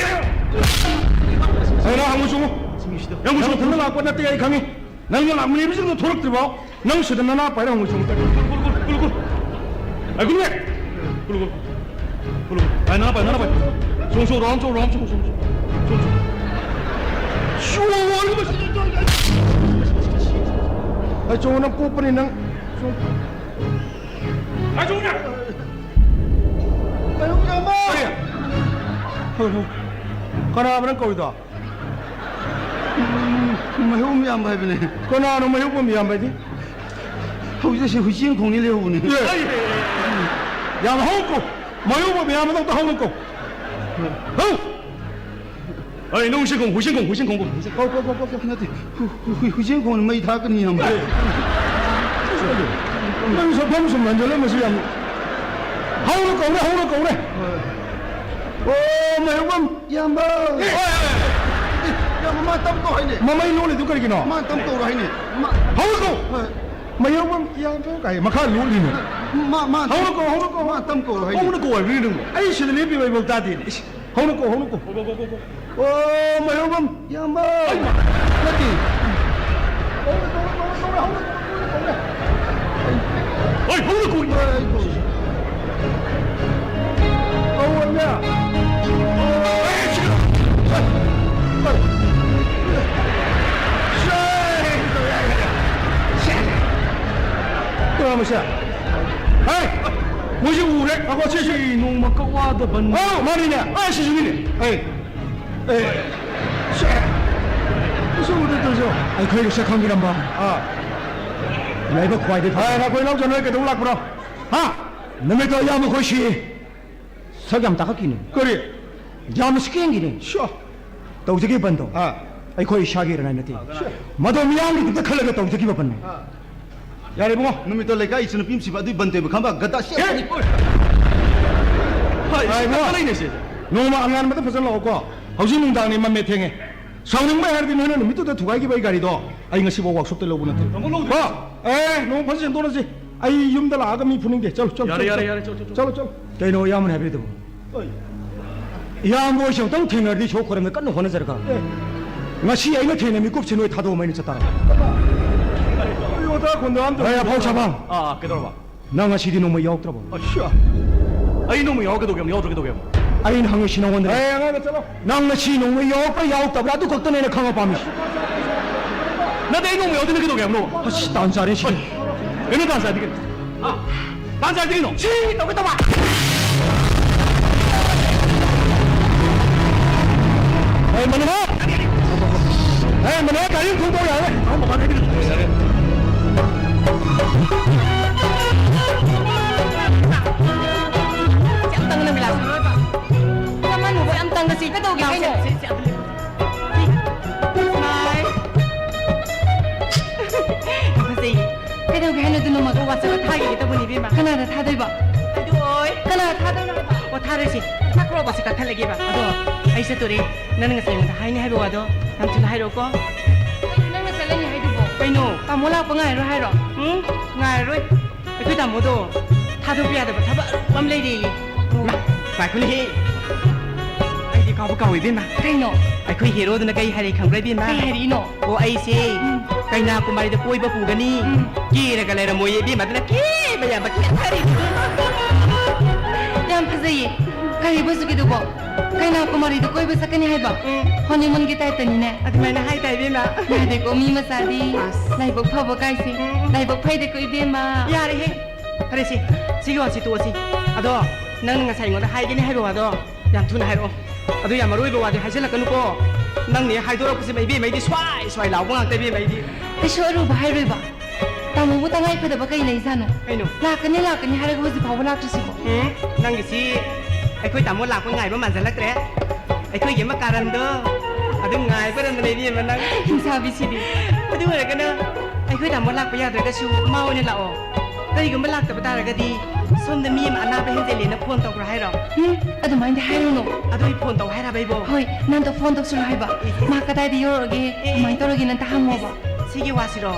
ꯍꯩꯔꯥ, ꯍꯪꯉꯨ ꯆꯣꯡꯉꯨ꯫ ꯍꯪꯉꯨ ꯆꯣꯡꯉꯨ꯫ ꯅꯪ ꯅꯊꯟꯗ ꯂꯥꯛꯄ ꯅꯠꯇꯦ, ꯑꯩ ꯈꯪꯉꯤ꯫ ꯅꯪꯅ ꯂꯥꯛꯃꯤꯟꯅꯕꯁꯤꯡꯗꯣ ꯊꯣꯛꯂꯛꯇ꯭ꯔꯤꯕꯣ? ꯅꯪ ꯁꯤꯗ ꯅꯅꯥ ꯄꯥꯏꯔ ꯍꯪꯉꯨ ꯆꯣꯡꯉꯨ꯫ Cool, cool, cool, cool, cool. ꯑꯩ ꯀꯨꯜ ꯂꯦ꯫ Cool, cool. Cool, cool. ꯑꯩ ꯅꯅꯥ ꯄꯥꯏ, ꯅꯅꯥ ꯄꯥꯏ꯫ ꯆꯣꯡꯉꯨ, ꯆꯣꯡꯉꯨ, round ꯆꯣꯡꯉꯨ, round ꯆꯣꯡꯉꯨ, ꯆꯣꯡꯉꯨ, ꯆꯣꯡꯉꯨ꯫ ꯆꯣꯡꯉꯨ, ꯆꯣꯡꯉꯨ꯫ ꯆꯣꯡꯉꯨ, ꯆꯣꯡꯉꯨ꯫ ꯑꯩ ꯆꯣꯡꯉꯨ, ꯅꯪ ꯄꯣꯛꯄꯅꯤ ꯅꯪ꯫ ꯆꯣꯡꯉꯨ꯫ ꯑꯩ ꯆꯣꯡꯉꯨ꯫ ꯀꯔꯤ? ꯀꯅꯥꯕ ꯅꯪ ꯀꯧꯔꯤꯗꯣ? ꯎꯝ, ꯃꯩꯍꯧꯕꯝ ꯏꯌꯥꯝꯕ ꯍꯥꯏꯕꯅꯦ꯫ ꯀꯅꯥꯅꯣ ꯃꯩꯍꯧꯕꯝ ꯏꯌꯥꯝꯕ ꯍꯥꯏꯗꯤ? ꯍꯧꯖꯤꯛ ꯑꯁꯤ ꯍꯨꯏꯆꯦꯟ ꯈꯣꯡꯅꯤ ꯂꯩꯍꯧꯕꯅꯦ꯫ ꯑꯦ, ꯌꯥꯝ ꯍꯧ ꯀꯣ꯫ ꯃꯩꯍꯧꯕꯝ ꯏꯌꯥꯝꯕꯗ ꯑꯝꯇ ꯍꯧꯅ ꯀꯣ꯫ ꯍꯧ! ꯑꯩ ꯅꯪ ꯍꯨꯏꯆꯦꯟ ꯈꯣꯡ, ꯍꯨꯏꯆꯦꯟ ꯈꯣꯡ, ꯍꯨꯏꯆꯦꯟ ꯈꯣꯡ, ꯍꯨꯏꯆꯦꯟ ꯈꯣꯡ꯫ ꯀꯧ, ꯀꯧ, ꯀꯧ, ꯀꯧ, ꯀꯧ꯫ ꯅꯠꯇꯦ, ꯍꯨꯏ, ꯍꯨꯏ, ꯍꯨꯏꯆꯦꯟ ꯈꯣꯡꯅ ꯃꯩ ꯊꯥꯔꯛꯀꯅꯤ ꯏꯌꯥꯝꯕ꯫ ꯑꯦ꯫ ꯅꯪ ꯁꯛꯐꯝ ꯁꯨꯝ ꯍꯟꯖꯜꯂꯝꯕꯁꯨ ꯌꯥꯝ ꯍꯧꯅ ꯀꯧꯔꯦ, ꯍꯧꯅ ꯀꯧꯔꯦ꯫ ꯍꯣꯏ꯫ ꯑꯣ, ꯃꯥꯏꯍꯧꯕꯝ ꯏꯌꯥꯝꯕ꯫ ꯑꯦ, ꯏꯌꯥꯝꯕ, ꯃꯥ ꯇꯞ ꯇꯧ ꯍꯥꯏꯅꯦ꯫ ꯃꯃꯩ ꯂꯣꯜꯂꯤꯗꯨ ꯀꯔꯤꯒꯤꯅꯣ? ꯃꯥ ꯇꯞ ꯇꯧꯔꯣ ꯍꯥꯏꯅꯦ꯫ ꯃꯥ ꯍꯧꯒꯠꯂꯣ꯫ ꯍꯣꯏ꯫ ꯃꯥꯏꯍꯧꯕꯝ ꯏꯌꯥꯝꯕ ꯀꯥꯏ ꯃꯈꯥ ꯂꯣꯜꯂꯤꯅꯦ꯫ ꯃꯥ, ꯃꯥ ꯍꯧꯅ ꯀꯣ, ꯍꯧꯅ ꯀꯣ꯫ ꯃꯥ ꯇꯞ ꯀꯧꯔꯣ ꯍꯥꯏꯅꯦ꯫ ꯍꯧꯅ ꯀꯣ ꯍꯥꯏꯕꯅꯤ ꯅꯪꯕꯣ꯫ ꯑꯩ ꯁꯤꯗ ꯂꯦꯞꯄꯤꯕ ꯑꯩꯕꯧ ꯇꯥꯗꯦꯅꯦ꯫ ꯏꯁ, ꯍꯧꯅ ꯀꯣ, ꯍꯧꯅ ꯀꯣ꯫ ꯑꯣ, ꯃꯥꯏꯍꯧꯕꯝ ꯏꯌꯥꯝꯕ! ꯅꯠꯇꯦ꯫ ꯍꯣꯏ, ꯍꯧꯅ ꯀꯨꯏ꯫ ꯍꯣꯏ, ꯍꯧꯅ ꯀꯨꯏ꯫ ꯍꯣꯏ, ꯑꯩ ꯀꯨꯏ꯫ ꯀꯧꯑꯣꯅꯦ꯫ ꯍꯣꯏ, ꯁꯤ-, ꯍꯣꯏ, ꯍꯣꯏ꯫ ꯁꯦ! ꯀꯧꯔꯝꯃꯁꯦ꯫ ꯍꯩ! ꯃꯣꯏꯁꯤ ꯎꯔꯦ꯫ ꯉꯥꯏꯈꯣ, ꯁꯤ, ꯁꯤ꯫ ꯁꯤ ꯅꯣꯡꯃ ꯀꯛꯋꯥꯗ ꯕꯟ꯫ ꯑꯣ, ꯃꯥꯅꯤꯅꯦ꯫ ꯑꯩ ꯁꯤꯁꯨꯅꯤꯅꯦ꯫ ꯑꯩ꯫ ꯑꯦ, ꯁꯦ, ꯃꯁꯤ ꯎꯗ ꯇꯧꯔꯤꯁꯤꯕꯣ? ꯑꯩꯈꯣꯏꯒꯤ ꯁꯛꯈꯪꯕꯤꯔꯝꯕ꯫ ꯑꯥ꯫ ꯌꯥꯏꯕ ꯈ꯭ꯋꯥꯏꯗꯒꯤ ꯐꯕ꯫ ꯑꯦ, ꯅꯈꯣꯏ ꯏꯅꯥꯎꯆꯥ ꯅꯣꯏ ꯀꯩꯗꯧ ꯂꯥꯛꯄ꯭ꯔꯣ? ꯍꯥ? ꯅꯨꯃꯤꯠꯇꯣ ꯏꯌꯥꯝꯕ ꯈꯣꯏ ꯁꯤ ꯁꯛ ꯌꯥꯝ ꯇꯥꯈꯠꯈꯤꯅꯦ꯫ ꯀꯔꯤ? ꯌꯥꯝꯅꯁꯨ ꯀꯦꯡꯈꯤꯅꯦ꯫ ꯁꯣ꯫ ꯇꯧꯖꯈꯤꯕ ꯕꯟꯗꯣ꯫ ꯑꯥ꯫ ꯑꯩꯈꯣꯏ ꯏꯁꯥꯒꯤ ꯏꯔꯥꯏ ꯅꯠꯇꯦ꯫ ꯑꯥ꯫ ꯃꯗꯣ ꯃꯤꯌꯥꯝꯒꯤꯗꯃꯛꯇ ꯈꯜꯂꯒ ꯇꯧꯖꯈꯤꯕ ꯕꯟꯅꯤ꯫ ꯑꯥ꯫ ꯌꯥꯔꯦ ꯏꯕꯨꯡꯉꯣ, ꯅꯨꯃꯤꯠꯇꯣ ꯂꯩꯀꯥꯏ ꯏꯆꯟꯅꯨꯄꯤ ꯑꯃ ꯁꯤꯕ ꯑꯗꯨꯏ ꯕꯟ ꯇꯩꯕ ꯈꯪꯕ ꯒꯗꯥ ꯁꯤ꯫ ꯑꯦ! ꯍꯥꯏ, ꯏꯕꯨꯡꯉꯣ꯫ ꯂꯩꯅꯦ ꯁꯤꯁꯦ꯫ ꯅꯣꯡꯃ ꯑꯉꯥꯟꯕꯗ ꯐꯖꯅ ꯂꯥꯛꯑꯣꯀꯣ꯫ ꯍꯧꯖꯤꯛ ꯅꯨꯡꯗꯥꯡꯅꯤ, ꯃꯝꯃꯦ ꯊꯦꯡꯉꯦ꯫ ꯁꯥꯎꯅꯤꯡꯕ ꯍꯥꯏꯔꯗꯤ ꯅꯣꯏꯅ ꯅꯨꯃꯤꯠꯇꯨꯗ ꯊꯨꯒꯥꯏꯈꯤꯕ ꯑꯩ ꯒꯥꯔꯤꯗꯣ ꯑꯩ ꯉꯁꯤꯐꯥꯎ ꯋꯥꯛꯁꯣꯞꯇ ꯂꯧꯕ ꯅꯠꯇꯦ꯫ ꯇꯥꯃꯣ ꯂꯧꯗꯦ꯫ ꯀꯣ? ꯑꯦ, ꯅꯣꯡꯃ ꯐꯖꯅ ꯁꯦꯡꯗꯣꯛꯅꯁꯤ꯫ ꯑꯩ ꯌꯨꯝꯗ ꯂꯥꯛꯑꯒ ꯃꯤ ꯐꯨꯅꯤꯡꯗꯦ꯫ ꯆꯠꯂꯣ, ꯆꯠꯂꯣ, ꯌꯥꯔꯦ, ꯆꯠꯂꯣ, ꯌꯥꯔꯦ, ꯆꯠꯂꯣ꯫ ꯌꯥꯔꯦ, ꯆꯠꯂꯣ, ꯆꯠꯂꯣ꯫ ꯆꯠꯂꯣ, ꯆꯠꯂꯣ꯫ ꯀꯩꯅꯣ ꯏꯌꯥꯝꯕꯅ ꯍꯥꯏꯕꯤꯗꯨꯕꯨ? ꯑꯣꯏ꯫ ꯏꯌꯥꯝꯕ ꯍꯣꯏꯁꯦ ꯑꯃꯨꯛꯇꯪ ꯊꯦꯡꯅꯔꯗꯤ ꯏꯁꯣꯔ ꯈꯣꯏꯔꯝꯗ ꯀꯟꯅ ꯍꯣꯠꯅꯖꯔꯒ꯫ ꯑꯦ꯫ ꯉꯁꯤ ꯑꯩꯅ ꯊꯦꯡꯅ ꯃꯤꯀꯨꯞꯁꯦ ꯅꯣꯏ ꯊꯥꯗꯣꯛꯑꯝꯃ ꯑꯩꯅ ꯆꯠꯇꯥꯔꯦ꯫ ꯑꯩ ꯑꯣꯖꯥ ꯈꯣꯟꯗꯣ ꯑꯝꯇ ꯑꯩ ꯑꯐꯥꯎ ꯁꯥꯕ꯫ ꯑꯥ, ꯑꯥ, ꯀꯩꯗꯧꯔꯕ? ꯅꯪ ꯉꯁꯤꯗꯤ ꯅꯣꯡꯃꯩ ꯌꯥꯎꯔꯛꯇ꯭ꯔꯕꯣ? ꯑꯁ! ꯑꯩ ꯅꯣꯡꯃꯩ ꯌꯥꯎꯔꯛꯀꯗꯧꯒꯦ ꯍꯥꯏꯕꯅꯤ, ꯌꯥꯎꯗ꯭ꯔꯒꯗꯧꯒꯦ ꯍꯥꯏꯕꯅꯤ? ꯑꯩꯅ ꯍꯪꯉꯤꯁꯤ ꯅꯉꯣꯟꯗ꯫ ꯑꯦ, ꯑꯉꯥꯡꯗ ꯆꯠꯂꯣ꯫ ꯅꯪ ꯉꯁꯤ ꯅꯣꯡꯃꯩ ꯌꯥꯎꯔꯛꯄ꯭ꯔꯥ ꯌꯥꯎꯔꯛꯇꯕ꯭ꯔꯥ ꯑꯗꯨ ꯈꯛꯇꯅꯦ ꯑꯩꯅ ꯈꯪꯕ ꯄꯥꯝꯃꯤꯁꯤ꯫ ꯅꯠꯇꯦ, ꯑꯩ ꯅꯣꯡꯃꯩ ꯌꯥꯎꯗꯅ ꯀꯩꯗꯧꯒꯦ ꯍꯥꯏꯕꯅꯣ? ꯑꯁ, ꯇꯥꯟ ꯆꯥꯔꯦ ꯁꯤꯗꯤ꯫ ꯀꯩꯅꯣ ꯇꯥꯟ ꯆꯥꯔꯗꯤ ꯀꯩꯅꯣ? ꯍꯥ? ꯇꯥꯟ ꯆꯥꯔꯗꯤ ꯀꯩꯅꯣ? ꯁꯤ ꯇꯧꯒꯦ ꯇꯧꯕ꯫ ꯑꯦ, ꯃꯅꯣꯍꯔ! ꯑꯦ, ꯃꯅꯣꯍꯔ, ꯒꯥꯔꯤ ꯑꯃ ꯊꯧꯗꯣꯛꯑꯣ ꯌꯥꯔꯦ꯫ ꯌꯥꯝ ꯇꯪꯅ ꯃꯤꯂꯥꯁ ꯂꯣꯏꯕ꯫ ꯆꯃꯥꯅꯨꯕ ꯌꯥꯝ ꯇꯪꯅ ꯁꯤ ꯀꯩꯗꯧꯒꯦ ꯍꯥꯏꯅꯣ? ꯁꯦ, ꯁꯦ, ꯁꯦ, ꯑꯗꯨ ꯂꯦꯞꯄꯣ꯫ ꯁꯦ, ꯁꯦ꯫ ꯌꯥꯝ ꯐꯖꯩꯌꯦ꯫ ꯀꯩꯗꯧꯒꯦ ꯍꯥꯏꯅꯣ? ꯑꯗꯨ ꯅꯣꯡꯃꯒ ꯋꯥꯆꯞꯇ ꯊꯥꯈꯤꯒꯦ ꯇꯧꯕꯅꯤ, ꯏꯕꯦꯝꯃ꯫ ꯀꯅꯥꯗ ꯊꯥꯗꯣꯏꯕ? ꯑꯗꯨ ꯑꯣꯏ꯫ ꯀꯅꯥꯗ ꯊꯥꯗꯣꯏꯅꯣ ꯍꯥꯏꯕ? ꯊꯥꯔꯁꯤ꯫ ꯊꯛꯈ꯭ꯔꯣꯕ꯫ ꯁꯤ ꯀꯛꯊꯠꯂꯒꯦꯕ꯫ ꯑꯗꯣ ꯑꯩ ꯆꯠꯇꯣꯔꯦ꯫ ꯅꯪꯅ ꯉꯁꯥꯏ ꯑꯩꯉꯣꯟꯗ ꯍꯥꯏꯅꯤ ꯍꯥꯏꯕ ꯋꯥꯗꯣ ꯌꯥꯝ ꯊꯨꯅ ꯍꯥꯏꯔꯛꯑꯣꯀꯣ꯫ ꯀꯩꯅꯣ ꯅꯪꯅ ꯆꯠꯂꯅꯤ ꯍꯥꯏꯗꯨꯕꯣ? ꯀꯩꯅꯣ? ꯇꯥꯃꯣ ꯂꯥꯛꯄ ꯉꯥꯏꯔꯣ ꯍꯥꯏꯔꯣ? ꯎꯝ? ꯉꯥꯏꯔꯔꯣꯏ꯫ ꯑꯩꯈꯣꯏ ꯇꯥꯃꯣꯗꯣ ꯊꯥꯗꯣꯛꯄ ꯌꯥꯗꯕ ꯊꯕꯛ ꯑꯔꯨꯕ ꯑꯃ ꯂꯩꯔꯦꯌꯦ꯫ ꯃꯥ, ꯉꯥꯏꯈꯣꯅꯦꯍꯦ꯫ ꯑꯩꯗꯤ ꯀꯥꯎꯕ ꯀꯥꯎꯏ ꯏꯕꯦꯝꯃ꯫ ꯀꯩꯅꯣ? ꯑꯩꯈꯣꯏ ꯍꯦꯔꯣꯗꯨꯅ ꯀꯩ ꯍꯥꯏꯔꯛꯏ ꯈꯪꯕ꯭ꯔꯥ ꯏꯕꯦꯝꯃ? ꯀꯩ ꯍꯥꯏꯔꯛꯏꯅꯣ? ꯑꯣ, ꯑꯩꯁꯦ ꯎꯝ꯫ ꯀꯩꯅꯥꯀꯨꯃꯥꯔꯤꯗ ꯀꯣꯏꯕ ꯄꯨꯒꯅꯤ꯫ ꯎꯝ꯫ ꯀꯦꯔꯒ ꯂꯩꯔꯝꯃꯣꯏꯌꯦ ꯏꯕꯦꯝꯃ, ꯑꯗꯨꯅ ꯀꯦꯕ ꯌꯥꯕ ꯀꯦꯊꯔꯤꯅꯤ꯫ ꯌꯥꯝ ꯐꯖꯩꯌꯦ꯫ ꯀꯔꯤꯕ ꯍꯧꯖꯤꯛꯀꯤꯗꯨꯕꯣ? ꯀꯩꯅꯥꯀꯨꯃꯥꯔꯤꯗ ꯀꯣꯏꯕ ꯆꯠꯀꯅꯤ ꯍꯥꯏꯕ? ꯎꯝ꯫ ꯍꯣꯅꯤꯃꯨꯟꯒꯤ ꯇꯥꯏꯞꯇꯅꯤꯅꯦ꯫ ꯑꯗꯨꯃꯥꯏꯅ ꯍꯥꯏ ꯇꯥꯏ ꯏꯕꯦꯝꯃ꯫ ꯌꯥꯗꯦꯀꯣ, ꯃꯤ ꯃꯆꯥꯗꯤ ꯑꯁ꯫ ꯂꯥꯏꯕꯛ ꯐꯕ ꯀꯥꯏꯁꯦ꯫ ꯎꯝ꯫ ꯂꯥꯏꯕꯛ ꯐꯩꯗꯀꯣ ꯏꯕꯦꯝꯃ꯫ ꯌꯥꯔꯦꯍꯦ꯫ ꯐꯔꯦꯁꯦ, ꯁꯤꯒꯤ ꯋꯥꯁꯤ ꯇꯣꯛꯑꯁꯤ꯫ ꯑꯗꯣ ꯅꯪꯅ ꯉꯁꯥꯏ ꯑꯩꯉꯣꯟꯗ ꯍꯥꯏꯒꯅꯤ ꯍꯥꯏꯕ ꯋꯥꯗꯣ ꯌꯥꯝ ꯊꯨꯅ ꯍꯥꯏꯔꯛꯑꯣ꯫ ꯑꯗꯨ ꯌꯥꯝ ꯃꯔꯨ ꯑꯣꯏꯕ ꯋꯥꯗꯤ ꯍꯥꯏꯖꯤꯜꯂꯛꯀꯅꯨꯀꯣ꯫ ꯅꯪꯅ ꯍꯦꯛ ꯍꯥꯏꯗꯣꯔꯛꯄꯁꯤꯃ ꯏꯕꯦꯝꯃ ꯑꯩꯗꯤ ꯁ꯭ꯋꯥꯏ ꯁ꯭ꯋꯥꯏ ꯂꯥꯎꯕ ꯉꯥꯛꯇ ꯏꯕꯦꯝꯃ ꯑꯩꯗꯤ꯫ ꯀꯩꯁꯨ ꯑꯔꯨꯕ ꯍꯥꯏꯔꯣꯏꯕ꯫ ꯇꯥꯃꯣꯕꯨ ꯇꯉꯥꯏ ꯐꯗꯕ ꯀꯩ ꯂꯩꯖꯥꯠꯅꯣ? ꯀꯩꯅꯣ? ꯂꯥꯛꯀꯅꯤ ꯂꯥꯛꯀꯅꯤ ꯍꯥꯏꯔꯒ ꯍꯧꯖꯤꯛ ꯐꯥꯎꯕ ꯂꯥꯛꯇ꯭ꯔꯤꯁꯤꯕꯣ? ꯎꯝ, ꯅꯪꯒꯤꯁꯤ ꯑꯩꯈꯣꯏ ꯇꯥꯃꯣ ꯂꯥꯛꯄ ꯉꯥꯏꯕ ꯃꯥꯟꯁꯤꯜꯂꯛꯇ꯭ꯔꯦ꯫ ꯑꯩꯈꯣꯏꯒꯤ ꯑꯃ ꯀꯥꯔꯟꯗꯣ ꯑꯗꯨꯝ ꯉꯥꯏꯕ ꯔꯟꯗ ꯂꯩꯕꯤ ꯑꯃ ꯅꯪ꯫ ꯍꯤꯡꯁꯥꯕꯤꯁꯤꯗꯤ꯫ ꯑꯗꯨ ꯑꯣꯏꯔꯒꯅ ꯑꯩꯈꯣꯏ ꯇꯥꯃꯣ ꯂꯥꯛꯄ ꯌꯥꯗ꯭ꯔꯒꯁꯨ ꯃꯥ ꯑꯣꯏꯅ ꯂꯥꯛꯑꯣ꯫ ꯀꯔꯤꯒꯨꯝꯕ ꯂꯥꯛꯇꯕ ꯇꯥꯔꯒꯗꯤ ꯁꯣꯝꯗ ꯃꯤ ꯑꯃ ꯑꯅꯥꯕ ꯍꯦꯟꯖꯜꯂꯦꯅ ꯐꯣꯟ ꯇꯧꯈ꯭ꯔꯣ ꯍꯥꯏꯔꯣ? ꯎꯝ, ꯑꯗꯨꯃꯥꯏꯅꯗꯤ ꯍꯥꯏꯔꯨꯅꯨ꯫ ꯑꯗꯨ ꯑꯩ ꯐꯣꯟ ꯇꯧ ꯍꯥꯏꯔꯕ ꯑꯩꯕꯣ? ꯍꯣꯏ, ꯅꯪꯗꯣ ꯐꯣꯟ ꯇꯧꯁꯤꯜꯂꯣ ꯍꯥꯏꯕ꯫ ꯑꯦ, ꯑꯦ꯫ ꯃꯥ ꯀꯗꯥꯏꯗ ꯌꯧꯔꯛꯑꯒꯦ, ꯑꯦ, ꯑꯦ꯫ ꯀꯃꯥꯏꯅ ꯇꯧꯔꯒꯦꯅ ꯑꯝꯇ ꯍꯪꯉꯣꯕ꯫ ꯁꯤꯒꯤ ꯋꯥꯁꯤꯔꯣ?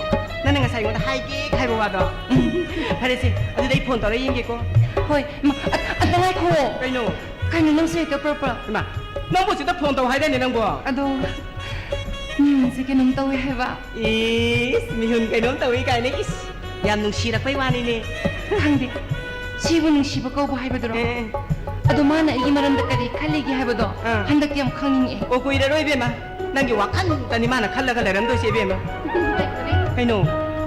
ꯅꯪꯅ ꯉꯁꯥꯏ ꯑꯩꯉꯣꯟꯗ ꯍꯥꯏꯒꯦ ꯍꯥꯏꯕ ꯋꯥꯗꯣ? ꯎꯝ꯫ ꯐꯔꯦꯁꯦ, ꯑꯗꯨꯗꯤ ꯑꯩ ꯐꯣꯟ ꯇꯧꯔ ꯌꯦꯡꯒꯦꯀꯣ꯫ ꯍꯣꯏ, ꯃ-, ꯑ-, ꯑꯝꯇ ꯉꯥꯏꯈꯣ꯫ ꯀꯩꯅꯣ? ꯀꯩꯅꯣ ꯅꯪꯁꯨ ꯍꯦꯛꯇ ꯄ꯭ꯔꯞ ꯄ꯭ꯔꯞ? ꯏꯃꯥ, ꯅꯪꯕꯨ ꯁꯤꯗ ꯐꯣꯟ ꯇꯧ ꯍꯥꯏꯗꯥꯏꯅꯦ ꯅꯪꯕꯣ? ꯑꯗꯣ, ꯃꯤꯍꯨꯟꯁꯦ ꯀꯩꯅꯣꯝ ꯇꯧꯋꯦ ꯍꯥꯏꯕ꯫ ꯏꯁ, ꯃꯤꯍꯨꯟ ꯀꯩꯅꯣꯝ ꯇꯧꯏ ꯀꯥꯏꯅ, ꯏꯁ, ꯌꯥꯝ ꯅꯨꯡꯁꯤꯔꯛꯄꯩ ꯋꯥꯅꯤꯅꯦ꯫ ꯈꯪꯗꯦ, ꯁꯤꯕꯨ ꯅꯨꯡꯁꯤꯕ ꯀꯧꯕ ꯍꯥꯏꯕꯗꯨꯔꯣ? ꯑꯦ, ꯑꯦ꯫ ꯑꯗꯣ ꯃꯥꯅ ꯑꯩꯒꯤ ꯃꯔꯝꯗ ꯀꯔꯤ ꯈꯜꯂꯤꯒꯦ ꯍꯥꯏꯕꯗꯣ ꯑꯥ꯫ ꯍꯟꯗꯛꯇꯤ ꯌꯥꯝ ꯈꯪꯅꯤꯡꯉꯛꯑꯦ꯫ ꯑꯣ, ꯀꯨꯏꯔꯔꯣꯏ ꯏꯕꯦꯝꯃ, ꯅꯪꯒꯤ ꯋꯥꯈꯜꯇꯅꯤ ꯃꯥꯅ ꯈꯜꯂꯒ ꯂꯩꯔꯝꯗꯣꯏꯁꯦ ꯏꯕꯦꯝꯃ꯫ ꯀꯩꯅꯣ?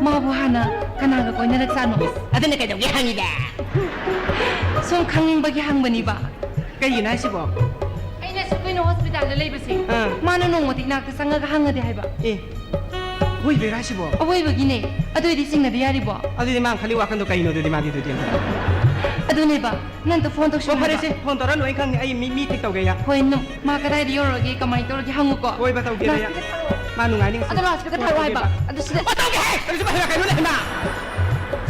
ꯃꯥꯕꯨ ꯍꯥꯟꯅ ꯀꯅꯥꯒ ꯀꯣꯏꯅꯔꯛꯆꯥꯠꯅꯣ? ꯑꯗꯨꯅ ꯀꯩꯗꯧꯒꯦ ꯍꯪꯉꯤꯕ? ꯁꯨꯝ ꯈꯪꯅꯤꯡꯕꯒꯤ ꯍꯪꯕꯅꯤꯕ꯫ ꯀꯩꯒꯤꯅꯣ ꯍꯥꯏꯁꯤꯕꯣ? ꯑꯩꯅ ꯑꯁꯨꯛ ꯀꯨꯏꯅ ꯍꯣꯁꯄꯤꯇꯥꯜꯗ ꯂꯩꯕꯁꯦ, ꯑꯥ꯫ ꯃꯥꯅ ꯅꯣꯡꯃꯇ ꯏꯅꯥꯛꯇ ꯆꯪꯉꯒ ꯍꯪꯉꯗꯤ ꯍꯥꯏꯕ꯫ ꯑꯦ, ꯑꯣꯏꯕꯩꯔꯣ ꯍꯥꯏꯁꯤꯕꯣ? ꯑꯋꯣꯏꯕꯒꯤꯅꯦ꯫ ꯑꯗꯨ ꯑꯣꯏꯗꯤ ꯆꯤꯡꯅꯕ ꯌꯥꯔꯤꯕꯣ? ꯑꯗꯨꯗꯤ ꯃꯥꯅ ꯈꯜꯂꯤ ꯋꯥꯈꯟꯗꯣ ꯀꯩꯅꯣ ꯑꯗꯨꯗꯤ ꯃꯥꯗꯤ ꯑꯗꯨꯗꯤ? ꯑꯗꯨꯅꯦꯕ, ꯅꯪ ꯑꯝꯇ ꯐꯣꯟ ꯇꯧꯁꯤꯜꯂꯣ ꯑꯣ, ꯐꯔꯦꯁꯦ, ꯍꯥꯏꯕ꯫ ꯐꯣꯟ ꯇꯧꯔꯅꯨ, ꯑꯩ ꯈꯪꯉꯦ, ꯑꯩ ꯃꯤ, ꯃꯤ ꯊꯤꯛ ꯇꯧꯒꯦ ꯌꯥ꯫ ꯍꯣꯏ, ꯅꯪ ꯃꯥ ꯀꯗꯥꯏꯗ ꯌꯧꯔꯒꯦ, ꯀꯃꯥꯏꯅ ꯇꯧꯔꯒꯦ ꯍꯪꯉꯨꯀꯣ꯫ ꯍꯣꯏꯕ, ꯇꯧꯒꯦꯕ ꯌꯥ꯫ ꯂꯥꯁ ꯄꯤꯛꯀ ꯊꯥꯔꯛꯑꯣ꯫ ꯃꯥ ꯅꯨꯡꯉꯥꯏꯅꯤ ꯉꯁꯤ꯫ ꯑꯗꯣ ꯂꯥꯁ ꯄꯤꯛꯀ ꯊꯥꯔꯛꯑꯣ ꯍꯥꯏꯕ꯫ ꯑꯗꯨ ꯁꯤꯗ ꯑꯣ, ꯇꯧꯒꯦ ꯍꯦ! ꯀꯩꯅꯣ ꯁꯤꯕꯨ ꯍꯩꯔꯛꯀꯅꯨꯅꯦ, ꯍꯩꯃꯥ!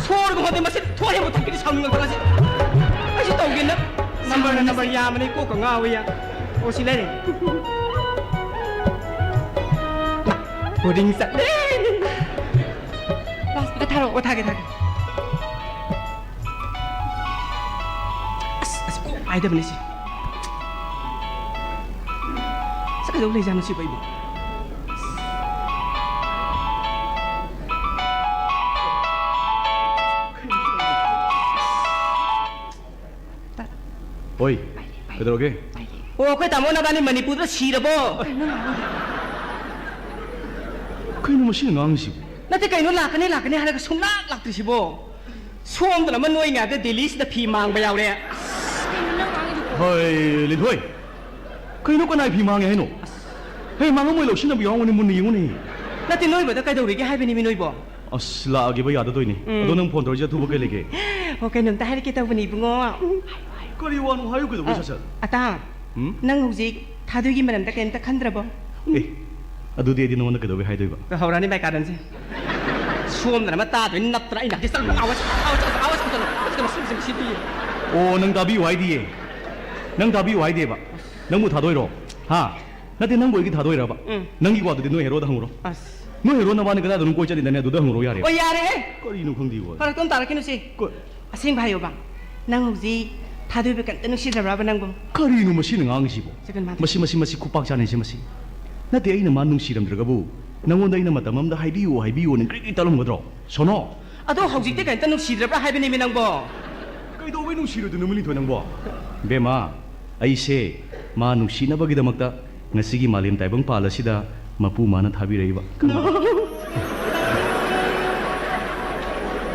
ꯁꯣꯔꯒ ꯍꯣꯟꯗꯦ, ꯃꯁꯤ ꯊꯣꯛꯑꯦ, ꯃꯨꯊꯠꯄꯤꯗꯤ ꯁꯥꯎꯅꯤꯡꯉꯛꯇꯅ ꯁꯤ꯫ ꯑꯩꯁꯨ ꯇꯧꯒꯦꯅ꯫ ꯅꯝꯕꯔꯅ ꯅꯝꯕꯔ ꯌꯥꯝꯕꯅꯤ, ꯀꯣꯛꯀ ꯉꯥꯎꯋꯤ ꯌꯥ꯫ ꯑꯣ, ꯁꯤ ꯂꯩꯔꯦ꯫ ꯕꯣꯔꯗꯤꯡ ꯆꯠꯂꯦ꯫ ꯄꯥꯁꯕꯨꯛꯇ ꯊꯥꯔꯛꯑꯣ꯫ ꯑꯣ, ꯊꯥꯒꯦ, ꯊꯥꯒꯦ꯫ ꯑꯁ, ꯑꯁ, ꯀꯣꯛ ꯄꯥꯏꯗꯕꯅꯤ ꯁꯤ꯫ ꯁꯤ ꯀꯩꯗꯧ ꯂꯩꯖꯥꯠꯅꯣ ꯁꯤꯕꯣ ꯑꯩꯕꯣ? ꯍꯣꯏ, ꯀꯩꯗꯧꯔꯒꯦ? ꯑꯣ, ꯑꯩꯈꯣꯏ ꯇꯥꯃꯣ ꯅꯕꯥꯅꯤ ꯃꯅꯤꯄꯨꯔꯗ ꯁꯤꯔꯕꯣ? ꯀꯩꯅꯣ ꯃꯁꯤꯅ ꯉꯥꯡꯉꯤꯁꯤꯕꯣ? ꯅꯠꯇꯦ, ꯀꯩꯅꯣ, ꯂꯥꯛꯀꯅꯤ, ꯂꯥꯛꯀꯅꯤ ꯍꯥꯏꯔꯒ ꯁꯨꯡꯂꯥꯛ ꯂꯥꯛꯇ꯭ꯔꯤꯁꯤꯕꯣ? ꯁꯣꯝꯗꯅ ꯑꯃ ꯅꯣꯏ ꯉꯥꯏꯕꯗ ꯗꯦꯜꯂꯤꯁꯤꯗ ꯐꯤ ꯃꯥꯡꯕ ꯌꯥꯎꯔꯦ꯫ ꯍꯣꯏ, ꯂꯤꯟꯊꯣꯏ, ꯀꯩꯅꯣ, ꯀꯅꯥꯏ ꯐꯤ ꯃꯥꯡꯉꯦ ꯍꯥꯏꯅꯣ? ꯍꯦ, ꯃꯥꯡꯉꯝꯃꯣꯏ, ꯂꯧꯁꯤꯟꯅꯕ ꯌꯥꯎꯔꯝꯒꯅꯤ, ꯃꯨꯟꯅ ꯌꯦꯡꯉꯨꯅꯦ꯫ ꯅꯠꯇꯦ, ꯅꯣꯏꯕꯗ ꯀꯩꯗꯧꯔꯤꯒꯦ ꯍꯥꯏꯕꯅꯤ ꯃꯤ ꯅꯣꯏꯕꯣ? ꯑꯁ, ꯂꯥꯛꯑꯒꯦꯕ ꯌꯥꯗꯗꯣꯏꯅꯦ꯫ ꯎꯝ꯫ ꯑꯗꯣ ꯅꯪ ꯐꯣꯟ ꯇꯧꯔꯛꯏꯁꯦ ꯑꯊꯨꯕ ꯀꯩ ꯂꯩꯒꯦ? ꯑꯣ, ꯀꯩꯅꯣꯝꯇ ꯍꯥꯏꯔꯛꯀꯦ ꯇꯧꯕꯅꯦ, ꯏꯕꯨꯡꯉꯣ꯫ ꯀꯔꯤ ꯋꯥꯅꯣ ꯍꯥꯏꯌꯨ ꯀꯩꯗꯧꯒꯦ, ꯑ, ꯁꯠ ꯁꯠ? ꯑꯇꯥ, ꯎꯝ? ꯅꯪ ꯍꯧꯖꯤꯛ ꯊꯥꯗꯣꯏꯒꯤ ꯃꯔꯝꯗ ꯀꯩꯝꯇ ꯈꯟꯗ꯭ꯔꯕꯣ? ꯑꯦ, ꯑꯗꯨꯗꯤ ꯑꯩꯗꯤ ꯅꯉꯣꯟꯗ ꯀꯩꯗꯧꯕꯩ ꯍꯥꯏꯗꯣꯏꯕ? ꯍꯧꯔꯛꯑꯅꯤ ꯕꯥꯏ ꯀꯥꯔꯟꯁꯦ꯫ ꯁꯣꯝꯗꯅ ꯑꯃ ꯇꯥꯗꯣꯏ ꯅꯞꯇꯅ ꯑꯩ ꯅꯥꯛꯇ ꯆꯠꯂꯨ꯫ ꯑꯥꯎ, ꯑꯥꯎ, ꯑꯥꯎ, ꯑꯥꯎ, ꯑꯥꯎ, ꯑꯥꯎ, ꯑꯥꯎ, ꯁꯤꯗꯤ꯫ ꯑꯣ, ꯅꯪ ꯇꯥꯕꯤꯌꯨ ꯍꯥꯏꯗꯤꯌꯦ꯫ ꯅꯪ ꯇꯥꯕꯤꯌꯨ ꯍꯥꯏꯗꯦꯕ꯫ ꯅꯪꯕꯨ ꯊꯥꯗꯣꯏꯔꯣ? ꯍꯥ? ꯅꯠꯇꯦ, ꯅꯪꯕꯨ ꯑꯩꯒꯤ ꯊꯥꯗꯣꯏꯔꯕ? ꯎꯝ꯫ ꯅꯪꯒꯤ ꯋꯥꯗꯨꯗꯤ ꯅꯣꯏ ꯍꯦꯔꯣꯗ ꯍꯪꯉꯨꯔꯣ꯫ ꯑꯁ꯫ ꯅꯣꯏ ꯍꯦꯔꯣ ꯅꯕꯥꯅꯤ ꯀꯗꯥꯏꯗꯅꯣ ꯀꯣꯏ ꯆꯠꯂꯤꯗꯥꯏꯅꯦ, ꯑꯗꯨꯗ ꯍꯪꯉꯨꯔꯣ ꯌꯥꯔꯦ꯫ ꯑꯣ, ꯌꯥꯔꯦꯍꯦ꯫ ꯀꯔꯤꯅꯣ ꯈꯪꯗꯦ ꯋꯥ꯫ ꯐꯔꯛꯇꯣ ꯑꯃ ꯇꯥꯔꯛꯈꯤꯅꯨꯁꯦ꯫ ꯀꯣ- ꯑꯁꯦꯡꯕ ꯍꯥꯏꯌꯣꯕ꯫ ꯅꯪ ꯍꯧꯖꯤꯛ ꯊꯥꯗꯣꯏꯕ ꯀꯩꯝꯇ ꯅꯨꯡꯁꯤꯗ꯭ꯔꯕ꯭ꯔꯕ ꯅꯪꯕꯨ? ꯀꯔꯤꯅꯣ ꯃꯁꯤꯅ ꯉꯥꯡꯉꯤꯁꯤꯕꯣ? ꯆꯒꯟ ꯃꯥꯟꯗꯦ꯫ ꯃꯁꯤ, ꯃꯁꯤ, ꯃꯁꯤ ꯈꯨꯄꯥꯛ ꯆꯥꯅꯩꯁꯦ ꯃꯁꯤ꯫ ꯅꯠꯇꯦ, ꯑꯩꯅ ꯃꯥ ꯅꯨꯡꯁꯤꯔꯝꯗ꯭ꯔꯒꯕꯨ ꯅꯪꯉꯣꯟꯗ ꯑꯩꯅ ꯃꯇꯝ ꯑꯃꯗ ꯍꯥꯏꯕꯤꯌꯨ, ꯍꯥꯏꯕꯤꯌꯨꯅ ꯒ꯭ꯔꯤꯛ ꯒ꯭ꯔꯤꯛ ꯇꯧꯔꯝꯒꯗ꯭ꯔꯣ? ꯁꯣꯅꯣ꯫ ꯑꯗꯣ ꯍꯧꯖꯤꯛꯇꯤ ꯀꯩꯝꯇ ꯅꯨꯡꯁꯤꯗ꯭ꯔꯕ꯭ꯔꯥ ꯍꯥꯏꯕꯅꯦꯃꯤ ꯅꯪꯕꯣ? ꯀꯩꯗꯧꯕꯩ ꯅꯨꯡꯁꯤꯔꯣꯏꯗꯣꯏꯅꯣ, ꯃꯤꯂꯤꯟꯊꯣꯏ ꯅꯪꯕꯣ? ꯕꯦꯝꯃ, ꯑꯩꯁꯦ ꯃꯥ ꯅꯨꯡꯁꯤꯅꯕꯒꯤꯗꯃꯛꯇ ꯉꯁꯤꯒꯤ ꯃꯥꯂꯦꯝ ꯇꯥꯏꯕꯪꯄꯥꯜ ꯑꯁꯤꯗ ꯃꯄꯨ ꯃꯥꯅ ꯊꯥꯕꯤꯔꯛꯏꯕ꯫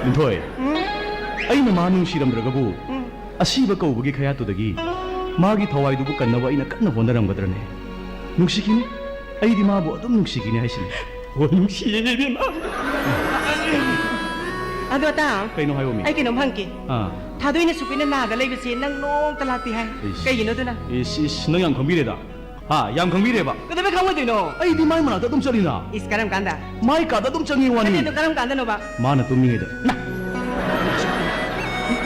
ꯂꯤꯟꯊꯣꯏ, ꯎꯝ? ꯑꯩꯅ ꯃꯥ ꯅꯨꯡꯁꯤꯔꯝꯗ꯭ꯔꯒꯕꯨ, ꯎꯝ꯫ ꯑꯁꯤꯕ ꯀꯧꯕꯒꯤ ꯈꯌꯥꯠꯇꯨꯗꯒꯤ ꯃꯥꯒꯤ ꯊꯋꯥꯏꯗꯨꯕꯨ ꯀꯟꯅꯕ ꯑꯩꯅ ꯀꯟꯅ ꯍꯣꯠꯅꯔꯝꯒꯗ꯭ꯔꯅꯦ? ꯅꯨꯡꯁꯤꯈꯤꯅꯤ, ꯑꯩꯗꯤ ꯃꯥꯕꯨ ꯑꯗꯨꯝ ꯅꯨꯡꯁꯤꯈꯤꯅꯤ ꯍꯥꯏꯁꯤꯅꯤ꯫ ꯍꯣꯏ, ꯅꯨꯡꯁꯤꯌꯦ ꯏꯕꯦꯝꯃ꯫ ꯑꯗꯣ ꯑꯇꯥ, ꯀꯩꯅꯣ ꯍꯥꯏꯌꯣꯃꯤ? ꯑꯩ ꯀꯩꯅꯣꯝ ꯍꯪꯒꯦ꯫ ꯑꯥ꯫ ꯊꯥꯗꯣꯏꯅ ꯁꯨꯛ ꯀꯨꯏꯅ ꯅꯥꯗ ꯂꯩꯕꯁꯦ ꯅꯪ ꯅꯣꯡꯇ ꯂꯥꯛꯇꯦ ꯍꯥꯏ꯫ ꯏꯁ꯫ ꯀꯩꯒꯤꯅꯣ ꯑꯗꯨꯅ? ꯏꯁ, ꯏꯁ, ꯅꯪ ꯌꯥꯝ ꯈꯪꯕꯤꯔꯦꯗ꯫ ꯍꯥ, ꯌꯥꯝ ꯈꯪꯕꯤꯔꯦꯕ꯫ ꯀꯩꯗꯧꯕꯩ ꯈꯪꯉꯣꯏꯗꯣꯏꯅꯣ? ꯑꯩꯗꯤ ꯃꯥꯏ ꯃꯅꯥꯛꯇ ꯑꯗꯨꯝ ꯆꯠꯂꯤꯅ꯫ ꯏꯁ, ꯀꯔꯝ ꯀꯥꯟꯗ? ꯃꯥꯏ ꯀꯥꯗ ꯑꯗꯨꯝ ꯆꯪꯉꯤ ꯋꯥꯅꯤ꯫ ꯅꯠꯇꯦ, ꯑꯗꯨ ꯀꯔꯝ ꯀꯥꯟꯗꯅꯣꯕ? ꯃꯥꯅ ꯇꯨꯝꯃꯤꯉꯩꯗ꯫ ꯅ-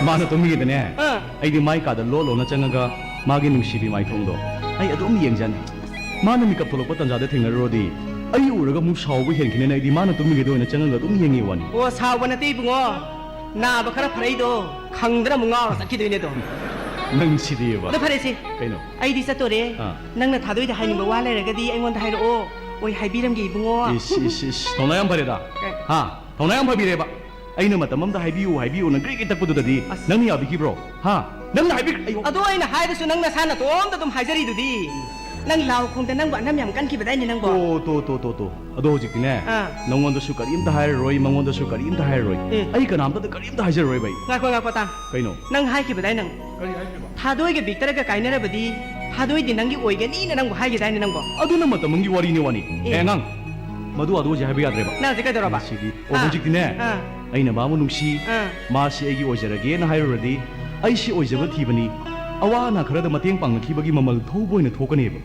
ꯃꯥꯅ ꯇꯨꯝꯃꯤꯉꯩꯗꯅꯦ, ꯑꯥ꯫ ꯑꯩꯗꯤ ꯃꯥꯏ ꯀꯥꯗ ꯂꯣꯠ ꯂꯣꯠꯅ ꯆꯪꯉꯒ ꯃꯥꯒꯤ ꯅꯨꯡꯁꯤꯕꯤ ꯃꯥꯏꯊꯣꯡꯗꯣ ꯑꯩ ꯑꯗꯨꯝ ꯌꯦꯡꯖꯅꯤ꯫ ꯃꯥꯅ ꯃꯤꯀꯞ ꯊꯣꯛꯂꯛꯄ ꯇꯥꯟꯖꯥꯗ ꯊꯦꯡꯅꯔꯨꯔꯗꯤ ꯑꯩ ꯎꯔꯒ ꯑꯃꯨꯛ ꯁꯥꯎꯕ ꯍꯦꯟꯈꯤꯅꯦꯅ ꯑꯩꯗꯤ ꯃꯥꯅ ꯇꯨꯝꯃꯤꯉꯩꯗ ꯑꯣꯏꯅ ꯆꯪꯉꯒ ꯑꯗꯨꯝ ꯌꯦꯡꯉꯤ ꯋꯥꯅꯤ꯫ ꯑꯣ, ꯁꯥꯎꯕ ꯅꯠꯇꯦ ꯏꯕꯨꯡꯉꯣ, ꯅꯥꯕ ꯈꯔ ꯐꯔꯛꯏꯗꯣ ꯈꯪꯗꯅ ꯑꯃꯨꯛ ꯉꯥꯎꯔ ꯆꯠꯈꯤꯗꯣꯏꯅꯦ ꯑꯗꯣ꯫ ꯅꯪ ꯁꯤꯗꯤꯕ꯫ ꯑꯗꯣ ꯐꯔꯦꯁꯦ, ꯀꯩꯅꯣ? ꯑꯩꯗꯤ ꯆꯠꯇꯣꯔꯦ꯫ ꯑꯥ꯫ ꯅꯪꯅ ꯊꯥꯗꯣꯏꯗ ꯍꯥꯏꯅꯤꯡꯕ ꯋꯥ ꯂꯩꯔꯒꯗꯤ ꯑꯩꯉꯣꯟꯗ ꯍꯥꯏꯔꯛꯑꯣ, ꯑꯩ ꯍꯥꯏꯕꯤꯔꯝꯒꯦ ꯏꯕꯨꯡꯉꯣ꯫ ꯏꯁ, ꯏꯁ, ꯏꯁ, ꯊꯧꯅꯥ ꯌꯥꯝ ꯐꯔꯦꯗ꯫ ꯀꯩ? ꯍꯥ? ꯊꯧꯅꯥ ꯌꯥꯝ ꯐꯕꯤꯔꯦꯕ꯫ ꯑꯩꯅ ꯃꯇꯝ ꯑꯃꯗ ꯍꯥꯏꯕꯤꯌꯨ, ꯍꯥꯏꯕꯤꯌꯨꯅ ꯒ꯭ꯔꯤꯛ ꯒ꯭ꯔꯤꯛ ꯇꯛꯄꯗꯨꯗꯗꯤ ꯑꯁ꯫ ꯅꯪꯅ ꯌꯥꯕꯤꯈꯤꯕ꯭ꯔꯣ? ꯍꯥ? ꯅꯪꯅ ꯍꯥꯏꯕꯤ-, ꯑꯩꯌꯣ꯫ ꯑꯗꯣ ꯑꯩꯅ ꯍꯥꯏꯔꯁꯨ ꯅꯪ ꯅꯁꯥ ꯅꯇꯣꯝꯇ ꯑꯗꯨꯝ ꯍꯥꯏꯖꯔꯤꯗꯨꯗꯤ꯫ ꯅꯪ ꯂꯥꯎ ꯈꯣꯡꯗ ꯅꯪꯕꯨ ꯑꯅꯝ ꯌꯥꯝ ꯀꯟꯈꯤꯕꯗꯥꯏꯅꯦ ꯅꯪꯕꯣ? ꯇꯣ, ꯇꯣ, ꯇꯣ, ꯇꯣ, ꯇꯣ꯫ ꯑꯗꯣ ꯍꯧꯖꯤꯛꯇꯤꯅꯦ, ꯑꯥ꯫ ꯅꯪꯉꯣꯟꯗꯁꯨ ꯀꯔꯤꯝꯇ ꯍꯥꯏꯔꯔꯣꯏ, ꯃꯉꯣꯟꯗꯁꯨ ꯀꯔꯤꯝꯇ ꯍꯥꯏꯔꯔꯣꯏ꯫ ꯑꯦ꯫ ꯑꯩ ꯀꯅꯥꯝꯇꯗ ꯀꯔꯤꯝꯇ ꯍꯥꯏꯖꯔꯔꯣꯏꯕ ꯑꯩ꯫ ꯉꯥꯏꯈꯣ, ꯉꯥꯏꯈꯣ, ꯇꯥ꯫ ꯀꯩꯅꯣ? ꯅꯪ ꯍꯥꯏꯈꯤꯕꯗꯥꯏ ꯅꯪ? ꯀꯔꯤ ꯍꯥꯏꯈꯤꯕ? ꯊꯥꯗꯣꯏꯒ ꯕꯤꯛꯇꯔꯒ ꯀꯥꯏꯅꯔꯕꯗꯤ ꯊꯥꯗꯣꯏꯗꯤ ꯅꯪꯒꯤ ꯑꯣꯏꯒꯅꯤꯅ ꯅꯪꯕꯨ ꯍꯥꯏꯈꯤꯗꯥꯏꯅꯦ ꯅꯪꯕꯣ? ꯑꯗꯨꯅ ꯃꯇꯝ ꯑꯃꯒꯤ ꯋꯥꯔꯤꯅꯦ ꯋꯥꯅꯤ꯫ ꯑꯦ꯫ ꯑꯦ, ꯑꯉꯥꯡ, ꯃꯗꯨ ꯑꯗꯨ ꯍꯧꯖꯤꯛ ꯍꯥꯏꯕ ꯌꯥꯗ꯭ꯔꯦꯕ꯫ ꯅꯪ ꯍꯧꯖꯤꯛ ꯀꯩꯗꯧꯔꯕ? ꯃꯁꯤꯗꯤ꯫ ꯑꯣ, ꯑꯥ꯫ ꯍꯧꯖꯤꯛꯇꯤꯅꯦ, ꯑꯥ꯫ ꯑꯩꯅ ꯃꯥꯕꯨ ꯅꯨꯡꯁꯤ, ꯑꯥ꯫ ꯃꯥꯁꯤ ꯑꯩꯒꯤ ꯑꯣꯏꯖꯔꯒꯦꯅ ꯍꯥꯏꯔꯨꯔꯗꯤ, ꯑꯩꯁꯤ ꯑꯣꯏꯖꯕ ꯊꯤꯕꯅꯤ, ꯑꯋꯥ ꯑꯅꯥ ꯈꯔꯗ ꯃꯇꯦꯡ ꯄꯥꯡꯅꯈꯤꯕꯒꯤ ꯃꯃꯜ ꯊꯧꯕ ꯑꯣꯏꯅ ꯊꯣꯛꯀꯅꯦꯕ꯫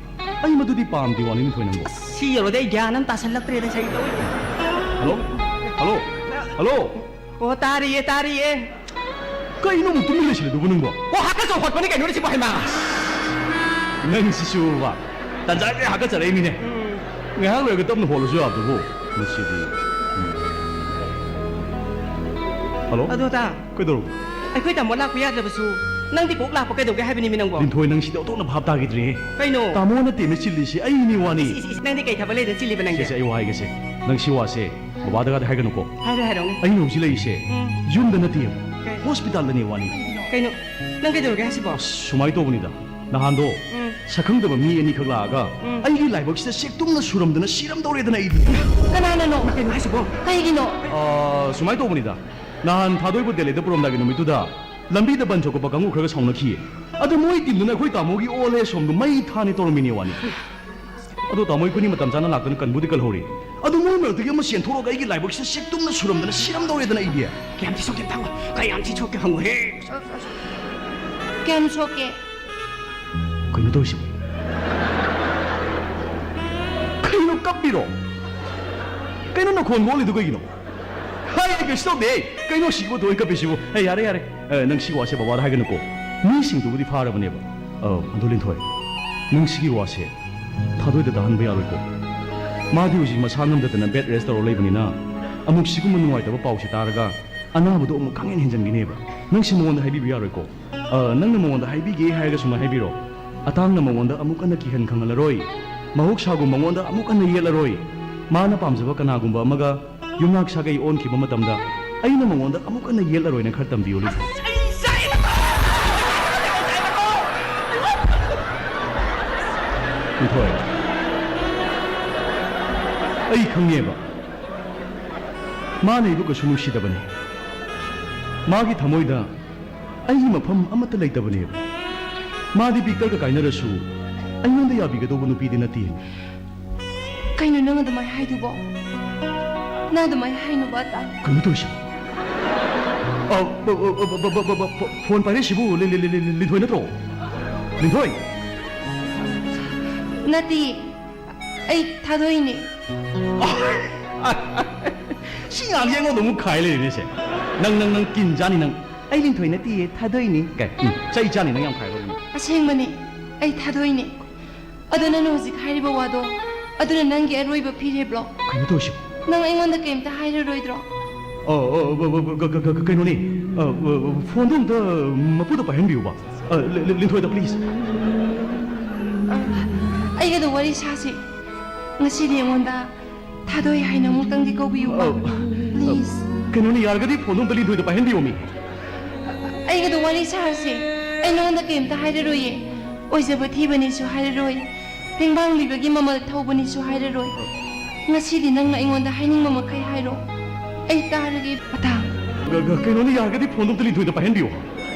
ꯑꯩ ꯃꯗꯨꯗꯤ ꯄꯥꯝꯗꯦ ꯋꯥꯅꯤ, ꯅꯤꯊꯣꯏ ꯅꯪꯕꯨ꯫ ꯑꯁ, ꯁꯤ ꯌꯧꯔꯗꯤ ꯑꯩ ꯒ꯭ꯌꯥꯟ ꯑꯃ ꯇꯥꯁꯜꯂꯛꯇ꯭ꯔꯦꯗ, ꯉꯁꯥꯏꯒꯤ ꯇꯧꯔꯤꯁꯦ꯫ ꯍꯜꯂꯣ? ꯍꯜꯂꯣ? ꯍꯜꯂꯣ? ꯑꯣ, ꯇꯥꯔꯤꯌꯦ, ꯇꯥꯔꯤꯌꯦ꯫ ꯀꯩꯅꯣ ꯑꯃꯨꯛ ꯇꯨꯃꯤꯟ ꯂꯩꯁꯤꯜꯂꯤꯗꯨꯕꯨ ꯅꯪꯕꯣ? ꯑꯣ, ꯍꯥꯀꯠꯆ ꯍꯣꯠꯄꯅꯤ ꯀꯩꯅꯣꯅꯦ ꯁꯤꯕꯨ, ꯍꯩꯃꯥ! ꯅꯪꯁꯤꯁꯨꯕ, ꯇꯟꯖꯥꯁꯤꯗ ꯍꯥꯀꯠꯆꯔꯛꯏꯃꯤꯅꯦ꯫ ꯎꯝ꯫ ꯉꯥꯏꯍꯥꯛ ꯂꯩꯔꯒ ꯇꯞꯅ ꯍꯣꯜꯂꯁꯨ ꯌꯥꯕꯗꯨꯕꯨ꯫ ꯃꯁꯤꯗꯤ꯫ ꯎꯝ꯫ ꯍꯜꯂꯣ? ꯑꯗꯣ, ꯇꯥ꯫ ꯀꯩꯗꯧꯔꯕ? ꯑꯩꯈꯣꯏ ꯇꯥꯃꯣ ꯂꯥꯛꯄ ꯌꯥꯗ꯭ꯔꯕꯁꯨ ꯅꯪꯗꯤ ꯀꯣꯛ ꯂꯥꯛꯄ ꯀꯩꯗꯧꯒꯦ ꯍꯥꯏꯕꯅꯤꯃꯤ ꯅꯪꯕꯣ? ꯂꯤꯟꯊꯣꯏ, ꯅꯪ ꯁꯤꯗꯤ ꯑꯣꯟꯊꯣꯛꯅ ꯚꯥꯞ ꯇꯥꯈꯤꯗ꯭ꯔꯦꯍꯦ꯫ ꯀꯩꯅꯣ? ꯇꯥꯃꯣ ꯅꯠꯇꯦꯅꯦ ꯆꯤꯜꯂꯤꯁꯦ, ꯑꯩꯅꯤ ꯋꯥꯅꯤ꯫ ꯏꯁ, ꯏꯁ, ꯏꯁ, ꯅꯪꯗꯤ ꯀꯩ ꯊꯕꯛ ꯂꯩꯗꯅ ꯆꯤꯜꯂꯤꯕ ꯅꯪꯗꯤ? ꯁꯦ, ꯁꯦ, ꯑꯩ ꯋꯥ ꯍꯥꯏꯒꯦꯁꯦ꯫ ꯅꯪ ꯁꯤ ꯋꯥꯁꯦ ꯕꯕꯥꯗꯒꯗꯤ ꯍꯥꯏꯒꯅꯨꯀꯣ꯫ ꯍꯥꯏꯔꯣꯏ, ꯍꯥꯏꯔꯣꯅꯦ꯫ ꯑꯩꯅ ꯍꯧꯖꯤꯛ ꯂꯩꯔꯤꯁꯦ ꯎꯝ꯫ ꯌꯨꯝꯗ ꯅꯠꯇꯦꯕ, ꯀꯩ? ꯍꯣꯁꯄꯤꯇꯥꯜꯗꯅꯦ ꯋꯥꯅꯤ꯫ ꯀꯩꯅꯣ? ꯅꯪ ꯀꯩꯗꯧꯔꯒꯦ ꯍꯥꯏꯁꯤꯕꯣ? ꯑꯁ, ꯁꯨꯃꯥꯏꯅ ꯇꯧꯕꯅꯤꯗ, ꯅꯍꯥꯟꯗꯣ ꯎꯝ꯫ ꯁꯛꯈꯪꯗꯕ ꯃꯤ ꯑꯅꯤꯈꯛ ꯂꯥꯛꯑꯒ ꯎꯝ꯫ ꯑꯩꯒꯤ ꯂꯥꯏꯕꯛꯁꯤꯗ ꯁꯦꯛꯇꯨꯝꯅ ꯁꯨꯔꯝꯗꯅ ꯁꯤꯔꯝꯗꯧꯔꯦꯗꯅ ꯑꯩꯗꯤ꯫ ꯀꯅꯥꯅꯅꯣ? ꯀꯩꯅꯣ ꯍꯥꯏꯁꯤꯕꯣ? ꯀꯩꯒꯤꯅꯣ? ꯑꯥ, ꯁꯨꯃꯥꯏꯅ ꯇꯧꯕꯅꯤꯗ, ꯅꯍꯥꯟ ꯊꯥꯗꯣꯏꯕꯨ ꯗꯦꯜꯂꯤꯗ ꯄꯨꯔꯝꯗꯥꯏꯒꯤ ꯅꯨꯃꯤꯠꯇꯨꯗ ꯂꯝꯕꯤꯗ ꯕꯟ ꯊꯣꯛꯄ ꯀꯥꯡꯕꯨ ꯈꯔꯒ ꯁꯥꯎꯅꯈꯤꯌꯦ꯫ ꯑꯗꯣ ꯃꯣꯏ ꯇꯤꯝꯗꯨꯅ ꯑꯩꯈꯣꯏ ꯇꯥꯃꯣꯒꯤ ꯑꯣꯜ ꯑꯦꯖ ꯍꯣꯝꯗꯨ ꯃꯩ ꯊꯥꯅꯤ ꯇꯧꯔꯝꯃꯤꯅꯦ ꯋꯥꯅꯤ꯫ ꯑꯗꯣ ꯇꯥꯃꯣ ꯑꯩꯈꯣꯏꯅꯤ ꯃꯇꯝ ꯆꯥꯅ ꯂꯥꯛꯇꯅ ꯀꯟꯕꯨꯗꯤ ꯀꯜꯍꯧꯔꯦ꯫ ꯑꯗꯣ ꯃꯣꯏ ꯃꯔꯛꯇꯒꯤ ꯑꯃ ꯆꯦꯟꯊꯣꯔꯛꯑꯒ ꯑꯩꯒꯤ ꯂꯥꯏꯕꯛꯁꯤꯗ ꯁꯦꯛꯇꯨꯝꯅ ꯁꯨꯔꯝꯗꯅ ꯁꯤꯔꯝꯗꯧꯔꯦꯗꯅ ꯑꯩꯗꯤ꯫ ꯀꯌꯥꯝ ꯊꯤ ꯁꯣꯛꯀꯦ ꯑꯝꯇ ꯍꯪꯉꯣ꯫ ꯀꯌꯥꯝ ꯊꯤ ꯁꯣꯛꯀꯦ ꯍꯪꯉꯣꯍꯦ꯫ ꯀꯌꯥꯝ ꯁꯣꯛꯀꯦ? ꯀꯩꯅꯣ ꯇꯧꯔꯤꯁꯤꯕꯣ? ꯀꯩꯅꯣ ꯀꯞꯄꯤꯔꯣ? ꯀꯩꯅꯣ ꯅꯈꯣꯟ ꯃꯣꯜꯂꯤꯗꯨ ꯀꯩꯒꯤꯅꯣ? ꯍꯥꯏ, ꯑꯩ ꯀꯩꯁꯨ ꯇꯧꯗꯦ꯫ ꯀꯩꯅꯣ ꯁꯤꯕꯨ ꯊꯣꯏ ꯀꯞꯄꯤꯁꯤꯕꯨ? ꯑꯦ, ꯌꯥꯔꯦ, ꯌꯥꯔꯦ꯫ ꯑꯦ, ꯅꯪ ꯁꯤ ꯋꯥꯁꯦ ꯕꯕꯥꯗ ꯍꯥꯏꯒꯅꯨꯀꯣ꯫ ꯃꯤꯁꯤꯡꯗꯨꯕꯨꯗꯤ ꯐꯥꯔꯕꯅꯦꯕ꯫ ꯑ, ꯑꯗꯣ ꯂꯤꯟꯊꯣꯏ, ꯅꯪ ꯁꯤꯒꯤ ꯋꯥꯁꯦ ꯊꯥꯗꯣꯏꯗ ꯇꯥꯍꯟꯕ ꯌꯥꯔꯣꯏꯀꯣ꯫ ꯃꯥꯗꯤ ꯍꯧꯖꯤꯛ ꯃꯁꯥ ꯉꯝꯗꯗꯅ bed rest ꯇꯧꯔ ꯂꯩꯕꯅꯤꯅ, ꯑꯃꯨꯛ ꯁꯤꯒꯨꯝꯕ ꯅꯨꯡꯉꯥꯏꯇꯕ ꯄꯥꯎꯁꯦ ꯇꯥꯔꯒ ꯑꯅꯥꯕꯗꯣ ꯑꯃꯨꯛ ꯀꯥꯡꯍꯦꯟ ꯍꯦꯟꯖꯟꯈꯤꯅꯦꯕ꯫ ꯅꯪ ꯁꯤ ꯃꯉꯣꯟꯗ ꯍꯥꯏꯕꯤꯕ ꯌꯥꯔꯣꯏꯀꯣ꯫ ꯑ, ꯅꯪꯅ ꯃꯉꯣꯟꯗ ꯍꯥꯏꯕꯤꯒꯦ ꯍꯥꯏꯔꯒ ꯁꯨꯃꯥꯏꯅ ꯍꯥꯏꯕꯤꯔꯣ꯫ ꯑꯇꯥꯡꯅ ꯃꯉꯣꯟꯗ ꯑꯃꯨꯛ ꯍꯟꯅ ꯀꯤꯍꯟ ꯈꯪꯍꯜꯂꯔꯣꯏ꯫ ꯃꯍꯧꯁꯥꯒꯨꯝ ꯃꯉꯣꯟꯗ ꯑꯃꯨꯛ ꯍꯟꯅ ꯌꯦꯠꯂꯔꯣꯏ꯫ ꯃꯥꯅ ꯄꯥꯝꯖꯕ ꯀꯅꯥꯒꯨꯝꯕ ꯑꯃꯒ ꯌꯨꯝꯅꯥꯛ ꯁꯥꯒꯩ ꯑꯣꯟꯈꯤꯕ ꯃꯇꯝꯗ ꯑꯩꯅ ꯃꯉꯣꯟꯗ ꯑꯃꯨꯛ ꯍꯟꯅ ꯌꯦꯠꯂꯔꯣꯏꯅ ꯈꯔ ꯇꯝꯕꯤꯌꯨ, ꯂꯤꯟꯊꯣꯏ꯫ ꯂꯤꯟꯊꯣꯏ, ꯑꯩ ꯈꯪꯉꯦꯕ, ꯃꯥꯅ ꯑꯩꯕꯨ ꯀꯩꯁꯨ ꯅꯨꯡꯁꯤꯗꯕꯅꯤ꯫ ꯃꯥꯒꯤ ꯊꯃꯣꯏꯗ ꯑꯩꯒꯤ ꯃꯐꯝ ꯑꯃꯠꯇ ꯂꯩꯇꯕꯅꯦꯕ꯫ ꯃꯥꯗꯤ ꯕꯤꯛꯇꯔꯒ ꯀꯥꯏꯅꯔꯁꯨ ꯑꯩꯉꯣꯟꯗ ꯌꯥꯕꯤꯒꯗꯧꯕ ꯅꯨꯄꯤꯗꯤ ꯅꯠꯇꯦ꯫ ꯀꯩꯅꯣ ꯅꯪ ꯑꯗꯨꯃꯥꯏꯅ ꯍꯥꯏꯗꯨꯕꯣ? ꯅꯪ ꯑꯗꯨꯃꯥꯏꯅ ꯍꯥꯏꯅꯨꯕ, ꯑꯇꯥ꯫ ꯀꯩꯅꯣ ꯇꯧꯔꯤꯁꯤꯕꯣ? ꯑ, ꯕ-, ꯕ-, ꯐꯣꯟ ꯄꯥꯏꯔꯛꯏꯁꯤꯕꯨ ꯂꯤ-, ꯂꯤ-, ꯂꯤ-, ꯂꯤ-, ꯂꯤꯟꯊꯣꯏ ꯅꯠꯇ꯭ꯔꯣ? ꯂꯤꯟꯊꯣꯏ? ꯅꯠꯇꯦ, ꯑꯩ ꯊꯥꯗꯣꯏꯅꯦ꯫ ꯁꯤ ꯉꯥꯡꯁꯦ ꯑꯩꯉꯣꯟꯗ ꯑꯃꯨꯛ ꯈꯥꯏ ꯂꯩꯔꯦꯅꯦ ꯁꯦ꯫ ꯅꯪ, ꯅꯪ, ꯅꯪ ꯀꯤꯟ ꯆꯥꯅꯤ ꯅꯪ꯫ ꯑꯩ ꯂꯤꯟꯊꯣꯏ ꯅꯠꯇꯤꯌꯦ, ꯊꯥꯗꯣꯏꯅꯤ꯫ ꯀꯩ? ꯎꯝ, ꯆꯩ ꯆꯥꯅꯤ ꯅꯪ ꯌꯥꯝ ꯈꯥꯏꯕ꯫ ꯑꯁꯦꯡꯕꯅꯤ, ꯑꯩ ꯊꯥꯗꯣꯏꯅꯤ꯫ ꯑꯗꯣ ꯅꯪꯅ ꯍꯧꯖꯤꯛ ꯍꯥꯏꯔꯤꯕ ꯋꯥꯗꯣ, ꯑꯗꯨꯅ ꯅꯪꯒꯤ ꯑꯔꯣꯏꯕ ꯐꯤꯔꯦꯞꯂꯣ? ꯀꯩꯅꯣ ꯇꯧꯔꯤꯁꯤꯕꯣ? ꯅꯪ ꯑꯩꯉꯣꯟꯗ ꯀꯩꯝꯇ ꯍꯥꯏꯔꯔꯣꯏꯗ꯭ꯔꯣ? ꯑ, ꯑ, ꯕ-, ꯕ-, ꯕ-, ꯀ-, ꯀ-, ꯀ-, ꯀꯩꯅꯣꯅꯦ, ꯑ, ꯕ-, ꯕ-, ꯐꯣꯟꯗꯣ ꯑꯝꯇ ꯃꯄꯨꯗ ꯄꯥꯏꯍꯟꯕꯤꯌꯨꯕ꯫ ꯑ, ꯂꯤ-, ꯂꯤ-, ꯂꯤꯟꯊꯣꯏꯗ, please꯫ ꯑ, ꯑꯩꯒꯗꯣ ꯋꯥꯔꯤ ꯁꯥꯁꯤ꯫ ꯉꯁꯤꯗꯤ ꯑꯩꯉꯣꯟꯗ ꯊꯥꯗꯣꯏ ꯍꯥꯏꯅ ꯑꯃꯨꯛꯇꯪꯗꯤ ꯀꯧꯕꯤꯌꯨꯕ꯫ ꯑ, please꯫ ꯀꯩꯅꯣꯅꯦ, ꯌꯥꯔꯒꯗꯤ ꯐꯣꯟꯗꯣ ꯑꯝꯇ ꯂꯤꯟꯊꯣꯏꯗ ꯄꯥꯏꯍꯟꯕꯤꯌꯣꯃꯤ꯫ ꯑꯩꯒꯗꯣ ꯋꯥꯔꯤ ꯁꯥꯔꯁꯤ꯫ ꯑꯩ ꯅꯉꯣꯟꯗ ꯀꯩꯝꯇ ꯍꯥꯏꯔꯔꯣꯏꯌꯦ꯫ ꯑꯣꯏꯖꯕ ꯊꯤꯕꯅꯤꯁꯨ ꯍꯥꯏꯔꯔꯣꯏ꯫ ꯇꯦꯡꯕꯥꯡꯂꯤꯕꯒꯤ ꯃꯃꯜ ꯊꯧꯕꯅꯤꯁꯨ ꯍꯥꯏꯔꯔꯣꯏ꯫ ꯉꯁꯤꯗꯤ ꯅꯪꯅ ꯑꯩꯉꯣꯟꯗ ꯍꯥꯏꯅꯤꯡꯕ ꯃꯈꯩ ꯍꯥꯏꯔꯣ꯫ ꯑꯩ ꯇꯥꯔꯒꯦ, ꯑꯇꯥ꯫ ꯒ-, ꯒ-, ꯀꯩꯅꯣꯅꯦ, ꯌꯥꯔꯒꯗꯤ ꯐꯣꯟꯗꯣ ꯑꯝꯇ ꯂꯤꯟꯊꯣꯏꯗ ꯄꯥꯏꯍꯟꯕꯤꯌꯣ꯫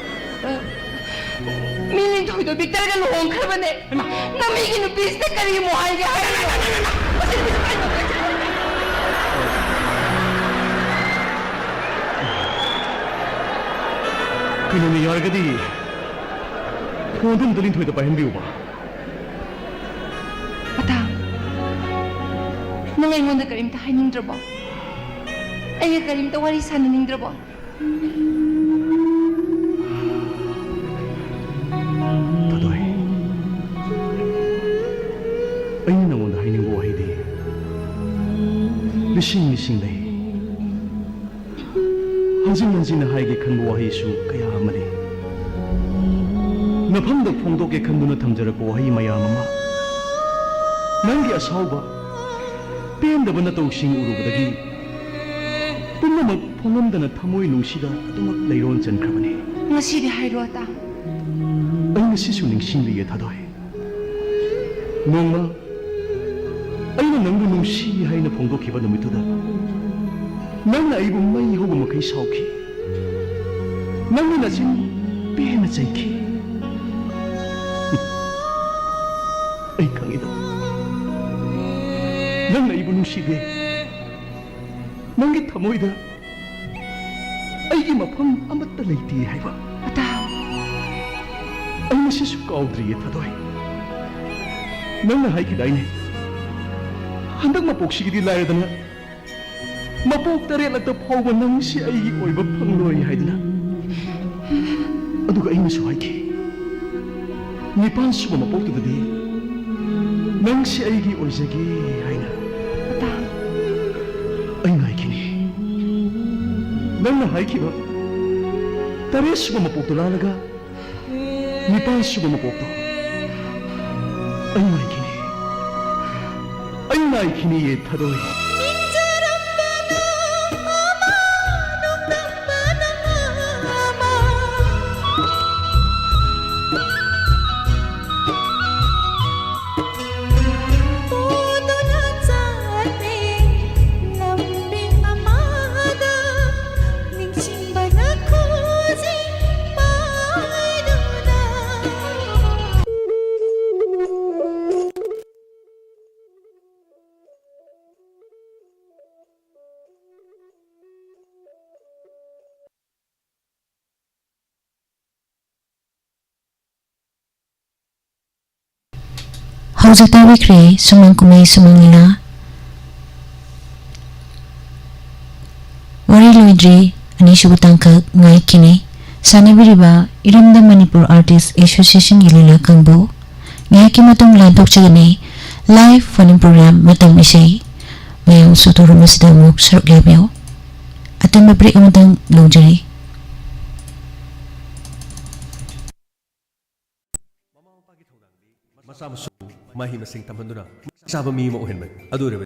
ꯑ, ꯃꯤ ꯂꯤꯟꯊꯣꯏꯗꯣ ꯕꯤꯛꯇꯔꯒ ꯂꯨꯍꯣꯡꯈ꯭ꯔꯕꯅꯦ꯫ ꯍꯩꯃꯥ! ꯅꯪ ꯃꯤꯒꯤ ꯅꯨꯄꯤꯁꯤꯗ ꯀꯔꯤ ꯑꯃꯨꯛ ꯍꯥꯏꯒꯦ ꯍꯥꯏꯔꯤꯅꯣ? ꯀꯩꯅꯣꯅꯦ, ꯌꯥꯔꯒꯗꯤ ꯐꯣꯟꯗꯣ ꯑꯝꯇ ꯂꯤꯟꯊꯣꯏꯗ ꯄꯥꯏꯍꯟꯕꯤꯌꯨꯕ꯫ ꯑꯇꯥ, ꯅꯪ ꯑꯩꯉꯣꯟꯗ ꯀꯔꯤꯝꯇ ꯍꯥꯏꯅꯤꯡꯗ꯭ꯔꯕꯣ? ꯑꯩꯒ ꯀꯔꯤꯝꯇ ꯋꯥꯔꯤ ꯁꯥꯟꯅꯅꯤꯡꯗ꯭ꯔꯕꯣ? ꯊꯣꯏꯗꯣꯏ, ꯑꯩꯅ ꯅꯉꯣꯟꯗ ꯍꯥꯏꯅꯤꯡꯕ ꯋꯥꯍꯩꯗꯤ ꯂꯤꯁꯤꯡ ꯂꯤꯁꯤꯡ ꯂꯩ꯫ ꯍꯟꯖꯤꯟ ꯍꯟꯖꯤꯟꯅ ꯍꯥꯏꯒꯦ ꯈꯟꯕ ꯋꯥꯍꯩꯁꯨ ꯀꯌꯥ ꯑꯃ ꯂꯩ꯫ ꯅꯐꯝꯗ ꯐꯣꯡꯗꯣꯛꯀꯦ ꯈꯟꯗꯨꯅ ꯊꯝꯖꯔꯛꯄ ꯋꯥꯍꯩ ꯃꯌꯥꯝ ꯑꯃ, ꯅꯪꯒꯤ ꯑꯁꯥꯎꯕ, ꯄꯦꯟꯗꯕ ꯅꯇꯧꯁꯤꯡ ꯎꯔꯨꯕꯗꯒꯤ ꯄꯨꯝꯅꯃꯛ ꯐꯣꯡꯉꯝꯗꯅ ꯊꯃꯣꯏ ꯅꯨꯡꯁꯤꯗ ꯑꯗꯨꯃꯛ ꯂꯩꯔꯣꯟ ꯆꯟꯈ꯭ꯔꯕꯅꯤ꯫ ꯉꯁꯤꯗꯤ ꯍꯥꯏꯔꯣ, ꯑꯇꯥ꯫ ꯑꯩ ꯉꯁꯤꯁꯨ ꯅꯤꯡꯁꯤꯡꯂꯤꯌꯦ, ꯊꯥꯗꯣꯏ꯫ ꯅꯣꯡꯃ ꯑꯩꯅ ꯅꯪꯕꯨ ꯅꯨꯡꯁꯤ ꯍꯥꯏꯅ ꯐꯣꯡꯗꯣꯛꯈꯤꯕ ꯅꯨꯃꯤꯠꯇꯨꯗ, ꯅꯪꯅ ꯑꯩꯕꯨ ꯃꯩ ꯍꯧꯕ ꯃꯈꯩ ꯁꯥꯎꯈꯤ꯫ ꯅꯪꯅ ꯅꯆꯤꯟ ꯄꯦꯟꯅ ꯆꯩꯈꯤ꯫ ꯑꯩ ꯈꯪꯉꯤꯗ, ꯅꯪꯅ ꯑꯩꯕꯨ ꯅꯨꯡꯁꯤꯗꯦ꯫ ꯅꯪꯒꯤ ꯊꯃꯣꯏꯗ ꯑꯩꯒꯤ ꯃꯐꯝ ꯑꯃꯠꯇ ꯂꯩꯇꯦ ꯍꯥꯏꯕ꯫ ꯑꯇꯥ꯫ ꯑꯩ ꯃꯁꯤꯁꯨ ꯀꯥꯎꯗ꯭ꯔꯤꯌꯦ, ꯊꯥꯗꯣꯏ꯫ ꯅꯪꯅ ꯍꯥꯏꯈꯤꯗꯥꯏꯅꯦ, ꯍꯟꯗꯛ ꯃꯄꯣꯛꯁꯤꯒꯤꯗꯤ ꯂꯥꯏꯔꯗꯅ, ꯃꯄꯣꯛ ꯇꯔꯦꯠꯂꯛꯇ ꯐꯥꯎꯕ ꯅꯪꯁꯤ ꯑꯩꯒꯤ ꯑꯣꯏꯕ ꯐꯪꯂꯣꯏ ꯍꯥꯏꯗꯅ꯫ ꯑꯗꯨꯒ ꯑꯩꯅꯁꯨ ꯍꯥꯏꯈꯤ, ꯅꯤꯄꯥꯟ ꯁꯨꯕ ꯃꯄꯣꯛꯇꯨꯗꯗꯤ ꯅꯪꯁꯤ ꯑꯩꯒꯤ ꯑꯣꯏꯖꯒꯦ ꯍꯥꯏꯅ꯫ ꯑꯇꯥ꯫ ꯑꯩ ꯉꯥꯏꯈꯤꯅꯤ꯫ ꯅꯪꯅ ꯍꯥꯏꯈꯤꯕ ꯇꯔꯦꯠ ꯁꯨꯕ ꯃꯄꯣꯛꯇꯣ ꯂꯥꯜꯂꯒ, ꯅꯤꯄꯥꯟ ꯁꯨꯕ ꯃꯄꯣꯛꯇꯣ ꯑꯩ ꯉꯥꯏꯈꯤꯅꯤ꯫ ꯑꯩ ꯉꯥꯏꯈꯤꯅꯤꯌꯦ, ꯊꯥꯗꯣꯏ꯫ ꯍꯧꯖꯤꯛ ꯇꯥꯕꯤꯈ꯭ꯔꯦ ꯁꯨꯃꯥꯡ ꯀꯨꯝꯍꯩ ꯁꯨꯃꯥꯡ ꯂꯤꯂꯥ꯫ ꯔꯤ ꯑꯅꯤꯁꯨꯕ ꯇꯥꯡꯀꯛ ꯉꯥꯏꯈꯤꯅꯤ꯫ ꯁꯥꯟꯅꯕꯤꯔꯤꯕ ꯏꯔꯝꯗꯝ ꯃꯅꯤꯄꯨꯔ ꯑꯥꯔꯇꯤꯁ ꯑꯦꯁꯣꯁꯤꯌꯦꯁꯟꯒꯤ ꯂꯤꯂꯥ ꯀꯥꯡꯕꯨ꯫ ꯉꯥꯏꯍꯥꯛꯀꯤ ꯃꯇꯨꯡ ꯂꯥꯟꯊꯣꯛꯆꯒꯅꯤ꯫ ꯂꯥꯏꯚ ꯐꯣꯟ ꯏꯟ ꯄ꯭ꯔꯣꯒ꯭ꯔꯥꯝ ꯃꯇꯝ ꯏꯁꯩ꯫ ꯃꯌꯥꯝꯁꯨ ꯊꯧꯔꯝ ꯑꯁꯤꯗ ꯑꯃꯨꯛ ꯁꯔꯨꯛ ꯌꯥꯕꯤꯌꯨ꯫ ꯑꯇꯦꯟꯕ ꯕ꯭ꯔꯦꯛ ꯑꯃꯇꯪ ꯂꯧꯖꯔꯤ꯫ ꯃꯆꯥ ꯃꯁꯨ ꯃꯍꯩ ꯃꯁꯤꯡ ꯇꯝꯍꯟꯗꯨꯅ ꯃꯇꯤꯛ ꯆꯥꯕ ꯃꯤ ꯑꯃ ꯑꯣꯏꯍꯟꯕꯅꯤ꯫ ꯑꯗꯨ ꯑꯣꯏꯔꯕ